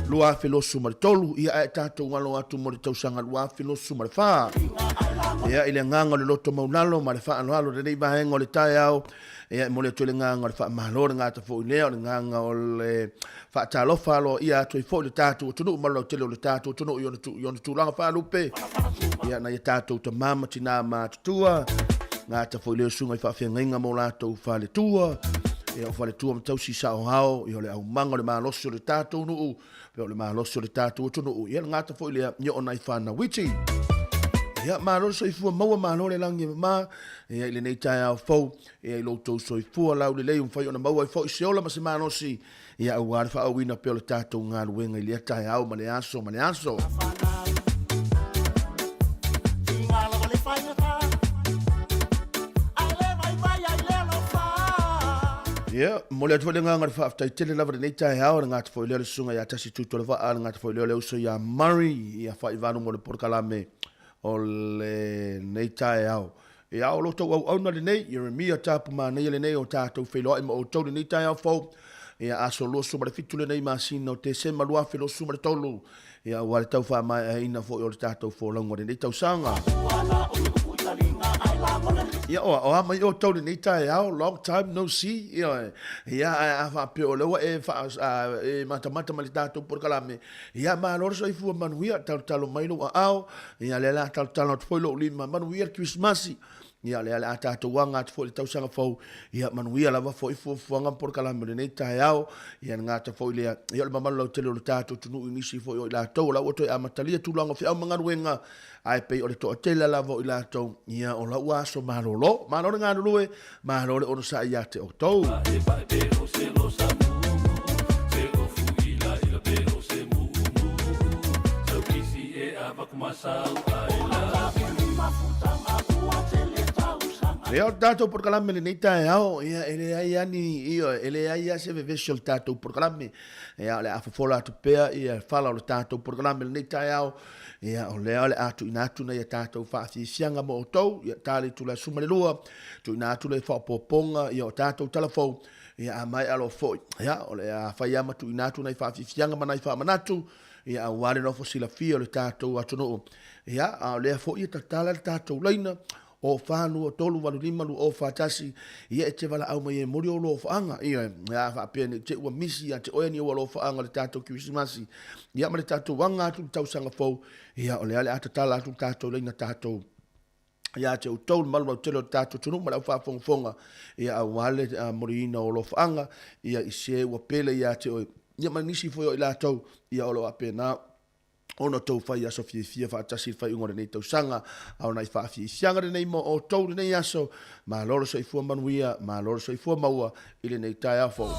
2023, ia ae tatou alo atu mo le tausaga 2024. Ia i le agaga o le loto maulalo ma le faaaloalo i lenei vaega o le taeao, ia e momoli atu ai le agaga o le faamalo, le gata foi lea o le agaga o le faatalofa aloaia atu ai foi le tatou atunuu ma le lautele o le tatou atunuu i ona, i ona tulaga faalupe, ia nai a tatou tama ma tinā matutua, gata foi lea o susuga i faafeagaiga ma o latou faletua, ia o faletua ma tausi saoao, ia o le aumaga o le malosi o le tatou nuu, pei o le malosi o le tatou atunuu, ia le gata foi lea, ia o nai fanau iti. Ia, malo le soifua maua, malo le lagi e mama, ia i lenei taeao fou, ia i lo outou soifua laulelei ua mafai ona maua ai foi se ola ma se malosi, ia aua le faaauauina pea o le tatou galuega i lea taeao ma le aso ma le aso. Ia, momoli atu foi le agaga o le faafetai tele lava i lenei taeao, le gata foi lea o le susuga ia Tasi Tuitolovaa, le gata foi lea o le uso ia Murray, ia Faivalu mo le polokalame o lenei taeao. Ia, o lo outou auauna lenei, Ieremia Tapu Manaia lenei o tatou feiloai ma outou lenei taeao fou. Ia, aso 27 lenei masina o Tesema 2023. Ia, aua le tau faamaeaina foi o le tatou folauga o lenei tausaga. Ia, o, o a mai outou lenei taeao, long time no see. Ia, ia ae a faapea o lea ua e, faa, a, e matamata ma le tatou polokalame, ia, malo le soifua manuia, talotalo mai lou aao, Ia, lea o le a talotalo atu foi lou lima, manuia le Kerisimasi. Ia, lea o le a tatou aga atu foi i le tausaga fou. Ia, manuia lava foi fuafuaga ma polokalame o lenei taeao. Ia, le gata foi lea, ia, o le mamalu lautele o le tatou atunuu i nisi foi o i latou o la ua toe amatalia tulaga o feau ma galuega, ae pei o le toatele lava o i latou, ia, o la ua aso malolo. Malo le galulue, malo le onosai ia te outou. Ia, o le tatou polokalame i lenei taeao, ia, e leai lava ni, ioe, e leai lava se vevesi o le tatou polokalame. Ia, o le a fofola atu pea ia fala o le tatou polokalame i lenei taeao. Ia, o lea o le a tuuina atu nai a tatou faafiafiaga mo outou, ia, ta le itula e 12, tuuina atu le faaopoopoga, ia, o tatou tala fou, ia, a maea loa foi, ia, o le a fai lava ma tuuina atu nai faafiafiaga ma nai faamanatu, ia, aua le nofo silafia o le tatou atunuu. Ia, a o lea foi e tatala le tatou laina, o 4 2 3 8 5 2 0 4 1, ia e te valaau mai e momoli ou alofaaga, ia, a faapea nei te ua misi ia te oe ni ou alofaaga o le tatou Kerisimasi, ia ma le tatou aga atu i le tausaga fou, ia o lea o le a tatala atu le tatou laina tatou ia te outou le malu lautele o le tatou atunuu ma le au faafogafoga, ia aua le moliina o alofaaga, ia i se ua pele ia te oe, ia ma nisi foi o i latou, ia o lo o faapena ona outou fai aso fiafia faatasi i le faaiuga o lenei tausaga. A o nai faafiafiaga lenei mo outou i lenei aso. Malo le soifua manuia, malo le soifua maua i lenei taeao fou.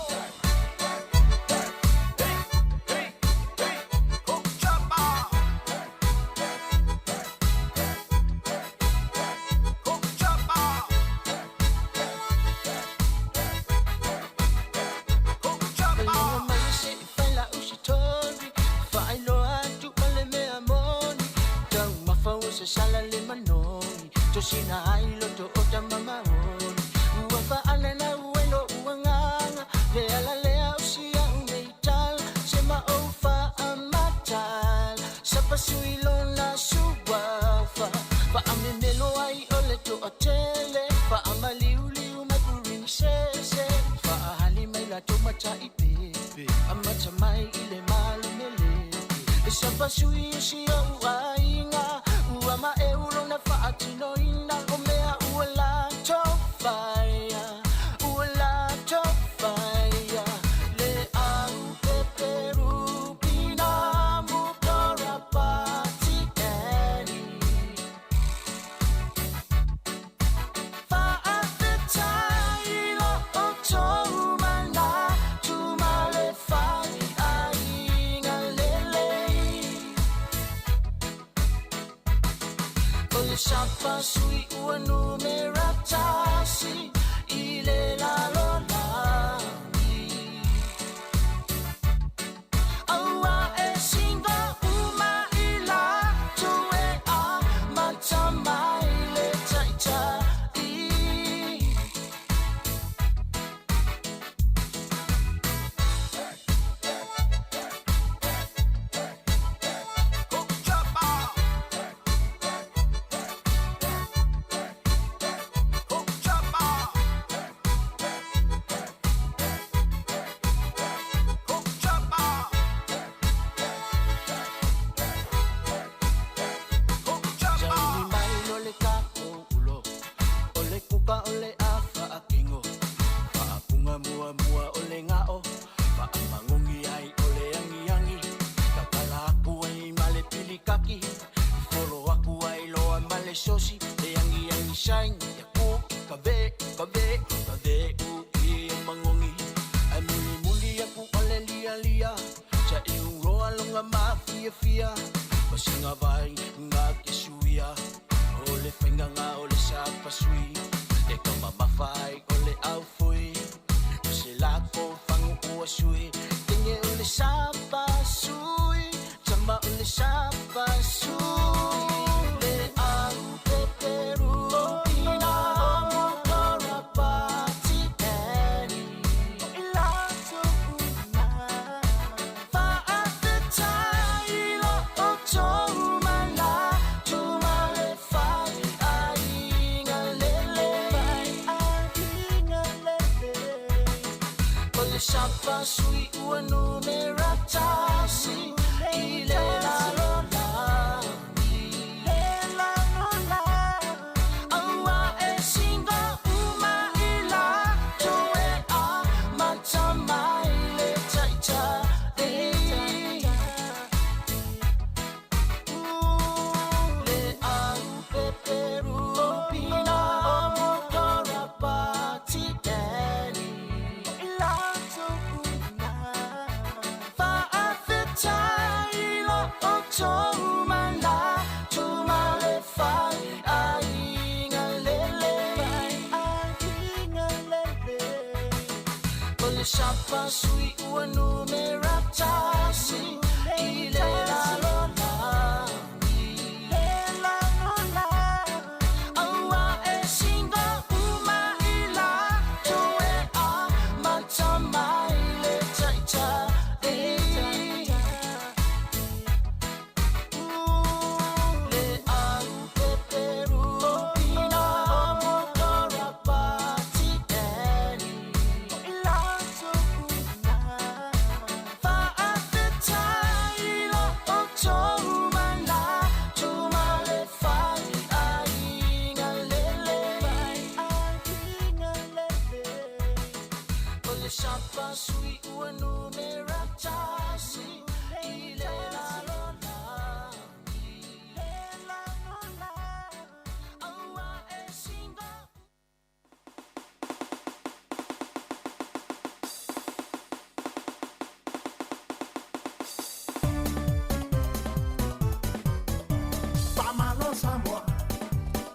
Faamalo Samoa,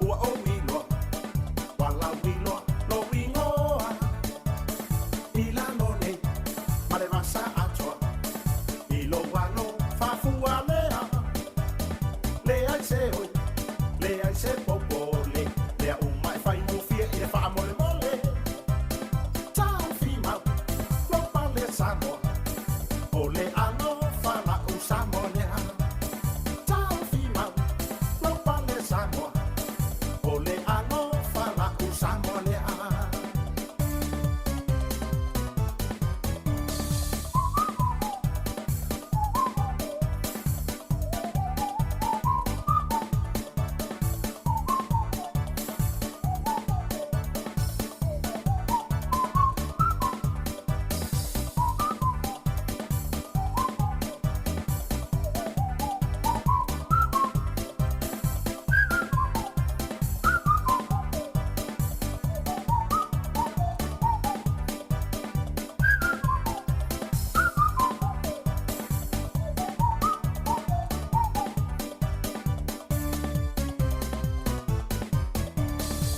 ua ou iloa, ua lauiloa lou igoa. I lalo nei ma le vasa atoa, i lou alofa fualea. Leai se oi, leai se popole, mea uma e faigofie i le faamolemole. Taofi mau lou pale Samoa, o le alofa la'u Samoa lea. Taofi mau lou pale Samoa, o le alofa la'u Samoa lea.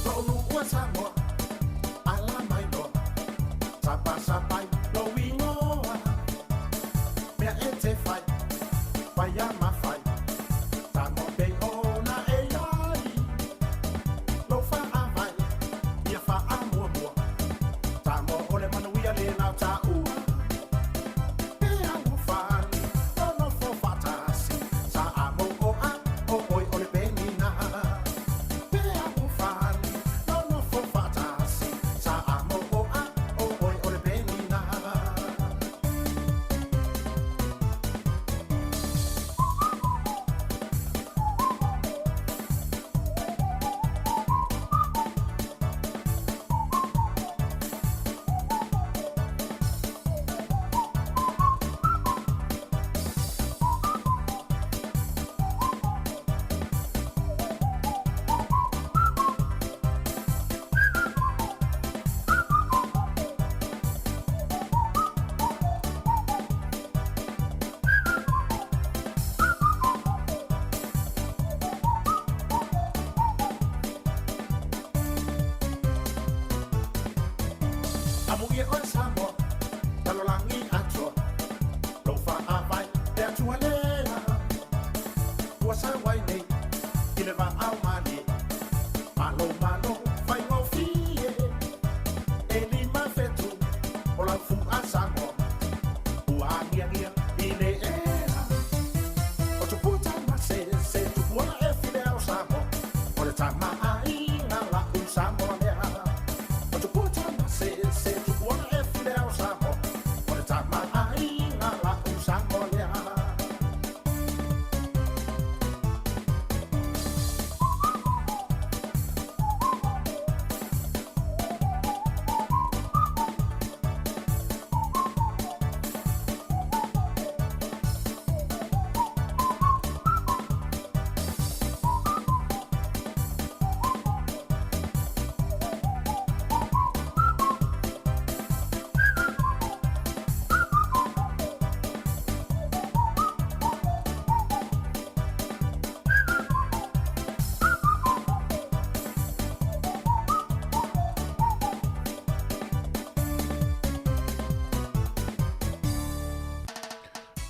Lou nuu e Samoa, ala mai loa, sapasapai lou igoa. Mea e te fai, faia ma fai, Samoa pei ona e iai. Lou faavae, ia faamuamua, Samoa o le manuia lena o taua. E alofani, nonofo faatasi, Samoa o oe o le penina. E alofani, nonofo faatasi,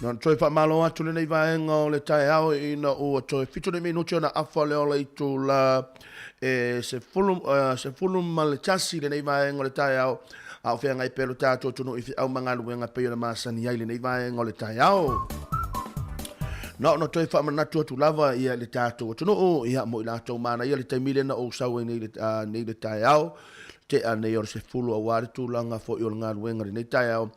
Na ona toe faamalo atu lenei vaega o le taeao ina ua toe 7 nei minute ona afa le ola itula e 11 lenei vaega o le taeao, a o feagai pea lo tatou atunuu i feau ma galuega e pei ona masani ai lenei vaega o le taeao. Na ona toe faamanatu atu lava ia le tatou atunuu, ia mo i latou manaia le taimi lea na ou sau ai nei nei le taeao, tea nei o le 10 aua le tulaga foi o le galuega i lenei taeao.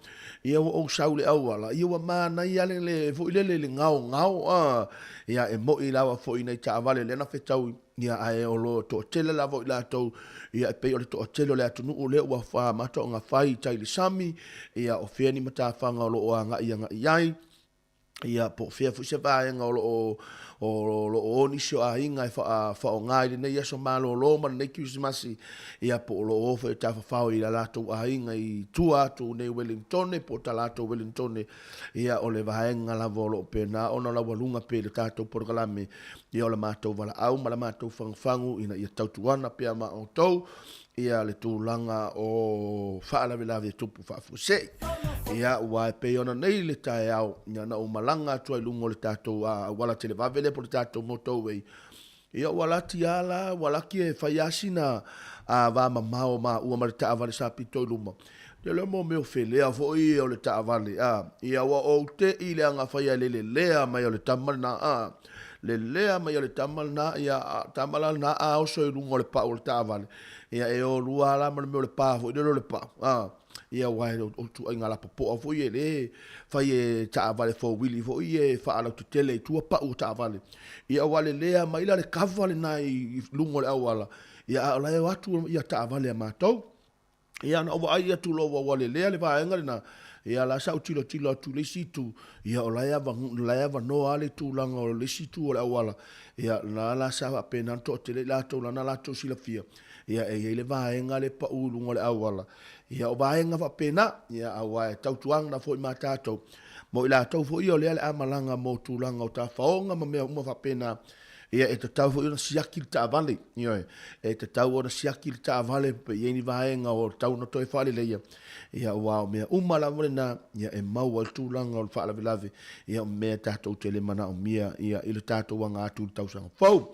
Ia ua ou sau i le auala, ia ua manaia le, le foi lele le gaogao, a, ia e moi lava foi nai taavale lea na fetaui, ia ae o lo toatele lava o i latou, ia e pei o le toatele o le atunuu lea ua amata ona fai i tai i le sami, ia o fea ni matafaga o lo o agai agai ai, ia po o fea foi se vaega o lo o o lo o o nisi o aiga e faaaoga i lenei aso malolo ma lenei Kerisimasi, ia po o lo o o foi e tafafao i a latou aiga i tua atu nei Wellingtone po o ta latou Wellingtone, ia o le vaega lava o lo o pena ona laualuga pea i le tatou polokalame, ia o le matou valaau ma le matou fagufagu ina ia tautuana pea ma outou ia le tulaga o faalavelave tupu faafuasei. Ia, ua e pei ona nei le taeao, ia na ou malaga atu ai luga o le tatou auala televave lea po o le tatou motorway, ia ua lati lava la, ua laki e fai lava sina va mamao maua ma le taavale sa pito i luma. Ia lea mo mea o felea foi ia o le taavale, a, ia ua ou te i le agafaia i le lelea mai o le tama lena, a, lelea mai o le tama lena, ia, tama la lena a oso i luga o le pau o le taavale, ia e o lua la ma le mea o le pa foi lele o le pau, a, ia aua o ituaiga lapopoa foi e le fai e taavale four-wheelie foi e faalautetele i tua pau o taavale. Ia ua lelea mai la le kava lena i luga o le auala, ia a o la e o atu ia taavale a matou. Ia na ou vaai atu loa ua lelea le vaega lena, ia la sa ou tilotilo atu i le isi itu, ia o la e la e avanoa lava le tulaga o le isi itu o le auala, ia na la sa faapena ona toatele i latou lana latou silafia, ia e i ai le vaega lea e pau i luga o le auala. Ia o vaega faapena, ia aua e tautuana foi ma tatou, mo i latou foi ia o lea o le a malaga mo tulaga o tafaoga ma mea uma faapena, Ia, e tatau foi ona siaki le taavale, ioe, e tatau ona siaki le taavale pe i ai ni vaega o tatau ona toe faaleleia, ia, aua o mea uma lava lena, ia, e maua ai le tulaga o le faalavelave, ia, o mea tatou te le manaomia, ia, i le tatou aga atu i le tausaga fou.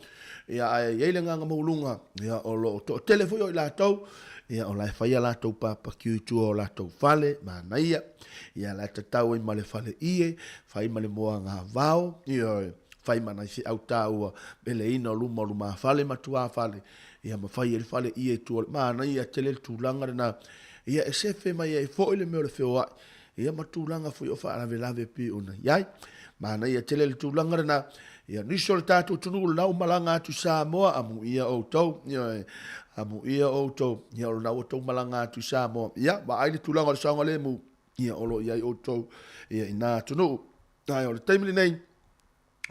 Ia, ae i ai le agaga maualuga, ia, o lo o toatele foi o i latou, ia, o la e fai a latou papakiu i tua o latou fale, manaia, ia, la e tatau ai ma le fale ie, fai ma le moaga vao, ioe. Fai ma nai feau taua peleina o luma o lumafale ma tuafale, ia ma fai ai le fale ie i tua o le manaia tele le tulaga lena, ia e sefe mai ai foi le mea o le feoai, ia ma tulaga foi o faalavelave pei ona i ai. Manaia tele le tulaga lena, ia nisi o le tatou atunuu lena ua malaga atu i Samoa, amuia outou, ioe, amuia outou, ia o lena ua outou malaga atu i Samoa, ia vaai le tulaga o le saogalemu, ia o lo o i ai outou ia i na atunuu. Ae o le taimi lenei,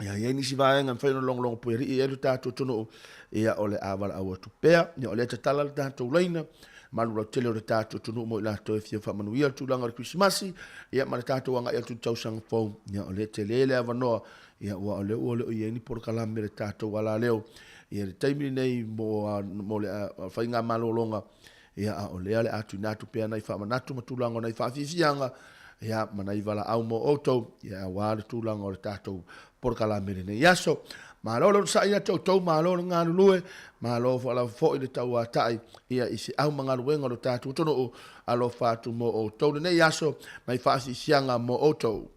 ia i ai nisi vaega e mafai ona logologo puialii ai lo tatou atunuu, ia o le a valaau atu pea, ia o lea e tatala le tatou laina, malu lautele o le tatou atunuu mo i latou e fia faamanuia le tulaga o le Kerisimasi, ia ma le tatou agai atu i le tausaga fou, ia o lea e tele le avanoa, ia aua o lea ua le o i ai ni polokalame a le tatou alaleo, ia le taimi lenei mo le faigamalologa, Ia, a o lea le a tuuina atu pea nai faamanatu ma tulaga o nai faafiafiaga, ia, ma nai valaau mo outou, ia, aua le tulaga o le tatou polokalame i lenei aso. Malo le onosai ia te outou, malo le galulue, malo lava foi le tauatai, ia, i feau ma galuega o le tatou atunuu. Alofa atu mo outou lenei aso, nai faafiafiaga mo outou.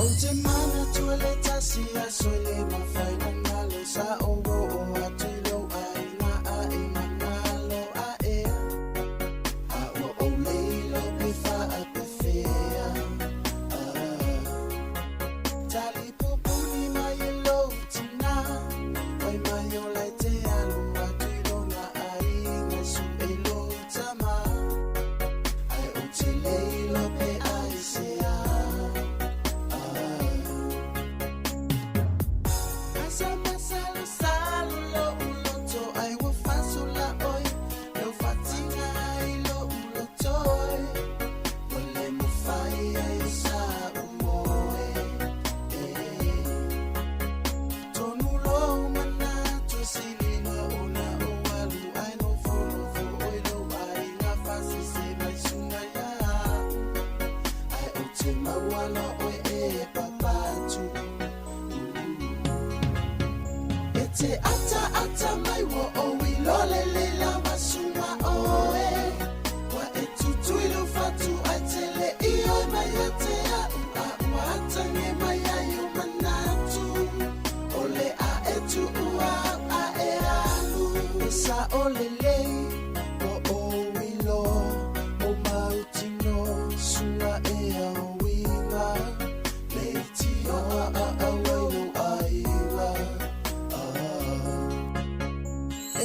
Ou te manatua le tasi aso e le mafai ona galo sa ou oo atu i lou aiga a e magalo aʻe a ua ou le iloa pe faapefea. Ah. Talipupuni mai e lou tina, fai mai o la e te alu atu i lona aiga e suʻe lou tama, ae ou te le iloa pe aisea. Ah. Asa masalosalo loʻu loto ai ua fasola ʻoe, lou fatiga ai loʻu loto e. Ua le mafai ai o saʻu moe e. Tonu lou manatu e sili loa ona ou alu ae nofonofo ʻoe i lou aiga fasese mai suga iā au. Ae ou te maua loa ʻoe e papatu. E te ataata mai ua ou iloa lelei lava suga ʻoe. Ua e tutui lou fatu ae tele i oi mai ia te a'u a ua atage mai ai ou manatu. O le a e tuua au a e alu. E sao lelei ua ou iloa o mautinoa suga e auiga leitioa a au ai lou aiga. Ah.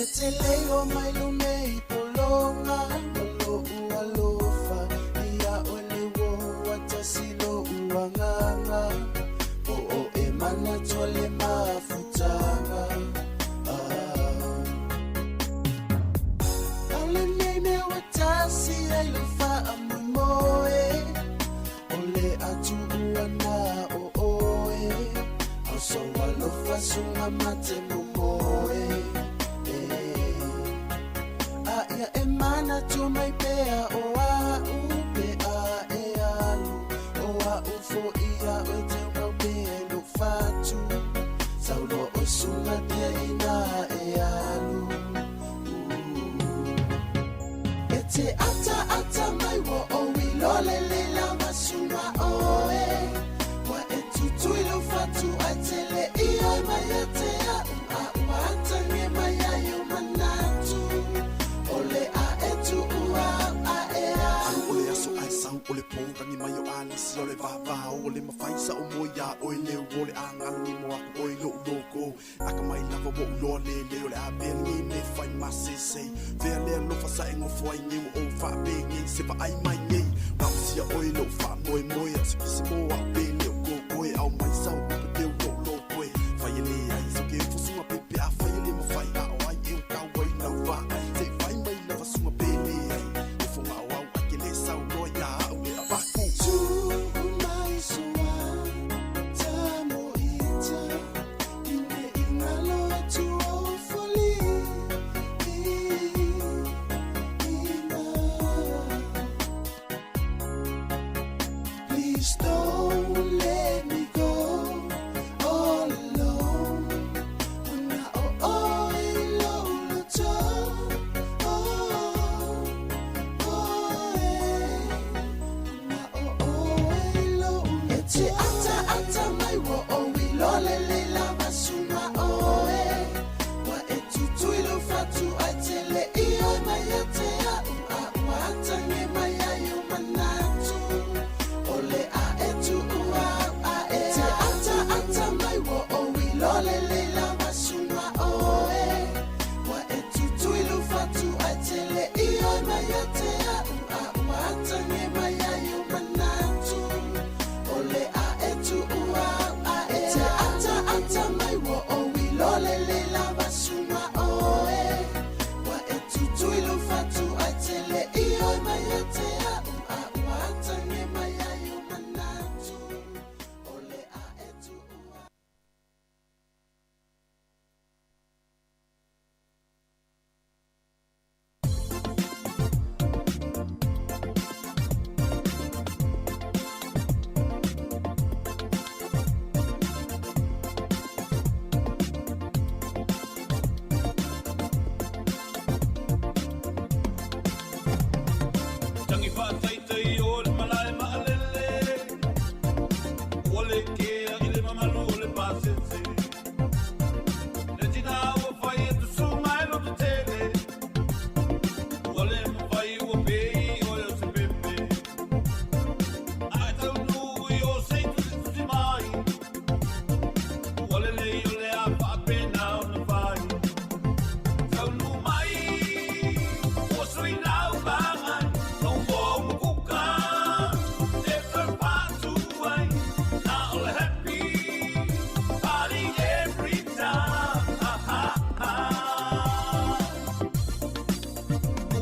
E te leio mai lou nei pologa ma loʻu alofa ia ʻoe le uō a tasi loʻu agaga po o e manatua le mafutaga. Ah. ʻAʻole nei mea ua tasi ai lou faamoemoe o le a tuua na o ʻoe ao sou alofa suga mate momoe e. A ia e manatua mai pea o aʻu pe a e alu o aʻu foʻi ia ʻoe teumau pea i lou fatu sau loa ʻoe suga tia ina e alu. E te ataata mai ua ou iloa lelei lava suga ʻoe. Ua e tutui lou fatu ae tele i oi mai ia te aʻu a ua atage mai ai ou manatu. O le a e tuua au a e Alu o le alu. aso ae sau o le pō Tagi mai o Alisi o le vavao O le mafai sa o moe iā ʻoe leu O le a galo ni mo aku ʻoe i loʻu loko Akamai lava ua ou loa lele O le a pea lenei me fai masese Fea le alofa sa e gofo ai nei Ua ou faapenei se vaai mai nei Gaosia ʻoe i lou faamoemoe A o se kisi mo a'u pe le o kokoe Ao mai sau upu teu lou lokoe Fai e leai so ke fosuga pe pe a fai e le mafai A o ai e o kau ai lau vaai Se i fai mai lava suga pe leai Ofoga o au ai ke le sau loa iā a'u le avaku. Tuʻu mai sua tamo ita i ne i galo atu o foli i ina. Please don't let me go.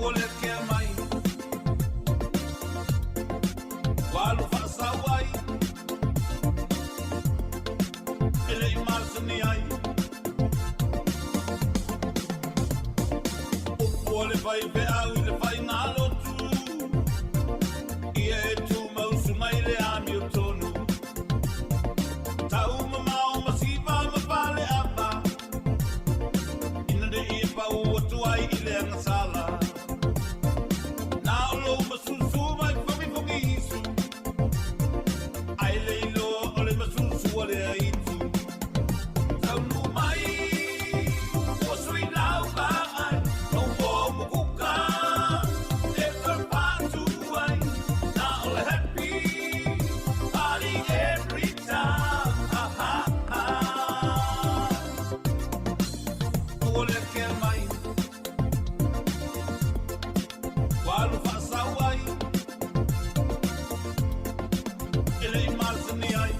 Ua le kea mai Ua alu faasau ai E le i masani ai Upu a le faifeau i le faigalotu Ia e tumau mai le amiotonu Tau mamao ma siva ma fale apa Ina ne i pau atu ai i le agasala Na o lou masusu mai fogifogi isu Ai le iloa o le masusu a le aitu Taunuu mai ua sui lau vaai Lou moa mukuka e toe patu ai Na o le happy party every time Ha ha ha Ua le kea mai Ua alu faasau ai E le i masani ai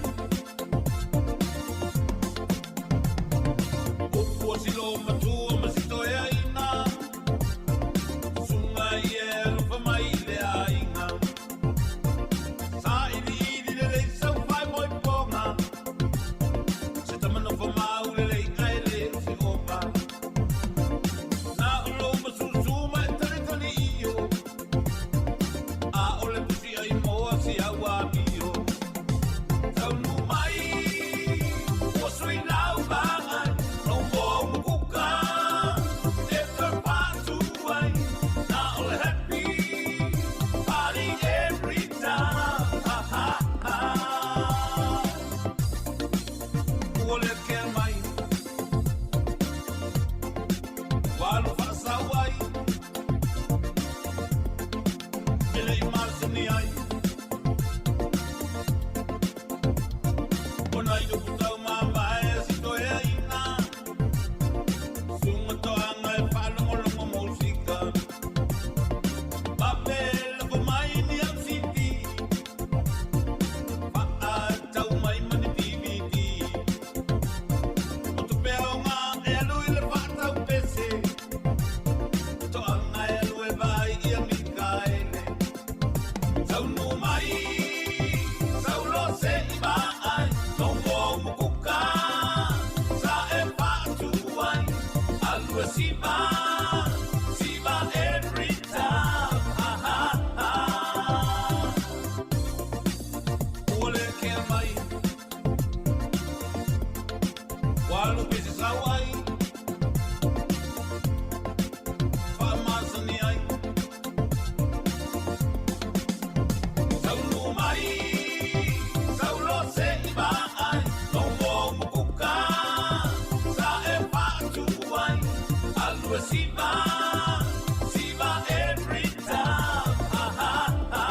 Upu a si loumatua ma si toeaina Susuga ia e alofa mai i le aiga Sailiili lelei sau faaipoipoga Se tama nofo mau lelei ae le o se opa Na o lou masusu ma e talitali io A o le pusi ai moa si au amio Taunuu mai ua sui lau vaai Lou moa umukuka e toe patu ai Na o le happy party every time Ha ha ha Ua le kea mai Ua alu faasau ai E le i masani ai O nai upu taumamae a si toeaina Susuga toaga e faalogologo musika Vave lafo mai ni au CD Faatau mai ma ni DVD O tupe aoga e alu i le faatau pese Toaga e alu e vaai ia Mikaele Taunuu mai sau loa se i vaai Lou moa umukuka sa e faatu ai Alu e siva, siva every time Ha ha ha Ua le kea mai Ua alu pese sau ai Faamasani ai Taunuu mai sau loa se i vaai Lou moa umukuka sa e faatu ai Alu e siva, siva every time Ha ha ha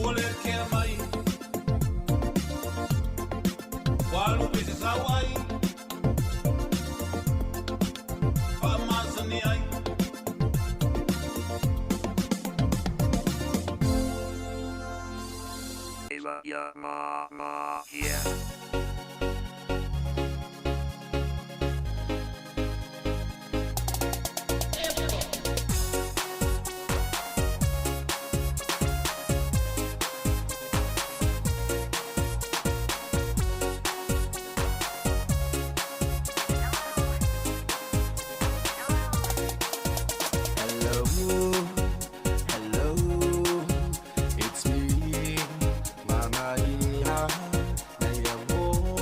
Ua le kea mai Ua alu pese sau ai Faamasani ai Hello, hello, it's me, Mama Iha, na ia mo.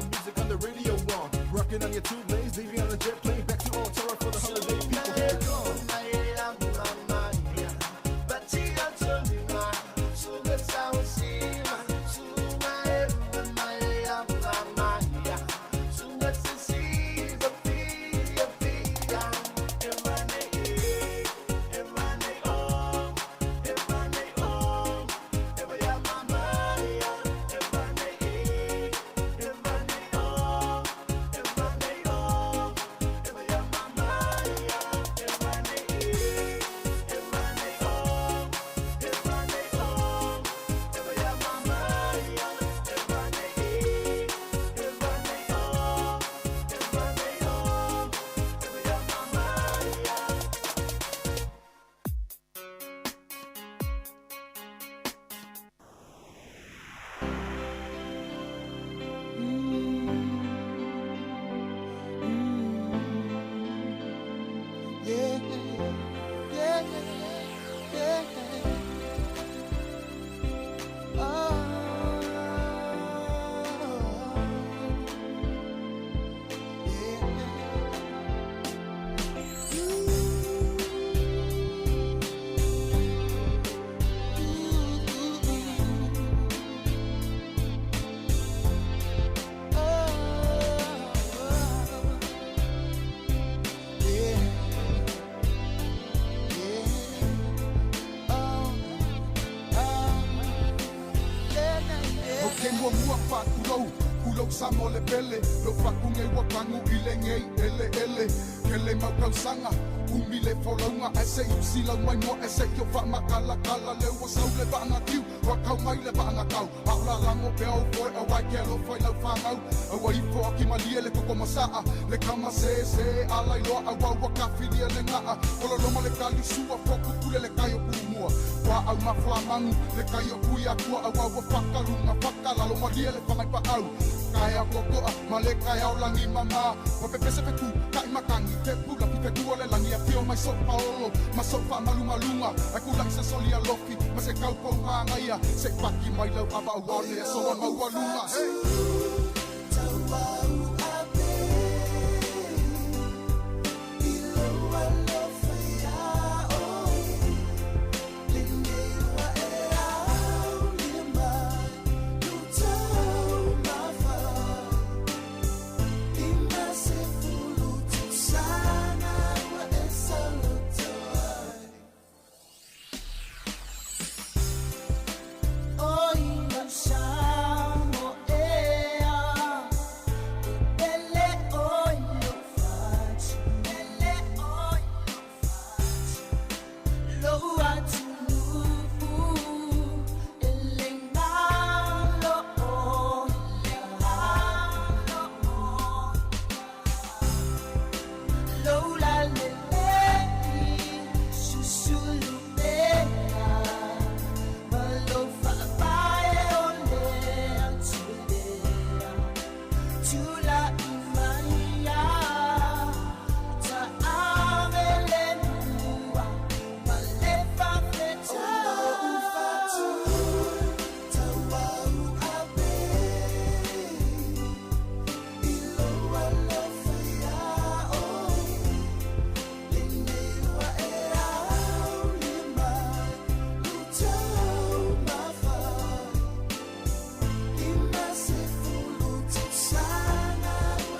new music on the radio on. Rocking on your two lanes, leaving on the jet plane. Back to Altera for the holiday people. Here we go. Samo le pele lo fakunge wa kangu ile ngei ele ele kele mau kausanga umi le folonga ese usi lau mai mo ese kio fa makala kala le wa sau le vanga kiu wa kau mai le vanga kau aula lango pe au foi a wai ke lo foi lau whangau a wai fo ki malie le koko masaa le kama se se ala iloa a wau wa kafilia le ngaa kololoma le kali sua fo kukule le kaio kumua wa au mafua mangu le kaio kui akua a wau wa whakalunga whakalalo malie le whangai pa au kaya kokoa male kaya o langi mama wa pepese peku kai makangi te pula ki te le langi a fio mai so paolo ma so fa malumalunga a kula isa soli a lofi ma se kau pau mangaia se paki mai lau ava au ole so a maualunga hey. Sana.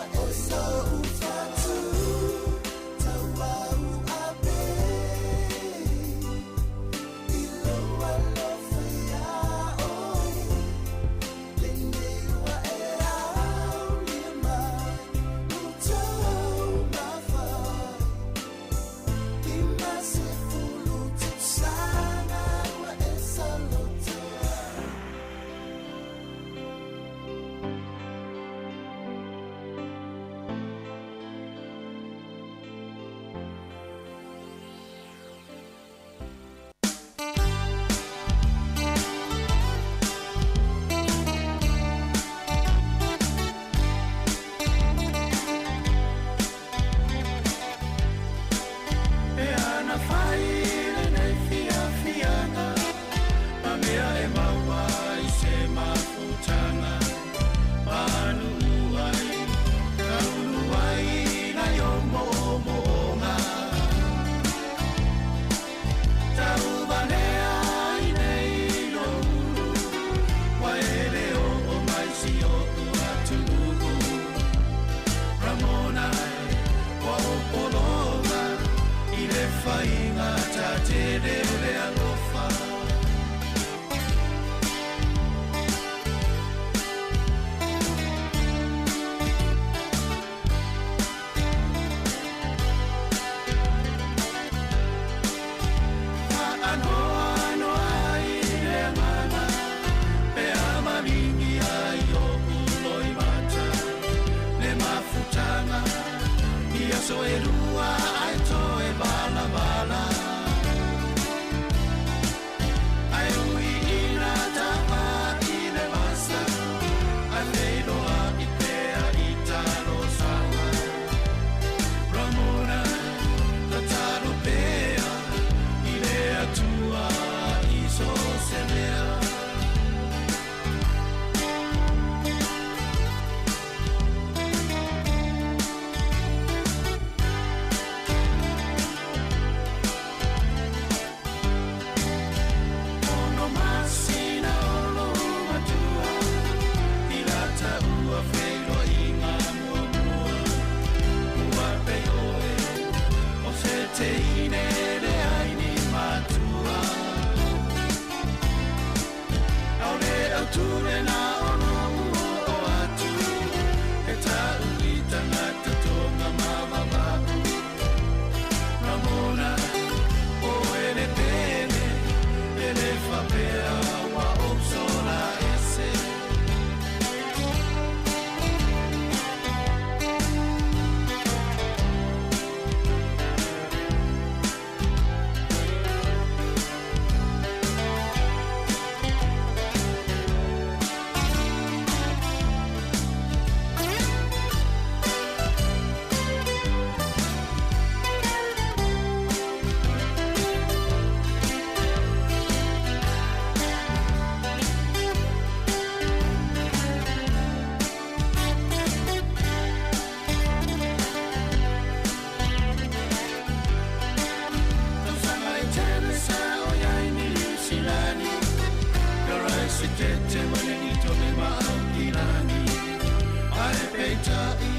taitai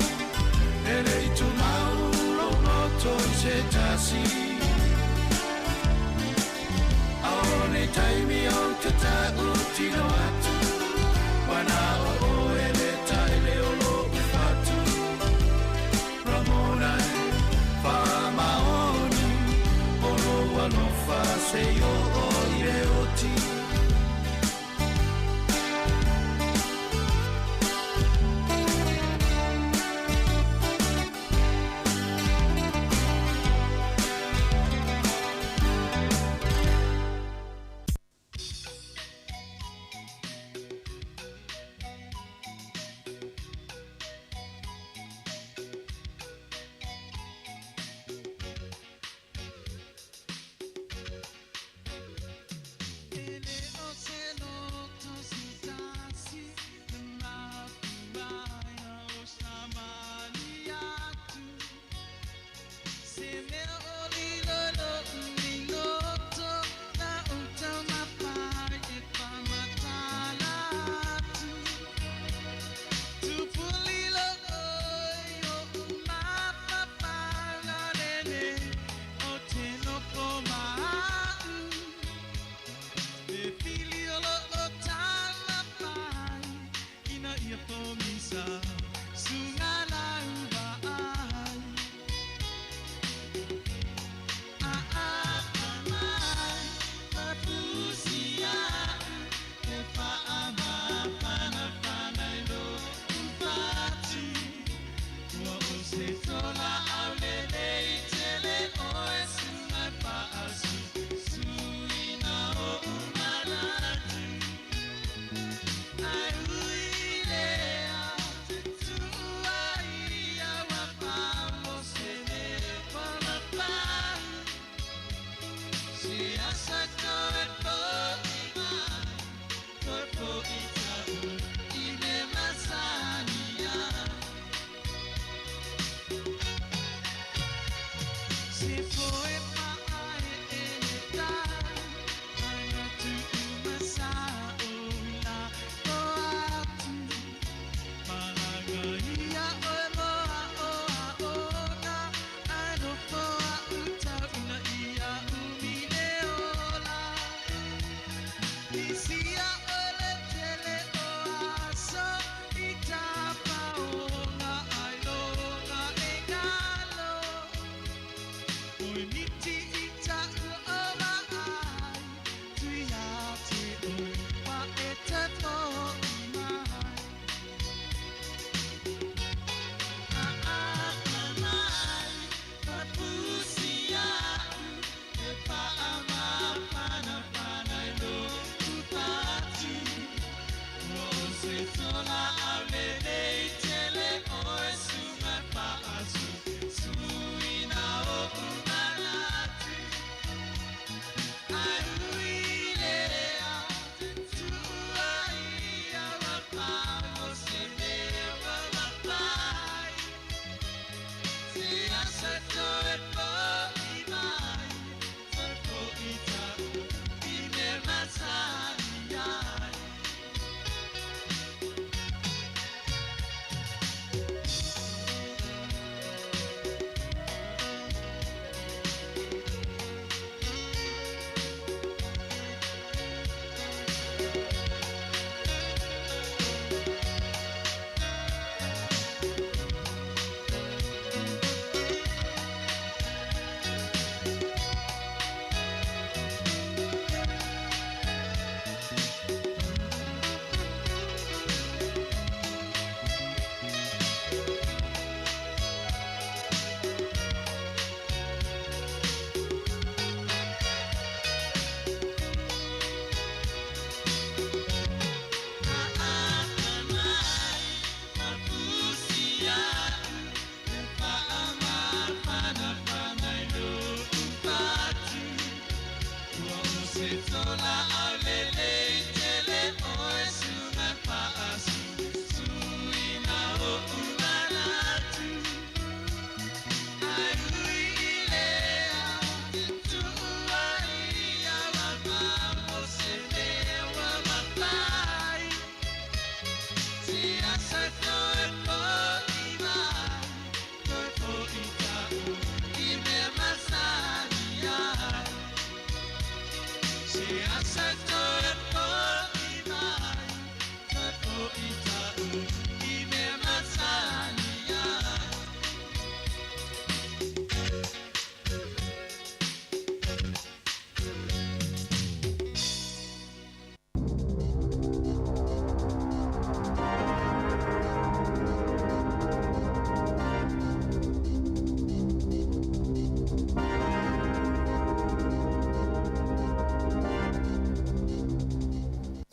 E le i tumau lou loto i se tasi A o nei taimi ou te ta'utino atu Ua na o oe le taele o lo'u fatu Ramona e faamaoni O lou alofa seia oo i le oti.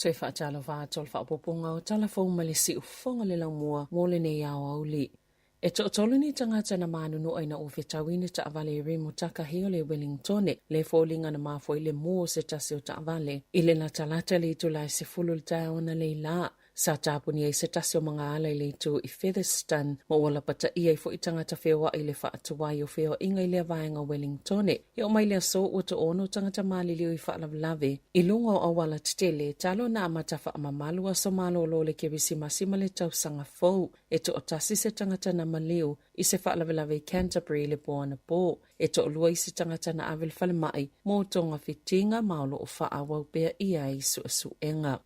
Toe faatalofa atu o le faaopoopoga o tala fou mai le siufofoga le laumua mo lenei aoauli. E toatolu ni tagata na manunua ina ua fetaui ni taavale i Rimutakahi o le Wellingtone, le foliga na mafua i le mu o se tasi o taavale i le latalata i le itula e 10 i le taeao analeila. Sa tapuni ai se tasi o magaala i le itu i Featherston ma ua lapataia ai foi tagata feoai i le faatuai o feoaiga i lea vaega o Wellingtone. E oo mai le aso ua toono tagata maliliu i faalavelave i luga o auala tetele talu ona amata faamamalu aso malolo o le Kerisimasi ma le tausaga fou. E toatasi se tagata na maliu i se faalavelave i Canterbury i le po anapo. E toalua isi tagata na ave i le falemai mo togafitiga ma o lo o faaauau pea i ai suesuega.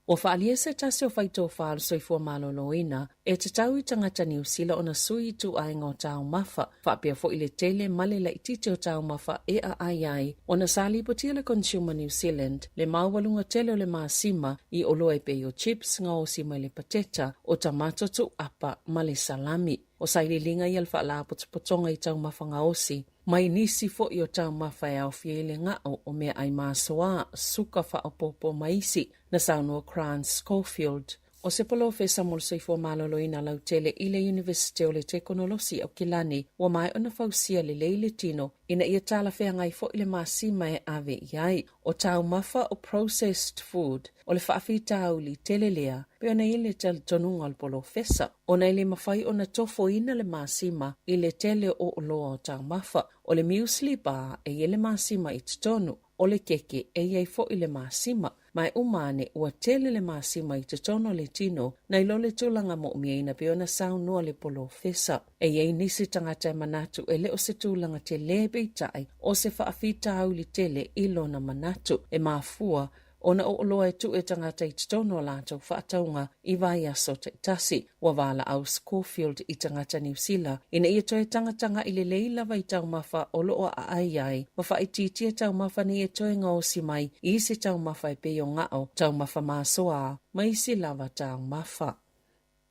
Ua faaalia se tasi o faitofa o le soifua maloloina e tatau i tagata Niu Sila ona sui ituaiga o taumafa, faapea foi le tele ma le laitiiti o taumafa e aai ai ona sa lipotia le Consumer New Zealand le maualuga tele o le masima i oloa e pei o chips gaosi mai le pateta, o tamato tuuapa ma le salami. O sailiiliga ia le faalapotopotoga i taumafa gaosi mai nisi foi o taumafa e aofia ai le gao o meaai masoa, suka faaopoopo ma isi, na saunoa Grant Schofield, o se polofesa mo le soifua maloloina lautele i le Iunivesite o le Tekonolosi i Aukilani, ua maea ona fausia lelei le tino ina ia talafeagai foi le masima e ave i ai. O taumafa o processed food, o le faafitauli tele lea, pei ona i ai le talitonuga o le polofesa, ona e le mafai ona tofoina le masima i le tele o oloa o taumafa. O le muesli bar e i ai le masima i totonu, o le keke e i ai foi le masima. Ma e uma ane, ua tele le masima i totonu o le tino, nai lo le tulaga moomiaina pei ona saunoa le polofesa. E i ai nisi tagata e manatu e le o se tulaga tele peitai o se faafitauli tele i lona manatu e mafua ona o oloa e tuu e tagata i totonu o latou faatauga i vaiaso taitasi. Ua valaau Schofield i tagata Niu Sila ina ia toe tagatagaʻi lelei lava i taumafa o lo o aai ai ma faaitiitia taumafa nei e toe gaosi mai i isi taumafa e pei o gao, taumafa masoa ma isi lava taumafa.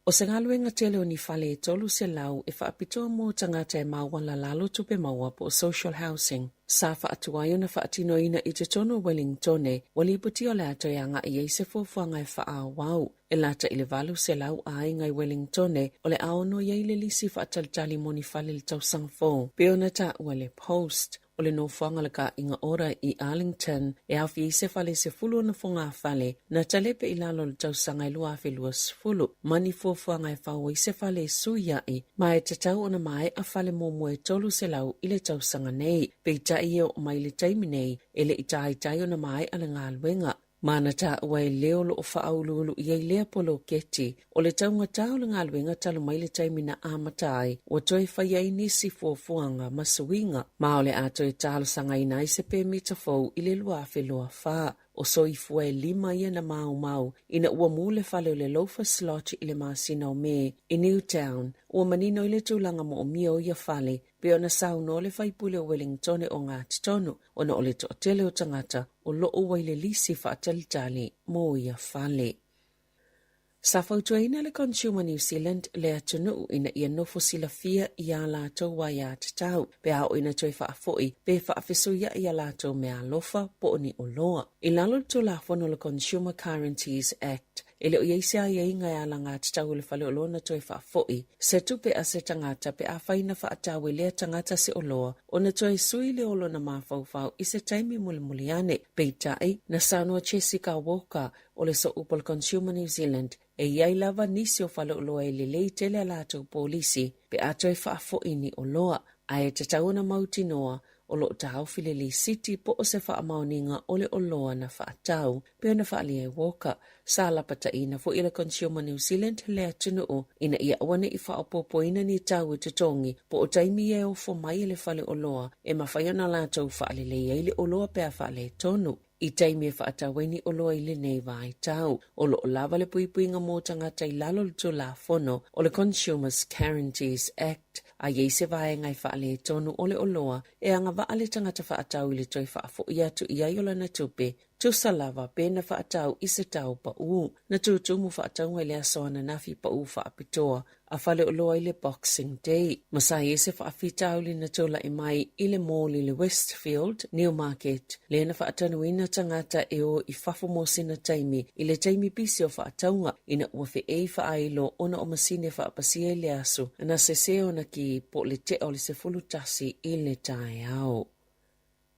O se galuega tele o ni fale e 300 e faapitoa mo tagata e mauala lalo tupe maua po o social housing sa faatuai ona faatinoina i totonu o Wellingtone, ua lipotia o le a toe agai ai se fuafuaga e faaauau. E lata i le 800 aiga i Wellingtone o le a ono i ai le lisi faatalitali mo ni fale i le tausaga fou, pei ona taua le Post. O le nofoaga o le Kāʻinga Ora i Arlington e aofia ai se fale 10 ona fogafale na talepe i lalo o le tausaga e 2020 ma ni fuafuaga e fau ai se fale e suiaʻi ma e tatau ona maea fale muamua e 300 i le tausaga nei. Peitai e oo mai i le taimi nei e le i taitai ona maea le galuega. Ma na taua e le o lo o faauluulu i ai lea poloketi, o le taugata o le galuega talu mai le taimi na amata ai, ua toe fai ai nisi fuafuaga ma suiga, ma o le a toe talosagaina ai se pemita fou i le 2024. O soifua e lima ia na maumau ina ua mu le fale o le Loafers Lodge i le masina o Me i Newtown, ua manino i le tulaga moomia o ia fale pei ona saunoa le faipule o Wellingtone o Ngāti Tonu, ona o le toatele o tagata o lo o ua i le lisi faatalitali mo ia fale. Sa fautuaina le Consumer New Zealand le atunuu ina ia nofo silafia i ā latou aiatatau pe a oo ina toe faafoi pe faafesuiaʻi a latou meaalofa po o ni oloa. I lalo o le Tulafono o le Consumer Guarantees Act, E le o i ai se aiaiga e alagatatau i le faleoloa ona toe faafoi se tupe a se tagata pe afai na faatau e lea tagata se oloa ona toe sui lea o lona mafaufau i se taimi mulimuli ane. Peitai, na saunoa Jessica Walker o le Sooupu o le Consumer New Zealand, e i ai lava nisi o faleoloa e lelei tele a latou polisi pe a toe faafoi ni oloa, ae tatau ona mautinoa o lo o taofi le lisiti po o se faamaoniga o le oloa na faatau, pei ona faaalia e Walker. Sa lapataiina foi e le Consumer New Zealand le atunuu ina ia aua ne i faaopoopoina ni tau e totogi po o taimi e ofo mai e le fale oloa e mafai ona latou faalelei ai le oloa pe a faaletonu i taimi e faatau ai ni oloa i lenei vaitau. O lo o lava le puipuiga mo tagata i lalo o le Tulafono o le Consumers Guarantees Act, a i ai se vaega e faaletonu o le oloa e agavaa le tagata faatau i le toe faafoi atu i ai o lana tupe, tusa lava pe na faatau i se tau paū. Na tutumu faatauga i le aso ananafi paū faapitoa. a faleoloa i le Boxing Day. Ma sa i ai se faafitauli na tulai mai i le mall i le Westfield, Newmarket, lea na faatanuina tagata e o i fafo mo sina taimi i le taimi pisi o faatauga ina ua feʻei faailo ona o masini e faapasia i le aso na sese ona ki po o le tea o le 11 i le taeao.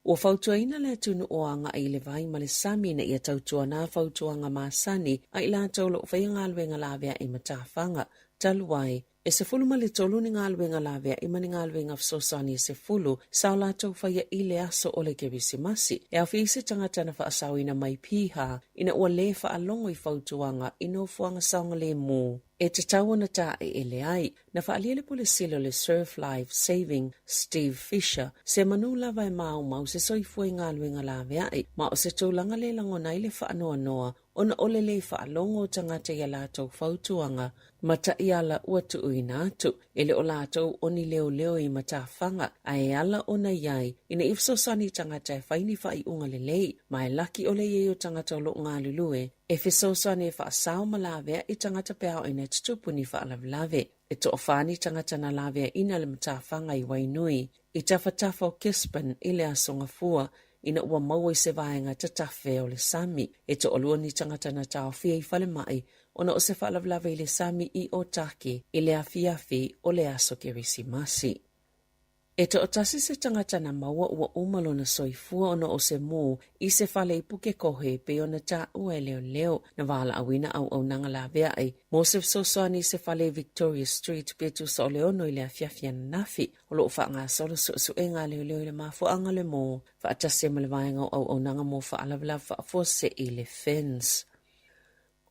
Ua fautuaina le atunuu o agai i le vai ma le sami ina ia tautuana fautuaga masani a i latou o lo o faia galuega laveai matafaga, talu ai, e 13 ni galuega laveai ma ni galuega fesoasoani e 10 sa o latou faia i le aso o le Kerisimasi. E aofia ai se tagata na faasaoina mai Piha ina ua lē faalogo i fautuaga i nofoaga saogalemu e tatau ona taeele ai. Na faaalia le Pule Sili o le Surf Life Saving, Steve Fisher, se manu lava e maumau se soifua i galuega laveai, ma o se tulaga le lagona ai le faanoanoa ona o le lē faalogo o tagata i a latou fautuaga ma taiala ua tuuina atu. E le o latou o ni leoleo i matafaga, ae ala ona i ai ina ia fesoasoani i tagata e fai ni faaiuga lelei, ma e laki ʻole i ai o tagata o lo o galulue E fesoasoani e faasao ma laveai tagata pe a oo ina tutupu ni faalavelave. E toafa ni tagata na laveaina le matafaga i Wainui, i tafatafa o Gisborne i le Aso Gafua, ina ua maua i se vaega tatafe o le sami. E toalua ni tagata na taofia i falemai ona o se faalavelave i le sami i Otaki i le afiafi o le aso Kerisimasi. E toatasi se tagata na maua ua uma lona soifua ona o se mū i se fale i Pukekohe e pei ona taua e leoleo na valaauina auaunaga laveai mo se fesoasoani i se fale i Victoria Street pe tusa o le 6 i le afiafi ananafi. O lo o faagasolo suesuega a leoleo i le mafuaaga o le mū faatasi ai ma le vaega o auaunaga mo faalavelave faafuasei le FINS.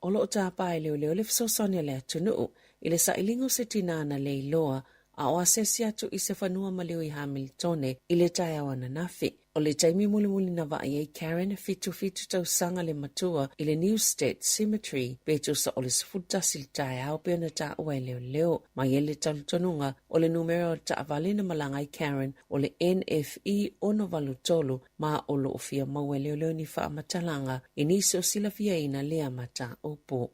O lo o tāpā e leoleo le fesoasoani a le atunuu i le sailiga o se tinā na leiloa a o asiasi atu i se fanua maliu i Hamiltone i le taeao ananafi. O le taimi mulimuli na vaai ai Karen, 77 tausaga le matua, i le Newstead Cemetery pe tusa o le 11 i le taeao pei ona taua e leoleo. Mai ai le talitonuga o le numera o le taavale na malaga ai Karen o le NFE 683 ma o lo o fia maua e leoleo ni faamatalaga i nisi o silafiaina lea mataupu.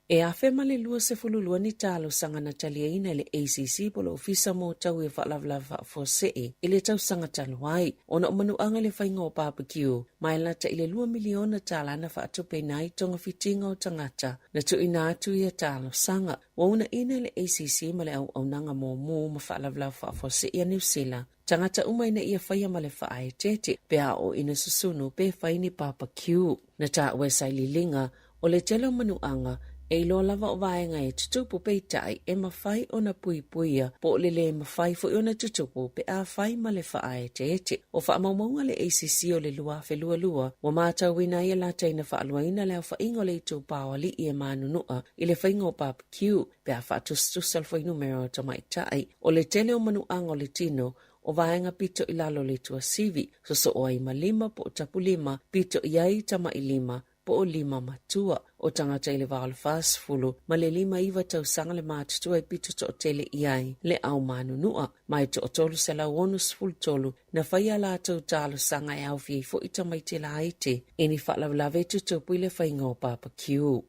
E 1022 ni talosaga na taliaina e le ACC po o le Ofisa mo Taui o Faalavelave Faafuasei i le tausaga talu ai, ona o manuaga i le faiga o barbecue, ma e lata i le $2 miliona tala na faatupeina ai togafitiga o tagata na tuuina atu ia talosaga. Ua uunaina e le ACC ma le Auaunaga Mumu ma Faalavelave Faafuasei a Niu Sila Tagata uma ina ia faia ma le faaeteete pe a oo ina susunu pe fai ni papakiu. Na taua e sailiiliga, o le tele o manuaga, e iloa lava o vaega e tutupu peitai e mafai ona puipuia po o le lē mafai foi ona tutupu pe a fai ma le faaeteete. O faamaumauga a le ACC o le 2022, ua matauina ai e latai na faaluaina le aofaiga o le itupa o alii e manunua i le faiga o papakiu pe a faatusatusa le fuainumera o tamaitai. O le tele o manuaga o le tino, o vaega pito i lalo o le tuasivi, sosoo ai ma lima po o tapulima, pito i ai tamai lima po o lima matua. O tagata i le va o le 40 ma le 59 tausaga le matutua e pito toatele i ai le au manunua, ma e toa-363 na faia a latou talosaga e aofia ai foi tamaiti laiti i ni faalavelave e tutupu i le faiga o papakiu.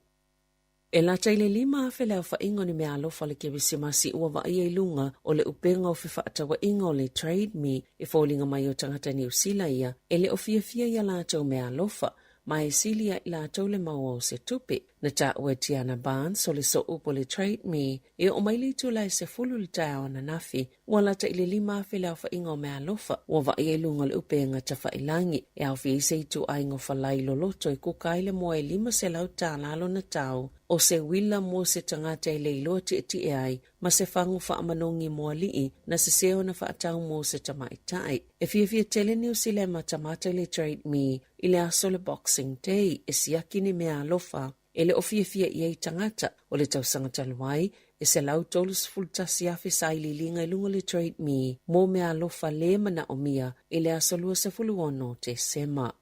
E lata i le 5,000 le aofaiga o ni meaalofa o le Kerisimasi ua vaaia i luga o le upega o fefaatauaiga o le Trade Me e foliga mai o tagata Niu Sila ia e le o fiafia i a latou meaalofa ma e sili ia i latou le maua o se tupe. Na taua e Tiana Barnes o le sooupu o le Trade Me e oo mai le itula e 10 i le taeao ananafi Ua lata i le 5,000 le aofaiga o meaalofa ua vaaia i luga o le upega tafailagi, e aofia ai se ituaiga o falai loloto e kuka ai le moa e $500 lona tau, o se uila mo se tagata e le iloa tietie ai, ma se fagu faamanogi mo alii na sese ona faatau mo se tamaitai. E fiafia tele Niu Sila e matamata i le Trade Me i le aso o le Boxing Day e siaki ni meaalofa E le o fiafia i ai tagata o le tausaga talu ai, e 131,000 sailiiliga i luga o le Trade Me mo meaalofa lē manaomia i le aso 26 Tesema.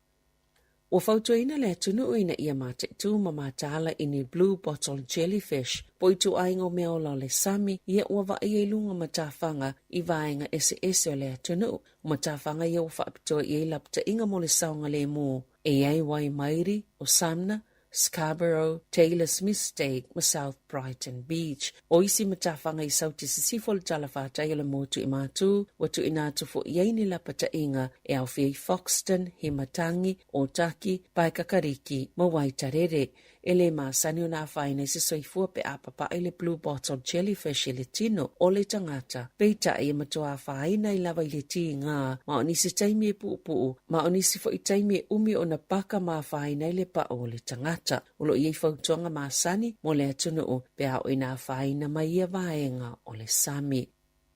Ua fautuaina le atunuu ina ia mataitū ma mataala i ni blue bottle jellyfish po o ituaiga o meaola o le sami ia ua vaaia i luga o matafaga i vaega eseese o le atunuu. O matafaga ia ua faapitoa i ai lapataiga mo le saogalēmū e i ai Waimairi, o Sumner, Scarborough, Taylors Mistake ma South Brighton Beach. O isi matafaga i Sauti Sisifo o le talafatai o le motu i Matu, ua tuuina atu foi i ai ni lapataiga e aofia i Foxton, Himatangi, Otaki, Paekakariki ma Waitarere. E le masani ona afaina i se soifua pe a papaʻi le blue bottle jellyfish i le tino o le tagata. Peitai, e matua afaina ai lava i le tiga, ma o nisi taimi e puupuu, ma o nisi foi taimi e umi ona paka ma afaina ai le pau o le tagata. O lo o i ai fautuaga masani mo le atunuu pe a oo ina afaina mai ia vaega o le sami.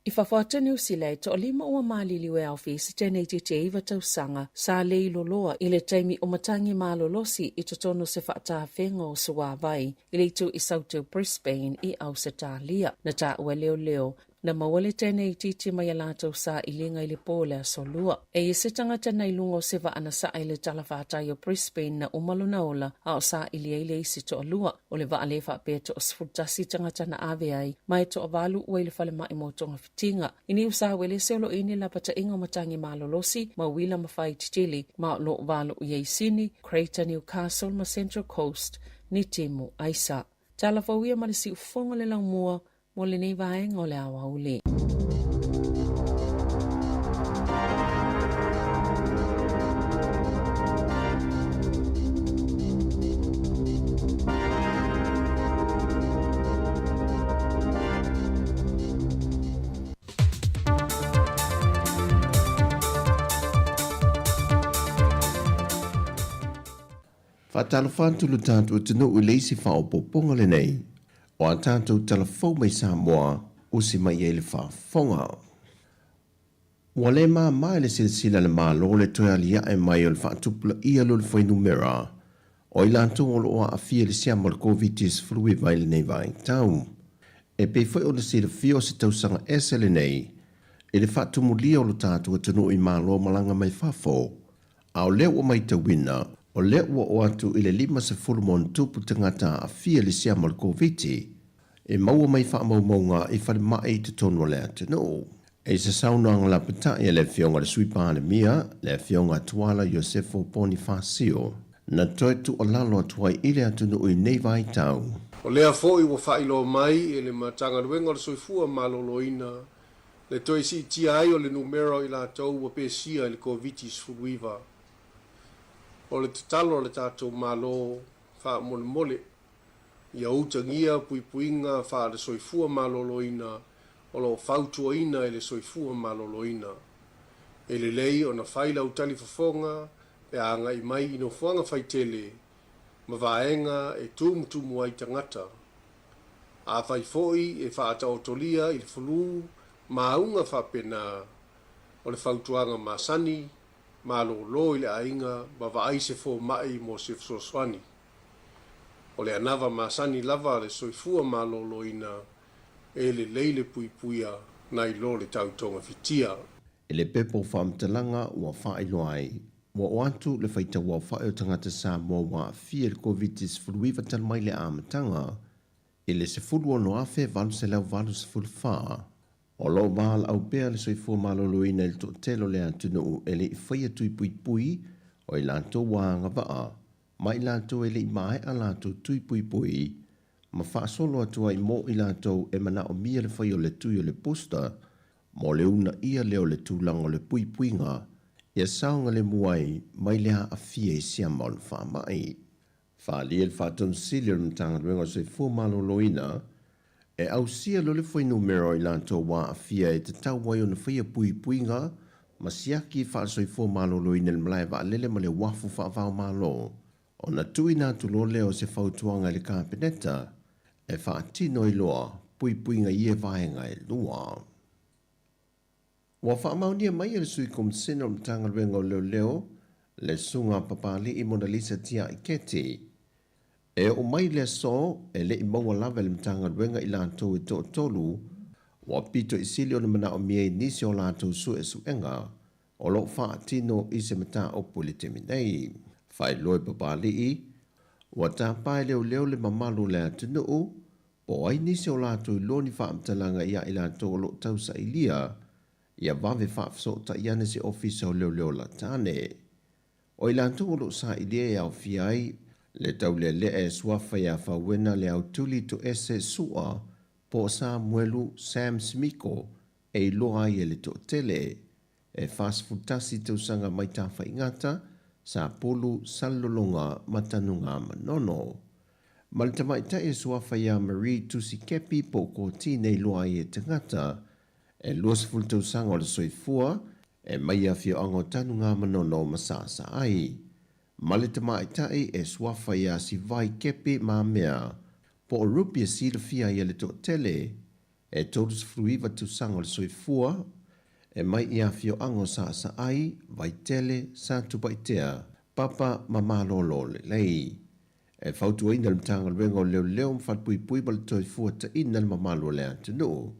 I fafo atu o Niu Sila, e toalima ua maliliu e aofia i se teneitiiti e iva tausaga sa le iloloa i le taimi o matagi malolosi i totonu o se faatafega o suavai i le itu i Saute o Brisbane i Ausetalia. Na taua e leoleo, na maua le teneitiiti mai a latou sailiga i le po o le Aso Lua. E i ai se tagata na i luga o se vaa na saa i le talafatai o Brisbane na uma lona ola a o saili ai le isi toalua. O le vaa lea faapea e toa-11 tagata na ave ai, ma e toavalu ua i le falemai mo togafitiga. I Niu Sauelese o lo o i ai ni lapataiga o matagi malolosi, ma uila ma fai tetele, ma o lo o valo i ai Sini, Greater Newcastle ma Central Coast, ni timu aisa. Tala fou ia ma le siufofoga o le laumua mo lenei vaega o le aoauli. Faatalofa atu lo tatou atunuu i le isi faaopoopoga lenei o a tatou tala fou mai Samoa usi mai ai le faafofoga. Ua le māmā i le silasila a le Malo le toe aliae mai o le faatupulaia o le fuainumera o i latou o lo o aafia i le siama o le Koviti-19 i lenei vaitau. E pei foi ona silafia o se tausaga ese lenei i le faatumulia o lo tatou atunuu i Malo malaga mai fafo, A o lea ua maitauina, o lea ua oo atu i le 50 ma ona tupu tagata aafia i le siama o le Koviti e maua mai faamaumauga i falemai i totonu o le atunuu. I se saunoaga lapatai a le Afioga i le Sui Palemia, le Afioga Tuala Iosefo Ponifasio, na toe tuualalo atu ai i le atunuu i nei vaitau. O lea foi ua faailoa mai e le Matagaluega o le Soifua Maloloina le toe siitia ai o le numera o i latou ua pesia i le Koviti-19. O le tatalo a le tatou Malo, faamolemole, ia utagia puipuiga faale-soifua maloloina o lo o fautuaina e le Soifua Maloloina. E lelei ona fai lau talifofoga pe a agai mai i nofoaga faitele ma vaega e tumutumu ai tagata. Afai foi e faataotolia i le fulu ma auga faapena, o le fautuaga masani, malolo i le aiga ma vaai se fomai mo se fesoasoani. O le anava masani lava a le soifua maloloina e lelei le puipuia nai lo le tau togafitia. I le pepa o faamatalaga ua faailoa ai, ua oo atu le faitauaofai o tagata Samoa ua aafia i le Koviti-19 talu mai le amataga i le 16,884. O lo o valaau pea le soifua maloloina i le toatele o le atunuu e le i faia tui puipui o i latou ua agavaa ma i latou e le i maea latou tui puipui ma faasolo atu ai mo i latou e manaomia le fai o le tui o le booster mo le uunaia lea o le tulaga o le puipuiga ia saogalemu ai mai le aafia i siama o le faamai. Faaalia le Faatonusili o le Matagaluega o le Soifua Maloloina e ausia loa le fuainumera o i latou ua aafia e tatau ai ona faia puipuiga ma siaki faale-soifua maloloina i le malae vaalele ma le uafu faava-o-Malo ona tuuina atu loa lea o se fautuaga i le Kapeneta e faatino ai loa puipuiga i ia vaega e lua. Ua faamaonia mai e le Sui Komisena o le Matagaluega o Leoleo, le Susuga Papali'i Monalisa Tia'i Keti, e oo mai le aso e le i maua lava e le Matagaluega i latou e toatolu ua pito i sili ona manaomia i nisi o latou suesuega o lo o faatino i se mataupu i le taimi nei. Faailoa e Papali'i, ua tapa e leoleo le mamalu o le atunuu po o ai nisi o latou iloa ni faamatalaga ia i latou o lo o tausailia ia vave faafesootai ane se ofisa o leoleo latane. O i latou o lo o sailia e aofia ai Le taulealea e suafa ia Fauena Leautuli Toese Su'a po o Samuelu Sam Smiko e iloa ai e le toatele. E 41 tausaga mai Tafaigata, Sapulu, Salelologa ma Tanugamanono. Ma le tamaitai e suafa ia Marie Tusi Kepi po o Koti nei loa ai e tagata e 20 tausaga o le soifua e mai i afioaga o Tanugamanono ma Saasaai. Ma le tamaitai e suafa ia Sivai Kepi Mamea po o Ruby e silafia ai e le toatele e 39 tausaga o le soifua, e mai i afioaga o Saasaai, Vaitele, Satupaitea, Papa ma Malolo Lelei. E fautuaina le Matagaluega o Leoleo ma Falepuipui ma le Toefuataiga le mamalu o le atunuu.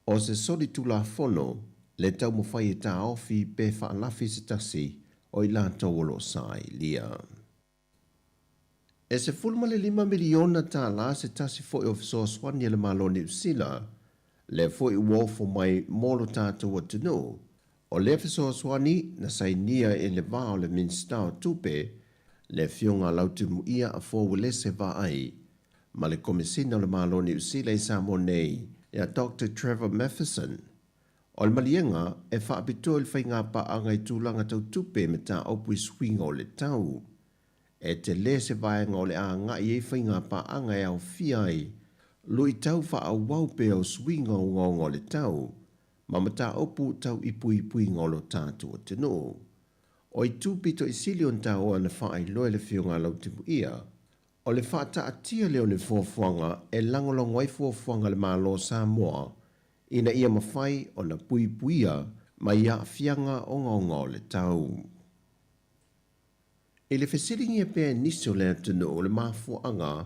O se solitulafono le taumafai e taofi pe faalafi se tasi o i latou o lo o sailia. E $15 miliona tālā se tasi foi o fesoasoani a le Malo o Niu Sila, lea foi ua ofo mai mo lo tatou atunuu. O lea fesoasoani na sainia i le va o le Minisita o Tupe, le Afioga a Lautimuia Afoa Uelese Vaai, ma le Komesina o le Malo o Niu Sila i Samoa nei, ia Doctor Trevor Matheson. O le maliega e faapitoa i le faigapaaga i tulaga tau tupe me tāopu i suiga o le tau. E tele se vaega o le a agai ai faigapaaga e aofia ai luitau faaauau pea o suiga ogaoga o le tau ma mataupu tau i puipuiga o lo tatou atunuu. O itu pito i sili ona taoa na faailoa e le Afioga a Lautimuia, o le faataatia lea o ni fuafuaga e lagolago ai fuafuaga a le Malo o Samoa ina ia mafai ona puipuia mai aafiaga ogaoga o le tau. I le fesiligia pea e nisi o le atunuu o le mafuaaga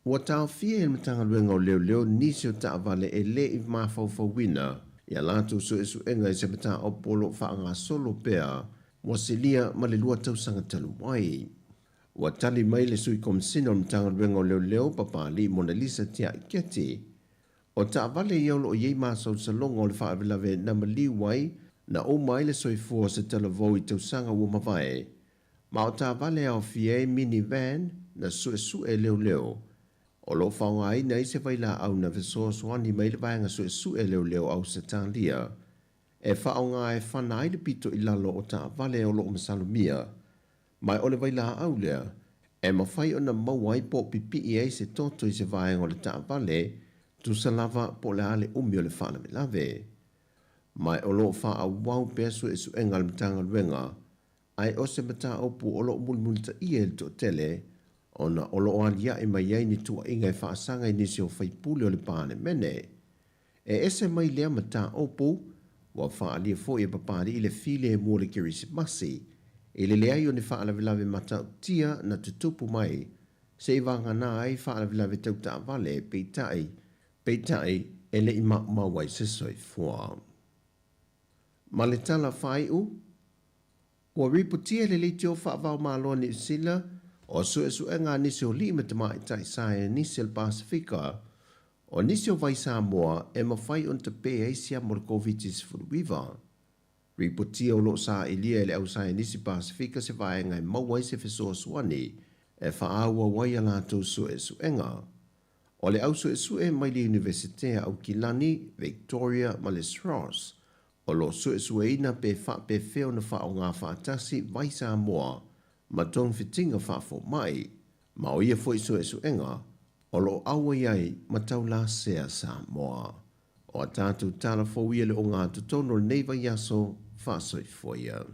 ua taofia e le Matagaluega o Leoleo nisi o taavale e le i mafaufauina i a latou suesuega i se mataupu o lo o faagasolo pea ua silia ma le 2 tausaga talu ai. Ua tali mai le Sui Komesina o le Matagaluega o Leoleo, Papalii Monalisa Tiai Keti, o taavale ia o lo o i ai masalosaloga o le faalavelave na maliu ai na uma ai le soifua o se talavou i tausaga ua mavae, ma o taavale e aofia ai mini van na suesue leoleo o lo o faaaogaina ai se vailaau na fesoasoani mai le vaega suesue leoleo Ausetalia e faaaoga e fana ai le pito i lalo o taavale o lo o masalomia mai o le vailaau lea e mafai ona maua ai po o pipii ai se toto i se vaega o le taavale tusa lava po o le a le umi o le faalavelave. Ma o lo o faaauau pea suesuega a le Matagaluega Ae o se mataupu o lo o mulimulitaia e le toatele, ona o lo o aliae mai ai ni tuuaiga e faasaga i nisi o faipule o le Palemene. E ese mai lea mataupu, ua faaalia foi e Papalii le filemu o le Kerisimasi, i le leai o ni faalavelave matautia na tutupu mai, se i vagana ai faalavelave tau taavale, peitai, peitai, e le i maumau ai se soifua. Ma le tala faaiu, ua ripotia e le Leitio Faavaomalo a Niu Sila o suesuega a nisi o alii ma tamaitai saienisi o le Pasefika, o nisi o vai Samoa e mafai ona tape ai siama o le Koviti-19. Ripotia o lo o sailia e le au saienisi Pasefika se vaega e maua ai se fesoasoani e faaauau ai a latou suesuega. O le au suesue mai le Iunivesite a Aukilani, Victoria ma le SROS, o lo o suesueina pe faapefea ona faaaoga faatasi vai Samoa ma togafitiga faafomai, ma o ia foi suesuega o lo o auai ai ma taulasea Samoa. O a tatou tala fou ia le ogatotonu o lenei vaiaso faasoifua ia.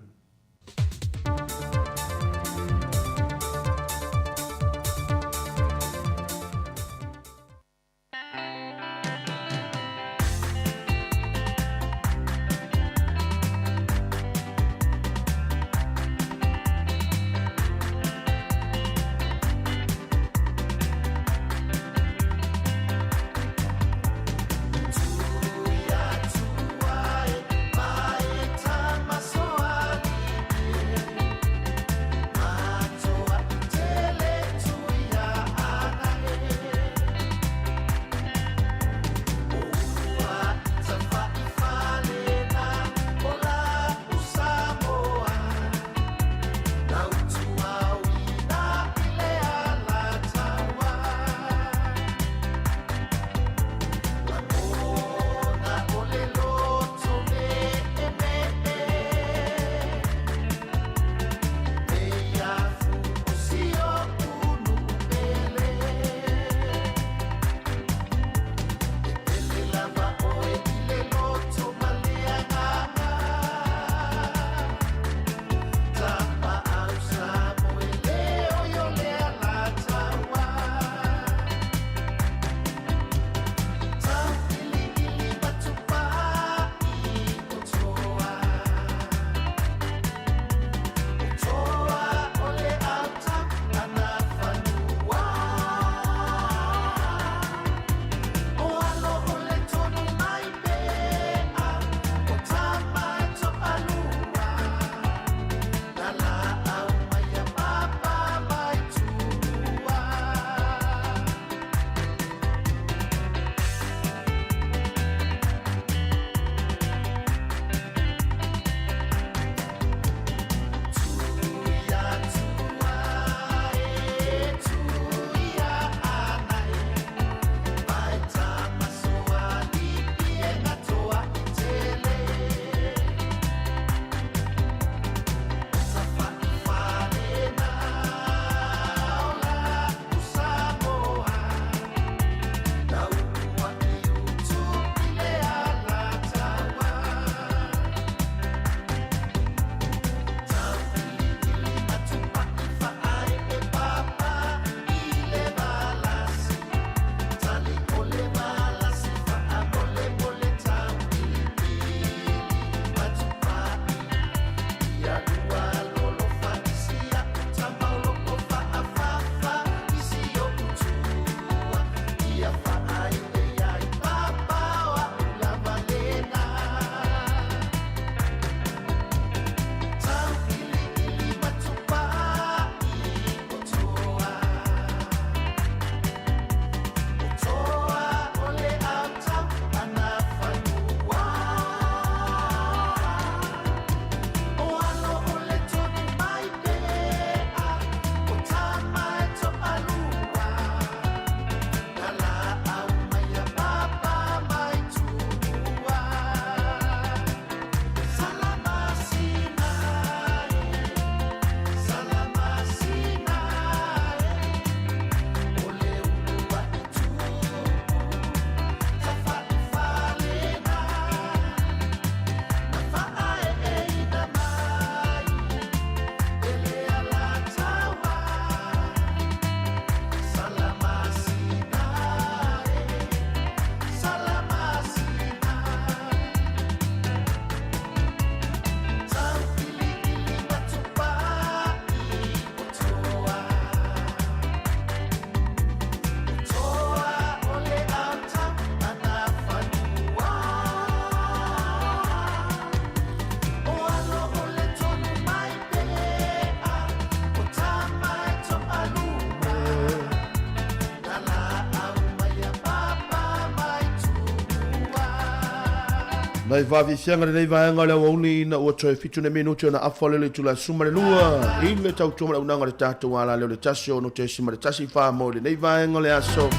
Nai faafiafiaga lenei vaega o le aoauli ina ua toe 7 ne minuti ona afa lele itula 12 i le tautua ma le auaunaga o le tatou alaleo le 1 6.1 mo lenei vaega o le aso.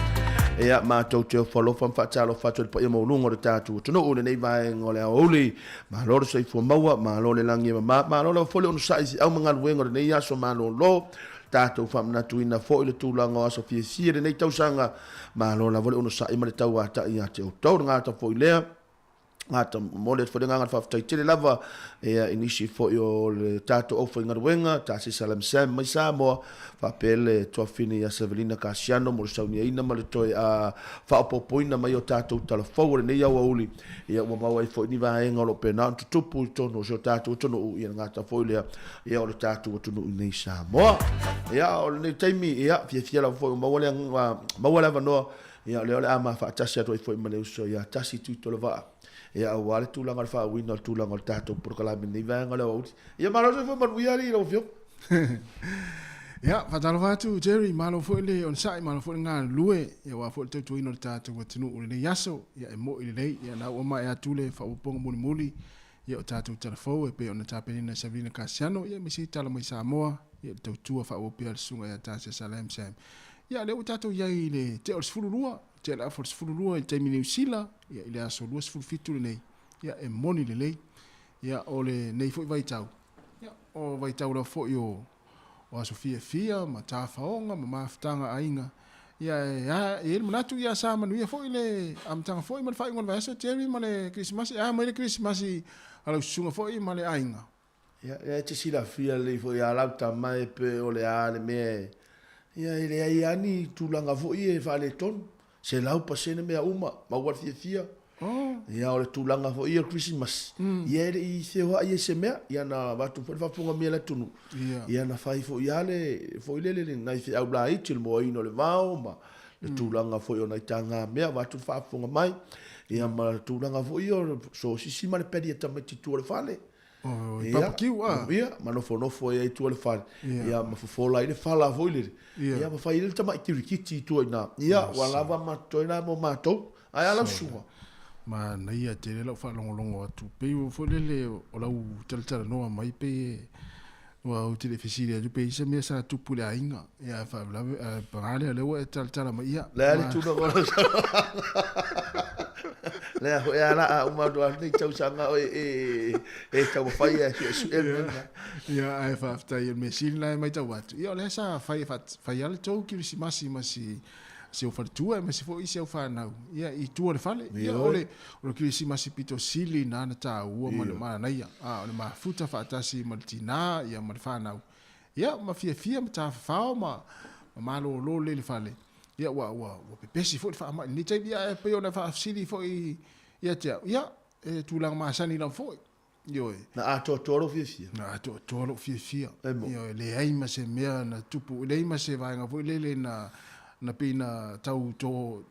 Ia, matou te ofo alofa ma faatalofa atu i le paia maualuga o le tatou atunuu i lenei vaega o le aoauli. Malo le soifua maua, malo le lagi e mama, malo lava foi le onosai i feau ma galuega o lenei aso malolo. Tatou faamanatuina foi le tulaga o aso fiafia i lenei tausaga. Malo lava le onosai ma le tauatai ia te outou. Le gata foi lea, gata momoli atu foi le agaga o le faafetai tele lava ia i nisi foi o le tatou aufaigaluega, Tasisa Lamsam mai Samoa, faapea le tuafafine ia Sevelina Kasiano mo le sauniaina ma le toe faaopoopoina mai o tatou tala fou o lenei aoauli. Ia ua maua ai foi ni vaega o lo o pena ona tutupu i totonu o si o tatou atunuu, ia le gata foi lea ia o le tatou atunuu i nei i Samoa. Ia o lenei taimi, ia fiafia lava foi ua maua le maua le avanoa, ia o lea o le a ma faatasi atu ai foi ma le uso ia Tasi Tuitolovaa, ia aua le tulaga o le faauiina o le tulaga o le tatou polokalame i lenei vaega o le aoauli. Ia malo le soifua manuia alii lau Afioga. Ia, faatalofa atu Jerry, malo foi le onosai, malo foi le galulue, ia aua foi le tautuaina o le tatou atunuu i lenei aso, ia e moi lelei, ia na ua maea atu le faaopoopoga mulimuli, ia o tatou tala fou e pei ona tapenaina e Savelina Kasiano, ia aemaise tala mai Samoa, ia le tautua faaauau pea a le susuga ia Tasia Salem Sam. Ia, lea ua tatou i ai i le tea o le 12, tea o le afa o le 12 i le taimi Niu Sila, ia i le aso 27 lenei, ia e moni lelei, ia o lenei foi vaitau, Ia, o vaitau lava foi o, o aso fiafia ma tafaoga ma mafutaga aiga. Ia, e, a, e i ai le manatu, ia, sa manuia foi le amataga foi ma le faaiuga o le vaiaso, Jerry, ma le Kerisimasi. E a mai le Kerisimasi a lau susuga foi ma le aiga? Ia, ia e te silafia lelei foi ia lau tama e pe o le a le mea e, ia e leai lava ni tulaga foi e faaletonu. 100% mea uma, maua le fiafia. Oh. Ia, o le tulaga foi ia o le Kerisimasi, mm. ia e le i feoai ai se mea, ia na avatu foi le faafofoga mea le atunuu. Yeah. Ia na fai foi lava le, foi lele le nai feau laiti, le moaina o le vao ma le mm. tulaga foi o nai taga mea, avatu le faafofoga mai. Ia ma le tulaga foi ia o le sosisi ma le pedi a tamaiti i tua o le fale. Oh, i barbecue a. Ia, ma nofonofo ai i tua o le fale. Ia, ma fofola ai le fala foi lele. Ia, ma fai ai le tamai kirikiti i tua i ina. Ia, ua lava ma totoe la mo matou. Ae a lau susuga? Manaia tele lau faalogologo atu. Pei foi lele o lau talatalanoa mai pei e ua ou te le i fesili atu pe i ai se mea sa tupu i le aiga. Ia, ae faalavelave, ae paga lea o lea ua e talatala mai. Ia, Le a le tulaga o lau saunoaga. Le a foi a la a uma atu nei tausaga o e e e taumafai e suesue le mea lena. Ia, ae faafetai o le mea sili lena e matau atu. Ia, o lea sa fai fai lava le tou kerisimasi ma si si ou faletua aemaise foi si au fanau, ia, i tua o le fale. Ia, o le o le kerisimasi pito sili lena na taua ma le manaia. A o le mafuta faatasi ma le tinā, ia, ma le fanau. Ia, ma fiafia ma tafafao ma ma malōlō lelei le fale. Ia, ua, ua, ua pepesi foi le faamai i lenei taimi. Ia, ae pei ona faafesili foi ia te au, ia, e tulaga masani lava foi. Ioe. Na atoatoa lou fiafia? Na atoatoa lou fiafia. E mo. Ioe, leai ma se mea na tupu, leai ma se vaega foi lele na, na pei na tau to,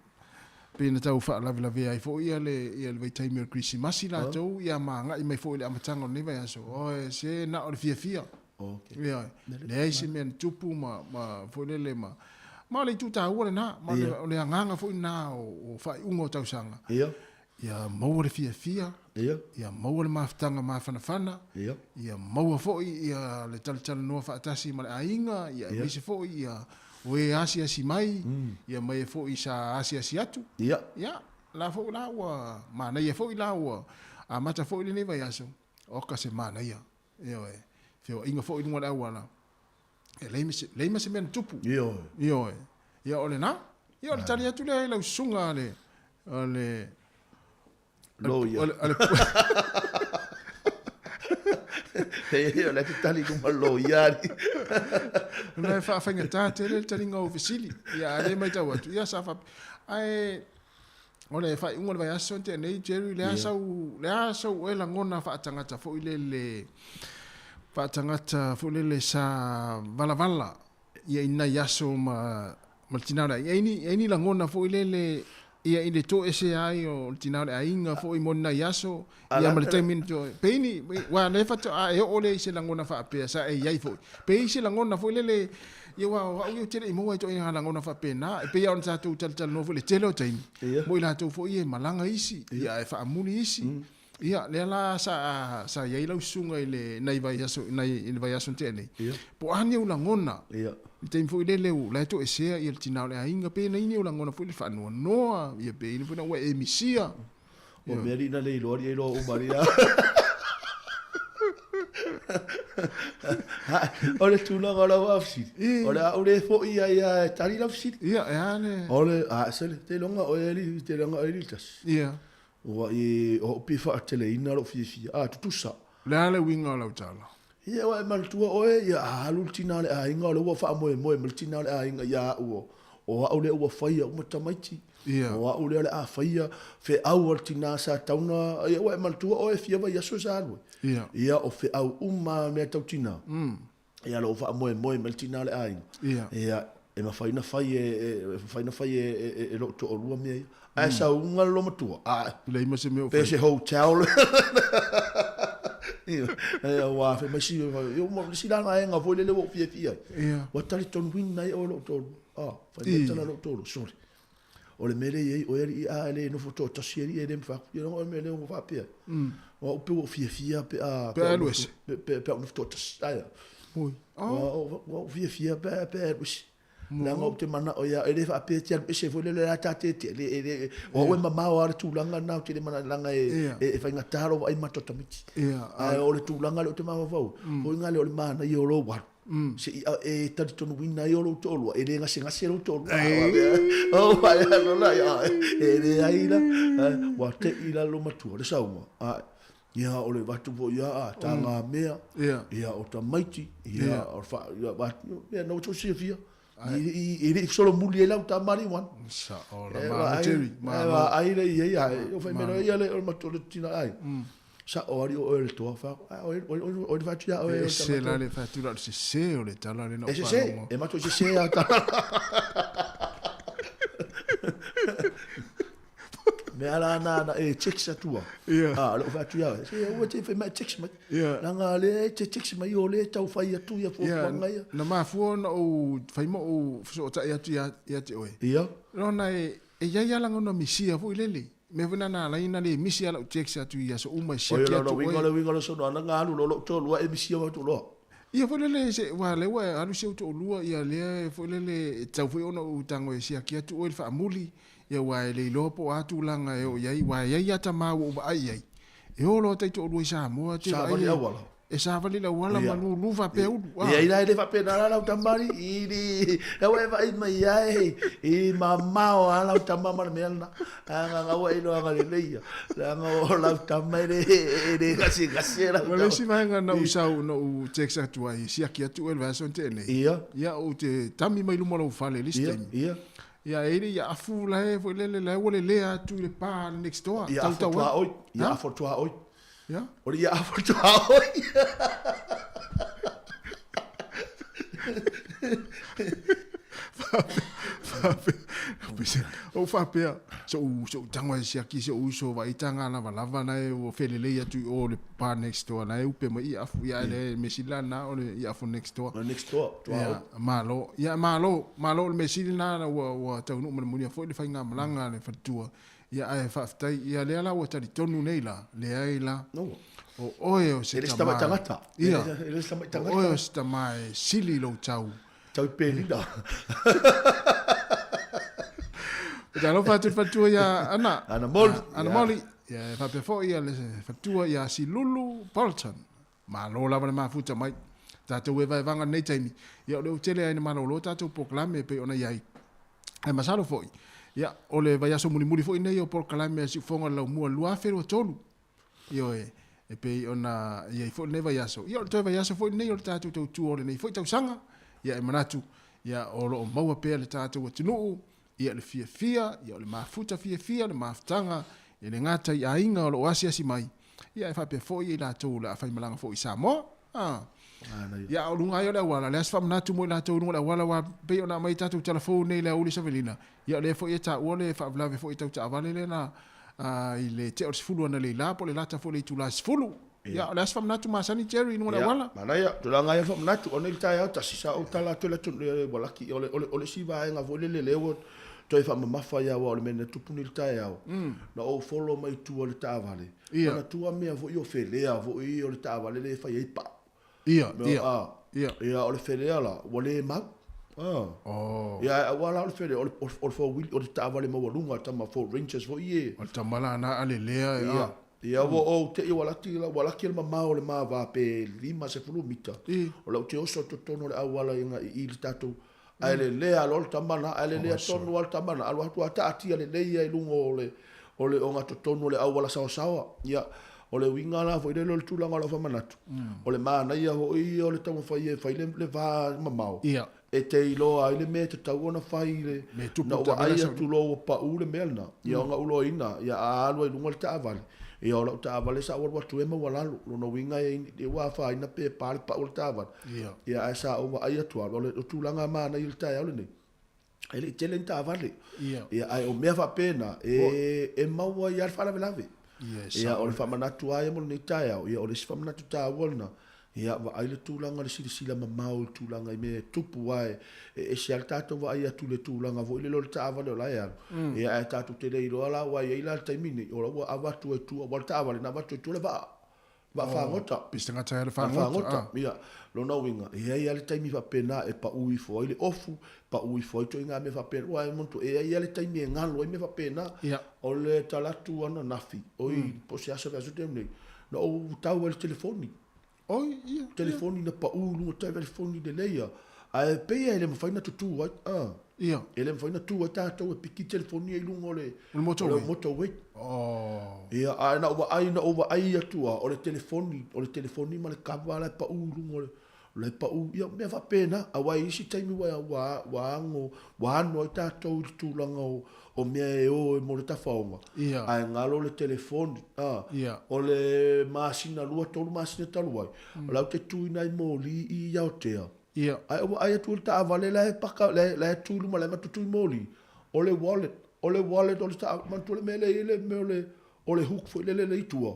pei na tau faalavelavea ai foi ia le, ia le vaitaimi o le Kerisimasi latou, ia ma agai mai foi i le amataga o lenei vaiaso. Oe, se na o le fiafia. Okay. Ioe, leai se mea na tupu ma, ma foi lele ma, ma o le itu taua lena, ma o le agaga foi lena o, o faaiuga o tausaga. Ia. Ia maua le fiafia, ia maua le mafutaga mafanafana, ia maua foi ia le talatalanoa faatasi ma le aiga, ia aemaise foi ia o e asiasi mai, ia ma e foi sa asiasi atu. Ia, la foi la ua manaia foi la ua amata foi lenei vaiaso, oka se manaia. Ioe, feoaiga foi i luga o le auala, e leai ma se, leai ma se mea na tupu. Ioe. Ioe. Ia o lena. Ia o le tali atu lea i lau susuga a le, a le, Lawyer. A le, E o le te tali kuma lawyer ali. Ona e faafaigata tele le taliga o fesili. Ia a lea e matau atu, ia sa faapea. Ae o le faaiuga o le vaiaso na tea nei, Jerry, le a sau, le a sou oe lagona faatagata foi lele, faatagata foi lele sa valavala ia i nai aso ma, ma le tina o le aiga. E i ai ni, e i ai ni lagona foi lele ia i le toesea ai o le tina o le aiga foi mo ni nai aso, ia ma le taimi na toe, pe i ni, aua o lea faatoa e oo lea i se lagona faapea sa e i ai foi. Pe i ai se lagona foi lele, ia aua o au ia ou te le i maua i ituaiga lagona faapena, e pei lava ona tatou talatalanoa foi i le tele o taimi, mo i latou foi ia e malaga isi, ia ae faamuli isi. Ia, lea la sa, sa i ai lau susuga i le, nai vaiaso, nai, i le vaiaso na tea nei. Ia. Po o a ni ou lagona. Ia. I le taimi foi lele o la e toesea ia le tina o le aiga, pe na i ni ou lagona foi le faanoanoa, ia pe i ni foi na ua e misia. O mea alii na le iloa, alii e iloa uma alii a. O le tulaga o lau faafesili, o le a ou le foi ai lava e tali lau fesili. Ia, e a le. O le, a sole, te iloga oe alii, te iloga oe alii tasi. Ia. Ua i o ou pei faateleina lou fiafia, a, tutusa. O le a le uiga o lau tala? Ia, ua e manatua oe, ia, a alu le tina o le aiga, o lea ua faamoemoe mai le tina o le aiga ia au, o, o au lea ua faia uma tamaiti. Ia. O au lea o le a faia feau a le tina sa tatau ona, ia, ua e manatua oe e fia vaiaso sa alu ai. Ia. Ia, o feau uma a mea tau tina. Ia lou faamoemoe mai le tina o le aiga. Ia. Ia, e mafai ona fai e, e, e mafai ona fai e, e, e, e lou toalua mea ia. Ae sauga le loomatua, a, Leai ma se mea o pe fai. se hotel. Ia, ia, ua fai mai si, ia, ua le isi la vaega foi lele ua ou fiafia ai. Ia. Ua talitonuina ai oe lou toalua. A, fai mai tala lou toalua, sorry. O le mea lea e i ai oe alii a e le nofo toatasi alii e le mafai atu. Ia leaga o le mea lea ua faapea ai. Aua ou pei ua ou fiafia pe a Pe a alu ese. Pe pe a ou nofo toatasi. Aia. Oi. Ua ou fiafia pe a pe a alu ese. Leaga ou te manao ia e le faapea e te alu ese foi lele la ta te le e le o au e mamao lava le tulaga lena ou te le manao leaga e e faigata lou vaai ma tamaiti. Ae o le tulaga lea ou te mafaufau ai, foi lea o le manaia o lou alu. Se i e talitonuina ai o lou toalua, e le gasegase lou toalua. Oh, vai alo la, e leai la, ua te i la lou matua, le sauga. A, ia, o le vatu foi ia, a, tāngā mea, ia, o tamaiti, ia, o fa, ia, vatu, ia, na ua silafia. I, i, i solomuli ai lau tama ali wan. Sa, o la malo, Jerry, malo. E ai le ia, ia, o fai mea, ia le, o le matua le tina ai. Sa o ali o oe le toa fa a oe oe oe oe le fatu ia oe E ese la le fatu la o le sese o le tala lena o E sese e matou sese a tala. Mea la na na e text atua. Yeah. A le fatu ia. Se ua te fai mai text mai. Yeah. Langa le te text mai o le tau fai atu ia fuafuaga ia. Na mafua ona ou fai ma ou fesootai atu ia ia te oe. Ia. Lona e e iai a lagona misia foi lele. Mea foi na na ala ai na le misi a lau text atu i aso uma e siaki atu oe. O le uiga o le saunoaga na alu loa lou toalua e misia atu loa. Ia foi lele se ua lea ua alu si ou toalua ia lea foi lele e tatau foi ona ou tago e siaki atu oe i le faamuli ia aua e le iloa po o a tulaga e oo i ai aua e i ai lava tama ua ou vaai i ai e o loa taitoalua i Samoa te vaai e E savali le auala ma lulu faapea ulu. Ia ina e le faapena la lau tama alii, i li, ua e vaai mai a e, i mamao a lau tama ma le mea lena. A nga ua e iloaga lelei ia, leaga o lau tama e le, e le gasegase lau tama. Ma le isi vaega na ou sau, na ou text atu ai, siaki atu oe i le vaiaso na tea nei. Ia. Ia, ou te tami mai luma o lou fale i le isi taimi. Ia. Ia, e le ia afu la e foi lele, la e ua lelea atu i le pa le next door. Ia afu tuaoi, ia afu tuaoi. Ia. O le ia afu tuaoi. Ou faapea, so'u so'u tago e siaki si o'u uso vaai taga lavalava na e ua felelei atu i o le pa next door na e upe mai i afu ia le mea sili la lena o le i afu next door. Next door, tuaoi. Ia, malo. Ia malo, malo o le mea sili lena ua ua taunuu ma le manuia foi le faigamalaga a le faletua. Ia ae faafetai, ia lea la ua talitonu nei la, leai la. O oe o se tama. tagata. Ia. E le se tamai tagata. O oe o se tama e sili lou tau. Tau i pelina. Talofa atu i le faletua ia Ana. Ana Moli. Ana Moli. Ia e faapea foi ia le faletua ia Silulu Bolton. Malo lava le mafuta mai. Tatou e vaevaga lenei taimi. Ia o lea ua tele ai na malolo tatou polokalame e pei ona i ai. Ae masalo foi, ia, o le vaiaso mulimuli foi nei o polokalame a Siufofoga o le Laumua 2023. Ioe, e pei ona i ai foi lenei vaiaso. Ia o le toe vaiaso foi lenei o le tatou tautua o lenei foi tausaga. Ia e manatu, ia o lo o maua pea le tatou atunuu, ia le fiafia, ia o le mafuta fiafia, le mafutaga, e le gata i aiga o lo o asiasi mai, ia e faapea foi i latou o le a faimalaga foi i Samoa. A. Ia, a o luga ai o le auala, o le a se faamanatu mo i latou i luga o le auala, aua pei ona aumai i tatou tala fou nei i le aoauli Savelina, ia o lea foi e taua le faalavelave foi tau taavale lea na i le tea o le 10 analeila po o le lata foi i le itula e 10. Ia, o le a se faamanatu masani Jerry i luga o le auala? Ia, manaia, tulaga ai o le faamanatu, ona i le taeao tasi sa ou tala atu i le atunuu, ua laki, o le, o le, o le isi vaega foi lele lea ua Toe faamamafa ia aua o le mea na tupu nei i le taeao, na ou follow mai tua i le taavale, manatua mea foi o felea foi o le taavale lea e fai ai pau. Ia, ia, ia. Ia, o le felea la, ua le mau. Oh. Ia, ae aua la o le felea, o le, o le four wheel, o le taavale maualuga, tama Ford Rangers foi e. O le tama la na ale lea, ia. Ia, ua ou te i ua laki, ua laki le mamao o le ma va pe 50 mita. O lau te oso i totonu o le auala i i le tatou Ae lelea loa le tama lena, ae lelea tonu lava le tama lena, alu atu lava taatia lelei ia i luga o le, o le ogatotonu o le auala saosaoa. Ia, o le uiga la foi lele o le tulaga o lau faamanatu, o le manaia foi ia o le taumafai e fai le, le va mamao, e te iloa ai le mea e tatau ona fai i le, na ou vaai atu loa ua pau le mea lena, ia ona ou iloaina, ia a alu ai i luga le taavale, ia o lau taavale sa ou alu atu ai maualalo, lona uiga e ua afaina pe pa le pau o le taavale. Ia ae sa ou vaai atu lava, o le tulaga manaia i le taeao lenei, e le i tele ni taavale. Ia ae o mea faapena, e maua ai lava le faalavelave. Ia o le faamanatu lava ia mo lenei taeao, ia o le isi faamanatu taua lena, ia vaai le tulaga o le silasila mamao i le tulaga i mea e tupu aua e ese lava le tatou vaai atu i le tulaga foi lele o le taavale o la e alu, ia ae tatou te le iloa la aua e i ai la le taimi nei, o la ua avatu ai tua, aua o le taavale na avatu ai tua le vaa. Vaa fagota. Pe se tagata e le fagota. Ah. Ia, lona uiga, e i ai lava le taimi faapena e pau ifo ai le ofu, pau ifo ai ituaiga mea faapena. Aua e manatua, e i ai lava le taimi e galo ai mea faapena. Ia. O le tala atu ananafi, oi, po o se aso vaiaso talu nei, na ou tau ai i le telefoni. Oi, ia. Telefoni na pau i luga o le telefoni lelei lava. Ae pei e le mafai ona tutū ai. Ah. Ia. E le mafai ona tu ai tatou e piki telefoni ia i luga o le, O le motorway. o le motorway. Oh. Ia, ae na ou vaai, na ou vaai atu lava, o le telefoni, o le telefoni ma le kava la e pau i luga o le, la e pau, ia, mea faapena. Aua e i ai isi taimi ua, ua, ua ano, ua ano ai tatou i le tulaga o, o mea e o mo le tafaoga, Ia. ae galo le telefoni. A, Ia. o le masina, lua, tolu masina talu ai, o la ou te tu i nai moli i Aotea, Ia. Ae ua ai atu le taavale la e paka, la e, la e tu i luma, la e matutu i moli. O le wallet, o le wallet o le taavale, manatua le mea lea e i ai le mea o le, o le hook foi lele i tua.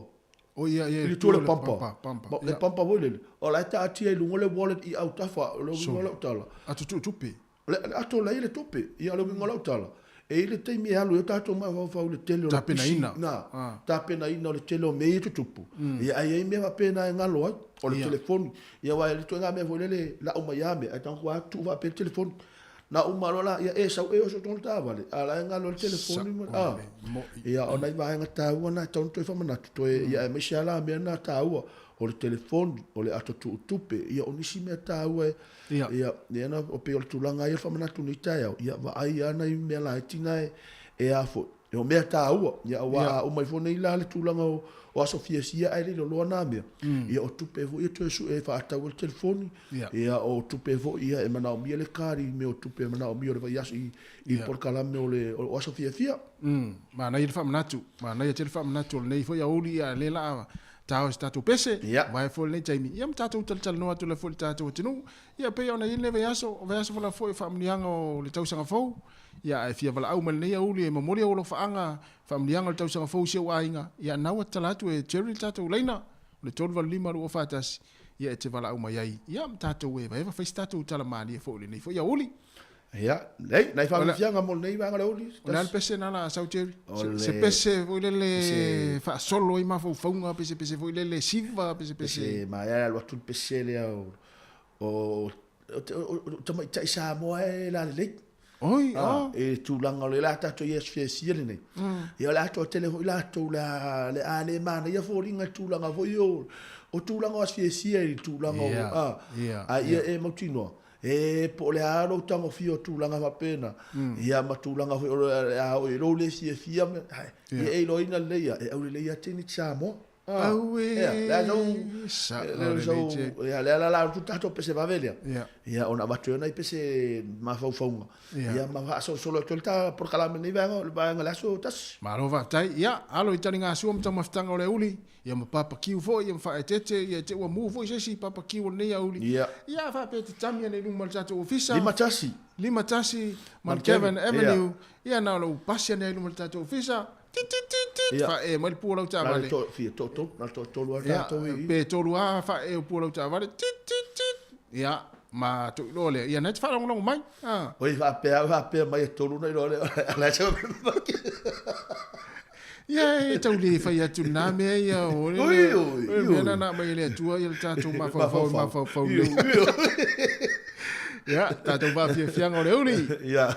O ia, ia, I le tua o le pampa. Pampa, pampa. Le pampa foi lele. O la e taatia i luga le wallet i autafa, o le uiga o lau tala. Atu tuutupe. O le ato la e i ai le tupe, ia o le uiga o lau tala, e i ai le taimi e alu ai o tatou mafaufau i le tele o le pisi, Tapenaina. na, tapenaina o le tele o mea ia e tutupu, ia ae i ai mea faapena e galo ai, o le telefoni, ia aua e le ituaiga mea foi lele, lau mai lava mea, ae tago lava tuu faapea le telefoni. Na uma loa la, ia e sau e oso i totonu o le taavale, a o la e galo ai le telefoni ma, a, ia o nai vaega taua na e tatau ona toe faamanatu, toe, ia aemaise lava la mea na taua, o le telefoni, o le ato tuutupe, ia o nisi mea taua e, Ia. Ia, ia na, o pei o le tulaga ia o le faamanatu i lenei taeao, ia vaai lava nai mea laiti na e, e a foi, o mea taua, ia aua a uma ifo nei la le tulaga o, o aso fiafia ae le i loloa na mea, ia o tupe foi e toe sue e faatau ai le telefoni, Ia. ia o tupe foi ia e manaomia le kari i mea o tupe e manaomia o le vaiaso i, i polokalame o le o aso fiafia. Manaia le faamanatu, manaia tele faamanatu o lenei foi aoauli, ia lea la Tao i se tatou pese, vaea foi lenei taimi, ia ma tatou talatalanoa atu lava foi i le tatou atunuu. Ia pei ona i ai lenei vaiaso, o vaiaso foi lava foi o faamanuiaga o le tausaga fou. Ia ae fia valaau mai lenei aoauli e momoli ou alofaaga, faamanuiaga o le tausaga fou i si ou aiga. Ia na ua tatala atu e Jerry le tatou laina, o le 385 241, ia e te valaau mai ai. Ia ma tatou evaeva fai se tatou tala malie foi i lenei foi aoauli. Ia, nei, nai faafiafiaga mo lenei vaega o le aoauli. O le a le pese na la sau Jerry? Se pese foi lele faasolo ai mafaufauga, pe se pese foi lele siva, pe se pese. Pese maea e alu atu le pese lea o o tamaitai Samoa e lalelei. Oi, a. I le tulaga o le la tatou i aso fiafia lenei. Ia o le atoa tele foi latou le a le a le manaia foliga i le tulaga foi o o tulaga o aso fiafia i le tulaga o a. A ia e mautinoa E po o le a lou tagofia o tulaga faapena, ia ma tulaga foi o le a oo i lou le fiafia, ia e iloaina lelei ia, e aulelei ia teine Samoa. Auē! Ea, le a sau, Sao le lelei sau, Jack. ia, lea la la atu tatou pese vave lea. Ia. Ia, ona avatu ai nai pese mafaufauga. Ia. Ia, ma faasolosolo atu ai le ta polokalame lenei vaega, le vaega o le aso tasi. Malo faafetai. Ia, alo i taligasua ma taumafataga o le aoauli. Ia ma papakiu foi, ia ma faaeteete, ia te ua mu foi se isi papakiu o lenei aoauli. Ia. Ia, faapea te tami ane i luma o le tatou ofisa. 51. 51, Mount Kevin Avenue. Ia, na o lou pasi ane ai i luma o le tatou ofisa. Tit, tit, tit, tit, Ia. faaee mai le pua o lau Na taavale. le to, fia, toatolu, na le toatolu lava Ia, tatou i i. pe tolu lava faaee o pua o lau taavale. Tit, tit, tit. Ia. matou iloa lea, ia na e te faalogologo mai. A. Oi faapea au faapea mai e tolu ona iloa lea o la e sau Ia e tau le fai atu na mea ia o le Oi, oi, o le mea na na aumai e le Atua ia le tatou mafaufau e mafaufau lelei. Ia, tatou vaafiafiaga o le uli. Ia.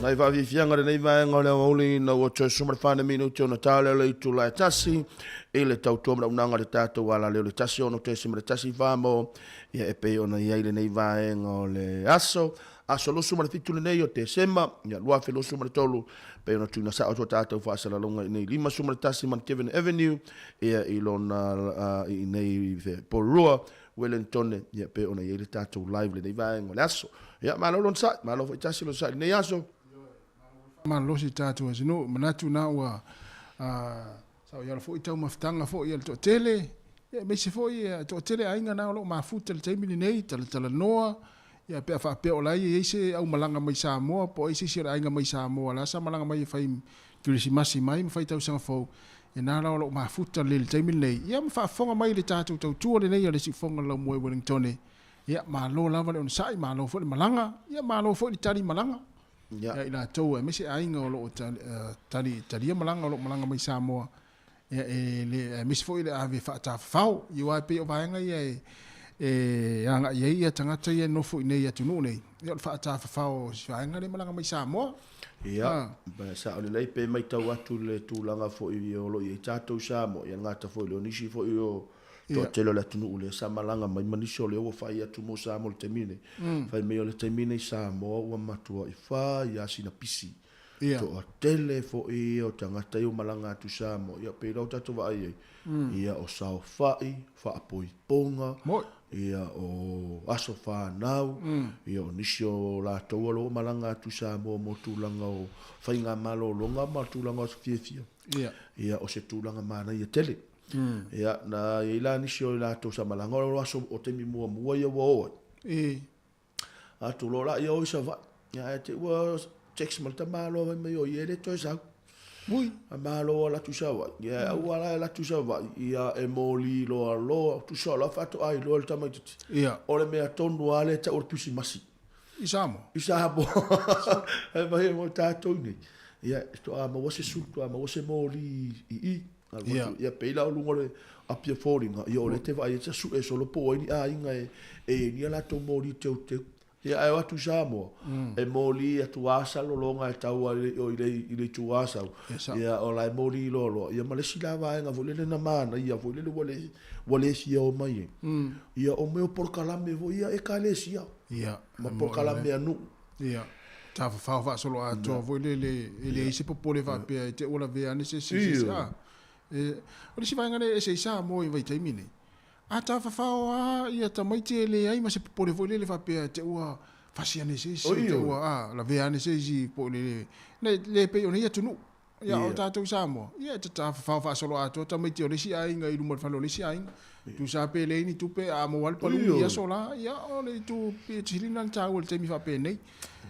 Nai faafiafiaga lenei vaega o le aoauli ina ua toe suma le fane minute ona ta lea o le itula e tasi i le tautua ma le auaunaga a le tatou alaleo le 16.14 mo ia e pei ona i ai lenei vaega o le aso aso 27 lenei o Tesema ia 2023 pei ona tuuina sao atu a tatou faasalalauga i nei 51 Mount Avenue ia i lona uh, i nei Porirua Wellington ia pei ona i ai le tatou live lenei vaega o le aso. Ia malo lon sai, malo foi tasi lon sai lenei aso. Malolosi tatou atunuu, manatu na ua uh, saoialo foi taumafataga foi a le toatele, ia aemaise foi ia toatele aiga na o lo o mafuta i le taimi lenei, talatalanoa, ia pe a faapea o la e i ai se aumalaga mai Samoa po o ai se isi o le aiga mai Samoa la sa malaga mai e fai Kerisimasi mai ma fai tausaga fou, ia na la o lo o mafuta lelei i le taimi lenei, ia ma faafofoga mai i le tatou tautua lenei a le Siufofoga o le Laumua i Wellingtone. Ia, malo lava le onosai, malo foi le malaga, ia malo foi le tali malaga ia i latou aemaise aiga o lo o tali, talia malaga o lo o malaga mai Samoa, ia e le, aemaise foi le ave faatafafao. Ia aua e pei o vaega ia e, e agai ai ia tagata ia e nofo i nei atunuu nei, ia o le faatafafao o si vaega lea e malaga mai Samoa. Ia, ah. sao lelei pe matau atu le tulaga foi o lo o i ai tatou i Samoa, ia gata foi le o nisi foi o toatele o le atunuu lea sa malaga mai ma nisi o lea ua fai atu mo Samoa i le taimi lenei. Fai mai o le taimi lenei i Samoa ua matuai fai lava sina pisi. Ia. Toatele foi o tagata ia ua malaga atu i Samoa, ia pei la ua tatou vaai ai, ia o saofai, faapoipoga, ia o aso fanau, ia o nisi o latou o lo o malaga atu i Samoa mo tulaga o faigamalologa ma tulaga o aso fiafia. Ia. Ia o se tulaga manaia tele. Ia na i ai la nisi o latou sa malaga o aso o taimi muamua ia ua o ai. E. Atu loa la ia o i Savaii. Ia ae te ua text ma le tamaloa fai mai o ia e le toe sau. Ui. A malo ala atu i Savaii. Ia mm. aua la e atu i Savaii. Ia e moli loa loa. Tusa o la faatoa iloa le tamaitiiti. Ia. O le mea tonu lava lea e tau o le Kerisimasi. I Samoa. I Samoa. Ai mai mo tātou nei. Ia, toa maua se sulu, toa maua se moli i i. Ia, ia pei la o luga o le Apia Foliga, ia o lea te vaai ai sa sue solo po o ai ni aiga e e i ai ni a latou moli teuteu. Ia ae o atu i Samoa, e moli atu Asa lologa e tau ai i le i le itu Asau. Ia o la e moli loa loa. Ia ma le isi la vaega foi lele na manaia foi lele ua le ua le fia o mai ai. Ia o mea o polokalame foi ia Ekalesia. Ia. Ma polokalame a nuu. Ia, tafafao faasoloatoa foi lele, e leai se popole faapea e te ua lavea ane se isi, se isi, a. E, o le isi vaega lea e ese ai Samoa i vaitaimi nei, a tafafao lava ia tamaiti e leai ma se popole foi lele faapea e te ua fasi ane se isi, e te ua, a, lavea ane se isi po o le, le, le pei o nei atunuu. Ia, o tatou i Samoa, ia e te tafafao faasoloatoa tamaiti o le isi aiga i luma o le fale o le isi aiga. Tusa pe leai ni tupe, a maua lava le paluni i aso la, ia o le itu pito sili lena ona taua i le taimi faapenei.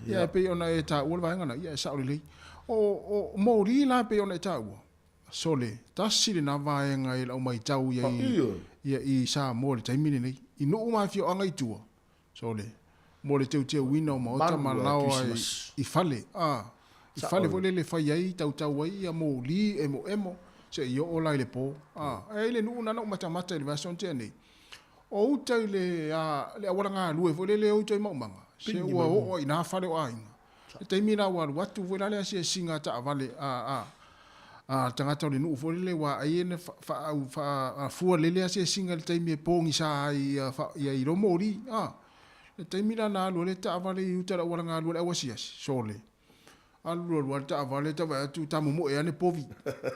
Ia e pei ona e taua le vaega lena, ia e sao lelei. O, o moli la e pei ona e taua, sole, tasi lena vaega i lau matau i ai ia i Samoa i le taimi lenei. I nuu ma afioaga i tua, Sole, mo le teuteuina o maota ma laoa i fale, a, i fale foi lele e fai ai, tautau ai ia moli emoemo seia oo la i le po, a. E i ai le nuu na na ou matamata i le vaiaso na tea nei, o uta i le, a, le auala galue foi lele e o uta i Maumaga, se ua oo i ina fale o aiga. Le taimi la ua alu atu foi la le asiasiga a taavale a, a, a tagata o le nuu foi lele ua ai ena fa, fa, fua lele asiasiga i le taimi e pogisa ai ia, fa, ia i lo moli. A, le taimi la na alu ai le taavale i uta i le auala galue i le au asiasi, sole, alu alu lava le taavale tau vaai atu tamomoe ane povi.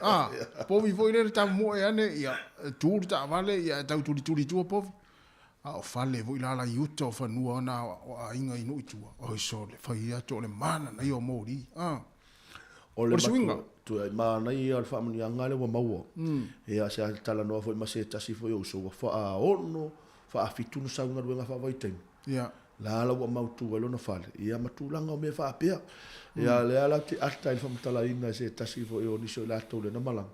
A, povi foi lele tamomoe ane, ia, tu le taavale, ia tau tulituli i tua povi. A o fale foi la la i uta o fanua na o aiga i nuu i tua, oi sole, fai atu o le mananaia o moli. A. O le suiga. Tuai manaia o le faamanuiaga lea ua maua. Ia se talanoa foi ma se tasi foi o uso ua faaono, faafitu na sau galuega faavaitaimi. Ia. La la ua mautu ai lona fale. Ia ma tulaga o mea faapea. Ia lea la te ata i le faamatalaina e se tasi foi o nisi o i latou lena malaga.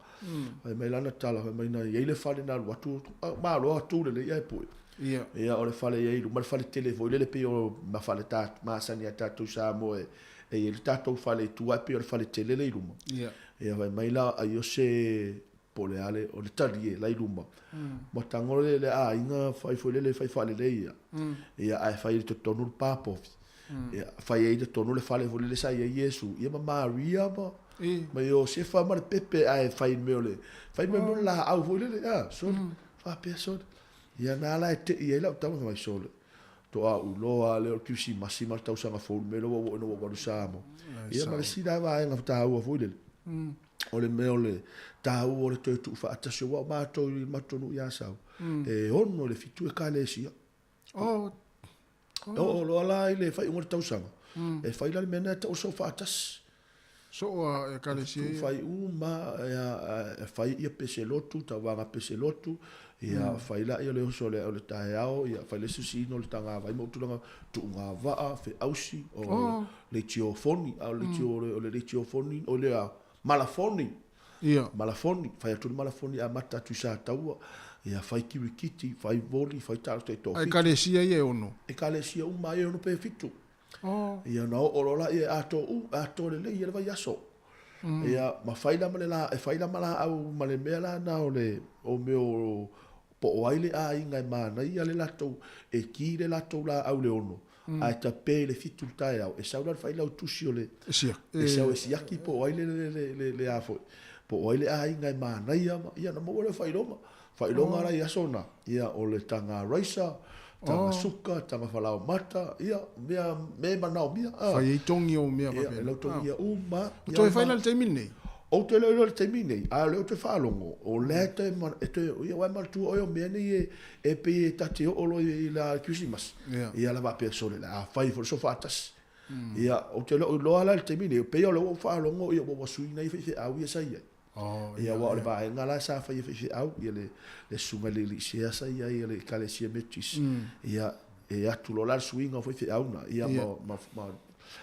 Fai mai lana tala, fai mai na i ai le fale na alu atu, malo atu lelei ae pue. Ia. Ia o le fale i ai i luma le fale tele foi lele pei o ma fale ta masani a tatou Samoa e e i ai le tatou fale i tua ae pei o le fale tele le i luma. Ia. Ia fai mai la ai o se po o le a le o le talie la i luma. Ma tago le le aiga fai foi lele fai faalelei ia. Ia ae fai i totonu le pa povi. Ia, fai ai i totonu le fale foi lele sa i ai Iesu, ia ma Maria ma, ma Iosefa ma le pepe, ae fai mea o le, fai mea o le laau foi lele, a, sole, faapea sole. Ia na la e tei ai lau tama, fai mai sole, toa ou iloa lea o le Kirisimasi ma le tausaga fou, le mea lea ua ou oo ina ua ou alu i Samoa. Ia ma le isi la vaega taua foi lele, o le mea o le taua o le toe tuufaatasi, aua o matou i le matou nuu i Asau, e 6 i le 7 ekalesia. Oh. Oh. Oo loa la i le faaiuga o le tausaga, mm. e fai la le mea lena e tau soo faatasi. Soo a ekalesia ia. Fai uma, e fai ia pese lotu, tauvaga pese lotu, ia mm. fai la ia le oso le o le taeao, ia fai le sisiina o le tagavai ma tulaga tuuga vaa, feausi, o oh. leitiofoni, a o le leitio, mm. o le leitiofoni, o le a, malafoni. Ia. Malafoni, fai atu le malafoni amata atu i Sataua, ia fai kirikiti, fai voli, fai taalo taitoafitu. A ekalesia ia e ono? Ekalesia uma ia e ono pe fitu. Oh. Ia ona oo loa laia e atoa u, atoa lelei ia le vaiaso. Mm. Ia ma fai la ma le la, e fai la ma laau ma le mea la na o le, o mea o, po o ai le aiga e manaia le latou, e ki le latou laau le ono. Mm. Ae tape i le fitu le taeao, e sau la le failautusi o le, e siaki, e sau e siaki po o ai le, le, le, le, le a foi, po o ai le aiga e manaia, ma, ia na maua lea o faailoga. Faailoga oh. la i aso na, ia o le taga raisa, taga oh. suka, taga falaomata, ia mea, mea e manaomia. Ah. Fai ai togi o mea faapena. Ia, e lau togi ia uma. O toe fai la le taimi lenei? Ou te le iloa i le taimi nei, a o lea ou te faalogo, o lea e toe, e toe, ia, ua e manatua oe o mea nei e, e pei e ta te oo loa i la Kirisimasi, ia la faapea sole, le a fai foi le sofa atasi. Ia, ou te le o iloa la i le taimi nei, pei o lea ua ou faalogo, ia, ua sui nai faifeau ia sa i ai. Ia, aua o le vaega la sa fai e faifeau, ia le, le susuga i le alii sea sa i ai i le Ekalesia Methodist, ia, e atu loa la le suiga o faifeau na, ia, ma, ma, ma,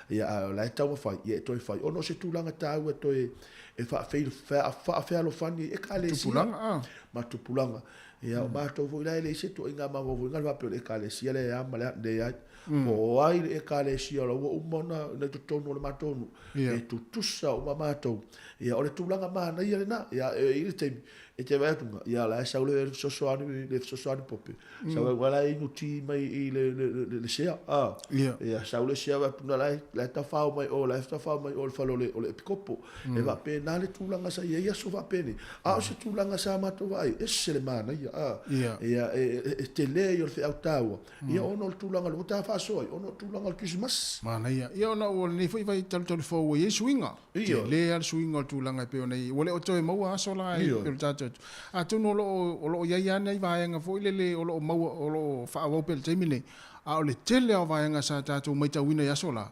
Ia, a o la e taumafai, ia e toe fai. Ona o se tulaga taua e toe e faafealofani ai Ekalesia. Tupulaga, a. Ma tupulaga. Ia, o matou foi la e leai se ituaiga mafaufauga le faapea o le Ekalesia lea e a ma le a, leai. Po o ai le Ekalesia o la ua uma ona i totonu o le matou nuu, e tutusa uma matou. Ia, o le tulaga manaia lena. Ia, e i ai le taimi e te vaai atu, ia, o la e sau le fesoasoani, le fesoasoani pope. Sau ai la e inu ti mai i le, le, le, le sea. Ah. Ia. Ia, sau le sea atu na la e tawhao mai o, la e tawhao mai o le fale o le, o le epikopo. E faapena le tulaga sa i ai aso faapenei. A o se tulaga sa matou vaai, ese le manaia. Ah. Ia. Ia, e, e, e tele ia o le feau taua. Ia, ona o le tulaga lea ua ta faasoa ai, ona o le tulaga o le Kerisimasi. Manaia. Ia, ona ua lenei foi vai talutalu fou ua i ai suiga. Ioe. Tele lava le suiga o le tulaga e pei ona i ai. Ua le o toe maua aso la e pei o le tatou atu. Atonu o lo o, o lo o i ai lava nai vaega foi lele o lo o maua, o lo o faaauau pea i le taimi lenei, a o le tele lava o vaega sa tatou matauina i aso la,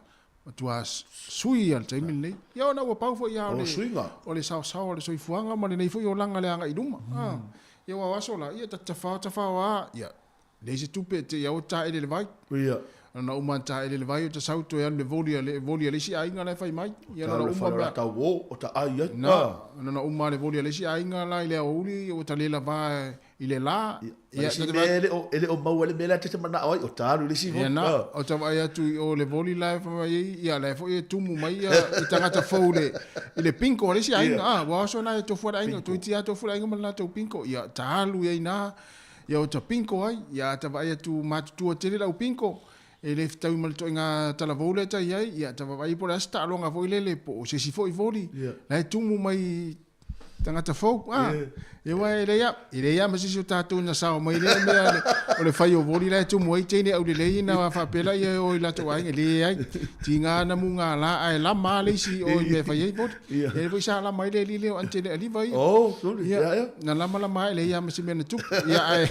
matua sui lava i le taimi lenei. Ia ona ua pau foi lava o le, o le saosao o le soifuaga ma lenei foi olaga i le agai i luma. Ia aua o aso la, ia ta tafao tafao lava, ia Leai se tupe e te i au taele i le vai. Ia. Na uma ana taele i le vai o ta sau toe alu le voli a le voli a le isi aiga la e fai mai. Ia na uma mea. Ta wo o ta ai ai. Na, na uma le voli a le isi aiga la i le aoauli ua ta le lava i le la. Ia, ta te vaai. E le o maua le mea lea ta te manao ai o ta alu i le isi voli. Ia na, o ta vaai atu i o le voli la e fai mai ai, ia la e foi e tumu mai ia i tagata fou le i le pinko a le isi aiga. Ah, ua oso na e tofu a le aiga, toeitiiti lava tofu le aiga ma le latou pinko. Ia ta alu i ai na. Ia ota pinko ai, ia ata vaai atu matutua tele lau pinko, e le fetaui ma le toaiga talavou lea ta i ai, ia ata vaavaai po o le a se taaloga foi lele po o se isi foi voli, la e tumu mai tagata fou, a, ia aua e leai lava, e leai lava ma se isi o tatou na sao mai lea mea o le fai o voli la e tumu ai teine aulelei na faapea laia e o i latou aiga, e leai, tiga na mugala ae lama lava le isi o i mea e fai ai voli. Ia lea foi sa lama ai le alii lea o Aunty Lealiva ia. Oh, sole. Ia, ia. Na lama lama ai leai lava ma se mea na tupu. Ia ae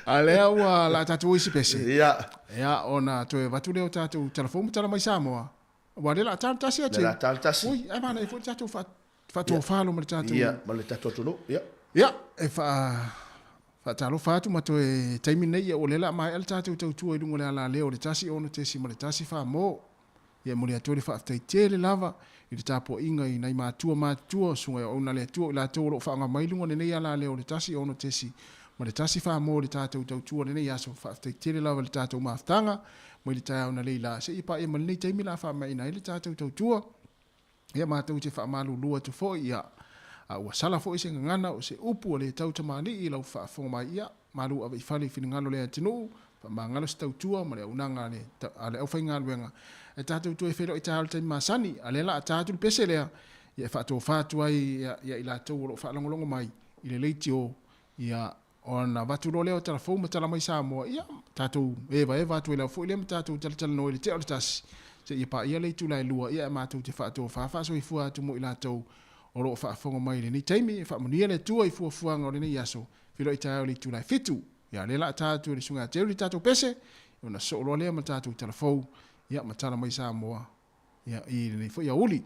a lea ua la tatou o isi pese. Ia. Ia ona toe avatu lea o tatou tala fou ma tala mai Samoa. Aua lea la tala tasi atu. Lea la tala tasi. Ui, ae manaia foi le tatou fa faatofalo ma le tatou. Ia, ma le tatou atunuu. Ia. Ia, e faa faatalofa atu ma toe taimi nei ia ua lea la maea le tatou tautua i luga o le alaleo o le 1 6.1 mo. Ia e momoli atu ai le faafetai tele lava i le tapuaiga i nai matua matutua o Susuga i Auauna a le Atua o i latou o lo o faaaoga mai luga o lenei alaleo o le 1 6.1 fa mo le tatou tautua i lenei aso. Faafetai tele lava i le tatou mafutaga mai le taeao analeila seia paia ma lenei taimi la faamaeaina ai le tatou tautua. Ia matou te faamalulu atu foi, ia, a ua sala foi se gagana o se upu a le tau tamalii i lau faafofoga mai, ia, malu ave i fale i finagalo o le atunuu, Faamagalo se tautua ma le auaunaga a le, a le aufaigaluega. Ae tatou toe feiloai taeao i le taimi masani, a o lea o le a ta atu le pese lea, ia e faatofa atu ai ia, ia i latou o lo o faalogologo mai i le leitio, ia, ona avatu loa lea o tala fou ma tala mai Samoa, ia, tatou evaeva atu ai lava foi lea ma tatou talatalanoa i le tea o le tasi, seia paia le itula e lua, ia, e matou te faatofa faasoifua atu mo i latou o lo o faafofoga mai i lenei taimi. E faamanuia le Atua i fuafuaga o lenei aso. Feiloai taeao i le itula e fitu. Ia, o lea o le a ta atu e le Susuga ia Jerry le tatou pese, ona sosoo loa lea ma tatou tala fou, ia, ma tala mai Samoa, ia, i lenei foi aoauli.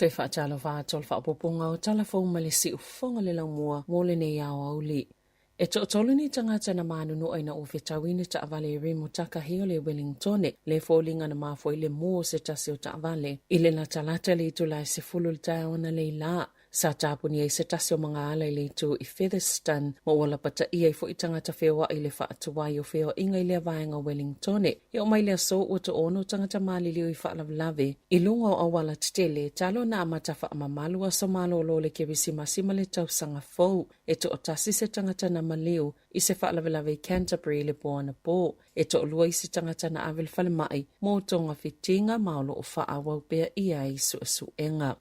Toe faatalofa atu o le faaopoopoga o tala fou mai le siufofoga le laumua mo lenei aoauli. E toatolu ni tagata na manunua ina ua fetaui ni taavale i Rimutaka-hi o le Wellingtone, le foliga na mafua i le mū o se tasi o taavale. I le latalata i le itula e 10 i le taeao analeila, sa tapuni ai se tasi o magaala i le itu i Featherston ma ua lapataia ai foi tagata feoai i le faatuai o feoaiga i lea vaega o Wellingtone. E oo mai le aso ua toono tagata maliliu i faalavelave i luga o auala tetele talu ona amata faamamalu aso malolo o le Kerisimasi ma le tausaga fou. E toatasi se tagata na maliu i se faalavelave i Canterbury i le po anapo. E toalua isi tagata na ave i le falemai mo togafitiga ma o lo o faaauau pea i ai suesuega.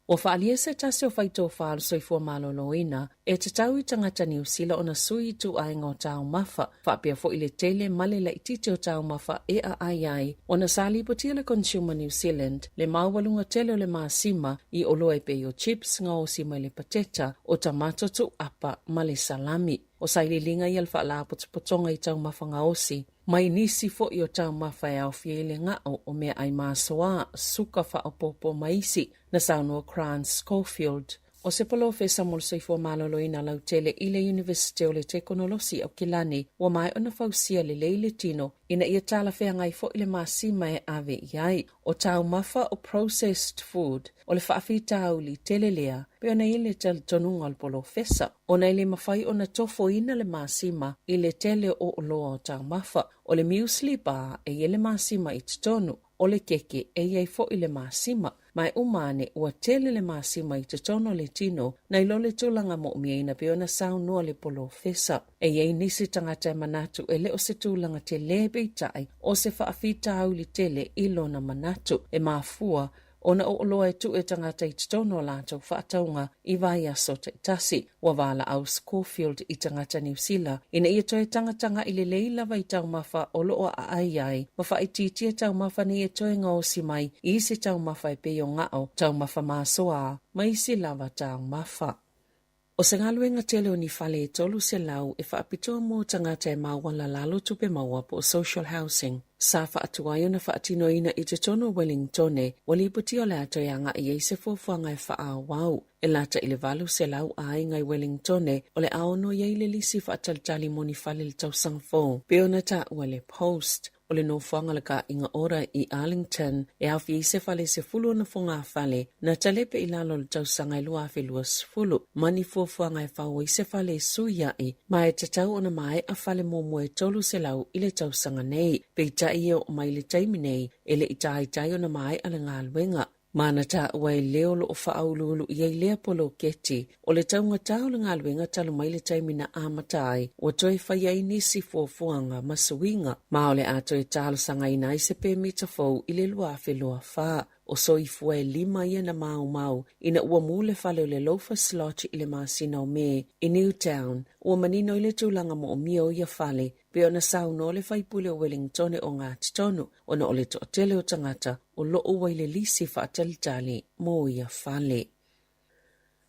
Ua faaalia se tasi o faitofa o le soifua maloloina e tatau i tagata Niu Sila ona sui ituaiga o taumafa, faapea foi le tele ma le laitiiti o taumafa e aai ai ona sa lipotia le Consumer New Zealand le maualuga tele o le masima i oloa e pei o chips gaosi mai le pateta, o tamato tuuapa ma le salami. O sailiiliga ia le faalapotopotoga i taumafa gaosi mai nisi foi o taumafa e aofia i le gao o meaai masoa, suka faaopoopo ma isi, na saunoa Grant Schofield. O se polofesa mo le soifua maloloina lautele i le Iunivesite o le Tekonolosi i Aukilani, ua maea ona fausia lelei le tino ina ia talafeagai foi le masima e ave i ai. O taumafa o processed food, o le faafitauli tele lea, pei ona i ai le talitonuga o le polofesa, ona e le mafai ona tofoina le masima i le tele o oloa o taumafa. O le muesli bar e i ai le masima i totonu, o le keke e i ai foi le masima. Ma e uma ane, ua tele le masima i totonu o le tino, nai lo le tulaga moomia pei ona saunoa le polofesa. E i ai nisi tagata e manatu e le o se tulaga tele peitai o se faafitauli tele i lona manatu e mafua ona o oloa e tuu e tagata i totonu o latou faatauga i vaiaso taitasi. Ua valaau Schofield i tagata Niu Sila ina ia toe tagatagai lelei lava i taumafa o lo o aai ai ma faaitiitia taumafa nei e toe gaosi mai i isi taumafa e pei o gao, taumafa masoa ma isi lava taumafa. O se galuega tele o ni fale e 300 e faapitoa mo tagata e maualalalo tupe maua po o social housing sa faatuai ona faatinoina i totonu o Wellingtone, ua lipotia o le a toe agai ai se fuafuaga e faaauau. E lata i le 800 aiga i Wellingtone o le a ono i ai le lisi faatalitali mo ni fale i le tausaga fou, pei ona taua e le Post. O le nofoaga o le Kāiga Ora i Arlington e aofia ai se fale 16 fogafale na talepe i lalo o le tausaga e 2020 ma ni fuafuaga e fau ai se fale e sui aʻe ma e tatau ona maea fale muamua e 300 i le tausaga nei. Peitai e oo mai i le taimi nei e le i taitai ona maea le galuega. Ma na taua e le o lo o faauluulu i ai lea poloketi, o le taugata o le galuega talu mai le taimi na amata ai, ua toe fai ai nisi fuafuaga ma suiga, ma o le a toe talosagaina ai se pemita fou i le 2024. O soifua e lima ia na maumau ina ua mū le fale o le Loafers Lodge i le masina o Me i Newtown, ua manino i le tulaga moomia o ia fale, pei ona saunoa le faipule o Wellingtone o Ngāti Tonu, ona o le toatele o tagata o lo o ua i le lisi faatalitali mo ia fale.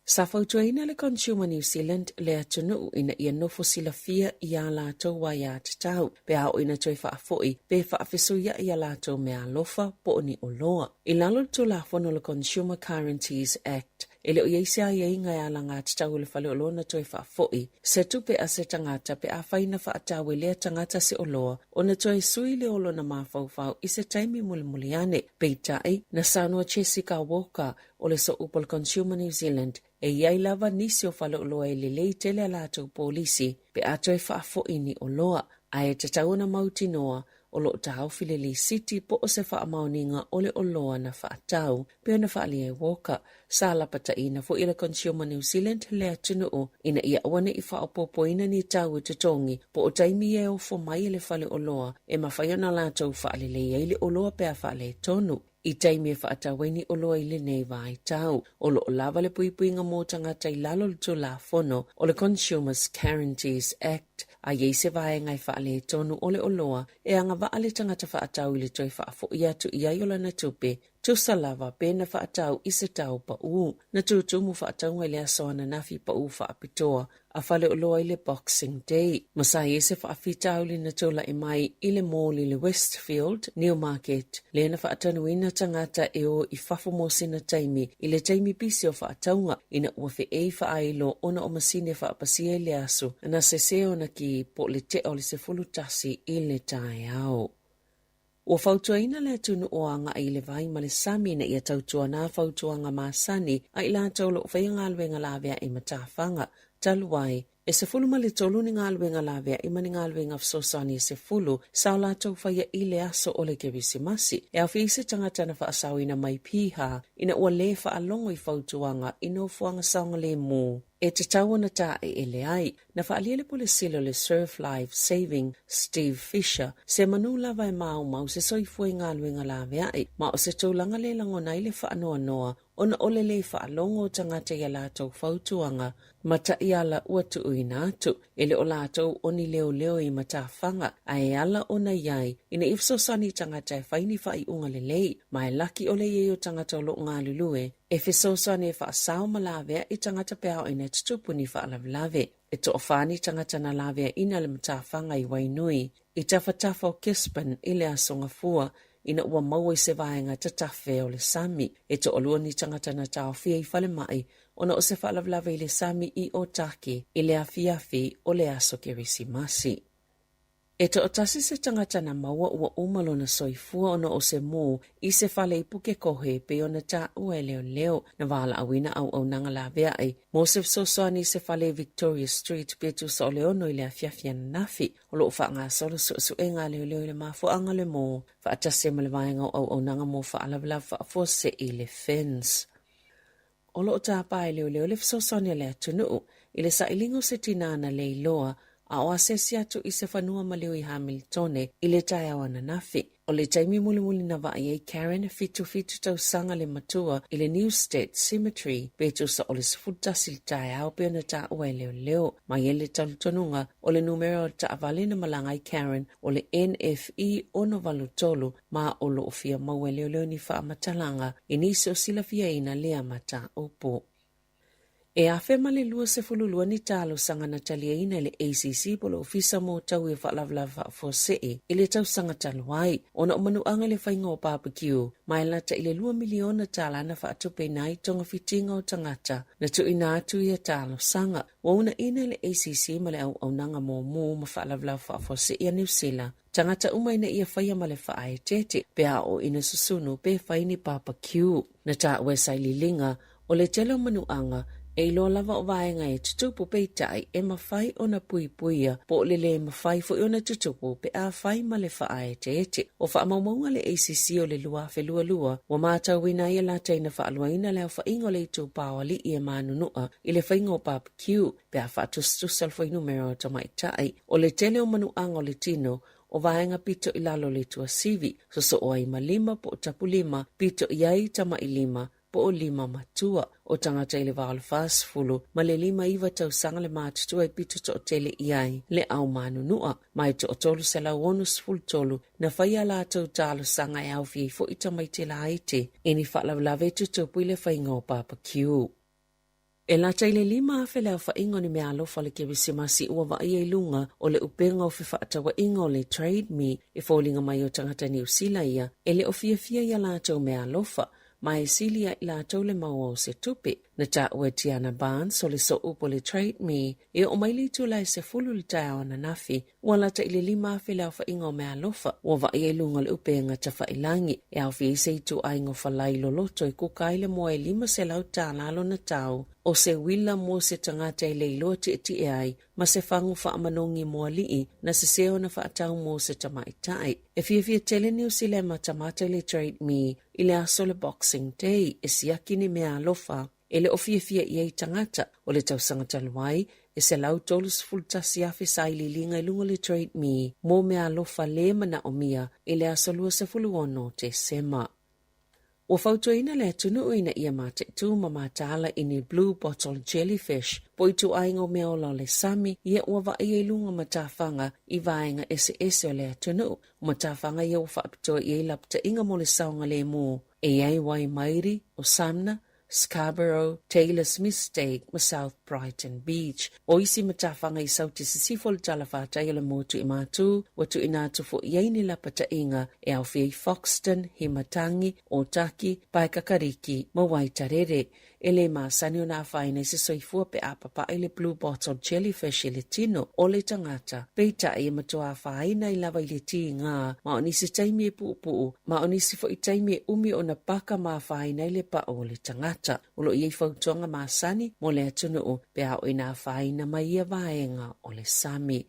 Sa fautuaina le Consumer New Zealand le atunuu ina ia nofo silafia i ā latou aiatatau pe a oo ina toe faafoi pe faafesuiaʻi a latou meaalofa po o ni oloa. I lalo o le Tulafono o le Consumer Guarantees Act, E le o i ai se aiaiga e alagatatau i le faleoloa ona toe faafoi se tupe a se tagata pe afai na faatau e lea tagata se oloa ona toe sui lea o lona mafaufau i se taimi mulimuli ane. Peitai, na saunoa Jessica Walker o le Sooupu o le Consumer New Zealand, e i ai lava nisi o faleoloa e lelei tele a latou polisi pe a toe faafoi ni oloa, ae tatau ona mautinoa o lo o taofi le lisiti po o se faamaoniga o le oloa na faatau, pei ona faaalia e Walker. Sa lapataiina foi e le Consumer New Zealand le atunuu ina ia aua ne i faaopoopoina ni tau e totogi po o taimi e ofo mai e le fale oloa e mafai ona latou faalelei ai le oloa pe a faaletonu i taimi e faatau ai ni oloa i lenei vaitau. O lo o lava le puipuiga mo tagata i lalo o le Tulafono o le Consumers Guarantees Act, a i ai se vaega e faaletonu o le oloa e agavaa le tagata faatau i le toe faafoi atu i ai o lana tupe, tusa lava pe na faatau i se tau paū. Na tutumu faatauga i le aso ananafi paū faapitoa. a faleoloa i le Boxing Day. Ma sa i ai se faafitauli na tulai mai i le mall i le Westfield, Newmarket, lea na faatanuina tagata e o i fafo mo sina taimi i le taimi pisi o faatauga ina ua feei faailo ona o masini e faapasia i le aso na sese ona ki po o le tea o le 11 i le taeao. Ua fautuaina le atunuu o agai i le vai ma le sami ina ia tautuana fautuaga masani a i latou o lo o faia galuega laveai matafaga, talu ai, e 13 ni galuega laveai ma ni galuega fesoasoani e 10 sa o latou faia i le aso o le Kerisimasi. E aofia ai se tagata na faasaoina mai Piha ina ua lē faalogo i fautuaga i nofoaga saogalemu e tatau ona taeele ai. Na faaalia le Pule Sili o le Surf Life Saving, Steve Fisher, se manu lava e maumau se soifua i galuega laveai, ma o se tulaga le lagona ai le faanoanoa ona o le lē faalogo o tagata i a latou fautuaga ma taiala ua tuuina atu. E le o latou o ni leoleo i matafaga, ae e ala ona i ai ina ia fesoasoani i tagata e fai ni faaiuga lelei, ma e laki ʻole i ai o tagata o lo o galulue e fesoasoani e faasao ma laveai tagata pe a oo ina tutupu ni faalavelave. E toafa ni tagata na laveaina le matafaga i Wainui, i tafatafa o Gisborne i le Aso Gafua, ina ua maua i se vaega tatafe o le sami. E toalua ni tagata na taofia i falemai ona o se faalavelave i le sami i Otaki i le afiafi o le aso Kerisimasi. E toatasi se tagata na maua ua uma lona soifua ona o se mū i se fale i Pukekohe pei ona taua e leoleo na valaauina auaunaga laveai mo se fesoasoani i se fale i Victoria Street pe tusa o le 6 i le afiafi ananafi. O lo o faagasolo suesuega a leoleo i le mafuaaga o le mū faatasi ai ma le vaega o auaunaga mo faalavelave faafuasei le FINS. O lo o tapa e leoleo le fesoasoani a le atunuu i le sailiga o se tinā na le iloa a o asiasi atu i se fanua maliu i Hamiltone i le taeao ananafi. O le taimi mulimuli na vaai ai Karen, 77 tausaga le matua, i le Newstead Cemetery pe tusa o le 11 i le taeao pei ona taua e leoleo. Ma i ai le talitonuga o le numera o le taavale na malaga ai Karen o le NFE 683 ma o lo o fia maua e leoleo ni faamatalaga i nisi o silafiaina lea mataupu. E 1022 ni talosaga na taliaina e le ACC po o le Ofisa mo Taui o Faalavelave Faafuasei i le tausaga talu ai, ona o manuaga i le faiga o barbecue, ma e lata i le $2 miliona tala na faatupeina ai togafitiga o tagata na tuuina atu ia talosaga. Ua uunaina e le ACC ma le Auaunaga Mumu ma Faalavelave Faafuasei a Niu Sila tagata uma ina ia faia ma le faaeteete pe a oo ina susunu pe fai ni barbecue. Na taua e sailiiliga, o le tele o manuaga, e iloa lava o vaega e tutupu peitai e mafai ona puipuia po o le lē mafai foi ona tutupu pe a fai ma le faaeteete. O faamaumauga a le ACC o le 2022, ua matauina ai e lata ina faaluaina le aofaiga o le itupa o alii e manunua i le faiga o barbecue pe a faatusatusa le fuainumera o tamaitai. O le tele o manuaga o le tino, o vaega pito i lalo o le tuasivi, sosoo ai ma lima po o tapulima, pito i ai tamailima po o lima matua. O tagata i le va o le 40 ma le 59 tausaga le matutua e pito toatele i ai le au manunua, ma e toa-363 na faia a latou talosaga e aofia ai foi tamaiti laiti i ni faalavelave e tutupu i le faiga o barbecue. E lata i le 5,000 le aofaiga o ni meaalofa o le Kerisimasi ua vaaia i luga o le upega o fefaatauaiga o le Trade Me e foliga mai o tagata Niu Sila ia e le o fiafia i a latou meaalofa ma e sili ia i latou le maua o se tupe. Na taua e Tiana Barnes o le sooupu o le Trade Me e oo mai le itula e 10 i le taeao ananafi Ua lata i le 5,000 le aofaiga o meaalofa ua vaaia i luga o le upega tafailagi, e aofia ai se ituaiga o falai loloto e kuka ai le moa e $500 lona tau, o se uila mo se tagata e le iloa tietie ai, ma se fagu faamanogi mo alii na sese ona faatau mo se tamaitai. E fiafia tele Niu Sila e matamata i le Trade Me i le aso o le Boxing Day e siaki ni meaalofa E le o fiafia i ai tagata o le tausaga talu ai, e 131,000 sailiiliga i luga o le Trade Me mo meaalofa lē manaomia i le aso 26 Tesema. Ua fautuaina le atunuu ina ia mataitū ma mataala i ni blue bottle jellyfish po o ituaiga o meaola o le sami ia ua vaaia i luga o matafaga i vaega eseese o le atunuu. O matafaga ia ua faapitoa i ai lapataiga mo le saogalēmū e i ai wai mairi o Samna, Scarborough, Taylors Mistake ma South Brighton Beach. O isi matafaga i Sauti Sisifo o le talafatai o le motu i Matu, ua tuuina atu foi i ai ni lapataiga e aofia ai Foxton, Himatangi, Otaki, Paekakariki ma Waitarere. E le masani ona afaina i se soifua pe a papaʻi le blue bottle jellyfish i le tino o le tagata. Peitai e matua afaina ai lava i le tigā ma o nisi taimi e puupuu ma o nisi foi taimi e umi ona paka ma afaina ai le pa'u o le tagata. O lo o i ai fautuaga masani mo le atunuu pe a oo ina afaina mai ia vaega o le sami.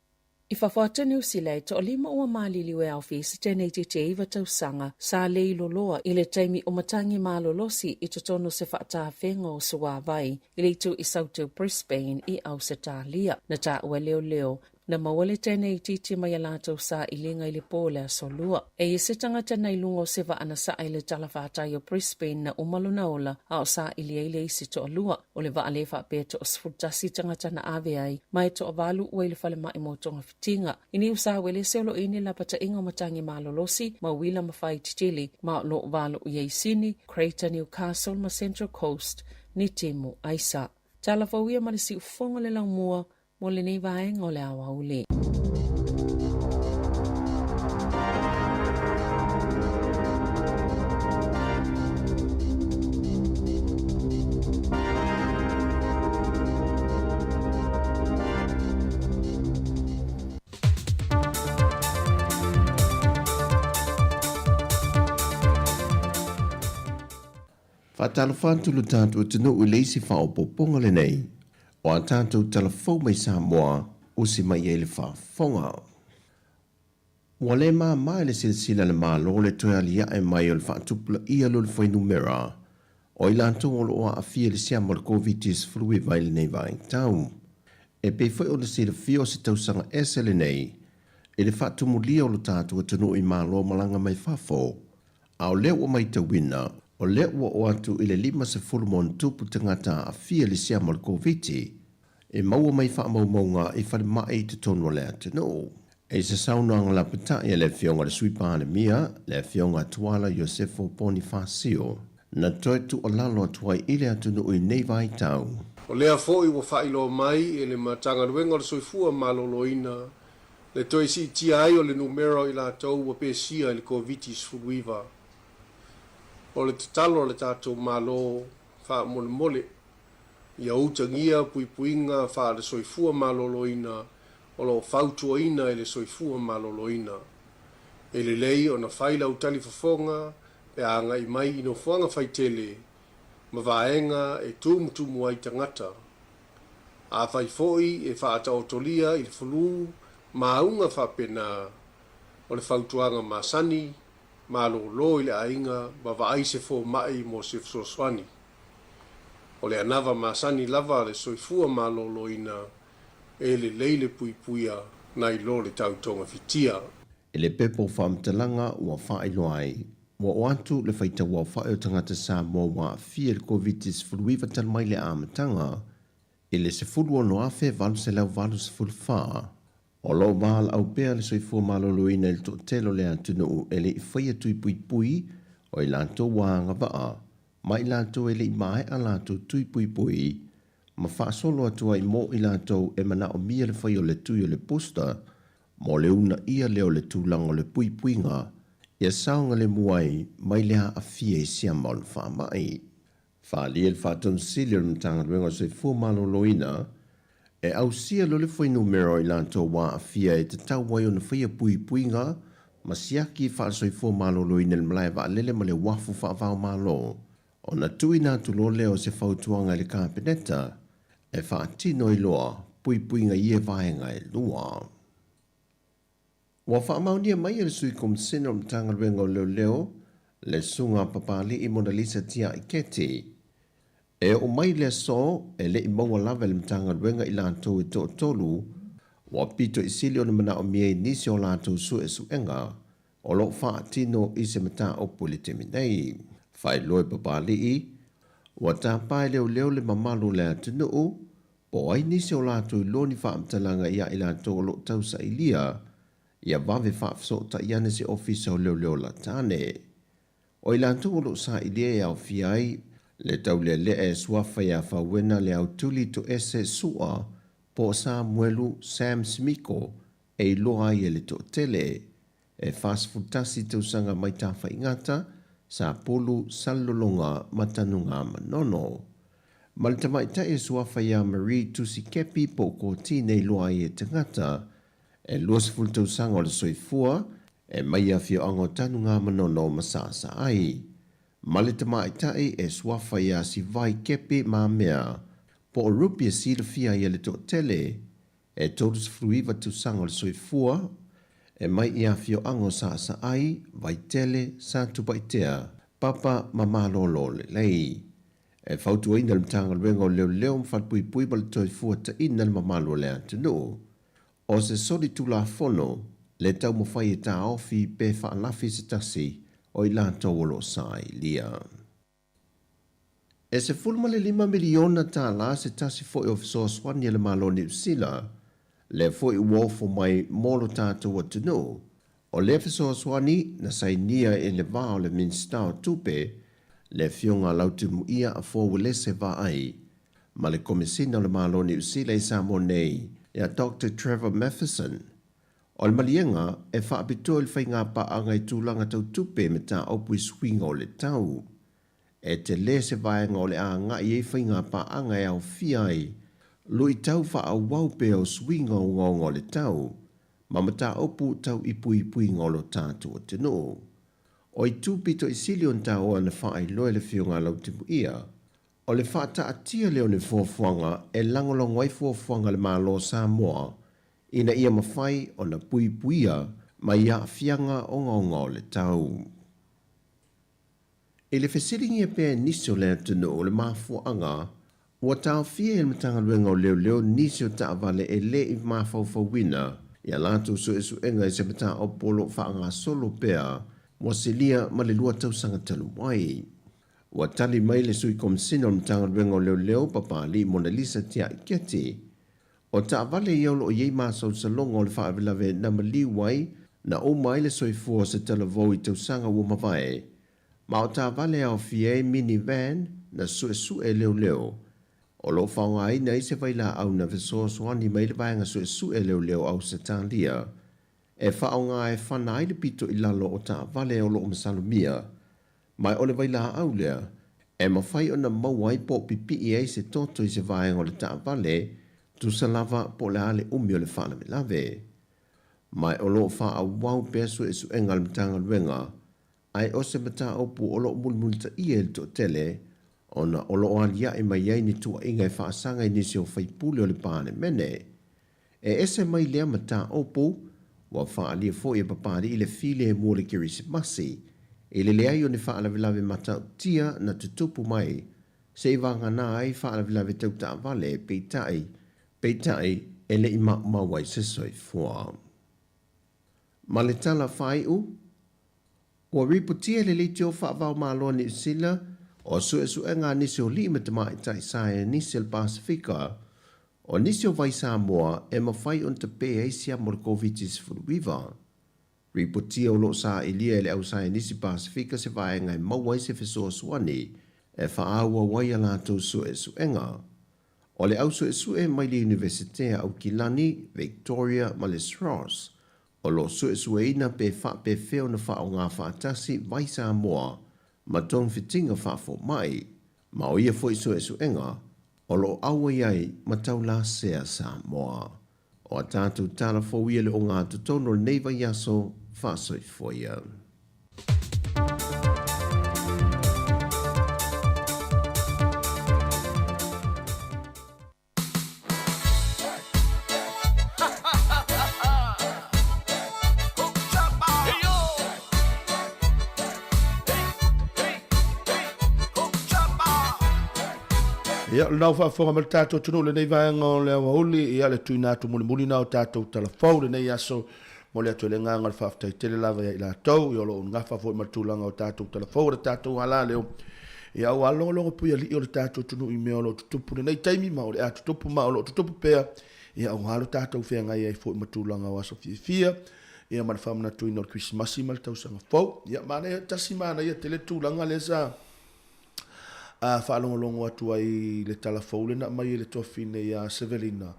I fafo atu o Niu Sila e toalima ua maliliu e aofia i se teineitiiti e iva tausaga sa le iloloa i le taimi o matagi malolosi i totonu o se faatafega o suavai i le itu i Saute o Brisbane i Ausetalia. Na taua e leoleo na maua le teineitiiti mai a latou sailiga i le po o le Aso Lua. E i se tagata na i luga o se vaa na saa i le talafatai o Brisbane na uma lona ola a o saili ai le isi toalua. O le vaa lē faapea e toa-11 tagata na ave ai, ma e toavalu ua i le falemai mo togafitiga. I Niu Sauelese o lo o i ai ni lapataiga o matagi malolosi, ma uila ma fai tetele, ma o lo o valo i ai Sini, Greater Newcastle ma Central Coast, ni timu aisa. Tala fou ia ma le siufofoga o le laumua mo lenei vaega o le aoauli. Faatalofa atu lo tatou atunuu i le isi faaopoopoga lenei o a tatou tala fou mai Samoa usi mai ai le faafofoga. Ua le māmā i le silasila a le Malo le toe aliae mai o le faatupulaia lea o le fuainumera o i latou o lo o aafia i le siama o le Koviti-19 i lenei vaitau. E pei foi ona silafia o se tausaga ese lenei i le faatumulia o lo tatou atunuu i Malo malaga mai fafo A o lea ua matauina, o lea ua oo atu i le 50 ma ona tupu tagata aafia i le siama o le Koviti e maua mai faamaumauga i falemai i totonu o le atunuu. I se saunoaga lapatai a le Afioga i le Sui Palemia, le Afioga Tuala Iosefo Ponifasio, na toe tuualalo atu ai i le atunuu i nei vaitau. O lea foi ua faailoa mai e le Matagaluega o le Soifua Maloloina le toe siitia ai o le numera o i latou ua pesia i le Koviti-19. O le tatalo a le tatou Malo, faamolemole, ia utagia puipuiga faale-soifua maloloina o lo o fautuaina e le Soifua Maloloina. E lelei ona fai lau talifofoga pe a agai mai i nofoaga faitele ma vaega e tumutumu ai tagata. Afai foi e faataotolia i le flu ma auga faapena, o le fautuaga masani, malolo i le aiga ma vaai se fomai mo se fesoasoani. O le anava masani lava a le soifua maloloina e lelei le puipuia nai lo le tau togafitia. I le pepa o faamatalaga ua faailoa ai, ua oo atu le faitauaofai o tagata Samoa ua aafia i le Koviti-19 talu mai le amataga i le 16,884. O lo o valaau pea le soifua maloloina i le toatele o le atunuu e le i faia tui puipui o i latou ua agavaa ma i latou e le i maea latou tui puipui ma faasolo atu ai mo i latou e manaomia le fai o le tui o le booster mo le uunaia lea o le tulaga o le puipuiga ia saogalemu ai mai le aafia i siama o le faamai. Faaalia le Faatonu Sili o le Matagaluega o le Soifua Maloloina e ausia loa le fuainumera o i latou ua aafia e tatau ai ona faia puipuiga ma siaki faale-soifua maloloina i le malae vaalele ma le uafu faava-o-Malo ona tuuina atu loa lea o se fautuaga i le Kapeneta e faatino ai loa puipuiga i ia vaega e lua. Ua faamaonia mai e le Sui Komisene o le Matagaluega o Leoleo, le Susuga a Papali'i Monalisa Tia'i Keti, e oo mai le aso e le i maua lava e le Matagaluega i latou e toatolu ua pito i sili ona manaomia i nisi o latou suesuega o lo o faatino i se mataupu i le taimi nei. Faailoa e Papali'i, ua tapa e leoleo le mamalu o le atunuu po o ai nisi o latou iloa ni faamatalaga iā i latou o lo o tausailia ia vave faafesootai ane se ofisa o leoleo latane. O i latou o lo o sailia e aofia ai Le taulealea e suafa ia Fauena Leautuli Toese Su'a po o Samuelu Sam Smiko e iloa ai e le toatele. E 41 tausaga mai Tafaigata, Sapulu, Salelologa ma Tanugamanono. Ma le tamaitai e suafa ia Marie Tusi Kepi po o Koti nei iloa ai e tagata. E 20 tausaga o le soifua, e mai afioaga o Tanugamanono ma Saasaai. Ma le tamaitai e suafa ia Sivai Kepi Mamea po o Ruby e silafia ai e le toatele. E 39 tausaga o le soifua, e mai i afioaga o Saasaai, Vaitele, Satupaitea, Papa ma Malolo Lelei. E fautuaina le Matagaluega o Leoleo ma Falepuipui ma le Toefuataiina le mamalu o le atunuu. O se solitulafono le taumafai e taofi pe faalafi se tasi o i latou o lo o sailia. E $15 miliona tālā se tasi foi o fesoasoani a le Malo o Niu Sila, lea foi ua ofo mai mo lo tatou atunuu. O lea fesoasoani na sainia i le va o le Minisita o Tupe, le Afioga a Lautimuia Afoa Uelese Vaai, ma le Komesina o le Malo o Niu Sila i Samoa nei, ia Doctor Trevor Matheson. O le maliega e faapitoa i le faigapaaga i tulaga tau tupe me tāopu i suiga o le tau. E tele se vaega o le a agai ai faigapaaga e aofia ai luitau faaauau pea o suiga ogaoga o le tau ma mataupu tau i puipuiga o lo tatou atunuu. O itu pito i sili ona taoa na faailoa e le Afioga a Lautimuia, o le faataatia lea o ni fuafuaga e lagolago ai fuafuaga a le Malo o Samoa ina ia mafai ona puipuia mai aafiaga ogaoga o le tau. I le fesiligia pea e nisi o le atunuu le mafuaaga ua taofia e le Matagaluega o Leoleo nisi o taavale e le i mafaufauina i a latou suesuega i se mataupu o lo o faagasolo pea ua silia ma le 2 tausaga talu ai. Ua tali mai le Sui Komisina o le Matagaluega o Leoleo, Papalii Monalisa Tiai Keti, o taavale ia o lo o i ai masalosaloga o le faalavelave na maliu ai na uma ai le soifua o se talavou i tausaga ua mavae, ma o taavale e aofia ai mini van na suesue e leoleo. O lo o faaaogaina ai se vailaau na fesoasoani mai le vaega suesue leoleo Ausetalia e faaaoga e fana ai le pito i lalo o taavale o lo o masalomia. Ma o le vailaau lea e mafai ona maua ai po o pipii ai se toto i se vaega o le taavale, tusa lava po o le a le umi o le faalavelave. Ma o lo o faaauau pea suesuega a le Matagaluega, ae o se mataupu o lo o mulimulitaia e le toatele, ona o lo o aliae mai ai ni tuuaiga e faasaga i nisi o faipule o le Palemene. E ese mai lea mataupu, ua faaalia foi e Papalii le filemu o le Kerisimasi, i le leai o ni faalavelave matautia na tutupu mai se i vagana ai faalavelave tau taavale, peitai, peitai e le i maumau ai se soifua. Ma le tala faaiu, ua ripotia e le leitio faava-o-Malo a Niu Sila o suesuega a nisi o alii ma tamaitai saienisi o le Pasefika, o nisi o vai Samoa e mafai ona tape ai siama o le Koviti-19. Ripotia o lo o sailia e le au saienisi Pasefika se vaega e maua ai se fesoasoani e faaauau ai a latou suesuega. O le au suesue mai le Iunivesite a Aukilani, Victoria ma le SROS, o lo o suesueina pe faapefea ona faaaoga faatasi vai Samoa ma togafitiga faafomai, ma o ia foi suesuega o lo o auai ai ma taulasea Samoa. O a tatou tala fou ia le ogatotonu o lenei vaiaso faasoifua ia. Ia, o lenā ua faafofoga mai le tatou atunuu i lenei vaega o le aoauli, ia le tuuina atu mulimuli na o tatou talafou i lenei aso. Momoli atu ai le agaga o le faafetai tele lava ia i latou, ia o lo o gafa foi ma le tulaga o tatou talafou o le tatou ala leo. Ia ua logologo puialii o le tatou atunuu i mea o lo o tutupu i lenei taimi ma o le a tutupu ma o lo o tutupu pea, ia aua lo tatou feagai ai foi ma tulaga o aso fiafia, ia ma le faamanatuina o le Kerisimasi ma le tausaga fou. Ia manaia, tasi manaia tele tulaga lea sa. a faalogologo atu ai i le tala fou lea na aumai e le tuafafine ia Sevelina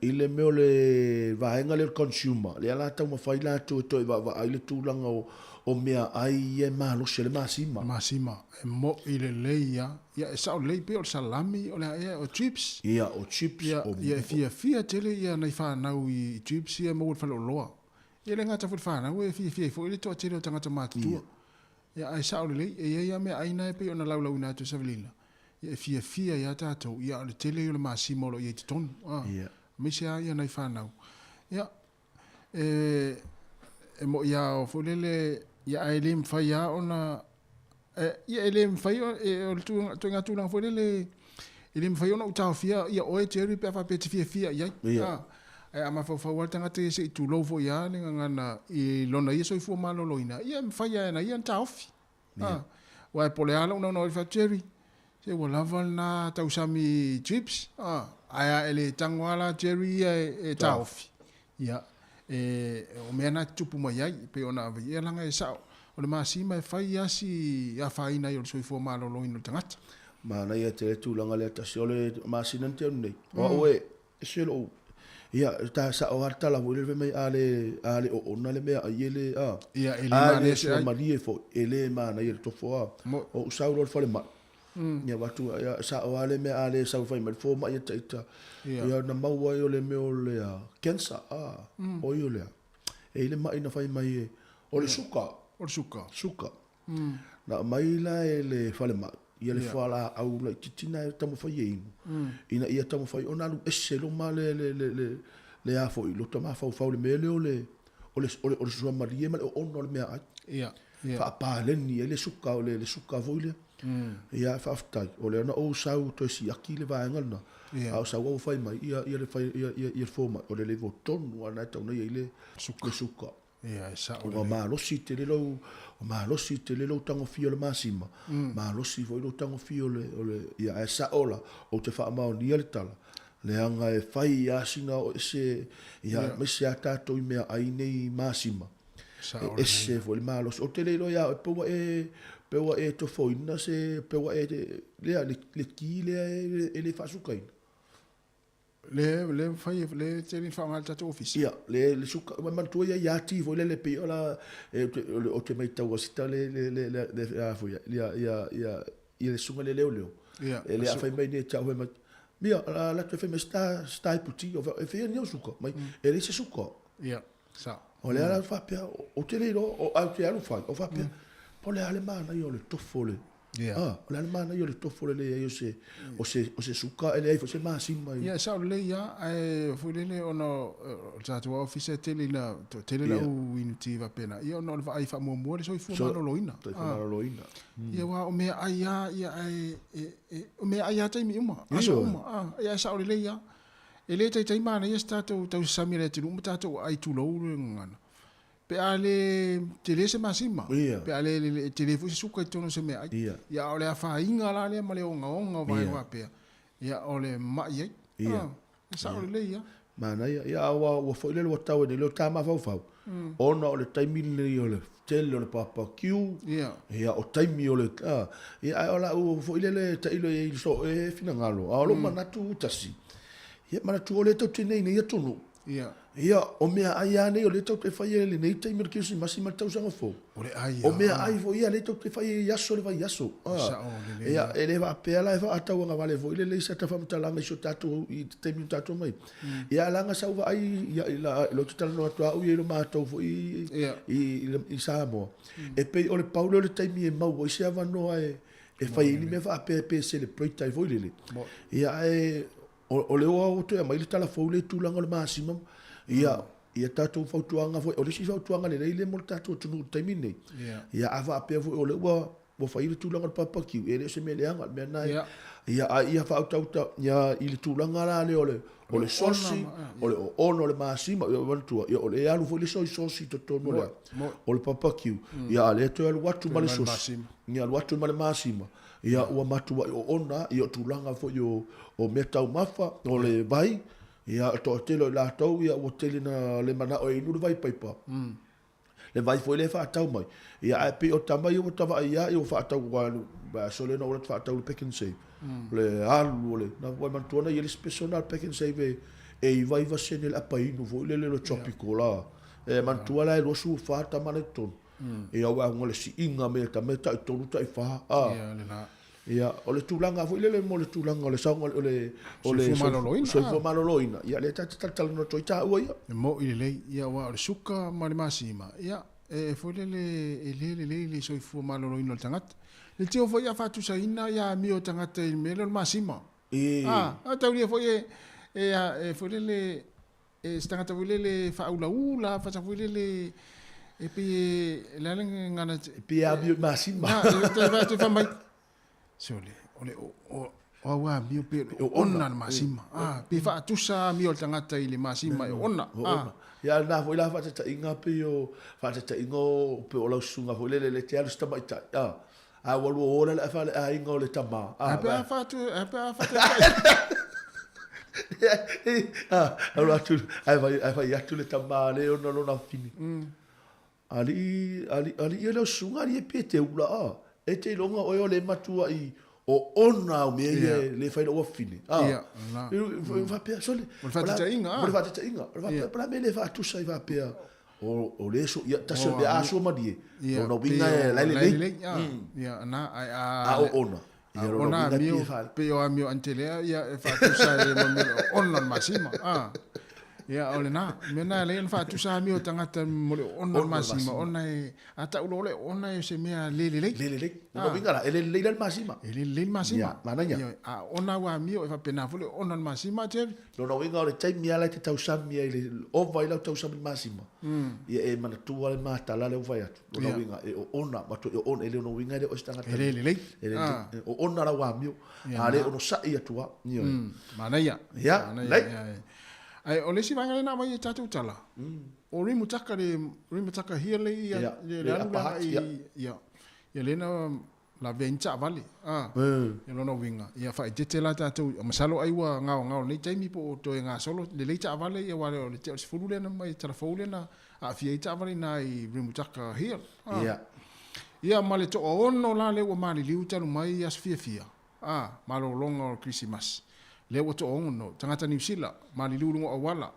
i le mea o le vaega lea o le consumer, lea la taumafai latou e toe vaavaai le tulaga o o meaai ia e malosi ai le masima. Masima, e mo'i lelei lava. Ia, e sao lelei pei o le salami, o le a ea, o chips. Ia, o chips, o. Ia, e fiafia tele ia nai fanau i chips ia e maua i le faleoloa. Ia, e le gata foi i le fanau, e fiafia ai foi le toatele o tagata matutua. Ia, ae sao lelei, e i ai lava meaai na e pei ona laulauina atu e Savelina, ia e fiafia ai lava tatou, ia a o le tele ia o le masima o lo o i ai i totonu, a, aemaise lava ia nai fanau. Ia, e, e mo'i lava foi lele, ia ae le mafai lava ona, e, ia e le mafai, e, o le ituaiga tulaga foi lele, e le mafai ona ou taofia ia oe Jerry pe a faapea e te fiafia i ai. A, ae a mafaufau lava le tagata ia se i tulou foi lava le gagana i lona ia soifua maloloina, ia e mafai lava e ana ia ona taofi. A, aua e pole lava lou naunau i le fai atu, Jerry, se ua lava lena tausami chips, a, ae a e le tago lava la Jerry ia e taofi, ia, e, o mea na e tutupu mai ai, e pei ona ave, ia leaga e sao, o le masima e fai lava si afaina ai o le soifua maloloina o le tagata. Manaia tele tulaga lea tasi o le masina na tea nei. O au e ese lou ia ta sao lava le tala foi lele fai mai a le a le oona le meaai e le a Ia e le a le manaia se ai. malie foi e le manaia le tofo a o ou sau loa i le falemai ia avatu ia sao lava le mea a le sau fai mai le fomai ia ita ia na maua ai o le mea o le cancer a oi o lea e i le mai na fai mai e o le suka o le suka suka Na aumai la e le falemai ia le fualaau laitiiti na e taumafai e inu, ina ia taumafai ona alu ese i luma le, le, le, le, le a foi, lo ta mafaufau i le mea lea o le, o le, o le, o le suamalie ma le oona o le meaai. Ia, ia. Faapaleni ai le suka, o le, le suka foi lea. Ia, faafetai, o lea na ou sau toe siaki le vaega lena, a o sau au fai mai, ia, ia le fai, ia, ia, ia le fomai, o le level tonu lava lena e tatau ona i ai le, le suka. Ia, e sao Ua malosi tele lou, ua malosi tele lou tagofia o le masima, malosi foi lou tagofia o le, o le, ia, ae sao la, ou te faamaonia le tala, leaga e fai lava sina o ese, ia, aemaise lava tatou i meaai nei masima, e ese foi le malosi. Ou te le iloa ia oe pe ua e, pe ua e tofoina se, pe ua e, lea, le, le ki lea e le faasukaina. Le, le mafai, le tele ina faaaoga e le tatou ofisa. Ia, le, le suka, ua manatua ia ia ti foi lele pei o la, e, o le, o te maitau a sita le, le, le, le, le, a foi ia, ia, ia, ia, ia le suga le leoleo. Ia, E le a fai mai nei te au fai mai, Mia, la, la te fai mai sta, sta e puti, o e fai ni o suka, mai, e le se suka. Ia, sao. O le ala faapea, o te le iloa, o au te alu fai, o faapea, po le a le manaia o le tofo le, Ia. Ah, o le a le manaia o le tofo le leai o se, o se, o se suka e leai foi se masima i. Ia, e sao lelei lava, ae foi lele ona o le tatou ofisa e tele ina, toatele le au inu ti faapena, ia ona o le vaai faamuamua le soifua maloloina. Soifua maloloina. Ia, aua o meaai lava, ia, ae, e, e, o meaai lava taimi uma, aso uma, ah, ia, e sao lelei lava. E le taitai manaia se tatou tausasami a le atunuu ma tatou aai tulou le gagana. Pe a le tele se masima, pe a le tele foi se suka i totonu o se meaai. Ia, a o le afaina la lea ma le ogaoga o vaega faapea, ia, o le ma'i ai. Ia. E sao lelei lava. Manaia. Ia, a ua, ua foi lele ua tau ai nei lea o ta mafaufau, ona o le taimi lenei o le tele o le papakiu, ia, o taimi o le, a, ia, ae o lau foi lele tailo i ai i soo e finagalo, a o lou manatu tasi, ia, manatua o lea tou te i nei atunuu, Ia. Ia, o meaai lava nei o lea tou te faia i lenei taimi o le Kerisimasi ma le tausaga fou. O le ai O meaai foi ia lea tou te faia i aso o le vaiaso. E sao lelei. Ia, e le faapea la e faatauagavale foi lele i se ata faamatalaga i si o tatou, i te taimi o tatou omai. Ia, leaga sa ou vaai i lou te talanoa atu au ia i lo matou foi i Samoa, e pei o le pau lea o le taimi e maua ai se avanoa e fai ai ni mea faapea pe celebrate ai foi lele. Ia, ae O lea ua toe aumai le tala fou lea i tulaga o le masima, ia, ia tatou fautuaga foi, o le isi fautuaga lelei lea mo le tatou atunuu i le taimi lenei. Ia, a faapea foi o lea ua, ua fai le tulaga o le papakiu, e le o se mea leaga, o le mea lena e, ia, a ia faautauta, ia, i le tulaga la lea o le, o le sosi, o le oona o le masima, ia manatua, ia o lea e alu foi le soy sauce i totonu o le, o le papakiu, ia, a o lea e toe alu atu ma le sosi, ia alu atu ma le masima, Ia, ua matuai oona, ia, o tulaga foi o, o meataumafa, o le vai, ia, o toatele o i latou, ia, ua tele na le manao e inu le vai paipa. Le vai foi lea e faatau mai, ia ae pei o tama ia ua ta vaai ia ua faatau aua le vaiaso lea na ou alu atu faatau i le Pak'nSave. O le alu o le, na ua manatua na i ai le special na a le Pak'nSave e e 99 sene le apa inu foi lele o le tropical la. E manatua la e 24 tama la i totonu. Ia aua le siiga mea ta mea tai tolu tai fa. Ia le la. Ia, o le tulaga foi lele mo le tulaga o le saoga o le o le soifua maloloina. Soifua maloloina. Ia lea ta te talatalanoa atu ai taua ia. E mo'i lelei, ia aua o le suka ma le masima, ia e foi lele e le lelei le soifua maloloina o le tagata. Le tio foi a faatusaina ia amio o tagata i le mea lea o le masima. A, a taulia foi e e e foi lele e se tagata foi lele e faaulaula, fasa foi lele e pei e le a le gagana e pei e amio i masima. Na, e te fai mai, se o le, o le, o, o, o au amio pe o ona le masima. Ah, pe faatusa amio o le tagata i le masima e ona. Ah. Ia na foi la faataitaiga pei o faataitaiga o pei o lau susuga foi lele le te alu se tamaitai. Ah. A ua lua ola le afa le aiga o le tama. A pe a fatu, a pe a fataitai. A, alu atu, ai fai, ai fai atu le tama le ona lona fini. Alii, alii, alii e leo susuga alii e pie te ula a. E te iloga oe o le matua i o ona au mea ia le fai lou afine. A. Ia, la. Faapea, sole. O le faataitaiga, a. O le faataitaiga. O le faapea, po o le a mea le faatusa ai faapea. O, o le so, ia, tasi o mea a sua malie. Ia, Lona uiga e lai lelei. Ia, na, ai a... A o ona. Ia, lona uiga pie whaale. Pe o amio antelea, ia, e whaatusa e mo mea o ona le masima. Ah. Ia, o le na, mea na lei ona whaatusa amio tangata mo le ona le masima, ona e, a tau le ona e se mea le lelei. Le lelei. Lona uiga la, e le lelei la le masima. E le lelei le masima. Ia, manaia. Ia, a ona ua amio e whapena fo le ona le masima, Jerry. Lona uiga o le taimi lava la e te tausami ai i le ova ai lau tausami i le masima, ia e manatua le matala lea ua fai atu. Lona uiga e oona, matua e oona, e le ona uiga e le o se tagata. E le lelei. E le lelei. E oona lau amio, a le onosai atu lava. Ioe. Manaia. Ia, lelei. Ae o le isi vaega lea na aumai e tatou tala, o Rimutaka le Rimutaka Hill le i le alu le agai i, ia, ia lea na Lavea ai ni taavale, a. Ia lona uiga, ia faaeteete la tatou, masalo ai ua gaogao i lenei taimi po o toe gasolo lelei taavale ia aua o le tea o le 10 lea na mai Talafou lea na aafia ai taavale i ina i Rimutaka Hill. A. Ia. Ia ma le toaono la lea ua maliliu talu mai aso fiafia, a, malologa o le Kerisimasi. Lea ua toaono, tagata Niu Sila, maliliu i luga o auala.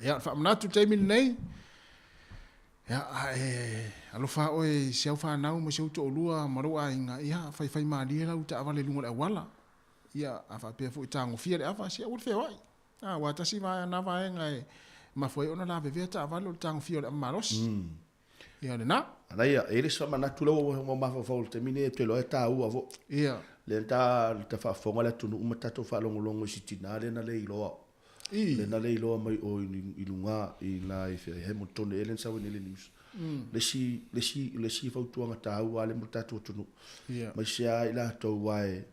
Ia, o le faamanatu i le taimi lenei, ia, a e alofa oe i si au fanau ma si ou toalua ma lou aiga, ia, faifaimalie lau taavale i luga o le auala. Ia, a faapea foi tagofia le ava, se aua le feoai. A, aua tasi na vaega e mafua ai ona lavevea taavale o le tagofia o le ava malosi. Ia, o lena. Anaia, e i ai le isi faamanatu lea ua mafaufau i le taimi lenei, ou te iloa e taua foi. Ia. Lea na faafofoga le atunuu ma tatou faalogologo i si tina lea na le iloa. I. Lea na le iloa mai o i luga i la i fea, i Hamilton ea lea na sau ai nei le news. Le isi, le isi, le isi fautuaga taua lava lea mo le tatou atunuu. Ia. Aemaise lava i latou aua e,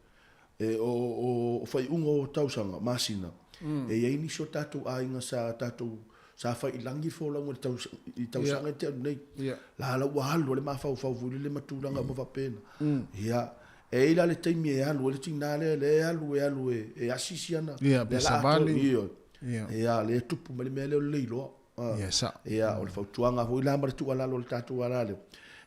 e o, o, o faaiuga o tausaga, masina, e i ai nisi o tatou aiga sa tatou, sa fai i lagi le folauga i le tausaga, i tausaga e tea atu nei. Ia. La la ua alu le mafaufau foi lele ma tulaga uma faapena. Ia. E i ai la le taimi e alu ai le tina lea, lea e alu e alu e, e asi si ana. Ia, pe savali. Ioe. Ia. Ia, lea e tupu mai le mea lea o le leiloa. Ia, sao. Ia, o le fautuaga foi la ma le tuualalo a le tatou ala lea,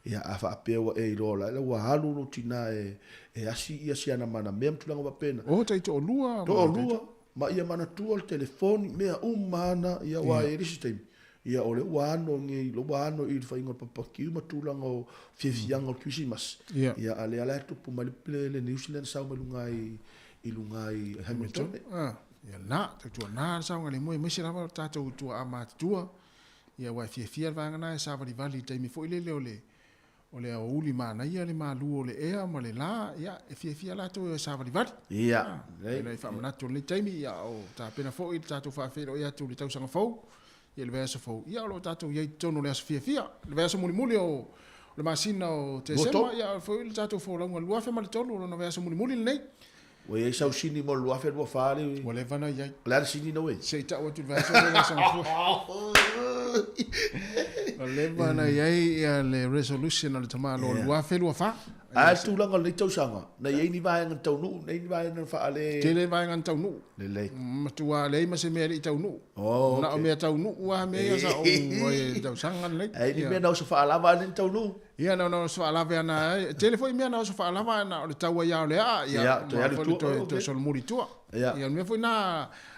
ia, a faapea ua e iloa la ua alu lou tina e, e asi ia si ana manamea ma tulaga faapena. O, tai toalua. Toalua, ma ia manatua le telefoni, mea uma ana, ia, aua e i ai le isi taimi, Ia, o lea ua ano nei, ua ano i le faiga o le papakiu ma tulaga o fiafiaga o le Kerisimasi. Ia. Ia, a lea la e tupu mai le, le news lea na sau mai luga i, i luga i Hamilton. Ah, ia na, tautuana le saogalemu aemaise lava o tatou tuaa matutua. Ia, aua e fiafia le vaega na e savalivali i le taimi foi lele o le, O le aoauli manaia le malu o le ea ma le la, ia, e fiafia latou e savalivali. Ia, lelei. Ia, faamanatu o lenei taimi, ia, o tapena foi le tatou faafeiloai atu i le tausaga fou, ia, le vaiaso fou. Ia, o lo o tatou i ai i totonu o le aso fiafia, le vaiaso mulimuli o le masina o Tesema, ia, foi le tatou folauga 2003, o lona vaiaso mulimuli lenei. Ua i ai sau sini mo le 2024 le... Ua leva ona i ai. O le a le sini na ua i ai? Se i tau atu i le vaiaso lea vaiaso gafua. Ua leva ona i ai le resolution a le tamaloa 2024. Ae le tulaga o lenei tausaga, na i ai ni vaega na taunuu, na i ai ni vaega na faale... Tele vaega na taunuu. Lelei. Matua leai ma se mea e le i taunuu. Oh, Na o okay. mea taunuu lava mea ia sa ou ai i le tausaga lenei. Ae ni mea na oso faalava ae le i taunuu. Ia, na ona oso faalave ana, e tele foi mea na oso faalava ana o le tau ai lava o le aa, ia, Ia, toe ma alu i foi tua, toe, oh, toe okay. solomuli i tua. Ia. Ia, o le mea foi na,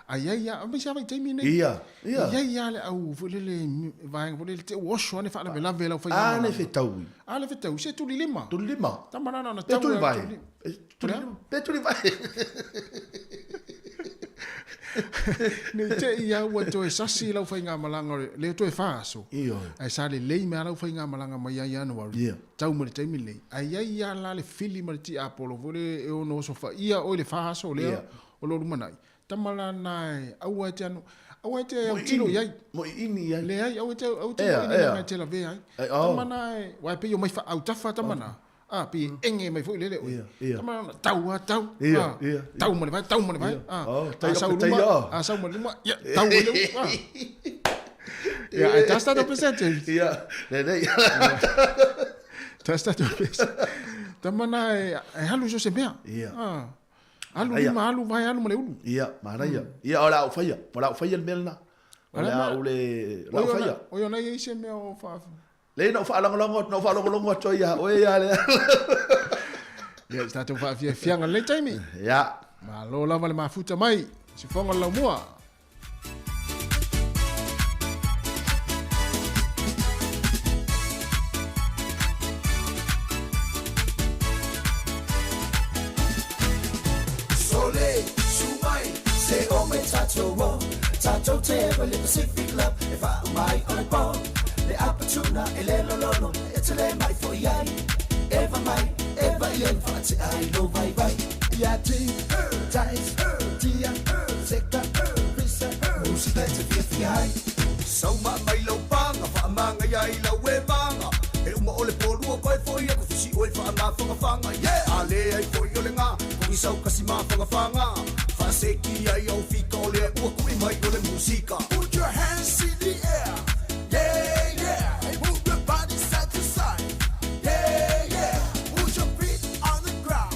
a i ai lava, aemaise lava vaitaimi nei. Ia, ia. E i ai lava le au foi lele, vaega foi lele, te u oso ane faalavelave i lau A faigamalaga. le fetaui. A le fetaui, se tuli lima. Tuli lima. Tama la na ona Pe tau tuli e vae. tuli. Tuli lima. Pe tuli vae. Ne i te i a ua toe sasi i lau faigamalaga o le, le toe fa aso. Ioe. Ae sa lelei mai lava lau faigamalaga mai ia Ianuari. Ia. Tau ma le taimi lenei. Ae i ai lava la le fili ma le tiapolo foi lele e ono osofaia oe i le fa aso lea Ia. o lo o lumanai. Tama la na e aua e te anu, aua e te autilo i ai. Mo i ini i ai. Leai, aua e te autilo Ea, i ini ea. leaga e te lavea ai. Ai, oh. Tama na e, aua e pei o mai faaautafa tama na. Ah, pei e ege mai foi lele oe. Ia, ia. Tama na tau a tau. Ia, Ah, ia, ia. Tau ma le vae, tau ma le vae. Ia. Ah, Oh, a tai sau o tai luma, o. a sau ma le luma, ia, tau i le ah. Ia, ai tasi tatou pese atu. Ia, lelei. Tasi tatou pese. Tama na e, e alu so se mea. Ia. Ah. Alu Manaia. lima, alu vae, alu ma le ulu. Ia, manaia. Ia, o le a ou faia. O le a ou faia le mea lena. O le a ou le... O le a ou faia. Oi ona i ai se mea o faafu. Leai, na ou faalagolago atu, na ou faalogologo atu ai ia oe ia lea. Ia, se tatou faafiafiaga lenei taimi. Ia. Malo lava le mafuta mai, sifoga o le laumua. Sole, sumai, se o me tatou o Tatou te ewa le Pacific Love E wha umai o le pō Le apatuna e le lololo E te le mai fo iai Ewa mai, ewa i en wha te ai lo vai vai Ia ti, tais, tia, seka, pisa Musika e te fia fia ai Sauma mai lau panga, whaamanga ia i lau e vanga. E uma o le pōlua koe foi aku fisi oe whaamawhangawhanga. Yeah! A le ai foi o le ngā, kongi sau kasi mawhangawhanga. Whaaseki ai au fika o le ua kui mai o le musika. Put your hands in the air. Yeah, yeah. And move your body side to side. Yeah, yeah. Put your feet on the ground.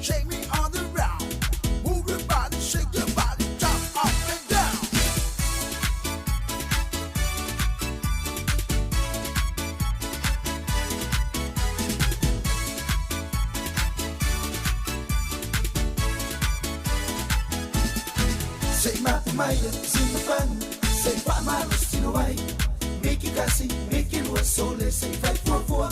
Shake me on the round. Move your body, shake your body, jump up and down. Se ma maia, se ma fan, se fa ma rustino ai. Miki kasi, miki lua sole, se fai fua fua.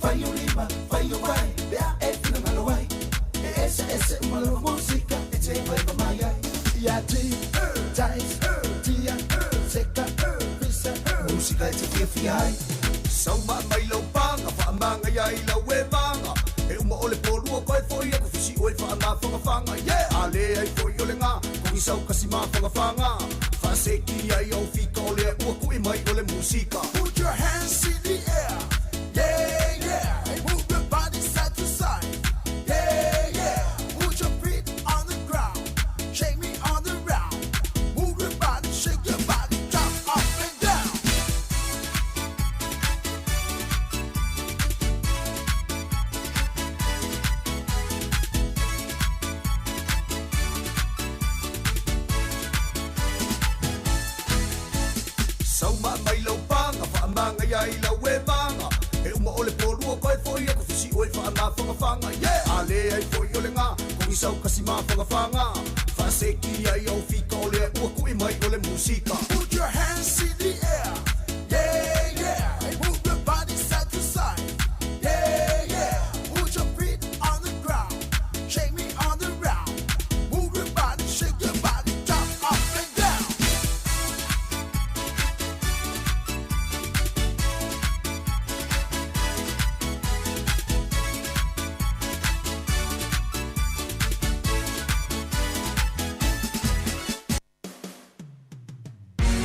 Fai o lima, fai o vai, bea e fina malo ai. E ese ese uma lova música, e te vai pa mai ai. Ia ti, tais, tia, seka, pisa, música e te fia fia ai. Sauma mai lau panga, whaamanga ia i lau e vanga. E uma o le pōlua koe foi aku fisi oe whaamawhangawhanga. Yeah! A le ai foi o le ngā, kongi sau kasi mawhangawhanga. Whaaseki ai au fika o le ua kui mai o le musika. Put your hands in the air. Yeah, yeah. And move your body side to side. Yeah, yeah. Put your feet on the ground. Shake me on the round. Move your body, shake your body, jump up and down. Sauma mai lau panga, whaamanga ia i lau e vanga. E uma o le pōlua koe foi aku fisi oe whaamawhangawhanga. Yeah! A le ai foi o le ngā, kongi sau kasi mawhangawhanga. Whaaseki ai au fika o le ua kui mai o le musika. Put your hands in the air. Yeah, yeah. And move your body side to side. Yeah, yeah. Put your feet on the ground. Shake me on the round. Move your body, shake your body, jump up and down. Thank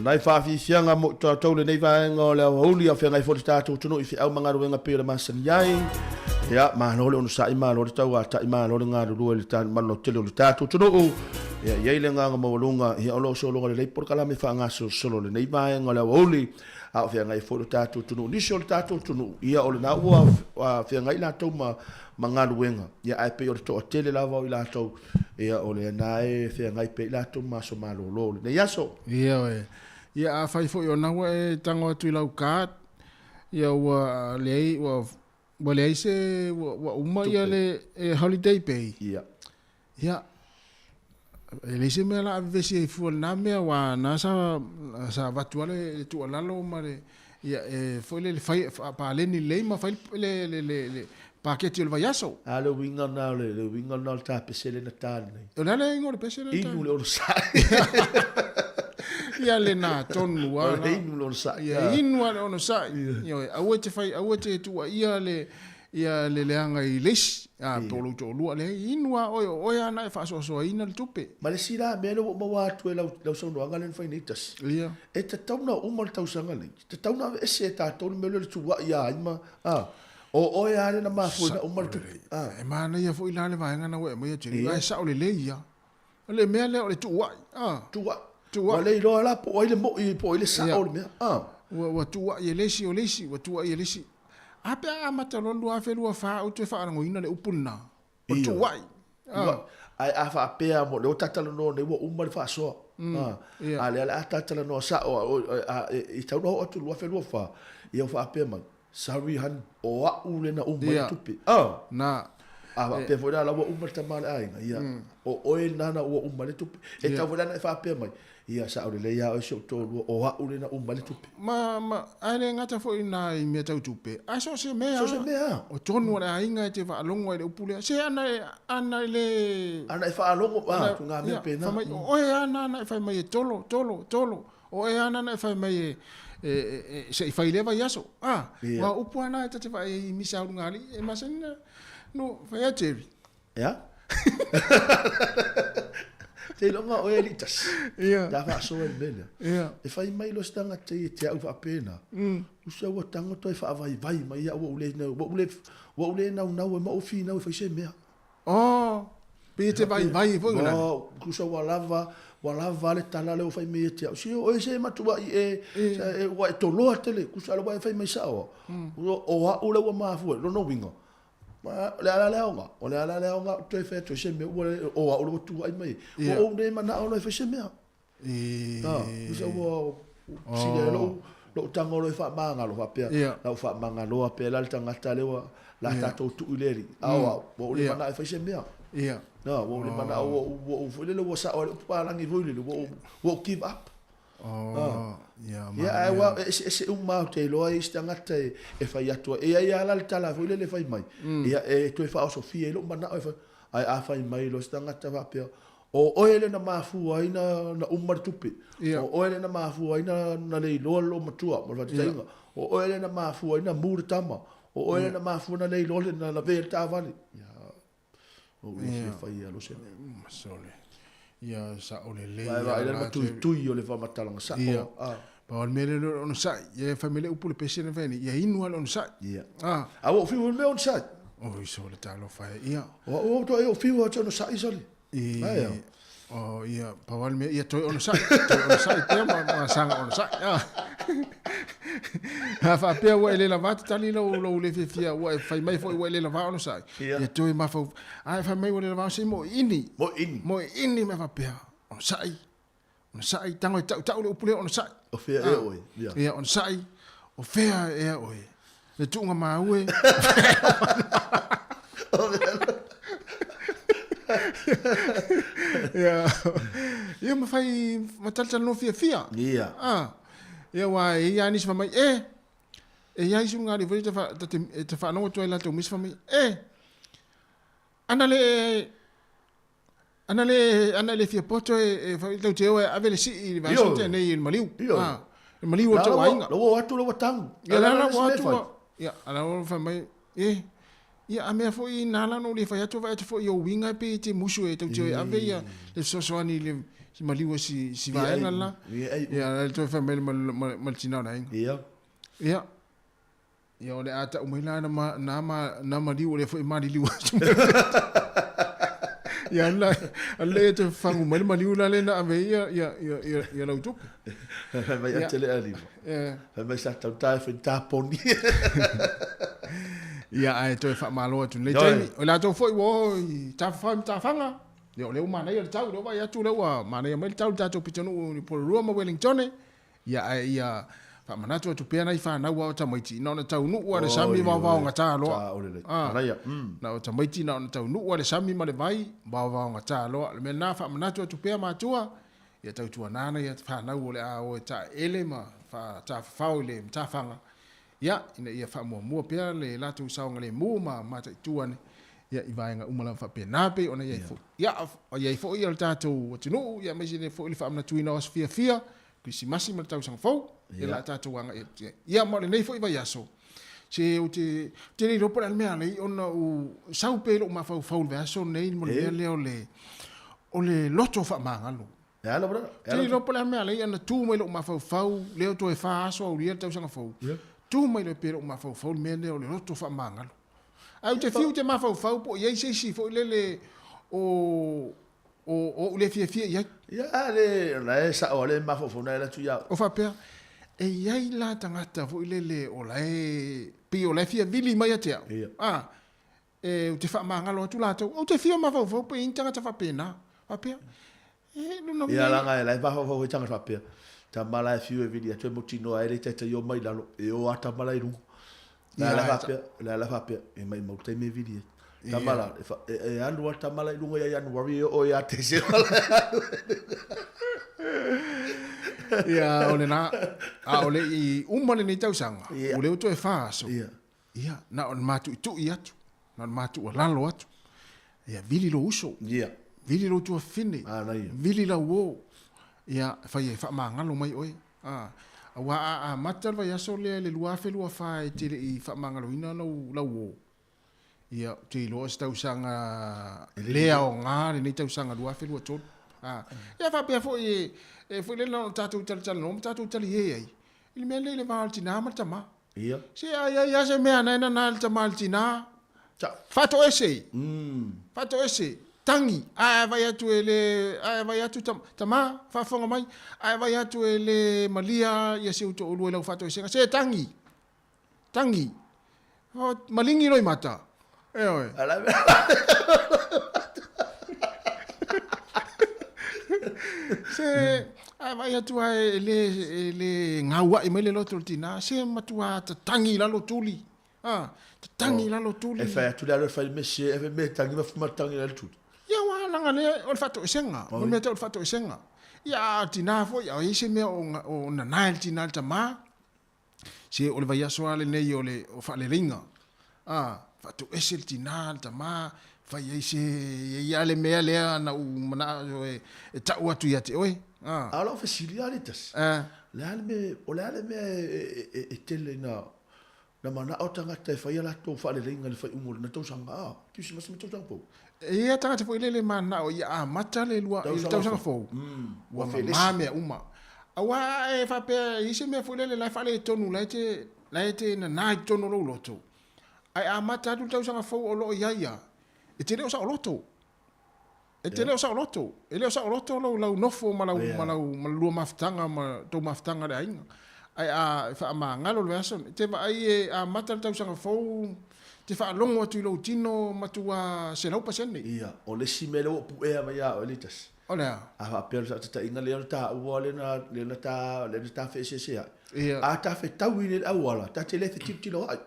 Nai faafiafiaga mo i tatou lenei vaega o le aoauli a o feagai foi le tatou atunuu i feau ma galuega pei o le masani ai. Ia, malo le onosai, malo le tauatai, malo le galulue i le malolo tele o le tatou atunuu. Ia, i ai le agaga maualuga, ia o lo o sologa lelei polokalame faagasolosolo i lenei vaega o le aoauli, a o feagai foi lo tatou atunuu. Nisi o le tatou atunuu, ia o lena ua feagai latou ma, ma galuega, ia ae pei o le toatele lava o i latou, ia o lena e feagai pea i latou ma aso malolo o lenei aso. Ia oe. Ia afai foi o na ua e tago atu i lau card, ia ua leai, ua Ua leai se, ua, ua uma ia le e, holiday pay. Ia. Ia. E leai se mea la vevesi ai fua lena mea wa na sa sa avatu lava le, le tuualalo ma le ia e foi le, le fai paleni lelei ma fai le le le, le paketi o le vaiaso. A le uiga lena o le, le uiga lena o le tapese lea na ta nei. O le a le igoa o le pese lea na ta? Inu le onosai. Ia lena tonu lava. O le inu le onosai. Ia inu lava le onosai. Ioe, aua e te fai, aua e te tuuaia le, ia le leaga i le isi, a, po o lou toalua, leai, inu lava oe, o oe lava na e faasoasoaina le tupe. Ma le isi la mea lea ua ou maua atu e lau, lau saunoaga lea na fai nei tasi. Ia. E tatau ona uma le tausaga lenei, e tatau ona aveese e tatou le mea lea o le tuuai ia ai ma, a, o oe lava lea na mafua ai ona uma le tupe. A. E manaia foi la le vaega lena ua e aumaia Jerry, ae sao lelei ia. O le mea lea o le tuuai, a. Tuuai. Tuuai. Ua le iloa la po o ai le moi po o ai le sao o le mea, a. Ua, ua tuuai e le isi, o le isi, ua tuuai e le isi. A pe a amata loa le 2024 ou toe faalagoina le upu lena, o le tuuai. A. Ae a faapea mo lea ua ta talanoa nei ua uma le faasoa, a. A lea o le a ta talanoa sao a, e tatau ona oo atu i le 2024, ia ua faapea mai, Sorry hun, o a'u lena uma i le tupe. Ah! Na. A faapea foi la, la ua uma le tama a le aiga, ia, o oe lena na ua uma ai le tupe. E tatau foi la ona e faapea mai, ia, sao lelei lava oe si ou toalua, o a'u lena uma ai le tupe. Ma, ma, ae le gata foi i na i mea tau tupe, ae so o se mea. So o se mea. O tonu a le aiga e te faalogo ai i le upu lea, se ana e, ana e le. Ana e faalogo, ah, ngā mea pēnā. Fai mai, o oe lava nāna e fai mai e tolo, tolo, tolo. O oe lava nana e fai mai e, e, e, se i fai lea vaiaso. Ah, yeah. Wa upu ana e tate vaai i misa aulu ngali, e masani na, no, fai a Jerry. Yeah. Te iloga oe e litasi. Yeah. Ta whaasoa i mea lea. Yeah. E whai mai lo se tangata i te au whaapena. Usa ua tango toi whaavaivai mai ia ua ule nau, ua ule, ua ule nau nau e ma o whinau e whai se mea. Oh, pe te vaivai foi ngana. Oh, kusa ua lava, ua lava le tala lea ua fai mai ia te au. Si o e se matua i e, e ua e toloa tele, kusa le ua e fai mai sao. O a'u lea ua mafua, lona uiga. Ma, o le a la le aoga, o le a la le aoga o toe fai atu ai se mea, ua o a'u lea ua tuuai mai. Ua ou le manao loa e fai se mea. Ah, kusa ua sili ai lou, lou tago loa e faamagalo faapea, la ua faamagaloa pea la le tagata lea ua la tatou tuu i le alii. A o au, ua ou le manao e fai se mea. Na, ua ou le manao, ua ou, ua ou foi lele ua sao ai le upu palagi foi lele, ua ou, ua ou give up. Ia, ae ua e eseese uma ou te iloa e isi tagata e, e fai atu ai. E i ai lava la le tala foi lele e fai mai, ia e toe faaosofia ai lou manao e fai, ae a fai mai loa se tagata faapea, O oe lea na mafua ai na, na uma le tupe. Ia. O oe lea na mafua ai na, na le iloa le loomatua ma le faataitaiga. O oe lea na mafua ai na mu le tama. O oe lea na mafua na le iloa le, na lavea le taavale. Ia, ou le fia fai ia lo se mea. Sole. Ia, sao lelei. Vae vaai la le matuitui o le faamatalaga sao. Ia. Pau o le mea lea o le onosai. Ia fai mai le upu le pese na fai nei, ia inu lava le onosai. Ia. Ah. A ua ou fiu i le mea onosai. Oi, sole talofa e. Ia. O au ou toe ou fiu atu onosai sole. I, o, ia, pau lava le mea, ia toe onosai, toe onosai pea ma, ma saga onosai. Ah. A faapea ua e le lavā te tali lou, lou le fiafia, ua e fai mai foi ua e le lavā onosai. Ia. Ia toe mafau, a e fai mai ua le lavā onosai, mo ini. Mo ini. Mo ini mea faapea, onosai, onosai, tago e tautau le upu lea onosai. O fea ea oe. Ia. Ia, onosai, o fea ea oe. Le tuuga maue. Ia, ia ma fai, ma talatalanoa fiafia. Ia. Ah, ia aua e i ai lava nisi fai mai, e, e i ai isi ulugalii foi ta te, e te faalogo atu ai latou ma isi fai mai, e, ana le, Ana le, ana le fia poto e, e fai tau te o e ave le sii i le vaiaso tea nei i le maliu. Ioe. Ah, le maliu o tau aiga. La ua o atu la ua tagu. Ia, la la ua atu ua, ia, a la ua fai mai, e, ia, a mea foi nā la no le fai atu vai atu foi i ou uiga pe i te musu e tau te o e ave ia le fesoasoani i le si maliu o si, si vaega la. Ia, la le toe fai mai le ma, ma, ma le tina o le aiga. Ia. Ia. Ia o le a tau mai la na, ma, na, ma, na maliu o lea foi e maliliu atu. Ia alu la, alu lea toe fafagu mai le maliu la lea na ave ai ia, ia, ia, ia, ia lau tupe. Fai mai ate le alima. Fai mai sa tau tae fai taponi. Ia ae toe faamalo atu nei taimi. O latou foi ua o i tafafao i matafaga. Ia o lea ua manaia le tau, lea ua vaai atu lea ua manaia mai le tau i le tatou pitonuu i Porirua ma Wellingtone. Ia ae ia faamanatu atu pea nai fanau a o tamaiti na ona taunuu a le sami vaovaogata loa. Na o tamaiti na ona taunuu a le sami ma le vai vaovaogata loa. O le mea lena faamanatu atu pea matua ia tautuana nai fanau o le a o e taeele ma faatafafao i le matafaga ia ina ia faamuamua pea le latou saogalemu ma mataitu ane ia i vaega uma lava faapena pei ona i ai foi. Ia i ai foi o le tatou atunuu ia aemaise foi le faamanatuina o aso fiafia Kerisimasi ma le tausaga fou, ia la tatou agai atu i ai. Ia ma o lenei foi vaiaso, se ou te, ou te le iloa po o le a le mea alai ona ou sau pea i lou mafaufau i le vaiaso lenei mo le mea lea o le, o le loto faamagalo. E a brother? Ou te le iloa po o le a le mea alai ona tu mai lou mafaufau, lea toe fa aso aulia le tausaga fou, tu mai loa pea i lou mafaufau le mea lea o le loto faamagalo. Ae ou te fiu ou te mafaufau po o i ai se isi foi lele o o ou le fiafia i ai. Ia, le, o la e sao le mafaufau na e alu atu ia. O faapea, e i ai la tagata foi lele o la e, pei o la e fia vili mai ia te au. Ia. A, e, ou te faamagalo atu latou. Ou te fia mafaufau pe i ai ni tagata faapena. Faapea, e, lona uiga. Ia, leaga e la e mafaufau foi tagata faapea. Tama la e fiu e vili atu e mautinoa ai le taitai o mai lalo, e o a tama la i luga. Le ala faapea, le ala faapea, e maimau taimi e vili ai. Tama la, e, fa, e, e alu a tama la i luga ia January e oo ia Tesema la e alu. Ia, o lena, a o le i uma lenei tausaga, Ia. o lea ua toe fa aso. Ia. Ia, na o le matuitui atu, na o le matuualalo atu. Ia, vili lou uso. Ia. Vili lou tuafafine. Manaia. Vili lau uo. Ia, fai e faamagalo mai oe. A, aua a amata le vaiaso lea i le 2024 e te le i faamagaloina lau, lau uo, ia, ou te iloa o se tausaga le aoga lenei tausaga 2023. A, ia faapea foi e, e foi lele na ona tatou talatalanoa ma tatou talie ai i le mea lea i le va o le tinā ma le tamā. Ia. Se a i ai lava se mea na e nana le tama i le tinā, faatoese, faatoese, tangi, ae a vai atu e le, ae a vai atu, tama, faafofoga mai, ae a vai atu e le malia ia si ou toalua i lau faatoesega, se tangi, tangi, maligi loi mata, ioe. Se, a vaai atu lava e le, e le gauai mai le loto o le tinā, se matua tatangi i lalo tuli. A, tatangi i lalo tuli. E fai atu le alo e fai le mea sese, e fai mea tangi ma tangi i lalo tuli. Ia, aua leaga lea o le faatoesega, o le mea tau o le faatoesega. Ia, a o le tinā foi, a o i ai se mea o, o nana e le tinā i le tamā, Se o le vaiaso lava lenei o le o faaleleiga, a, faatoese le tina, le tama, fai ai se, e i ai lava le mea lea na ou manao e, e tau atu ia te oe, a. A o lau fesili lava le tasi, o le a le mea, o le a le mea e, e, e tele ina, na manao tagata e fai a latou faaleleiga i le faaiuga o lena tausaga, a, Kerisimasi ma tausaga fou? E i ai lava tagata foi lele e mananao ia amata le lua, i le tausaga fou, ua mama mea uma. Aua a e faapea e i ai se mea foi lele la e faaletonu la e te, la e te nana i totonu o lou loto, ae amata atu le tausaga fou o lo o i ai lava, e te le o saoloto. E te le o saoloto. E le o saoloto lou, lau nofo ma lau, ma lau, ma le lua mafutaga ma tou mafutaga i le aiga. Ae a faamagalo le vaiaso, e te vaai e amata le tausaga fou, te faalogo atu i lou tino matua 100%. Ia, o le isi mea lea ua ou puea mai ia oe le tasi. O le a? A faapea o le faataitaiga lea o le taua lea na, lea na ta, lea na ta feeseeseai. Ia. A ta fetaui i le auala, ta te le fetilotilo ai.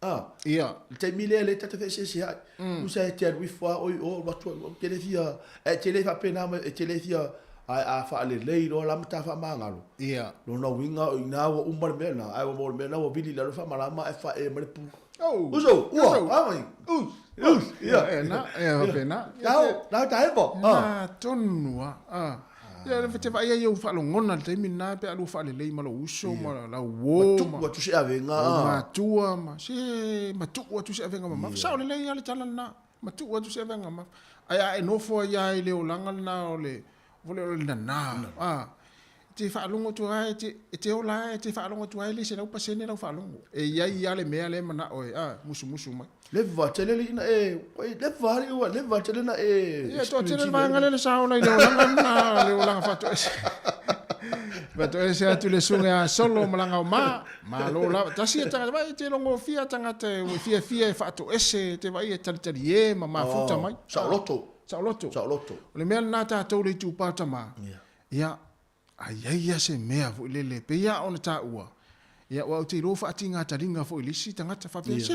A. Ia. Le taimi lea lea ta te feeseeseai. Tusa e te alu ifo lava oe i o, alu atu ai, ou te le fia, e te le faapena mai, e te le fia, ae a faalelei loa la ma ta faamagalo. Ia. Lona uiga, o i ina ua uma le mea lena, ae ua maua le mea lena ua vili i lalo le faamalama ae faaee mai le pu. Oh. Uso, ua, a mai. Us, us, ia. E na, e faapena. Tau, tau ta hepo. Na tonu lava. A. Ia, le te vaai ai ou faalogona i le taimi lena pe a lua faalelei ma lou uso ma lau uo ma. Matuu atu se avega. Lau matua ma se matuu atu se avega mamafa. Sao lelei lava le tala lena. Matuu atu se avega mamafa. Ae a e nofo ai lava i le olaga lena o le, o le nana. A. te faalogo atu lava e te, e te ola lava e te faalogo atu lava e le 100% lau faalogo. E i ai lava le mea lea e manao e, a, musumusu mai. Leva tele le ina e, oi, leva ali ua, leva tele na e. Ia, toatele le vaega lea le sa ola i le olaga lena, le olaga faatoese. Faatoese atu le susuga ia Solo ma lana oma, malo lava. Tasi ia tagata, vaai e te logofia tagata e fiafia e faatoese, te vaai e talitalie ma mafuta mai. Saoloto. Saoloto. Saoloto. O le mea lena tatou le itupa o tama, ia, a i ai lava se mea foi lele, pei lava ona taua, ia, aua ou te iloa ua faatiga taliga foi i le isi tagata faapea, se,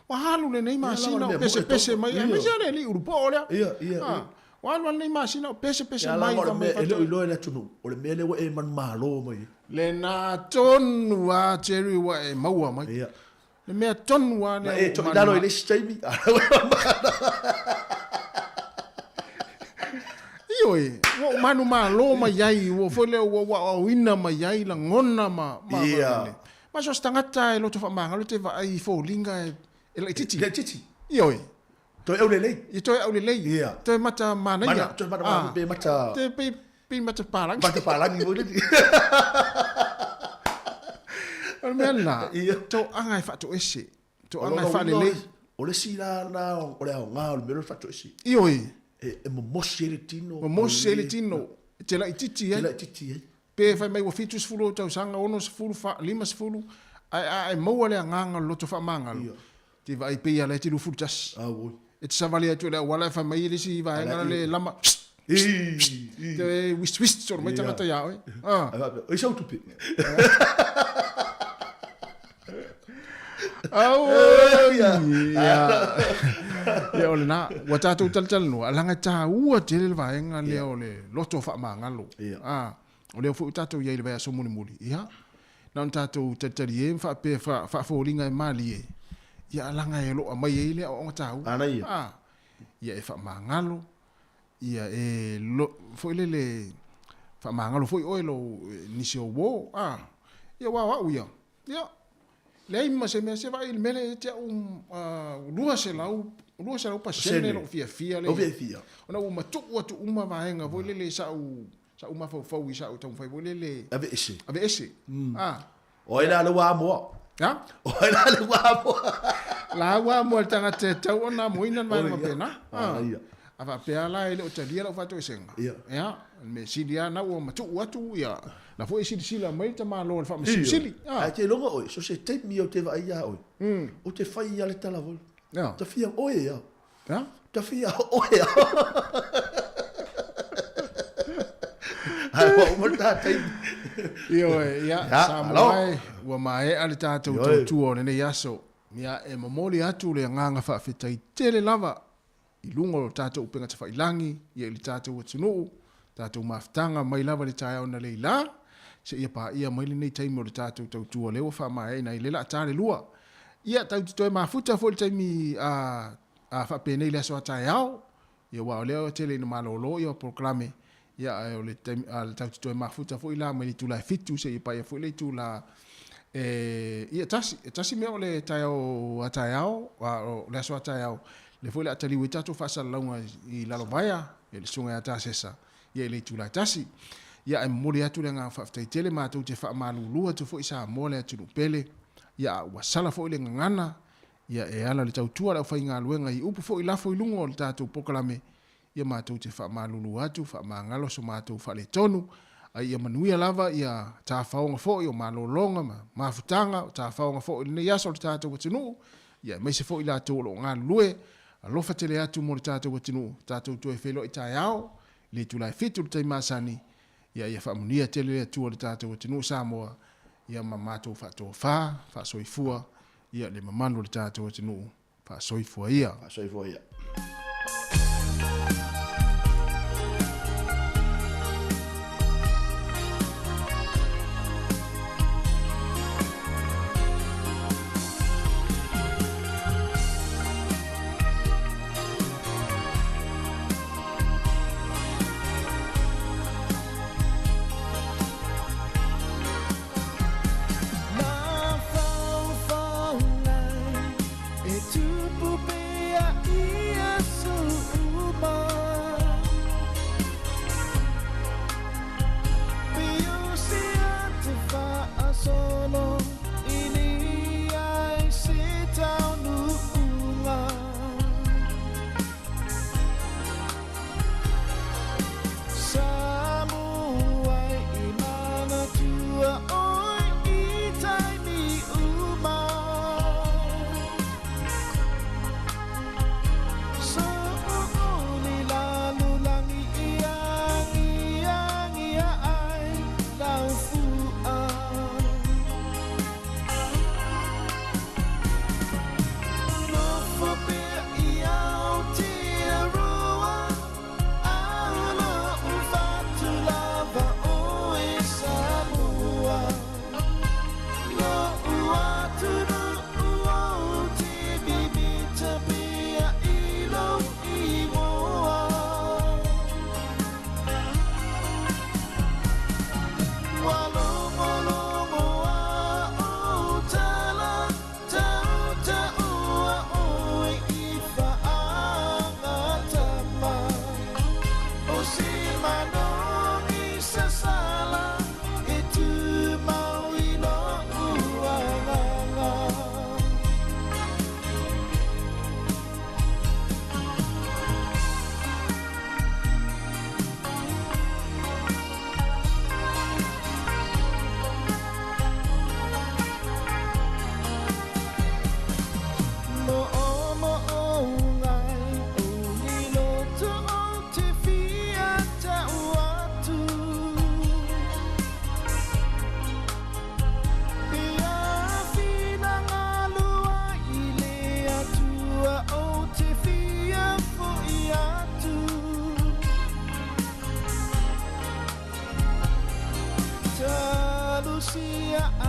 ua alu lenei masina o pesepese mai, aemaise lava le alii ulupoo lea. Ua alu lava lenei masina o pesepese mai. O le mea e le o iloa e le atunuu, o le mea lea ua e manumalo mai ai. Lena tonu lava Jerry ua e maua mai. Le mea tonu lava lea. Na e to'i lalo i le isi taimi. Ioe, ua ou manumalo mai ai, ua foi lea ua ou aoaoina mai ai lagona ma, ma, yeah. ma so se tagata e loto faamagalo te vaai i foliga e, e laitiiti. Laitiiti. Ioe. Toe aulelei. I toe aulelei. Yeah. Toe mata manaia. Mana, toe mata, ah. pe mata... Te pe, pe mata pālangi. Mata pālangi foi lea. O le mea lena, toaga e faatoese, toaga e faalelei. O le isi la lena o le aoga o le mea lea o le faatoese. Ioe. E momosi ai le tino. Momosi ai le tino, e te laitiiti ai. Te laitiiti ai. Pe fai mai ua 70 ou tausaga, 60, 50, ae a e maua le agaga o le loto faamagalo, te vaai pei lava la e te 21. Auoi. E te savali atu i le auala e fai mai le isi vaega la le lama, te wist wist solo mai tagata iā oe. Ah. Ai sau tupe. Auoi. Ia. Ia o lena, ua tatou talatalanoa, leaga e taua tele le vaega lea o le loto faamagalo. Ah. O lea foi ua tatou i ai i le vaiaso mulimuli, ia, na ona tatou talitalie ma faapea faafoliga e malie, ia, leaga e loa mai ai le aoaoga taua. Manaia. A, ia e faamagalo, ia e lo, foi lele, faamagalo foi oe lou, nisi o uo, a, ia aua o au ia, ia, leai ma se mea, se vaai i le mea lea ia te au, 200, 200% lou fiafia lea. Lou fiafia. Ona ua matuu atu uma vaega foi lele i sa'u Sa ou mafaufau i sa'u taumafai foi lele. Aveese. Aveese. Ah. O ai la le ua amoa? Ha? O ai la le ua amoa? La ua amoa le tagata e tatau ona amoina le vaega faapena. Ah. A faapea la e le o talia lau faatoesega. Ia. Ia, o le mea sili lava na ua matuu atu ia la foi e silasila mai le tamaloa i le Faamasino Sili. Ah. Ae te iloga oe, so se taimi ou te vaai ia oe. Ou te fai ia le tala foi. Ia. Tafia oe ia. Ha? Tafia oe a. Ai ua uma le ta taimi. Ioe, ia, Samoa e, ua maea le tatou tautua o lenei aso. Ia, e momoli atu le agaga faafetai tele lava i luga o lo tatou upega tafailangi, ia i le tatou atunuu, tatou mafutaga mai lava i le taeao analeila, seia paia mai lenei taimi o le tatou tautua lea ua faamaeaina ai le la ta le lua. Ia, tatou te toe mafuta foi i le taimi a a faapenei i le aso a taeao, ia aua o lea e tele ina malolo ia polokalame, ia ae o le taimi a tatou te toe mafuta foi la mai le itula e 7 seia paia foi le itula e ia tasi, e tasi mea o le taeao a taeao, a o le aso a taeao, lea foi o le a taliu ai tatou faasalalauga i Lalovaea, ia le susuga ia Tasesa, ia i le itula e tasi. Ia ae momoli atu le agaga faafetai tele matou te faamalulu atu foi Samoa le atunuu pele, ia a ua sala foi le gagana, ia e ala le tautua a le aufaigaluega i upu foi lafo i luga o le tatou polokalame, ia matou te faamalulu atu, faamagalo so matou faaletonu, a ia manuia lava ia tafaoga foi o malologa ma mafutaga, o tafaoga foi o lenei aso o le tatou atunuu, ia aemaise foi i latou o lo o galulue, alofa tele atu mo le tatou atunuu, tatou toe feiloai taeao i le itula e 7 i le taimi masani, ia ia faamanuia tele le Atua i le tatou atunuu Samoa, ia ma matou faatofa, faasoifua, ia le mamalu o le tatou atunuu, faasoifua ia. Faasoifua ia.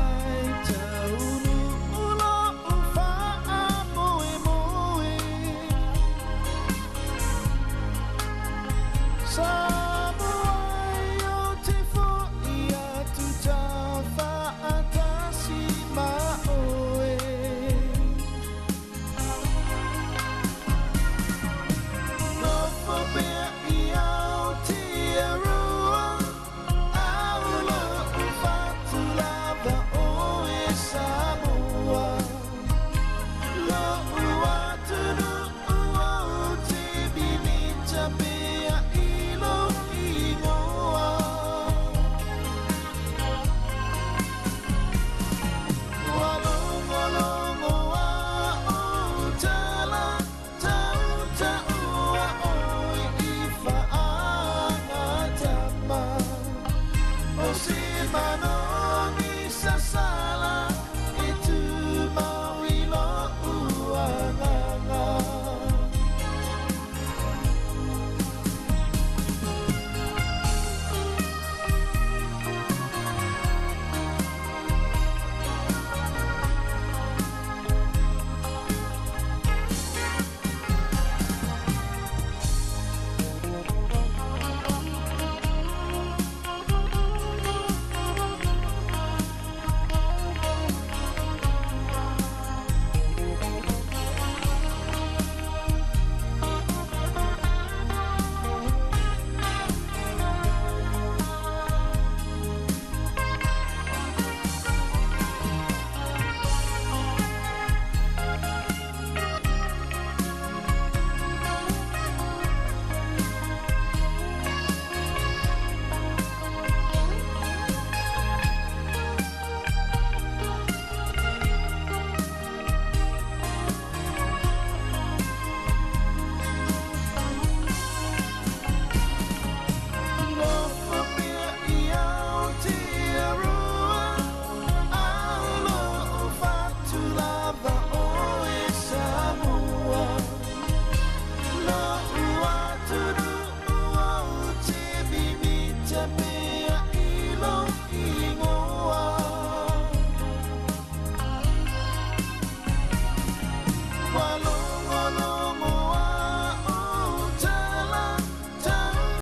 ai taunuu lo'u fa'amoemoe. Samoa ai ou te fo'i atu taufa'atasi ma oe. Nofo pea i Aotearoa, a o lo'u fatu lava oe Samoa. Lo'u atunu'u ou te mimita pea i lou igoa. Ua logologo a ou tala, tautaua oe i fa'agatama. O se manogi sasala e tumau i lo'u agaga. Nofo pea i Aotearoa, a o lo'u fatu lava oe Samoa. Lo'u atunu'u ou te mimita pea i lou igoa. Ua